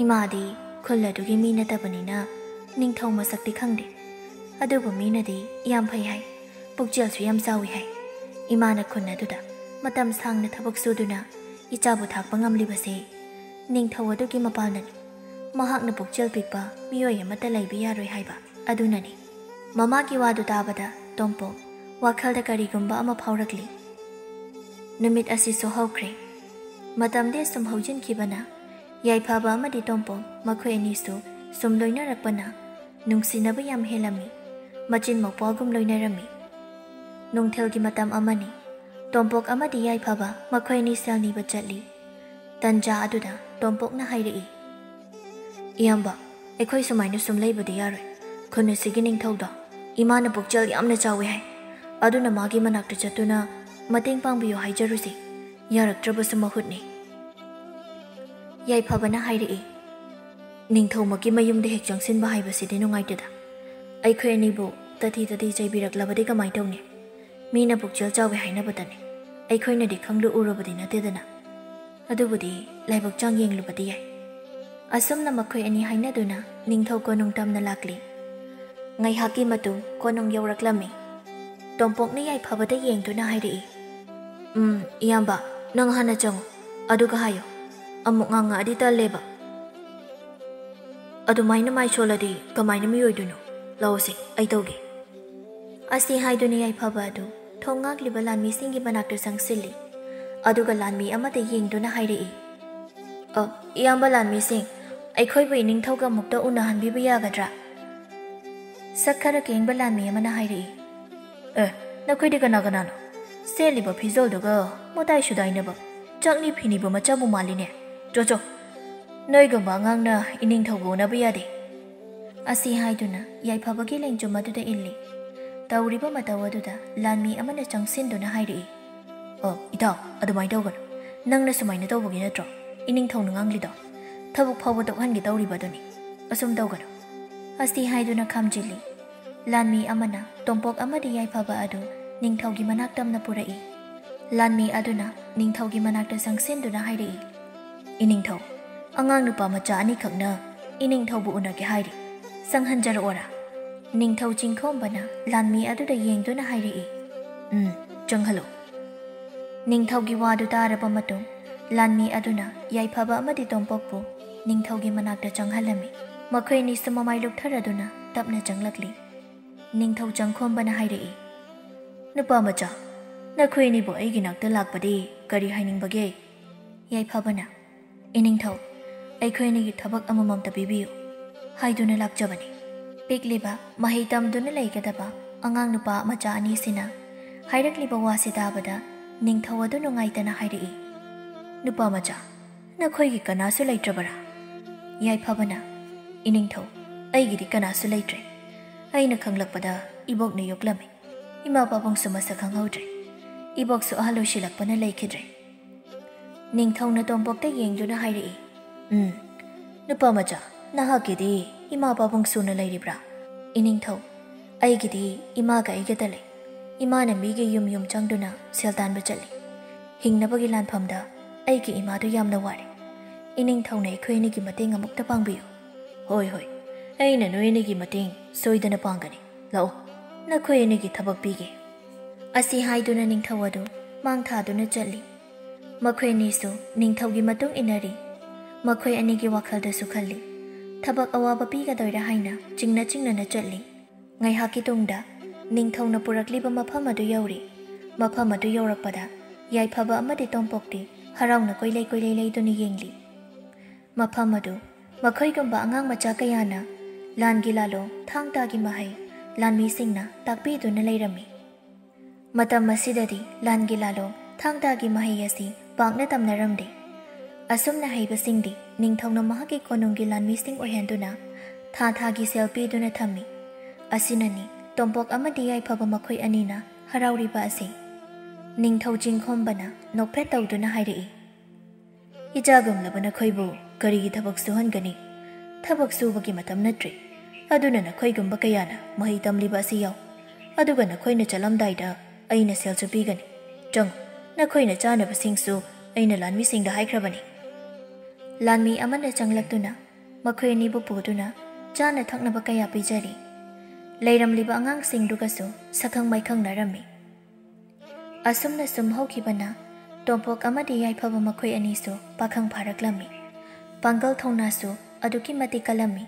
ꯏꯃꯥꯗꯤ ꯈꯨꯜ ꯑꯗꯨꯒꯤ ꯃꯤ ꯅꯠꯇꯕꯅꯤꯅ ꯅꯤꯡꯊꯧ ꯃꯁꯛꯇꯤ ꯈꯪꯗꯦ꯫ ꯑꯗꯨꯕꯨ ꯃꯤꯅꯗꯤ ꯌꯥꯝ ꯐꯩ ꯍꯥꯏ, ꯄꯨꯛꯆꯦꯜꯁꯨ ꯌꯥꯝ ꯆꯥꯎꯏ ꯍꯥꯏ꯫ ꯏꯃꯥꯅ ꯈꯨꯟ ꯑꯗꯨꯗ ꯃꯇꯝ ꯁꯥꯡꯅ ꯊꯕꯛ ꯁꯨꯗꯨꯅ ꯏꯆꯥꯕꯨ ꯊꯥꯛꯄ ꯉꯝꯂꯤꯕꯁꯦ ꯅꯤꯡꯊꯧ ꯑꯗꯨꯒꯤ ꯃꯄꯥꯜꯅꯅꯤ꯫ ꯃꯍꯥꯛꯅ ꯄꯨꯛꯆꯦꯜ ꯄꯤꯛꯄ ꯃꯤꯑꯣꯏ ꯑꯃꯠꯇ ꯂꯩꯕ ꯌꯥꯔꯣꯏ ꯍꯥꯏꯕ ꯑꯗꯨꯅꯅꯤ꯫" ꯃꯃꯥꯒꯤ ꯋꯥꯗꯨ ꯇꯥꯕꯗ ꯇꯣꯝꯄꯣꯛ ꯋꯥꯈꯜꯗ ꯀꯔꯤꯒꯨꯝꯕ ꯑꯃ ꯐꯥꯎꯔꯛꯂꯤ꯫ ꯅꯨꯃꯤꯠ ꯑꯁꯤꯁꯨ ꯍꯧꯈ꯭ꯔꯦ꯫ ꯃꯇꯝꯗꯤ ꯑꯁꯨꯝ ꯍꯧꯖꯤꯟꯈꯤꯕꯅ ꯌꯥꯏꯐꯕ ꯑꯃꯗꯤ ꯇꯣꯝꯄꯣꯛ ꯃꯈꯣꯏ ꯑꯅꯤꯁꯨ ꯁꯨꯝ ꯂꯣꯏꯅꯔꯛꯄꯅ ꯅꯨꯡꯁꯤꯅꯕ ꯌꯥꯝ ꯍꯦꯜꯂꯝꯃꯤ꯫ ꯃꯆꯤꯟ ꯃꯧꯄ꯭ꯋꯥꯒꯨꯝ ꯂꯣꯏꯅꯔꯝꯃꯤ꯫ ꯅꯨꯡꯊꯤꯜꯒꯤ ꯃꯇꯝ ꯑꯃꯅꯤ꯫ ꯇꯣꯝꯄꯣꯛ ꯑꯃꯗꯤ ꯌꯥꯏꯐꯕ ꯃꯈꯣꯏ ꯑꯅꯤ ꯁꯦꯜ ꯅꯤꯕ ꯆꯠꯂꯤ꯫ ꯇꯟꯖꯥ ꯑꯗꯨꯗ ꯇꯣꯝꯄꯣꯛꯅ ꯍꯥꯏꯔꯛꯏ, "ꯏꯌꯥꯝꯕ, ꯑꯩꯈꯣꯏ ꯁꯨꯃꯥꯏꯅ ꯁꯨꯝ ꯂꯩꯕꯗꯤ ꯌꯥꯔꯣꯏ꯫ ꯈꯨꯟ ꯑꯁꯤꯒꯤ ꯅꯤꯡꯊꯧꯗꯣ ꯏꯃꯥꯅ ꯄꯨꯛꯆꯦꯜ ꯌꯥꯝꯅ ꯆꯥꯎꯏ ꯍꯥꯏ꯫ ꯑꯗꯨꯅ ꯃꯥꯒꯤ ꯃꯅꯥꯛꯇ ꯆꯠꯇꯨꯅ ꯃꯇꯦꯡ ꯄꯥꯡꯕꯤꯌꯨ ꯍꯥꯏꯖꯔꯨꯁꯤ, ꯌꯥꯔꯛꯇ꯭ꯔꯕꯁꯨ ꯃꯍꯨꯠꯅꯤ꯫ ꯌꯥꯏꯐꯕꯅ ꯍꯥꯏꯔꯛꯏ, "ꯅꯤꯡꯊꯧꯃꯛꯀꯤ ꯃꯌꯨꯝꯗ ꯍꯦꯛ ꯆꯪꯁꯤꯟꯕ ꯍꯥꯏꯕꯁꯤꯗꯤ ꯅꯨꯡꯉꯥꯏꯇꯦꯗ꯫ ꯑꯩꯈꯣꯏ ꯑꯅꯤꯕꯨ ꯇꯊꯤ ꯇꯊꯤ ꯆꯩꯕꯤꯔꯛꯂꯕꯗꯤ ꯀꯃꯥꯏ ꯇꯧꯅꯤ? ꯃꯤꯅ ꯄꯨꯛꯆꯦꯜ ꯆꯥꯎꯏ ꯍꯥꯏꯅꯕꯗꯅꯤ, ꯑꯩꯈꯣꯏꯅꯗꯤ ꯈꯪꯂꯨ ꯎꯔꯨꯕꯗꯤ ꯅꯠꯇꯦꯗꯅ꯫ ꯑꯗꯨꯕꯨꯗꯤ ꯂꯥꯏꯕꯛ ꯆꯥꯡ ꯌꯦꯡꯂꯨꯕꯗꯤ ꯌꯥꯏ꯫" ꯑꯁꯨꯝꯅ ꯃꯈꯣꯏ ꯑꯅꯤ ꯍꯥꯏꯅꯗꯨꯅ ꯅꯤꯡꯊꯧ ꯀꯣꯅꯨꯡ ꯇꯝꯅ ꯂꯥꯛꯂꯤ꯫ ꯉꯥꯏꯍꯥꯛꯀꯤ ꯃꯇꯨꯡ ꯀꯣꯅꯨꯡ ꯌꯧꯔꯛꯂꯝꯃꯤ꯫ ꯇꯣꯝꯄꯣꯛꯅ ꯌꯥꯏꯐꯕꯗ ꯌꯦꯡꯗꯨꯅ ꯍꯥꯏꯔꯛꯏ, "ꯎꯝ, ꯏꯌꯥꯝꯕ, ꯅꯪ ꯍꯥꯟꯅ ꯆꯪꯉꯨ꯫ ꯑꯗꯨꯒ ꯍꯥꯏꯌꯣ, ꯑꯃꯨꯛ ꯉꯥꯡꯉꯛꯑꯗꯤ ꯇꯜꯂꯦꯕ꯫ ꯑꯗꯨꯃꯥꯏꯅ ꯃꯥꯏ ꯁꯣꯜꯂꯗꯤ ꯀꯃꯥꯏꯅ ꯃꯤ ꯑꯣꯏꯗꯣꯏꯅꯣ? ꯂꯥꯛꯑꯣꯁꯦ, ꯑꯩ ꯇꯧꯒꯦ꯫" ꯑꯁꯤ ꯍꯥꯏꯗꯨꯅ ꯌꯥꯏꯐꯕ ꯑꯗꯨ ꯊꯣꯡ ꯉꯥꯛꯂꯤꯕ ꯂꯥꯟꯃꯤꯁꯤꯡꯒꯤ ꯃꯅꯥꯛꯇ ꯆꯪꯁꯤꯜꯂꯤ꯫ ꯑꯗꯨꯒ ꯂꯥꯟꯃꯤ ꯑꯃꯗ ꯌꯦꯡꯗꯨꯅ ꯍꯥꯏꯔꯛꯏ, "ꯑ, ꯏꯌꯥꯝꯕ ꯂꯥꯟꯃꯤꯁꯤꯡ, ꯑꯩꯈꯣꯏꯕꯨ ꯏꯅꯤꯡꯊꯧꯒ ꯑꯃꯨꯛꯇ ꯎꯅꯍꯟꯕꯤꯕ ꯌꯥꯒꯗ꯭ꯔꯥ?" ꯁꯛ ꯈꯔ ꯀꯦꯡꯕ ꯂꯥꯟꯃꯤ ꯑꯃꯅ ꯍꯥꯏꯔꯛꯏ, "ꯑꯦ, ꯅꯈꯣꯏꯗꯤ ꯀꯅꯥ ꯀꯅꯥꯅꯣ? ꯁꯦꯠꯂꯤꯕ ꯐꯤꯖꯣꯜꯗꯨꯒ ꯃꯇꯥꯏ ꯁꯨꯗꯥꯏꯅꯕ ꯆꯥꯛꯅꯤ ꯐꯤꯅꯤꯕ ꯃꯆꯥꯕꯨ ꯃꯥꯜꯂꯤꯅꯦ꯫ ꯆꯣ ꯆꯣ, ꯅꯣꯏꯒꯨꯝꯕ ꯑꯉꯥꯡꯅ ꯏꯅꯤꯡꯊꯧꯕꯨ ꯎꯅꯕ ꯌꯥꯗꯦ꯫" ꯑꯁꯤ ꯍꯥꯏꯗꯨꯅ ꯌꯥꯏꯐꯕꯒꯤ ꯂꯦꯡꯖꯨꯝ ꯑꯗꯨꯗ ꯏꯜꯂꯤ꯫ ꯇꯧꯔꯤꯕ ꯃꯇꯧ ꯑꯗꯨꯗ ꯂꯥꯟꯃꯤ ꯑꯃꯅ ꯆꯪꯁꯤꯟꯗꯨꯅ ꯍꯥꯏꯔꯛꯏ, "ꯑꯣ, ꯏꯇꯥꯎ, ꯑꯗꯨꯃꯥꯏꯅ ꯇꯧꯒꯅꯨ꯫ ꯅꯪꯅ ꯁꯨꯃꯥꯏꯅ ꯇꯧꯕꯒꯤ ꯅꯠꯇ꯭ꯔꯣ ꯏꯅꯤꯡꯊꯧꯅ ꯉꯥꯡꯂꯤꯗꯣ? ꯊꯕꯛ ꯐꯥꯎꯕ ꯇꯣꯛꯍꯟꯒꯦ ꯇꯧꯔꯤꯕ ꯑꯗꯨꯅꯤ꯫ ꯑꯁꯨꯝ ꯇꯧꯒꯅꯨ꯫" ꯑꯁꯤ ꯍꯥꯏꯗꯨꯅ ꯈꯥꯝꯖꯤꯜꯂꯤ꯫ ꯂꯥꯟꯃꯤ ꯑꯃꯅ ꯇꯣꯝꯄꯣꯛ ꯑꯃꯗꯤ ꯌꯥꯏꯐꯕ ꯑꯗꯨ ꯅꯤꯡꯊꯧꯒꯤ ꯃꯅꯥꯛ ꯇꯝꯅ ꯄꯨꯔꯛꯏ꯫ ꯂꯥꯟꯃꯤ ꯑꯗꯨꯅ ꯅꯤꯡꯊꯧꯒꯤ ꯃꯅꯥꯛꯇ ꯆꯪꯁꯤꯟꯗꯨꯅ ꯍꯥꯏꯔꯛꯏ, "ꯏꯅꯤꯡꯊꯧ, ꯑꯉꯥꯡ ꯅꯨꯄꯥ ꯃꯆꯥ ꯑꯅꯤꯈꯛꯅ ꯏꯅꯤꯡꯊꯧꯕꯨ ꯎꯅꯒꯦ ꯍꯥꯏꯔꯤ꯫ ꯆꯪꯍꯟꯖꯔꯛꯑꯣꯔꯥ?" ꯅꯤꯡꯊꯧ ꯆꯤꯡꯈꯣꯝꯕꯅ ꯂꯥꯟꯃꯤ ꯑꯗꯨꯗ ꯌꯦꯡꯗꯨꯅ ꯍꯥꯏꯔꯛꯏ, "ꯎꯝ, ꯆꯪꯍꯜꯂꯨ꯫" ꯅꯤꯡꯊꯧꯒꯤ ꯋꯥꯗꯨ ꯇꯥꯔꯕ ꯃꯇꯨꯡ, ꯂꯥꯟꯃꯤ ꯑꯗꯨꯅ ꯌꯥꯏꯐꯕ ꯑꯃꯗꯤ ꯇꯣꯝꯄꯣꯛꯄꯨ ꯅꯤꯡꯊꯧꯒꯤ ꯃꯅꯥꯛꯇ ꯆꯪꯍꯜꯂꯝꯃꯤ꯫ ꯃꯈꯣꯏ ꯑꯅꯤꯁꯨ ꯃꯃꯥꯏ ꯂꯨꯞꯊꯔꯗꯨꯅ ꯇꯞꯅ ꯆꯪꯂꯛꯂꯤ꯫ ꯅꯤꯡꯊꯧ ꯆꯪꯈꯣꯝꯕꯅ ꯍꯥꯏꯔꯛꯏ, "ꯅꯨꯄꯥ ꯃꯆꯥ, ꯅꯈꯣꯏ ꯑꯅꯤꯕꯨ ꯑꯩꯒꯤ ꯅꯥꯛꯇ ꯂꯥꯛꯄꯗꯤ ꯀꯔꯤ ꯍꯥꯏꯅꯤꯡꯕꯒꯦ?" ꯌꯥꯏꯐꯕꯅ, "ꯏꯅꯤꯡꯊꯧ, ꯑꯩꯈꯣꯏ ꯑꯅꯤꯒꯤ ꯊꯕꯛ ꯑꯃꯃꯝꯇ ꯄꯤꯕꯤꯌꯨ ꯍꯥꯏꯗꯨꯅ ꯂꯥꯛꯆꯕꯅꯤ꯫" ꯄꯤꯛꯂꯤꯕ, ꯃꯍꯩ ꯇꯝꯗꯨꯅ ꯂꯩꯒꯗꯕ ꯑꯉꯥꯡ ꯅꯨꯄꯥ ꯃꯆꯥ ꯑꯅꯤꯁꯤꯅ ꯍꯥꯏꯔꯛꯂꯤꯕ ꯋꯥꯁꯤ ꯇꯥꯕꯗ ꯅꯤꯡꯊꯧ ꯑꯗꯨ ꯅꯨꯡꯉꯥꯏꯇꯅ ꯍꯥꯏꯔꯛꯏ, "ꯅꯨꯄꯥ ꯃꯆꯥ, ꯅꯈꯣꯏꯒꯤ ꯀꯅꯥꯁꯨ ꯂꯩꯇ꯭ꯔꯕꯔꯥ?" ꯌꯥꯏꯐꯕꯅ, "ꯏꯅꯤꯡꯊꯧ, ꯑꯩꯒꯤꯗꯤ ꯀꯅꯥꯁꯨ ꯂꯩꯇ꯭ꯔꯦ꯫ ꯑꯩꯅ ꯈꯪꯂꯛꯄꯗ ꯏꯕꯣꯛꯅ ꯌꯣꯛꯂꯝꯃꯤ꯫ ꯏꯃꯥ ꯄꯥꯕꯨꯡꯁꯨ ꯃꯁꯛ ꯈꯪꯍꯧꯗ꯭ꯔꯦ꯫ ꯏꯕꯣꯛꯁꯨ ꯑꯍꯜ ꯑꯣꯏꯁꯤꯜꯂꯛꯄꯅ ꯂꯩꯈꯤꯗ꯭ꯔꯦ꯫" ꯅꯤꯡꯊꯧꯅ ꯇꯣꯝꯄꯣꯛꯇ ꯌꯦꯡꯗꯨꯅ ꯍꯥꯏꯔꯛꯏ, "ꯎꯝ, ꯅꯨꯄꯥ ꯃꯆꯥ, ꯅꯍꯥꯛꯀꯤꯗꯤ ꯏꯃꯥ ꯄꯥꯕꯨꯡ ꯁꯨꯅ ꯂꯩꯔꯤꯕ꯭ꯔꯥ?" "ꯏꯅꯤꯡꯊꯧ, ꯑꯩꯒꯤꯗꯤ ꯏꯃꯥꯒ ꯑꯩꯒꯗ ꯂꯩ꯫ ꯏꯃꯥꯅ ꯃꯤꯒꯤ ꯌꯨꯝ ꯌꯨꯝ ꯆꯪꯗꯨꯅ ꯁꯦꯜ ꯇꯥꯟꯕ ꯆꯠꯂꯤ꯫ ꯍꯤꯡꯅꯕꯒꯤ ꯂꯥꯟꯐꯝꯗ ꯑꯩꯒꯤ ꯏꯃꯥꯗꯨ ꯌꯥꯝꯅ ꯋꯥꯔꯦ꯫ ꯏꯅꯤꯡꯊꯧꯅ ꯑꯩꯈꯣꯏ ꯑꯅꯤꯒꯤ ꯃꯇꯦꯡ ꯑꯃꯨꯛꯇ ꯄꯥꯡꯕꯤꯌꯨ꯫" "ꯍꯣꯏ, ꯍꯣꯏ, ꯑꯩꯅ ꯅꯣꯏ ꯑꯅꯤꯒꯤ ꯃꯇꯦꯡ ꯁꯣꯏꯗꯅ ꯄꯥꯡꯒꯅꯤ꯫ ꯂꯥꯛꯑꯣ, ꯅꯈꯣꯏ ꯑꯅꯤꯒꯤ ꯊꯕꯛ ꯄꯤꯒꯦ꯫" ꯑꯁꯤ ꯍꯥꯏꯗꯨꯅ ꯅꯤꯡꯊꯧ ꯑꯗꯨ ꯃꯥꯡ ꯊꯥꯗꯨꯅ ꯆꯠꯂꯤ꯫ ꯃꯈꯣꯏ ꯑꯅꯤꯁꯨ ꯅꯤꯡꯊꯧꯒꯤ ꯃꯇꯨꯡ ꯏꯟꯅꯔꯤ꯫ ꯃꯈꯣꯏ ꯑꯅꯤꯒꯤ ꯋꯥꯈꯜꯗꯁꯨ ꯈꯜꯂꯤ꯫ ꯊꯕꯛ ꯑꯋꯥꯕ ꯄꯤꯒꯗꯣꯏꯔꯥ ꯍꯥꯏꯅ ꯆꯤꯡꯅ ꯆꯤꯡꯅꯅ ꯆꯠꯂꯤ꯫ ꯉꯥꯏꯍꯥꯛꯀꯤ ꯇꯨꯡꯗ ꯅꯤꯡꯊꯧꯅ ꯄꯨꯔꯛꯂꯤꯕ ꯃꯐꯝ ꯑꯗꯨ ꯌꯧꯔꯤ꯫ ꯃꯐꯝ ꯑꯗꯨ ꯌꯧꯔꯛꯄꯗ ꯌꯥꯏꯐꯕ ꯑꯃꯗꯤ ꯇꯣꯝꯄꯣꯛꯇꯤ ꯍꯔꯥꯎꯅ ꯀꯣꯏꯂꯩ ꯀꯣꯏꯂꯩ ꯂꯩꯗꯨꯅ ꯌꯦꯡꯂꯤ꯫ ꯃꯐꯝ ꯑꯗꯨ ꯃꯈꯣꯏꯒꯨꯝꯕ ꯑꯉꯥꯡ ꯃꯆꯥ ꯀꯌꯥꯅ ꯂꯥꯟꯒꯤ ꯂꯥꯂꯣꯡ ꯊꯥꯡ ꯇꯥꯒꯤ ꯃꯍꯩ ꯂꯥꯟꯃꯤꯁꯤꯡꯅ ꯇꯥꯛꯄꯤꯗꯨꯅ ꯂꯩꯔꯝꯃꯤ꯫ ꯃꯇꯝ ꯑꯁꯤꯗꯗꯤ ꯂꯥꯟꯒꯤ ꯂꯥꯂꯣꯡ ꯊꯥꯡ ꯇꯥꯒꯤ ꯃꯍꯩ ꯑꯁꯤ ꯄꯥꯛꯅ ꯇꯝꯅꯔꯝꯗꯦ꯫ ꯑꯁꯨꯝꯅ ꯍꯩꯕꯁꯤꯡꯗꯤ ꯅꯤꯡꯊꯧꯅ ꯃꯍꯥꯛꯀꯤ ꯀꯣꯅꯨꯡꯒꯤ ꯂꯥꯟꯃꯤꯁꯤꯡ ꯑꯣꯏꯍꯟꯗꯨꯅ ꯊꯥ ꯊꯥꯒꯤ ꯁꯦꯜ ꯄꯤꯗꯨꯅ ꯊꯝꯃꯤ꯫ ꯑꯁꯤꯅꯅꯤ ꯇꯣꯝꯄꯣꯛ ꯑꯃꯗꯤ ꯌꯥꯏꯐꯕ ꯃꯈꯣꯏ ꯑꯅꯤꯅ ꯍꯔꯥꯎꯔꯤꯕ ꯑꯁꯤ꯫ ꯅꯤꯡꯊꯧ ꯆꯤꯡꯈꯣꯝꯕꯅ ꯅꯣꯛꯐꯦꯠ ꯇꯧꯗꯨꯅ ꯍꯥꯏꯔꯛꯏ, "ꯏꯆꯥꯒꯨꯝꯂꯕ ꯅꯈꯣꯏꯕꯨ ꯀꯔꯤꯒꯤ ꯊꯕꯛ ꯁꯨꯍꯟꯒꯅꯤ? ꯊꯕꯛ ꯁꯨꯕꯒꯤ ꯃꯇꯝ ꯅꯠꯇ꯭ꯔꯦ꯫ ꯑꯗꯨꯅ ꯅꯈꯣꯏꯒꯨꯝꯕ ꯀꯌꯥꯅ ꯃꯍꯩ ꯇꯝꯂꯤꯕ ꯑꯁꯤ ꯌꯥꯎ꯫ ꯑꯗꯨꯒ ꯅꯈꯣꯏꯅ ꯆꯠꯂꯝꯗꯥꯏꯗ ꯑꯩꯅ ꯁꯦꯜꯁꯨ ꯄꯤꯒꯅꯤ꯫ ꯆꯪꯉꯨ, ꯅꯈꯣꯏꯅ ꯆꯥꯅꯕꯁꯤꯡꯁꯨ ꯑꯩꯅ ꯂꯥꯟꯃꯤꯁꯤꯡꯗ ꯍꯥꯏꯈ꯭ꯔꯕꯅꯤ꯫" ꯂꯥꯟꯃꯤ ꯑꯃꯅ ꯆꯪꯂꯛꯇꯨꯅ ꯃꯈꯣꯏ ꯑꯅꯤꯕꯨ ꯄꯨꯗꯨꯅ ꯆꯥꯅ ꯊꯛꯅꯕ ꯀꯌꯥ ꯄꯤꯖꯔꯤ꯫ ꯂꯩꯔꯝꯂꯤꯕ ꯑꯉꯥꯡꯁꯤꯡꯗꯨꯒꯁꯨ ꯁꯛꯈꯪ ꯃꯥꯏꯈꯪꯅꯔꯝꯃꯤ꯫ ꯑꯁꯨꯝꯅ ꯁꯨꯝ ꯍꯧꯈꯤꯕꯅ ꯇꯣꯝꯄꯣꯛ ꯑꯃꯗꯤ ꯌꯥꯏꯐꯕ ꯃꯈꯣꯏ ꯑꯅꯤꯁꯨ ꯄꯥꯈꯪ ꯐꯥꯔꯛꯂꯝꯃꯤ꯫ ꯄꯥꯡꯒꯜ ꯊꯧꯅꯥꯁꯨ ꯑꯗꯨꯛꯀꯤ ꯃꯇꯤꯛ ꯀꯜꯂꯝꯃꯤ꯫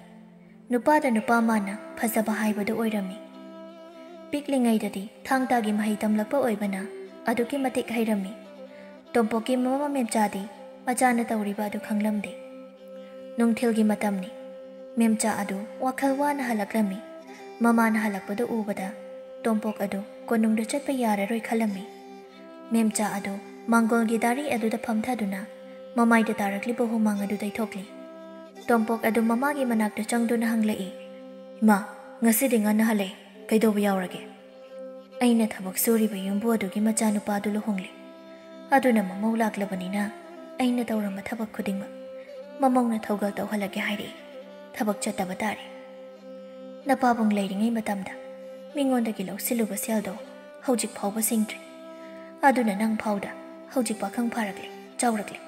ꯅꯨꯄꯥꯗ ꯅꯨꯄꯥ ꯃꯥꯅ ꯐꯖꯕ ꯍꯥꯏꯕꯗꯨ ꯑꯣꯏꯔꯝꯃꯤ꯫ ꯄꯤꯛꯂꯤꯉꯩꯗꯗꯤ ꯊꯥꯡ ꯇꯥꯒꯤ ꯃꯍꯩ ꯇꯝꯂꯛꯄ ꯑꯣꯏꯕꯅ ꯑꯗꯨꯛꯀꯤ ꯃꯇꯤꯛ ꯍꯩꯔꯝꯃꯤ꯫ ꯇꯣꯝꯄꯣꯛꯀꯤ ꯃꯃꯥ ꯃꯦꯝꯆꯥꯗꯤ ꯃꯆꯥꯅ ꯇꯧꯔꯤꯕ ꯑꯗꯨ ꯈꯪꯂꯝꯗꯦ꯫ ꯅꯨꯡꯊꯤꯜꯒꯤ ꯃꯇꯝꯅꯤ꯫ ꯃꯦꯝꯆꯥ ꯑꯗꯨ ꯋꯥꯈꯜ ꯋꯥꯅ ꯍꯜꯂꯛꯂꯝꯃꯤ꯫ ꯃꯃꯥꯅ ꯍꯜꯂꯛꯄꯗꯨ ꯎꯕꯗ ꯇꯣꯝꯄꯣꯛ ꯑꯗꯨ ꯀꯣꯅꯨꯡꯗ ꯆꯠꯄ ꯌꯥꯔꯔꯣꯏ ꯈꯜꯂꯝꯃꯤ꯫ ꯃꯦꯝꯆꯥ ꯑꯗꯨ ꯃꯥꯡꯒꯣꯜꯒꯤ ꯗꯥꯔꯤ ꯑꯗꯨꯗ ꯐꯝꯊꯗꯨꯅ ꯃꯃꯥꯏꯗ ꯇꯥꯔꯛꯂꯤꯕ ꯍꯨꯃꯥꯡ ꯑꯗꯨ ꯇꯩꯊꯣꯛꯂꯤ꯫ ꯇꯣꯝꯄꯣꯛ ꯑꯗꯨ ꯃꯃꯥꯒꯤ ꯃꯅꯥꯛꯇ ꯆꯪꯗꯨꯅ ꯍꯪꯂꯛꯏ, "ꯏꯃꯥ, ꯉꯁꯤꯗꯤ ꯉꯟꯅ ꯍꯜꯂꯛꯏ, ꯀꯩꯗꯧꯕ ꯌꯥꯎꯔꯒꯦ?" "ꯑꯩꯅ ꯊꯕꯛ ꯁꯨꯔꯤꯕ ꯌꯨꯝꯕꯨ ꯑꯗꯨꯒꯤ ꯃꯆꯥꯅꯨꯄꯥꯗꯨ ꯂꯨꯍꯣꯡꯂꯦ꯫ ꯑꯗꯨꯅ ꯃꯃꯧ ꯂꯥꯛꯂꯕꯅꯤꯅ ꯑꯩꯅ ꯇꯧꯔꯝꯕ ꯊꯕꯛ ꯈꯨꯗꯤꯡꯃꯛ ꯃꯃꯧꯅ ꯊꯧꯒꯜ ꯇꯧꯍꯜꯂꯒꯦ ꯍꯥꯏꯔꯛꯏ꯫ ꯊꯕꯛ ꯆꯠꯇꯕ ꯇꯥꯔꯦ꯫ ꯅꯄꯥꯕꯨꯡ ꯂꯩꯔꯤꯉꯩ ꯃꯇꯝꯗ ꯃꯤꯉꯣꯟꯗꯒꯤ ꯂꯧꯁꯤꯜꯂꯨꯕ ꯁꯦꯜꯗꯣ ꯍꯧꯖꯤꯛ ꯐꯥꯎꯕ ꯁꯤꯡꯗ꯭ꯔꯤ꯫ ꯑꯗꯨꯅ ꯅꯪ ꯐꯥꯎꯗ ꯍꯧꯖꯤꯛ ꯄꯥꯈꯪ ꯐꯥꯔꯛꯂꯦ, ꯆꯥꯎꯔꯛꯂꯦ꯫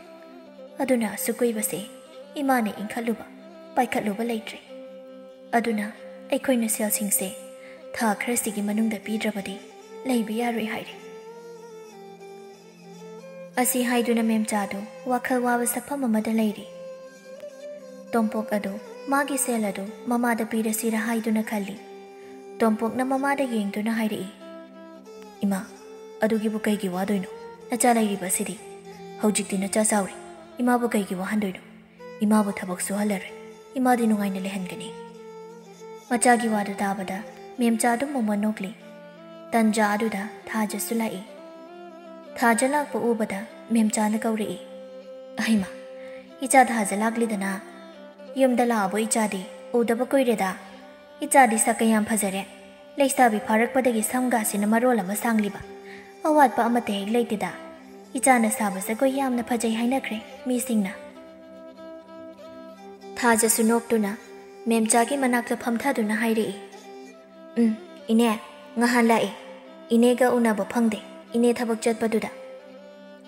ꯑꯗꯨꯅ ꯑꯁꯨꯛ ꯀꯨꯏꯕꯁꯦ ꯏꯃꯥꯅ ꯏꯟꯈꯠꯂꯨꯕ, ꯄꯥꯏꯈꯠꯂꯨꯕ ꯂꯩꯇ꯭ꯔꯦ꯫ ꯑꯗꯨꯅ ꯑꯩꯈꯣꯏꯅ ꯁꯦꯜꯁꯤꯡꯁꯦ ꯊꯥ ꯈꯔꯁꯤꯒꯤ ꯃꯅꯨꯡꯗ ꯄꯤꯗ꯭ꯔꯕꯗꯤ ꯂꯩꯕ ꯌꯥꯔꯣꯏ" ꯍꯥꯏꯔꯦ꯫ ꯑꯁꯤ ꯍꯥꯏꯗꯨꯅ ꯃꯦꯝꯆꯥꯗꯨ ꯋꯥꯈꯜ ꯋꯥꯕ ꯁꯛꯐꯝ ꯑꯃꯗ ꯂꯩꯔꯤ꯫ ꯇꯣꯝꯄꯣꯛ ꯑꯗꯨ ꯃꯥꯒꯤ ꯁꯦꯜ ꯑꯗꯨ ꯃꯃꯥꯗ ꯄꯤꯔꯁꯤꯔ ꯍꯥꯏꯗꯨꯅ ꯈꯜꯂꯤ꯫ ꯇꯣꯝꯄꯣꯛꯅ ꯃꯃꯥꯗ ꯌꯦꯡꯗꯨꯅ ꯍꯥꯏꯔꯛꯏ, "ꯏꯃꯥ, ꯑꯗꯨꯒꯤꯕꯨ ꯀꯩꯒꯤ ꯋꯥꯗꯣꯏꯅꯣ? ꯅꯆꯥ ꯂꯩꯔꯤꯕꯁꯤꯗꯤ꯫ ꯍꯧꯖꯤꯛꯇꯤ ꯅꯆꯥ ꯆꯥꯎꯔꯦ, ꯏꯃꯥꯕꯨ ꯀꯩꯒꯤ ꯋꯥꯍꯟꯗꯣꯏꯅꯣ? ꯏꯃꯥꯕꯨ ꯊꯕꯛ ꯁꯨꯍꯜꯂꯔꯣꯏ, ꯏꯃꯥꯗꯤ ꯅꯨꯡꯉꯥꯏꯅ ꯂꯩꯍꯟꯒꯅꯤ꯫" ꯃꯆꯥꯒꯤ ꯋꯥꯗꯨ ꯇꯥꯕꯗ ꯃꯦꯝꯆꯥ ꯑꯗꯨꯝ ꯃꯣꯃꯣꯟ ꯅꯣꯛꯂꯤ꯫ ꯇꯟꯖꯥ ꯑꯗꯨꯗ ꯊꯥꯖꯁꯨ ꯂꯥꯛꯏ꯫ ꯊꯥꯖ ꯂꯥꯛꯄ ꯎꯕꯗ ꯃꯦꯝꯆꯥꯅ ꯀꯧꯔꯛꯏ, "ꯑꯍꯩꯃ, ꯏꯆꯥ ꯊꯥꯖ ꯂꯥꯛꯂꯤꯗꯅ꯫ ꯌꯨꯝꯗ ꯂꯥꯛꯑꯕꯣ ꯏꯆꯥꯗꯤ? ꯎꯗꯕ ꯀꯨꯏꯔꯦꯗ꯫ ꯏꯆꯥꯗꯤ ꯁꯛꯀ ꯌꯥꯝ ꯐꯖꯔꯦ꯫ ꯂꯩꯁꯥꯕꯤ ꯐꯥꯔꯛꯄꯗꯒꯤ ꯁꯝꯒꯥꯁꯤꯅ ꯃꯔꯣꯜ ꯑꯃ ꯁꯥꯡꯂꯤꯕ꯫ ꯑꯋꯥꯠꯄ ꯑꯃꯠꯇ ꯍꯦꯛ ꯂꯩꯇꯦꯗ꯫ ꯏꯆꯥꯅ ꯁꯥꯕ ꯖꯒꯣꯏ ꯌꯥꯝꯅ ꯐꯖꯩ ꯍꯥꯏꯅꯈ꯭ꯔꯦ ꯃꯤꯁꯤꯡꯅ꯫" ꯊꯥꯖꯁꯨ ꯅꯣꯛꯇꯨꯅ ꯃꯦꯝꯆꯥꯒꯤ ꯃꯅꯥꯛꯇ ꯐꯝꯊꯗꯨꯅ ꯍꯥꯏꯔꯛꯏ, "ꯎꯝ, ꯏꯅꯦ, ꯉꯍꯥꯟ ꯂꯥꯛꯏ꯫ ꯏꯅꯦꯒ ꯎꯅꯕ ꯐꯪꯗꯦ, ꯏꯅꯦ ꯊꯕꯛ ꯆꯠꯄꯗꯨꯗ꯫"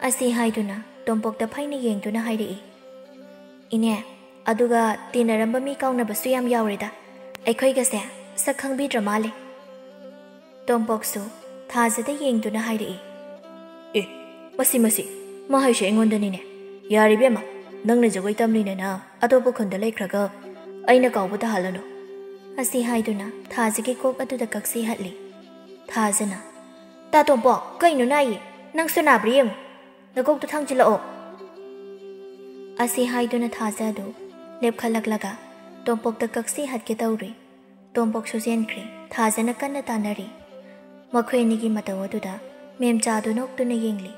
ꯑꯁꯤ ꯍꯥꯏꯗꯨꯅ ꯇꯣꯝꯄꯣꯛꯇ ꯐꯩꯅ ꯌꯦꯡꯗꯨꯅ ꯍꯥꯏꯔꯛꯏ, "ꯏꯅꯦ, ꯑꯗꯨꯒ ꯇꯤꯟꯅꯔꯝꯕ ꯃꯤ ꯀꯥꯎꯅꯕꯁꯨ ꯌꯥꯝ ꯌꯥꯎꯔꯦꯗ꯫ ꯑꯩꯈꯣꯏꯒꯁꯦ ꯁꯛ ꯈꯪꯕꯤꯗ꯭ꯔ ꯃꯥꯜꯂꯦ꯫" ꯇꯣꯝꯄꯣꯛꯁꯨ ꯊꯥꯖꯗ ꯌꯦꯡꯗꯨꯅ ꯍꯥꯏꯔꯛꯏ, "ꯑꯦ, ꯃꯁꯤ, ꯃꯁꯤ, ꯃꯍꯩꯁꯦ ꯑꯩꯉꯣꯟꯗꯅꯤꯅꯦ꯫ ꯌꯥꯔꯦ ꯏꯕꯦꯝꯃ, ꯅꯪꯅ ꯖꯒꯣꯏ ꯇꯝꯂꯤꯅꯦꯅ ꯑꯇꯣꯞꯄ ꯈꯨꯟꯗ ꯂꯩꯈ꯭ꯔꯒ ꯑꯩꯅ ꯀꯥꯎꯕ ꯇꯥꯍꯜꯂꯅꯨ꯫" ꯑꯁꯤ ꯍꯥꯏꯗꯨꯅ ꯊꯥꯖꯒꯤ ꯀꯣꯛ ꯑꯗꯨꯗ ꯀꯛꯁꯤ ꯍꯠꯂꯤ꯫ ꯊꯥꯖꯅ, "ꯇꯥ ꯇꯣꯝꯄꯣꯛ, ꯀꯩꯅꯣ ꯅꯥꯏꯌꯦ? ꯅꯪꯁꯨ ꯅꯥꯕ꯭ꯔꯥ ꯌꯦꯡꯉꯨ꯫ ꯅꯀꯣꯛꯇꯨ ꯊꯥꯡꯖꯤꯜꯂꯛꯑꯣ꯫" ꯑꯁꯤ ꯍꯥꯏꯗꯨꯅ ꯊꯥꯖ ꯑꯗꯨ ꯂꯦꯞꯈꯠꯂꯛꯂꯒ ꯇꯣꯝꯄꯣꯛꯇ ꯀꯛꯁꯤ ꯍꯠꯀꯦ ꯇꯧꯔꯤ꯫ ꯇꯣꯝꯄꯣꯛꯁꯨ ꯆꯦꯟꯈ꯭ꯔꯦ꯫ ꯊꯥꯖꯅ ꯀꯟꯅ ꯇꯥꯟꯅꯔꯤ꯫ ꯃꯈꯣꯏ ꯑꯅꯤꯒꯤ ꯃꯇꯧ ꯑꯗꯨꯗ ꯃꯦꯝꯆꯥꯗꯨ ꯅꯣꯛꯇꯨꯅ ꯌꯦꯡꯂꯤ꯫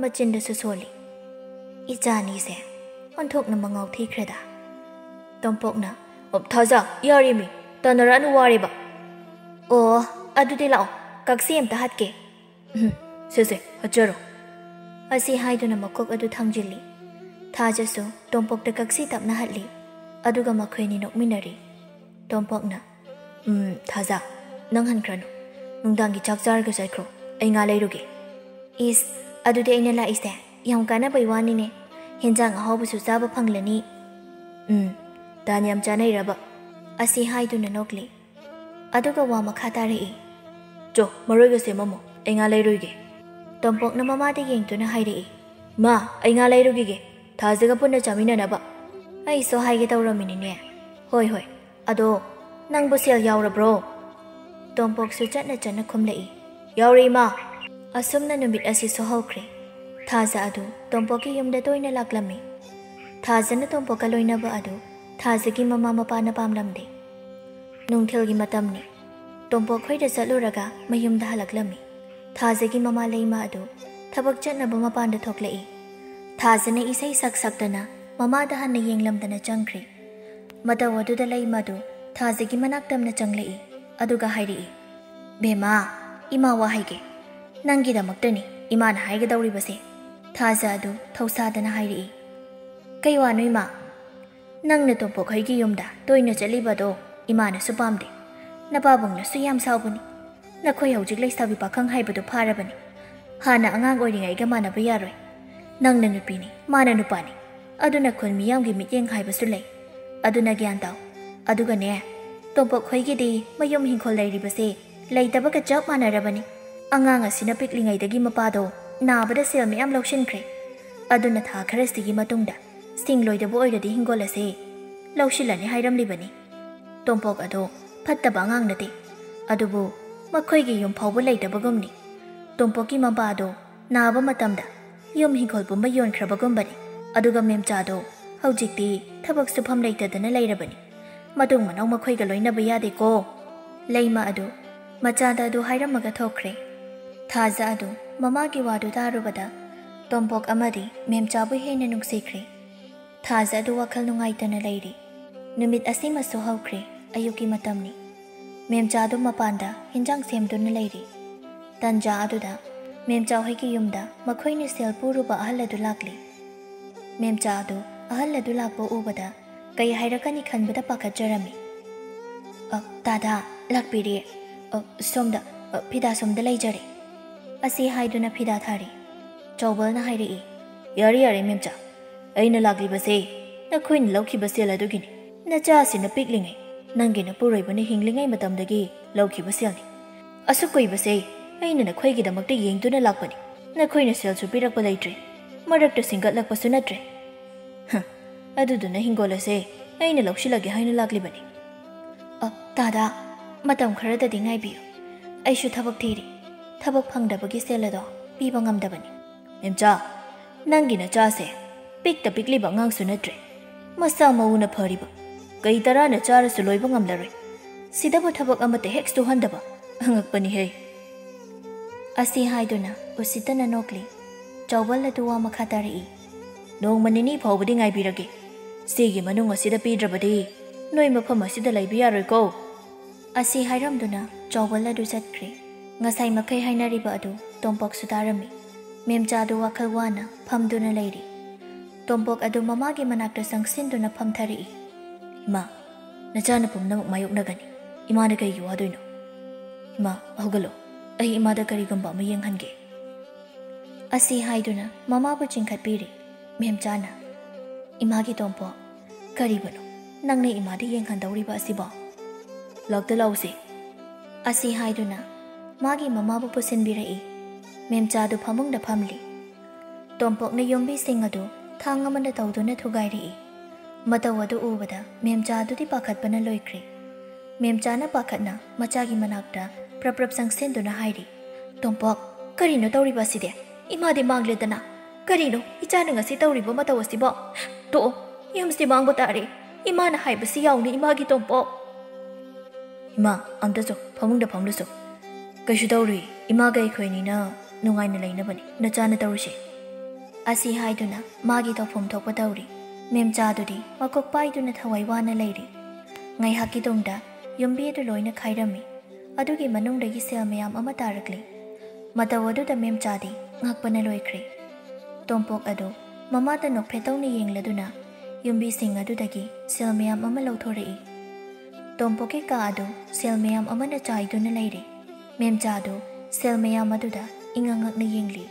ꯃꯆꯤꯟꯗꯁꯨ ꯁꯣꯜꯂꯤ꯫ "ꯏꯆꯥ ꯑꯅꯤꯁꯦ ꯑꯣꯟꯊꯣꯛꯅ ꯃꯉꯥꯎ ꯊꯤꯈ꯭ꯔꯦꯗ꯫" ꯇꯣꯝꯄꯣꯛꯅ, "ꯑꯣ, ꯊꯥꯖ, ꯌꯥꯔꯦꯃꯤ, ꯇꯥꯟꯅꯔꯛꯑꯅꯨ, ꯋꯥꯔꯦꯕ꯫ ꯑꯣ, ꯑꯗꯨꯗꯤ ꯂꯥꯛꯑꯣ, ꯀꯛꯁꯤ ꯑꯝꯇ ꯍꯠꯀꯦ꯫" "ꯎꯝ, ꯁꯦ ꯁꯦ, ꯍꯠꯆꯔꯣ꯫" ꯑꯁꯤ ꯍꯥꯏꯗꯨꯅ ꯃꯀꯣꯛ ꯑꯗꯨ ꯊꯥꯡꯖꯤꯜꯂꯤ꯫ ꯊꯥꯖꯁꯨ ꯇꯣꯝꯄꯣꯛꯇ ꯀꯛꯁꯤ ꯇꯞꯅ ꯍꯠꯂꯤ꯫ ꯑꯗꯨꯒ ꯃꯈꯣꯏ ꯑꯅꯤ ꯅꯣꯛꯃꯤꯟꯅꯔꯤ꯫ ꯇꯣꯝꯄꯣꯛꯅ, "ꯎꯝ, ꯊꯥꯖ, ꯅꯪ ꯍꯟꯈ꯭ꯔꯅꯨ꯫ ꯅꯨꯡꯗꯥꯡꯒꯤ ꯆꯥꯛ ꯆꯥꯔꯒ ꯆꯠꯈ꯭ꯔꯣ꯫ ꯑꯩ ꯉꯥ ꯂꯩꯔꯨꯒꯦ꯫" "ꯏꯁ, ꯑꯗꯨꯗꯤ ꯑꯩꯅ ꯂꯥꯛꯏꯁꯦ ꯌꯥꯝ ꯀꯥꯟꯅꯕꯩ ꯋꯥꯅꯤꯅꯦ꯫ ꯍꯦꯟꯖꯥꯡ ꯑꯍꯥꯎꯕꯁꯨ ꯆꯥꯕ ꯐꯪꯂꯅꯤ꯫" "ꯎꯝ, ꯇꯥꯟ ꯌꯥꯝ ꯆꯥꯅꯩꯔꯕ?" ꯑꯁꯤ ꯍꯥꯏꯗꯨꯅ ꯅꯣꯛꯂꯤ꯫ ꯑꯗꯨꯒ ꯋꯥ ꯃꯈꯥ ꯇꯥꯔꯛꯏ꯫ "ꯆꯣ, ꯃꯔꯣꯏꯒ ꯁꯦꯝꯃꯝꯃꯣ, ꯑꯩ ꯉꯥ ꯂꯩꯔꯨꯏꯒꯦ꯫" ꯇꯣꯝꯄꯣꯛꯅ ꯃꯃꯥꯗ ꯌꯦꯡꯗꯨꯅ ꯍꯥꯏꯔꯛꯏ꯫ "ꯃꯥ, ꯑꯩ ꯉꯥ ꯂꯩꯔꯨꯈꯤꯒꯦ, ꯊꯥꯖꯒ ꯄꯨꯟꯅ ꯆꯥꯃꯤꯟꯅꯅꯕ꯫" "ꯑꯩꯁꯨ ꯍꯥꯏꯒꯦ ꯇꯧꯔꯝꯃꯤꯅꯤꯅꯦ꯫ ꯍꯣꯏ, ꯍꯣꯏ, ꯑꯗꯣ ꯅꯪꯕꯨ ꯁꯦꯜ ꯌꯥꯎꯔꯕ꯭ꯔꯣ?" ꯇꯣꯝꯄꯣꯛꯁꯨ ꯆꯠꯅ ꯆꯠꯅ ꯈꯨꯝꯂꯛꯏ꯫ "ꯌꯥꯎꯔꯦ, ꯏꯃꯥ꯫" ꯑꯁꯨꯝꯅ ꯅꯨꯃꯤꯠ ꯑꯁꯤꯁꯨ ꯍꯧꯈ꯭ꯔꯦ꯫ ꯊꯥꯖ ꯑꯗꯨ ꯇꯣꯝꯄꯣꯛꯀꯤ ꯌꯨꯝꯗ ꯇꯣꯏꯅ ꯂꯥꯛꯂꯝꯃꯤ꯫ ꯊꯥꯖꯅ ꯇꯣꯝꯄꯣꯛꯀ ꯂꯣꯏꯅꯕ ꯑꯗꯨ ꯊꯥꯖꯒꯤ ꯃꯃꯥ ꯃꯄꯥꯅ ꯄꯥꯝꯂꯝꯗꯦ꯫ ꯅꯨꯡꯊꯤꯜꯒꯤ ꯃꯇꯝꯅꯤ꯫ ꯇꯣꯝꯄꯣꯛ ꯈꯣꯏꯗ ꯆꯠꯂꯨꯔꯒ ꯃꯌꯨꯝꯗ ꯍꯜꯂꯛꯂꯝꯃꯤ꯫ ꯊꯥꯖꯒꯤ ꯃꯃꯥ ꯂꯩꯃ ꯑꯗꯨ ꯊꯕꯛ ꯆꯠꯅꯕ ꯃꯄꯥꯟꯗ ꯊꯣꯛꯂꯛꯏ꯫ ꯊꯥꯖꯅ ꯏꯁꯩ ꯁꯛ ꯁꯛꯇꯅ ꯃꯃꯥꯗ ꯍꯟꯅ ꯌꯦꯡꯂꯝꯗꯅ ꯆꯪꯈ꯭ꯔꯦ꯫ ꯃꯇꯧ ꯑꯗꯨꯗ ꯂꯩꯃ ꯑꯗꯨ ꯊꯥꯖꯒꯤ ꯃꯅꯥꯛ ꯇꯝꯅ ꯆꯪꯂꯛꯏ꯫ ꯑꯗꯨꯒ ꯍꯥꯏꯔꯛꯏ, "ꯕꯦꯝꯃ, ꯏꯃꯥ ꯋꯥ ꯍꯥꯏꯒꯦ꯫ ꯅꯪꯒꯤꯗꯃꯛꯇꯅꯤ ꯏꯃꯥꯅ ꯍꯥꯏꯒꯗꯧꯔꯤꯕꯁꯦ꯫" ꯊꯥꯖ ꯑꯗꯨ ꯊꯧꯁꯥꯗꯅ ꯍꯥꯏꯔꯛꯏ, "ꯀꯩ ꯋꯥꯅꯣ ꯏꯃꯥ?" "ꯅꯪꯅ ꯇꯣꯝꯄꯣꯛ ꯍꯣꯏꯒꯤ ꯌꯨꯝꯗ ꯇꯣꯏꯅ ꯆꯠꯂꯤꯕꯗꯣ ꯏꯃꯥꯅꯁꯨ ꯄꯥꯝꯗꯦ꯫ ꯅꯄꯥꯕꯨꯡꯅꯁꯨ ꯌꯥꯝ ꯁꯥꯎꯕꯅꯤ꯫ ꯅꯈꯣꯏ ꯍꯧꯖꯤꯛ ꯂꯩꯁꯥꯕꯤ ꯄꯥꯈꯪ ꯍꯥꯏꯕꯗꯨ ꯐꯥꯔꯕꯅꯤ꯫ ꯍꯥꯟꯅ ꯑꯉꯥꯡ ꯑꯣꯏꯔꯤꯉꯩꯒ ꯃꯥꯟꯅꯕ ꯌꯥꯔꯣꯏ꯫ ꯅꯪꯅ ꯅꯨꯄꯤꯅꯤ, ꯃꯥꯅ ꯅꯨꯄꯥꯅꯤ꯫ ꯑꯗꯨꯅ ꯈꯨꯟ ꯃꯤꯌꯥꯝꯒꯤ ꯃꯤꯠꯌꯦꯡ ꯍꯥꯏꯕꯁꯨ ꯂꯩ꯫ ꯑꯗꯨꯅ ꯒ꯭ꯌꯥꯟ ꯇꯥꯎ꯫ ꯑꯗꯨꯒꯅꯦ, ꯇꯣꯝꯄꯣꯛ ꯈꯣꯏꯒꯤꯗꯤ ꯃꯌꯨꯝ ꯍꯤꯡꯈꯣꯜ ꯂꯩꯔꯤꯕꯁꯦ ꯂꯩꯇꯕꯒ ꯆꯞ ꯃꯥꯟꯅꯔꯕꯅꯤ꯫ ꯑꯉꯥꯡ ꯑꯁꯤꯅ ꯄꯤꯛꯂꯤꯉꯩꯗꯒꯤ ꯃꯄꯥꯗꯣ ꯅꯥꯕꯗ ꯁꯦꯜ ꯃꯌꯥꯝ ꯂꯧꯁꯤꯟꯈ꯭ꯔꯦ꯫ ꯑꯗꯨꯅ ꯊꯥ ꯈꯔꯁꯤꯒꯤ ꯃꯇꯨꯡꯗ ꯁꯤꯡ ꯂꯣꯏꯗꯕ ꯑꯣꯏꯔꯗꯤ ꯍꯤꯡꯒꯣꯜ ꯑꯁꯦ ꯂꯧꯁꯤꯜꯂꯅꯤ ꯍꯥꯏꯔꯝꯂꯤꯕꯅꯤ꯫ ꯇꯣꯝꯄꯣꯛ ꯑꯗꯣ ꯐꯠꯇꯕ ꯑꯉꯥꯡ ꯅꯠꯇꯦ, ꯑꯗꯨꯕꯨ ꯃꯈꯣꯏꯒꯤ ꯌꯨꯝ ꯐꯥꯎꯕ ꯂꯩꯇꯕꯒꯨꯝꯅꯤ꯫ ꯇꯣꯝꯄꯣꯛꯀꯤ ꯃꯄꯥꯗꯣ ꯅꯥꯕ ꯃꯇꯝꯗ ꯌꯨꯝ ꯍꯤꯡꯈꯣꯜ ꯄꯨꯝꯕ ꯌꯣꯟꯈ꯭ꯔꯕꯒꯨꯝꯕꯅꯤ꯫ ꯑꯗꯨꯒ ꯃꯦꯝꯆꯥꯗꯣ ꯍꯧꯖꯤꯛꯇꯤ ꯊꯕꯛ ꯁꯨꯐꯝ ꯂꯩꯇꯗꯅ ꯂꯩꯔꯕꯅꯤ꯫ ꯃꯇꯨꯡ ꯃꯅꯥꯎ ꯃꯈꯣꯏꯒ ꯂꯣꯏꯅꯕ ꯌꯥꯗꯦꯀꯣ꯫" ꯂꯩꯃ ꯑꯗꯨ ꯃꯆꯥꯗ ꯑꯗꯨ ꯍꯥꯏꯔꯝꯃꯒ ꯊꯣꯛꯈ꯭ꯔꯦ꯫ ꯊꯥꯖ ꯑꯗꯨ ꯃꯃꯥꯒꯤ ꯋꯥꯗꯨ ꯇꯥꯔꯨꯕꯗ ꯇꯣꯝꯄꯣꯛ ꯑꯃꯗꯤ ꯃꯦꯝꯆꯥꯕꯨ ꯍꯦꯟꯅ ꯅꯨꯡꯁꯤꯈ꯭ꯔꯦ꯫ ꯊꯥꯖ ꯑꯗꯨ ꯋꯥꯈꯜ ꯅꯨꯡꯉꯥꯏꯇꯅ ꯂꯩꯔꯤ꯫ ꯅꯨꯃꯤꯠ ꯑꯁꯤꯃꯁꯨ ꯍꯧꯈ꯭ꯔꯦ꯫ ꯑꯌꯨꯛꯀꯤ ꯃꯇꯝꯅꯤ꯫ ꯃꯦꯝꯆꯥꯗꯨ ꯃꯄꯥꯟꯗ ꯍꯤꯟꯖꯥꯡ ꯁꯦꯝꯗꯨꯅ ꯂꯩꯔꯤ꯫ ꯇꯟꯖꯥ ꯑꯗꯨꯗ ꯃꯦꯝꯆꯥ ꯍꯣꯏꯒꯤ ꯌꯨꯝꯗ ꯃꯈꯣꯏꯅ ꯁꯦꯜ ꯄꯨꯔꯨꯕ ꯑꯍꯜ ꯑꯗꯨ ꯂꯥꯛꯂꯤ꯫ ꯃꯦꯝꯆꯥ ꯑꯗꯨ ꯑꯍꯜ ꯑꯗꯨ ꯂꯥꯛꯄ ꯎꯕꯗ ꯀꯩ ꯍꯥꯏꯔꯛꯀꯅꯤ ꯈꯟꯕꯗ ꯄꯥꯈꯠꯆꯔꯝꯃꯤ꯫ "ꯑ, ꯇꯥꯗꯥ, ꯂꯥꯛꯄꯤꯔꯦ꯫ ꯑ, ꯁꯣꯝꯗ, ꯑ, ꯐꯤꯗꯥ ꯁꯣꯝꯗ ꯂꯩꯖꯔꯦ" ꯑꯁꯤ ꯍꯥꯏꯗꯨꯅ ꯐꯤꯗꯥ ꯊꯥꯔꯤ꯫ ꯆꯥꯎꯕꯜꯅ ꯍꯥꯏꯔꯛꯏ꯫ "ꯌꯥꯔꯦ, ꯌꯥꯔꯦ, ꯃꯦꯝꯆꯥ꯫ ꯑꯩꯅ ꯂꯥꯛꯂꯤꯕꯁꯦ ꯅꯈꯣꯏꯅ ꯂꯧꯈꯤꯕ ꯁꯦꯜ ꯑꯗꯨꯒꯤꯅꯤ꯫ ꯅꯆꯥꯁꯤꯅ ꯄꯤꯛꯂꯤꯉꯩ, ꯅꯪꯒꯤ ꯅꯄꯨꯔꯣꯏꯕꯅ ꯍꯤꯡꯂꯤꯉꯩ ꯃꯇꯝꯗꯒꯤ ꯂꯧꯈꯤꯕ ꯁꯦꯜꯅꯤ꯫ ꯑꯁꯨꯛ ꯀꯨꯏꯕꯁꯦ ꯑꯩꯅ ꯅꯈꯣꯏꯒꯤꯗꯃꯛꯇ ꯌꯦꯡꯗꯨꯅ ꯂꯥꯛꯄꯅꯤ꯫ ꯅꯈꯣꯏꯅ ꯁꯦꯜꯁꯨ ꯄꯤꯔꯛꯄ ꯂꯩꯇ꯭ꯔꯦ, ꯃꯔꯛꯇ ꯁꯤꯡꯒꯠꯂꯛꯄꯁꯨ ꯅꯠꯇ꯭ꯔꯦ꯫ ꯍ, ꯑꯗꯨꯗꯨꯅ ꯍꯤꯡꯒꯣꯜ ꯑꯁꯦ ꯑꯩꯅ ꯂꯧꯁꯤꯜꯂꯒꯦ ꯍꯥꯏꯅ ꯂꯥꯛꯂꯤꯕꯅꯤ"꯫ "ꯑ, ꯇꯥꯗꯥ, ꯃꯇꯝ ꯈꯔꯗꯗꯤ ꯉꯥꯏꯕꯤꯌꯨ꯫ ꯑꯩꯁꯨ ꯊꯕꯛ ꯊꯤꯔꯤ꯫ ꯊꯕꯛ ꯐꯪꯗꯕꯒꯤ ꯁꯦꯜ ꯑꯗꯣ ꯄꯤꯕ ꯉꯝꯗꯕꯅꯤ"꯫ "ꯃꯦꯝꯆꯥ, ꯅꯪꯒꯤ ꯅꯆꯥꯁꯦ ꯄꯤꯛꯇ ꯄꯤꯛꯂꯤꯕ ꯑꯉꯥꯡꯁꯨ ꯅꯠꯇ꯭ꯔꯦ꯫ ꯃꯁꯥ ꯃꯎꯅ ꯐꯔꯤꯕ, ꯀꯩ ꯇꯔꯥꯅ ꯆꯥꯔꯁꯨ ꯂꯣꯏꯕ ꯉꯝꯂꯔꯣꯏ꯫ ꯁꯤꯗꯕꯨ ꯊꯕꯛ ꯑꯃꯠꯇ ꯍꯦꯛ ꯁꯨꯍꯟꯗꯕ꯫ ꯑꯉꯛꯄꯅꯤꯍꯦ"꯫ ꯑꯁꯤ ꯍꯥꯏꯗꯨꯅ ꯎꯁꯤꯠꯇꯅ ꯅꯣꯛꯂꯤ꯫ ꯆꯥꯎꯕꯜ ꯑꯗꯨ ꯋꯥ ꯃꯈꯥ ꯇꯥꯔꯛꯏ꯫ "ꯅꯣꯡꯃ ꯅꯤꯅꯤ ꯐꯥꯎꯕꯗꯤ ꯉꯥꯏꯕꯤꯔꯒꯦ꯫ ꯁꯤꯒꯤ ꯃꯅꯨꯡ ꯑꯁꯤꯗ ꯄꯤꯗ꯭ꯔꯕꯗꯤ ꯅꯣꯏ ꯃꯐꯝ ꯑꯁꯤꯗ ꯂꯩꯕ ꯌꯥꯔꯣꯏꯀꯣ"꯫ ꯑꯁꯤ ꯍꯥꯏꯔꯝꯗꯨꯅ ꯆꯥꯎꯕꯜ ꯑꯗꯨ ꯆꯠꯈ꯭ꯔꯦ꯫ ꯉꯁꯥꯏ ꯃꯈꯩ ꯍꯥꯏꯅꯔꯤꯕ ꯑꯗꯨ ꯇꯣꯝꯄꯣꯛꯁꯨ ꯇꯥꯔꯝꯃꯤ꯫ ꯃꯦꯝꯆꯥꯗꯨ ꯋꯥꯈꯜ ꯋꯥꯅ ꯐꯝꯗꯨꯅ ꯂꯩꯔꯤ꯫ ꯇꯣꯝꯄꯣꯛ ꯑꯗꯨ ꯃꯃꯥꯒꯤ ꯃꯅꯥꯛꯇ ꯆꯪꯁꯤꯟꯗꯨꯅ ꯐꯝꯊꯔꯛꯏ꯫ "ꯏꯃꯥ, ꯅꯆꯥꯅ ꯄꯨꯝꯅꯃꯛ ꯃꯥꯌꯣꯛꯅꯒꯅꯤ꯫ ꯏꯃꯥꯅ ꯀꯔꯤꯒꯤ ꯋꯥꯗꯣꯏꯅꯣ? ꯏꯃꯥ, ꯍꯧꯒꯠꯂꯣ꯫ ꯑꯩ ꯏꯃꯥꯗ ꯀꯔꯤꯒꯨꯝꯕ ꯑꯃ ꯌꯦꯡꯍꯟꯒꯦ"꯫ ꯑꯁꯤ ꯍꯥꯏꯗꯨꯅ ꯃꯃꯥꯕꯨ ꯆꯤꯡꯈꯠꯄꯤꯔꯤ꯫ ꯃꯦꯝꯆꯥꯅ, "ꯏꯃꯥꯒꯤ ꯇꯣꯝꯄꯣꯛ, ꯀꯔꯤꯕꯨꯅꯣ ꯅꯪꯅ ꯏꯃꯥꯗ ꯌꯦꯡꯍꯟꯗꯧꯔꯤꯕ ꯑꯁꯤꯕꯣ? ꯂꯥꯛꯇ ꯂꯥꯛꯎꯁꯦ"꯫ ꯑꯁꯤ ꯍꯥꯏꯗꯨꯅ ꯃꯥꯒꯤ ꯃꯃꯥꯕꯨ ꯄꯨꯁꯤꯟꯕꯤꯔꯛꯏ꯫ ꯃꯦꯝꯆꯥꯗꯨ ꯐꯃꯨꯡꯗ ꯐꯝꯂꯤ꯫ ꯇꯣꯝꯄꯣꯛꯅ ꯌꯣꯝꯕꯤꯁꯤꯡ ꯑꯗꯨ ꯊꯥꯡ ꯑꯃꯅ ꯇꯧꯗꯨꯅ ꯊꯨꯒꯥꯏꯔꯛꯏ꯫ ꯃꯇꯧ ꯑꯗꯨ ꯎꯕꯗ ꯃꯦꯝꯆꯥꯗꯨꯗꯤ ꯄꯥꯈꯠꯄꯅ ꯂꯣꯏꯈ꯭ꯔꯦ꯫ ꯃꯦꯝꯆꯥꯅ ꯄꯥꯈꯠꯅ ꯃꯆꯥꯒꯤ ꯃꯅꯥꯛꯇ ꯄ꯭ꯔꯞ ꯄ꯭ꯔꯞ ꯆꯪꯁꯤꯟꯗꯨꯅ ꯍꯥꯏꯔꯤ, "ꯇꯣꯝꯄꯣꯛ, ꯀꯔꯤꯅꯣ ꯇꯧꯔꯤꯕ ꯑꯁꯤꯗꯤ? ꯏꯃꯥꯗꯤ ꯃꯥꯡꯂꯦꯗꯅ꯫ ꯀꯔꯤꯅꯣ ꯏꯆꯥꯅ ꯉꯁꯤ ꯇꯧꯔꯤꯕ ꯃꯇꯧ ꯑꯁꯤꯕꯣ? ꯇꯣꯛꯑꯣ, ꯌꯨꯝꯁꯤ ꯃꯥꯡꯕ ꯇꯥꯔꯦ꯫ ꯏꯃꯥꯅ ꯍꯥꯏꯕꯁꯤ ꯌꯥꯎꯅꯤ, ꯏꯃꯥꯒꯤ ꯇꯣꯝꯄꯣꯛ"꯫ "ꯏꯃꯥ, ꯑꯝꯇ ꯆꯣ, ꯐꯃꯨꯡꯗ ꯐꯝꯂꯨꯆꯣ꯫ ꯀꯩꯁꯨ ꯇꯧꯔꯨꯏ, ꯏꯃꯥꯒ ꯑꯩꯈꯣꯏꯅꯤꯅ ꯅꯨꯡꯉꯥꯏꯅ ꯂꯩꯅꯕꯅꯤ, ꯅꯆꯥꯅ ꯇꯧꯔꯤꯁꯦ"꯫ ꯑꯁꯤ ꯍꯥꯏꯗꯨꯅ ꯃꯥꯒꯤ ꯇꯧꯐꯝ ꯊꯣꯛꯄ ꯇꯧꯔꯤ꯫ ꯃꯦꯝꯆꯥꯗꯨꯗꯤ ꯃꯀꯣꯛ ꯄꯥꯏꯗꯨꯅ ꯊꯋꯥꯏ ꯋꯥꯅ ꯂꯩꯔꯤ꯫ ꯉꯥꯏꯍꯥꯛꯀꯤ ꯇꯨꯡꯗ ꯌꯨꯝꯕꯤ ꯑꯗꯨ ꯂꯣꯏꯅ ꯈꯥꯏꯔꯝꯃꯤ꯫ ꯑꯗꯨꯒꯤ ꯃꯅꯨꯡꯗꯒꯤ ꯁꯦꯜ ꯃꯌꯥꯝ ꯑꯃ ꯇꯥꯔꯛꯂꯤ꯫ ꯃꯇꯧ ꯑꯗꯨꯗ ꯃꯦꯝꯆꯥꯗꯤ ꯉꯛꯄꯅ ꯂꯣꯏꯈ꯭ꯔꯦ꯫ ꯇꯣꯝꯄꯣꯛ ꯑꯗꯨ ꯃꯃꯥꯗ ꯅꯣꯛꯐꯦꯠ ꯇꯧꯅ ꯌꯦꯡꯂꯗꯨꯅ ꯌꯨꯝꯕꯤꯁꯤꯡ ꯑꯗꯨꯗꯒꯤ ꯁꯦꯜ ꯃꯌꯥꯝ ꯑꯃ ꯂꯧꯊꯣꯔꯛꯏ꯫ ꯇꯣꯝꯄꯣꯛꯀꯤ ꯀꯥ ꯑꯗꯨ ꯁꯦꯜ ꯃꯌꯥꯝ ꯑꯃꯅ ꯆꯥꯏꯗꯨꯅ ꯂꯩꯔꯦ꯫ ꯃꯦꯝꯆꯥꯗꯨ ꯁꯦꯜ ꯃꯌꯥꯝ ꯑꯗꯨꯗ ꯏꯉꯛ ꯉꯛꯅ ꯌꯦꯡꯂꯤ꯫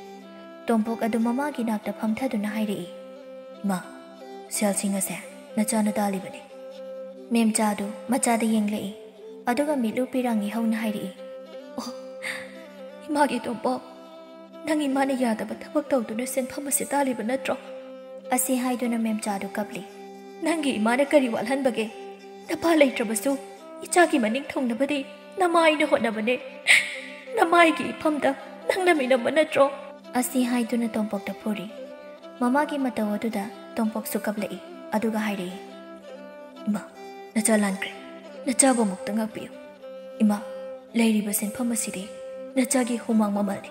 ꯇꯣꯝꯄꯣꯛ ꯑꯗꯨ ꯃꯃꯥꯒꯤ ꯅꯥꯛꯇ ꯐꯝꯊꯗꯨꯅ ꯍꯥꯏꯔꯛꯏ, "ꯏꯃꯥ, ꯁꯦꯜꯁꯤꯡ ꯑꯁꯦ ꯅꯆꯥꯅ ꯇꯥꯜꯂꯤꯕꯅꯤ꯫" ꯃꯦꯝꯆꯥꯗꯨ ꯃꯆꯥꯗ ꯌꯦꯡꯂꯛꯏ꯫ ꯑꯗꯨꯒ ꯃꯤꯠꯂꯨ ꯄꯤꯔꯥꯡꯉꯤ ꯍꯧꯅ ꯍꯥꯏꯔꯛꯏ, "ꯑꯣ, ꯏꯃꯥꯒꯤ ꯇꯣꯝꯄꯣꯛ, ꯅꯪ ꯏꯃꯥꯅ ꯌꯥꯗꯕ ꯊꯕꯛ ꯇꯧꯗꯨꯅ ꯁꯦꯟꯐꯝ ꯑꯁꯤ ꯇꯥꯜꯂꯤꯕ ꯅꯠꯇ꯭ꯔꯣ?" ꯑꯁꯤ ꯍꯥꯏꯗꯨꯅ ꯃꯦꯝꯆꯥꯗꯨ ꯀꯞꯂꯤ꯫ "ꯅꯪꯒꯤ ꯏꯃꯥꯅ ꯀꯔꯤ ꯋꯥꯠꯍꯟꯕꯒꯦ? ꯅꯄꯥ ꯂꯩꯇ꯭ꯔꯕꯁꯨ ꯏꯆꯥꯒꯤ ꯃꯅꯤꯡ ꯊꯨꯡꯅꯕꯗꯤ ꯅꯃꯥꯏꯅ ꯍꯣꯠꯅꯕꯅꯦ꯫ ꯅꯃꯥꯏꯒꯤ ꯏꯐꯝꯗ ꯅꯪꯅ ꯃꯤꯅꯝꯕ ꯅꯠꯇ꯭ꯔꯣ?" ꯑꯁꯤ ꯍꯥꯏꯗꯨꯅ ꯇꯣꯝꯄꯣꯛꯇ ꯐꯨꯔꯤ꯫ ꯃꯃꯥꯒꯤ ꯃꯇꯧ ꯑꯗꯨꯗ ꯇꯣꯝꯄꯣꯛꯁꯨ ꯀꯞꯂꯛꯏ꯫ ꯑꯗꯨꯒ ꯍꯥꯏꯔꯛꯏ, "ꯏꯃꯥ, ꯅꯆꯥ ꯂꯥꯟꯈ꯭ꯔꯦ꯫ ꯅꯆꯥꯕꯨ ꯑꯃꯨꯛꯇ ꯉꯥꯛꯄꯤꯌꯨ꯫ ꯏꯃꯥ, ꯂꯩꯔꯤꯕ ꯁꯦꯟꯐꯝ ꯑꯁꯤꯗꯤ ꯅꯆꯥꯒꯤ ꯍꯨꯃꯥꯡ ꯃꯃꯜꯅꯤ꯫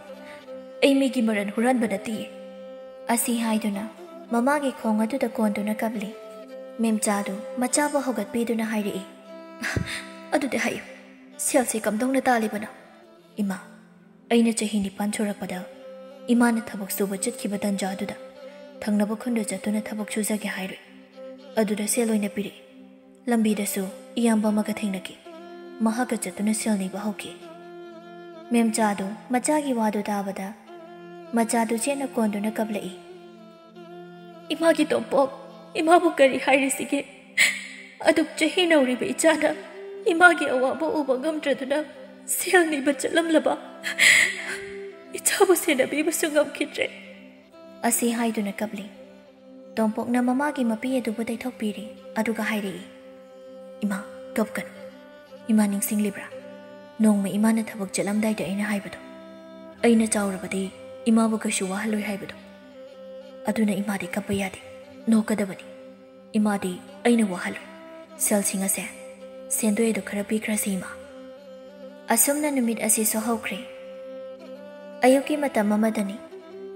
ꯑꯩ ꯃꯤꯒꯤ ꯃꯔꯟ ꯍꯨꯔꯥꯟꯕ ꯅꯠꯇꯤꯌꯦ꯫" ꯑꯁꯤ ꯍꯥꯏꯗꯨꯅ ꯃꯃꯥꯒꯤ ꯈꯣꯡ ꯑꯗꯨꯗ ꯀꯣꯟꯗꯨꯅ ꯀꯞꯂꯤ꯫ ꯃꯦꯝꯆꯥꯗꯨ ꯃꯆꯥꯕꯨ ꯍꯧꯒꯠꯄꯤꯗꯨꯅ ꯍꯥꯏꯔꯛꯏ, "ꯑꯗꯨꯗꯤ ꯍꯥꯏꯌꯨ, ꯁꯦꯜꯁꯦ ꯀꯝꯗꯧꯅ ꯇꯥꯜꯂꯤꯕꯅꯣ?" "ꯏꯃꯥ, ꯑꯩꯅ ꯆꯍꯤ ꯅꯤꯄꯥꯟ ꯁꯨꯔꯛꯄꯗ ꯏꯃꯥꯅ ꯊꯕꯛ ꯁꯨꯕ ꯆꯠꯈꯤꯕ ꯇꯟꯖꯥ ꯑꯗꯨꯗ ꯊꯪꯅꯕ ꯈꯨꯟꯗ ꯆꯠꯇꯨꯅ ꯊꯕꯛ ꯁꯨꯖꯒꯦ ꯍꯥꯏꯔꯨꯏ꯫ ꯑꯗꯨꯗ ꯁꯦꯜ ꯑꯣꯏꯅ ꯄꯤꯔꯛꯏ꯫ ꯂꯝꯕꯤꯗꯁꯨ ꯏꯌꯥꯝꯕ ꯑꯃꯒ ꯊꯦꯡꯅꯈꯤ꯫ ꯃꯍꯥꯛꯀ ꯆꯠꯇꯨꯅ ꯁꯦꯜ ꯅꯤꯕ ꯍꯧꯈꯤ꯫" ꯃꯦꯝꯆꯥꯗꯨ ꯃꯆꯥꯒꯤ ꯋꯥꯗꯨ ꯇꯥꯕꯗ ꯃꯆꯥꯗꯨ ꯆꯦꯠꯅ ꯀꯣꯟꯗꯨꯅ ꯀꯞꯂꯛꯏ꯫ "ꯏꯃꯥꯒꯤ ꯇꯣꯝꯄꯣꯛ, ꯏꯃꯥꯕꯨ ꯀꯔꯤ ꯍꯥꯏꯔꯤꯁꯤꯒꯦ? ꯑꯗꯨꯛ ꯆꯍꯤ ꯅꯧꯔꯤꯕ ꯏꯆꯥꯅ ꯏꯃꯥꯒꯤ ꯑꯋꯥꯕ ꯎꯕ ꯉꯝꯗ꯭ꯔꯗꯨꯅ ꯁꯦꯜ ꯅꯤꯕ ꯆꯠꯂꯝꯂꯕ? ꯏꯆꯥꯕꯨ ꯁꯦꯟꯅꯕꯤꯕꯁꯨ ꯉꯝꯈꯤꯗ꯭ꯔꯦ꯫" ꯑꯁꯤ ꯍꯥꯏꯗꯨꯅ ꯀꯞꯂꯤ꯫ ꯇꯣꯝꯄꯣꯛꯅ ꯃꯃꯥꯒꯤ ꯃꯄꯤ ꯑꯗꯨꯕꯨ ꯇꯩꯊꯣꯛꯄꯤꯔꯤ꯫ ꯑꯗꯨꯒ ꯍꯥꯏꯔꯛꯏ, "ꯏꯃꯥ, ꯀꯞꯀꯅꯨ꯫ ꯏꯃꯥ ꯅꯤꯡꯁꯤꯡꯂꯤꯕ꯭ꯔꯥ? ꯅꯣꯡꯃ ꯏꯃꯥꯅ ꯊꯕꯛ ꯆꯠꯂꯝꯗꯥꯏꯗ ꯑꯩꯅ ꯍꯥꯏꯕꯗꯣ, 'ꯑꯩꯅ ꯆꯥꯎꯔꯕꯗꯤ ꯏꯃꯥꯕꯨ ꯀꯩꯁꯨ ꯋꯥꯍꯜꯂꯣꯏ' ꯍꯥꯏꯕꯗꯣ꯫ ꯑꯗꯨꯅ ꯏꯃꯥꯗꯤ ꯀꯞꯄ ꯌꯥꯗꯦ, ꯅꯣꯛꯀꯗꯕꯅꯤ꯫ ꯏꯃꯥꯗꯤ ꯑꯩꯅ ꯋꯥꯍꯜꯂꯣꯏ꯫ ꯁꯦꯜꯁꯤꯡ ꯑꯁꯦ ꯁꯦꯟꯗꯣꯏ ꯑꯗꯨ ꯈꯔ ꯄꯤꯈ꯭ꯔꯁꯤ, ꯏꯃꯥ꯫" ꯑꯁꯨꯝꯅ ꯅꯨꯃꯤꯠ ꯑꯁꯤꯁꯨ ꯍꯧꯈ꯭ꯔꯦ꯫ ꯑꯌꯨꯛꯀꯤ ꯃꯇꯝ ꯑꯃꯗꯅꯤ꯫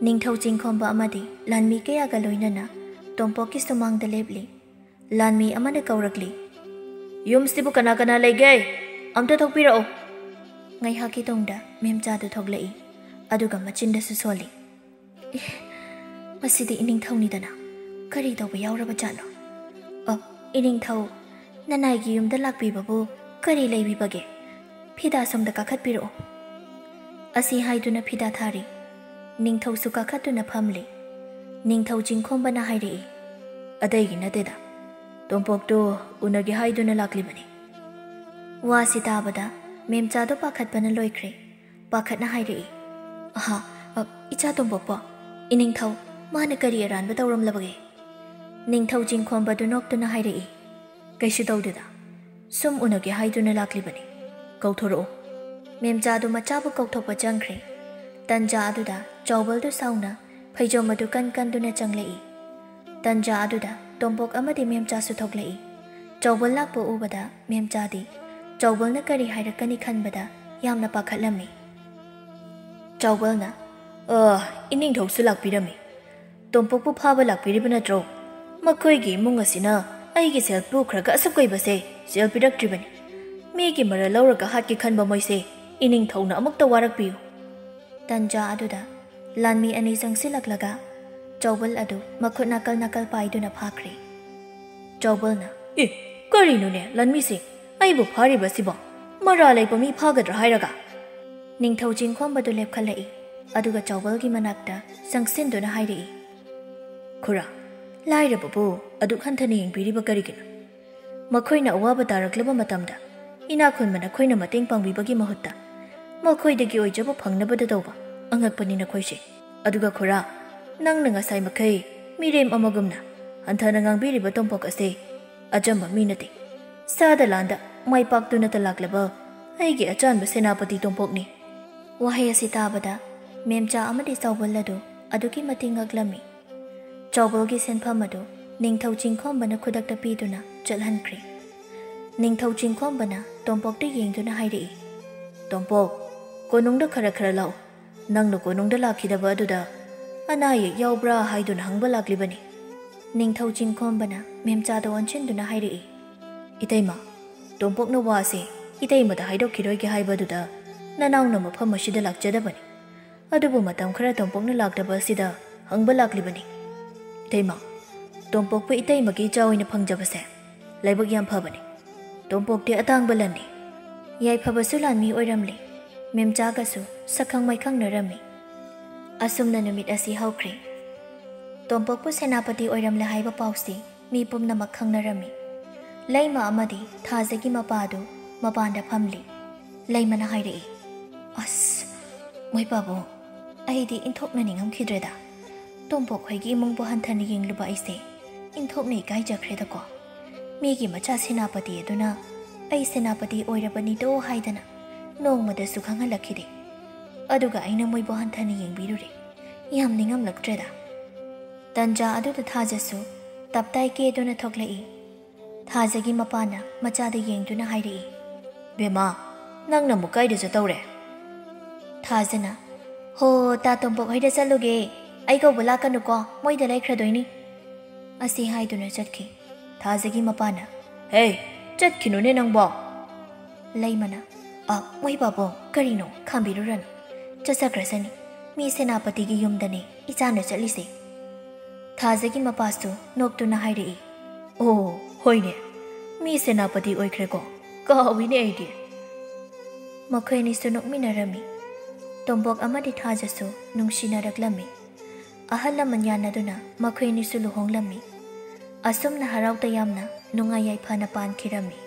ꯅꯤꯡꯊꯧ ꯆꯤꯡꯈꯣꯝꯕ ꯑꯃꯗꯤ ꯂꯥꯟꯃꯤ ꯀꯌꯥꯒ ꯂꯣꯏꯅꯅ ꯇꯣꯝꯄꯣꯛꯀꯤ ꯁꯨꯃꯥꯡꯗ ꯂꯦꯞꯂꯤ꯫ ꯂꯥꯟꯃꯤ ꯑꯃꯅ ꯀꯧꯔꯛꯂꯤ, "ꯌꯨꯝꯁꯤꯕꯨ ꯀꯅꯥ ꯀꯅꯥ ꯂꯩꯒꯦ? ꯑꯝꯇ ꯊꯣꯛꯄꯤꯔꯛꯑꯣ!" ꯉꯥꯏꯍꯥꯛꯀꯤ ꯇꯨꯡꯗ ꯃꯦꯝꯆꯥꯗꯨ ꯊꯣꯛꯂꯛꯏ, ꯑꯗꯨꯒ ꯃꯆꯤꯟꯗꯁꯨ ꯁꯣꯜꯂꯤ, "ꯑꯦ, ꯃꯁꯤꯗꯤ ꯏꯅꯤꯡꯊꯧꯅꯤꯗꯅ꯫ ꯀꯔꯤ ꯇꯧꯕ ꯌꯥꯎꯔꯕ ꯖꯥꯠꯅꯣ? ꯑ, ꯏꯅꯤꯡꯊꯧ, ꯅꯅꯥꯏꯒꯤ ꯌꯨꯝꯗ ꯂꯥꯛꯄꯤꯕꯕꯨ ꯀꯔꯤ ꯂꯩꯕꯤꯕꯒꯦ? ꯐꯤꯗꯥ ꯁꯣꯝꯗ ꯀꯥꯈꯠꯄꯤꯔꯛꯑꯣ꯫" ꯑꯁꯤ ꯍꯥꯏꯗꯨꯅ ꯐꯤꯗꯥ ꯊꯥꯔꯤ꯫ ꯅꯤꯡꯊꯧꯁꯨ ꯀꯥꯈꯠꯇꯨꯅ ꯐꯝꯂꯤ꯫ ꯅꯤꯡꯊꯧ ꯆꯤꯡꯈꯣꯝꯕꯅ ꯍꯥꯏꯔꯛꯏ, "ꯑꯇꯩꯒꯤ ꯅꯠꯇꯦꯗ, ꯇꯣꯝꯄꯣꯛꯇꯨ ꯎꯅꯒꯦ ꯍꯥꯏꯗꯨꯅ ꯂꯥꯛꯂꯤꯕꯅꯤ꯫" ꯋꯥꯁꯤ ꯇꯥꯕꯗ ꯃꯦꯝꯆꯥꯗꯣ ꯄꯥꯈꯠꯄꯅ ꯂꯣꯏꯈ꯭ꯔꯦ꯫ ꯄꯥꯈꯠꯅ ꯍꯥꯏꯔꯛꯏ, "ꯑꯍꯥ, ꯑ, ꯏꯆꯥ ꯇꯣꯝꯄꯣꯛꯄꯣ, ꯏꯅꯤꯡꯊꯧ, ꯃꯥꯅ ꯀꯔꯤ ꯑꯔꯥꯟꯕ ꯇꯧꯔꯝꯂꯕꯒꯦ?" ꯅꯤꯡꯊꯧ ꯆꯤꯡꯈꯣꯝꯕꯗꯨ ꯅꯣꯛꯇꯨꯅ ꯍꯥꯏꯔꯛꯏ, "ꯀꯩꯁꯨ ꯇꯧꯗꯦꯗ, ꯁꯨꯝ ꯎꯅꯒꯦ ꯍꯥꯏꯗꯨꯅ ꯂꯥꯛꯂꯤꯕꯅꯤ꯫ ꯀꯧꯊꯣꯔꯛꯑꯣ꯫" ꯃꯦꯝꯆꯥꯗꯨ ꯃꯆꯥꯕꯨ ꯀꯧꯊꯣꯛꯄ ꯆꯪꯈ꯭ꯔꯦ꯫ ꯇꯟꯖꯥ ꯑꯗꯨꯗ ꯆꯥꯎꯕꯜꯗꯨ ꯁꯥꯎꯅ ꯐꯩꯖꯣꯝ ꯑꯗꯨ ꯀꯟ ꯀꯟꯗꯨꯅ ꯆꯪꯂꯛꯏ꯫ ꯇꯟꯖꯥ ꯑꯗꯨꯗ ꯇꯣꯝꯄꯣꯛ ꯑꯃꯗꯤ ꯃꯦꯝꯆꯥꯁꯨ ꯊꯣꯛꯂꯛꯏ꯫ ꯆꯥꯎꯕꯜ ꯂꯥꯛꯄ ꯎꯕꯗ ꯃꯦꯝꯆꯥꯗꯤ ꯆꯥꯎꯕꯜꯅ ꯀꯔꯤ ꯍꯥꯏꯔꯛꯀꯅꯤ ꯈꯟꯕꯗ ꯌꯥꯝꯅ ꯄꯥꯈꯠꯂꯝꯃꯤ꯫ ꯆꯥꯎꯕꯜꯅ, "ꯑ, ꯏꯅꯤꯡꯊꯧꯁꯨ ꯂꯥꯛꯄꯤꯔꯝꯃꯤ꯫ ꯇꯣꯝꯄꯣꯛꯄꯨ ꯐꯥꯕ ꯂꯥꯛꯄꯤꯔꯤꯕ ꯅꯠꯇ꯭ꯔꯣ? ꯃꯈꯣꯏꯒꯤ ꯏꯃꯨꯡ ꯑꯁꯤꯅ ꯑꯩꯒꯤ ꯁꯦꯜ ꯄꯨꯈ꯭ꯔꯒ ꯑꯁꯨꯛ ꯀꯨꯏꯕꯁꯦ ꯁꯦꯜ ꯄꯤꯔꯛꯇ꯭ꯔꯤꯕꯅꯤ꯫ ꯃꯤꯒꯤ ꯃꯔꯜ ꯂꯧꯔꯒ ꯍꯥꯠꯀꯦ ꯈꯟꯕ ꯃꯣꯏꯁꯦ ꯏꯅꯤꯡꯊꯧꯅ ꯑꯃꯨꯛꯇ ꯋꯥꯔꯛꯄꯤꯌꯨ꯫" ꯇꯟꯖꯥ ꯑꯗꯨꯗ ꯂꯥꯟꯃꯤ ꯑꯅꯤ ꯆꯪꯁꯤꯜꯂꯛꯂꯒ ꯆꯥꯎꯕꯜ ꯑꯗꯨ ꯃꯈꯨꯠ ꯅꯥꯀꯜ ꯅꯥꯀꯜ ꯄꯥꯏꯗꯨꯅ ꯐꯥꯈ꯭ꯔꯦ꯫ ꯆꯥꯎꯕꯜꯅ, "ꯑꯦ, ꯀꯔꯤꯅꯣꯅꯦ ꯂꯥꯟꯃꯤꯁꯤꯡ, ꯑꯩꯕꯨ ꯐꯥꯔꯤꯕꯁꯤꯕꯣ? ꯃꯔꯥ ꯂꯩꯕ ꯃꯤ ꯐꯥꯒꯗ꯭ꯔꯥ ꯍꯥꯏꯔꯒ?" ꯅꯤꯡꯊꯧ ꯆꯤꯡꯈꯣꯝꯕꯗꯨ ꯂꯦꯞꯈꯠꯂꯛꯏ, ꯑꯗꯨꯒ ꯆꯥꯎꯕꯜꯒꯤ ꯃꯅꯥꯛꯇ ꯆꯪꯁꯤꯟꯗꯨꯅ ꯍꯥꯏꯔꯛꯏ, "ꯈꯨꯔꯥ, ꯂꯥꯏꯔꯕꯕꯨ ꯑꯗꯨꯛ ꯍꯟꯊꯅ ꯌꯦꯡꯕꯤꯔꯤꯕ ꯀꯔꯤꯒꯤꯅꯣ? ꯃꯈꯣꯏꯅ ꯑꯋꯥꯕ ꯇꯥꯔꯛꯂꯕ ꯃꯇꯝꯗ ꯏꯅꯥꯛ ꯈꯨꯟꯕ ꯅꯈꯣꯏꯅ ꯃꯇꯦꯡ ꯄꯥꯡꯕꯤꯕꯒꯤ ꯃꯍꯨꯠꯇ ꯃꯈꯣꯏꯗꯒꯤ ꯑꯣꯏꯖꯕ ꯐꯪꯅꯕꯗ ꯇꯧꯕ ꯑꯉꯛꯄꯅꯤ ꯅꯈꯣꯏꯁꯦ꯫ ꯑꯗꯨꯒ ꯈꯨꯔꯥ, ꯅꯪꯅ ꯉꯁꯥꯏ ꯃꯈꯩ ꯃꯤꯔꯦꯝ ꯑꯃꯒꯨꯝꯅ ꯍꯟꯊꯅ ꯉꯥꯡꯕꯤꯔꯤꯕ ꯇꯣꯝꯄꯣꯛ ꯑꯁꯦ ꯑꯆꯝꯕ ꯃꯤ ꯅꯠꯇꯦ꯫ ꯁꯥꯗ ꯂꯥꯟꯗ ꯃꯥꯏ ꯄꯥꯛꯇꯨꯅꯇ ꯂꯥꯛꯂꯕ ꯑꯩꯒꯤ ꯑꯆꯥꯟꯕ ꯁꯦꯅꯥꯄꯇꯤ ꯇꯣꯝꯄꯣꯛꯅꯤ꯫" ꯋꯥꯍꯩ ꯑꯁꯤ ꯇꯥꯕꯗ ꯃꯦꯝꯆꯥ ꯑꯃꯗꯤ ꯆꯥꯎꯕꯜ ꯑꯗꯨ ꯑꯗꯨꯛꯀꯤ ꯃꯇꯤꯛ ꯉꯛꯂꯝꯃꯤ꯫ ꯆꯥꯎꯕꯜꯒꯤ ꯁꯦꯟꯐꯝ ꯑꯗꯨ ꯅꯤꯡꯊꯧ ꯆꯤꯡꯈꯣꯝꯕꯅ ꯈꯨꯗꯛꯇ ꯄꯤꯗꯨꯅ ꯆꯠꯍꯟꯈ꯭ꯔꯦ꯫ ꯅꯤꯡꯊꯧ ꯆꯤꯡꯈꯣꯝꯕꯅ ꯇꯣꯝꯄꯣꯛꯇ ꯌꯦꯡꯗꯨꯅ ꯍꯥꯏꯔꯛꯏ, "ꯇꯣꯝꯄꯣꯛ, ꯀꯣꯅꯨꯡꯗ ꯈꯔ ꯈꯔ ꯂꯥꯛꯎ꯫ ꯅꯪꯅ ꯀꯣꯅꯨꯡꯗ ꯂꯥꯛꯈꯤꯗꯕ ꯑꯗꯨꯗ ꯑꯅꯥ ꯑꯌꯦꯛ ꯌꯥꯎꯕ꯭ꯔꯥ ꯍꯥꯏꯗꯨꯅ ꯍꯪꯕ ꯂꯥꯛꯂꯤꯕꯅꯤ꯫" ꯅꯤꯡꯊꯧ ꯆꯤꯡꯈꯣꯝꯕꯅ ꯃꯦꯝꯆꯥꯗ ꯑꯣꯟꯁꯤꯟꯗꯨꯅ ꯍꯥꯏꯔꯛꯏ, "ꯏꯇꯩꯃ, ꯇꯣꯝꯄꯣꯛꯅ ꯋꯥꯁꯦ ꯏꯇꯩꯃꯗ ꯍꯥꯏꯗꯣꯛꯈꯤꯔꯣꯏꯒꯦ ꯍꯥꯏꯕꯗꯨꯗ ꯅꯅꯥꯎꯅ ꯃꯐꯝ ꯑꯁꯤꯗ ꯂꯥꯛꯆꯗꯕꯅꯤ꯫ ꯑꯗꯨꯕꯨ ꯃꯇꯝ ꯈꯔ ꯇꯣꯝꯄꯣꯛꯅ ꯂꯥꯛꯇꯕ ꯑꯁꯤꯗ ꯍꯪꯕ ꯂꯥꯛꯂꯤꯕꯅꯤ꯫ ꯏꯇꯩꯃ, ꯇꯣꯝꯄꯣꯛꯄꯨ ꯏꯇꯩꯃꯒꯤ ꯏꯆꯥ ꯑꯣꯏꯅ ꯐꯪꯖꯕꯁꯦ ꯂꯥꯏꯕꯛ ꯌꯥꯝ ꯐꯕꯅꯤ꯫ ꯇꯣꯝꯄꯣꯛꯇꯤ ꯑꯇꯥꯡꯕ ꯂꯟꯅꯤ꯫ ꯌꯥꯏꯐꯕꯁꯨ ꯂꯥꯟꯃꯤ ꯑꯣꯏꯔꯝꯂꯦ꯫ ꯃꯦꯝꯆꯥꯒꯁꯨ ꯁꯛꯈꯪ ꯃꯥꯏꯈꯪꯅꯔꯝꯃꯤ꯫ ꯑꯁꯨꯝꯅ ꯅꯨꯃꯤꯠ ꯑꯁꯤ ꯍꯧꯈ꯭ꯔꯦ꯫ ꯇꯣꯝꯄꯣꯛꯄꯨ ꯁꯦꯅꯥꯄꯇꯤ ꯑꯣꯏꯔꯝꯂꯦ ꯍꯥꯏꯕ ꯄꯥꯎꯁꯤ ꯃꯤ ꯄꯨꯝꯅꯃꯛ ꯈꯪꯅꯔꯝꯃꯤ꯫ ꯂꯩꯃ ꯑꯃꯗꯤ ꯊꯥꯖꯒꯤ ꯃꯄꯥꯗꯨ ꯃꯄꯥꯟꯗ ꯐꯝꯂꯤ꯫ ꯂꯩꯃꯅ ꯍꯥꯏꯔꯛꯏ, "ꯑꯁ, ꯃꯣꯏ ꯄꯥꯕꯨꯡ, ꯑꯩꯗꯤ ꯏꯟꯊꯣꯛꯅ ꯅꯤꯡꯉꯝꯈꯤꯗ꯭ꯔꯦꯗ꯫ ꯇꯣꯝꯄꯣꯛ ꯍꯣꯏꯒꯤ ꯏꯃꯨꯡꯕꯨ ꯍꯟꯊꯅ ꯌꯦꯡꯂꯨꯕ ꯑꯩꯁꯦ ꯏꯟꯊꯣꯛꯅ ꯏꯀꯥꯏꯖꯈ꯭ꯔꯦꯗꯀꯣ꯫ ꯃꯤꯒꯤ ꯃꯆꯥ ꯁꯦꯅꯥꯄꯇꯤ ꯑꯗꯨꯅ ꯑꯩ ꯁꯦꯅꯥꯄꯇꯤ ꯑꯣꯏꯔꯕꯅꯤꯗꯣ ꯍꯥꯏꯗꯅ ꯅꯣꯡꯃꯗꯁꯨ ꯈꯪꯍꯜꯂꯛꯈꯤꯗꯦ꯫ ꯑꯗꯨꯒ ꯑꯩꯅ ꯃꯣꯏꯕꯨ ꯍꯟꯊꯅ ꯌꯦꯡꯕꯤꯔꯨꯔꯦ꯫ ꯌꯥꯝ ꯅꯤꯡꯉꯝꯂꯛꯇ꯭ꯔꯦꯗ꯫" ꯇꯟꯖꯥ ꯑꯗꯨꯗ ꯊꯥꯖꯁꯨ ꯇꯞꯇꯥꯏ ꯀꯦꯗꯨꯅ ꯊꯣꯛꯂꯛꯏ꯫ ꯊꯥꯖꯒꯤ ꯃꯄꯥꯅ ꯃꯆꯥꯗ ꯌꯦꯡꯗꯨꯅ ꯍꯥꯏꯔꯛꯏ, "ꯕꯦꯃꯥ, ꯅꯪꯅ ꯑꯃꯨꯛ ꯀꯥꯏꯗ ꯆꯠꯇꯧꯔꯦ?" ꯊꯥꯖꯅ, "ꯍꯣ, ꯇꯥ ꯇꯣꯝꯄꯣꯛ ꯍꯣꯏꯗ ꯆꯠꯂꯨꯒꯦ꯫ ꯑꯩ ꯀꯧꯕ ꯂꯥꯛꯀꯅꯨꯀꯣ, ꯃꯣꯏꯗ ꯂꯩꯈ꯭ꯔꯗꯣꯏꯅꯤ꯫" ꯑꯁꯤ ꯍꯥꯏꯗꯨꯅ ꯆꯠꯈꯤ꯫ ꯊꯥꯖꯒꯤ ꯃꯄꯥꯅ, "ꯍꯦ, ꯆꯠꯈꯤꯅꯨꯅꯦ ꯅꯪꯕꯣ!" ꯂꯩꯃꯅ, "ꯑ, ꯃꯣꯏ ꯄꯥꯕꯨꯡ, ꯀꯔꯤꯅꯣ? ꯈꯥꯝꯕꯤꯔꯨꯔꯅꯨ꯫ ꯆꯠꯆꯈ꯭ꯔꯁꯅꯤ꯫ ꯃꯤ ꯁꯦꯅꯥꯄꯇꯤꯒꯤ ꯌꯨꯝꯗꯅꯦ ꯏꯆꯥꯅ ꯆꯠꯂꯤꯁꯦ꯫" ꯊꯥꯖꯒꯤ ꯃꯄꯥꯁꯨ ꯅꯣꯛꯇꯨꯅ ꯍꯥꯏꯔꯛꯏ, "ꯑꯣ, ꯍꯣꯏꯅꯦ, ꯃꯤ ꯁꯦꯅꯥꯄꯇꯤ ꯑꯣꯏꯈ꯭ꯔꯦꯀꯣ, ꯀꯥꯎꯏꯅꯦ ꯑꯩꯗꯤ꯫" ꯃꯈꯣꯏ ꯑꯅꯤꯁꯨ ꯅꯣꯛꯃꯤꯟꯅꯔꯝꯃꯤ꯫ ꯇꯣꯝꯄꯣꯛ ꯑꯃꯗꯤ ꯊꯥꯖꯁꯨ ꯅꯨꯡꯁꯤꯅꯔꯛꯂꯝꯃꯤ꯫ ꯑꯍꯜ ꯂꯃꯟ ꯌꯥꯅꯗꯨꯅ ꯃꯈꯣꯏ ꯑꯅꯤꯁꯨ ꯂꯨꯍꯣꯡꯂꯝꯃꯤ꯫ ꯑꯁꯨꯝꯅ ꯍꯔꯥꯎ ꯇꯌꯥꯝꯅ ꯅꯨꯡꯉꯥꯏ ꯌꯥꯏꯐꯅ ꯄꯥꯟꯈꯤꯔꯝꯃꯤ꯫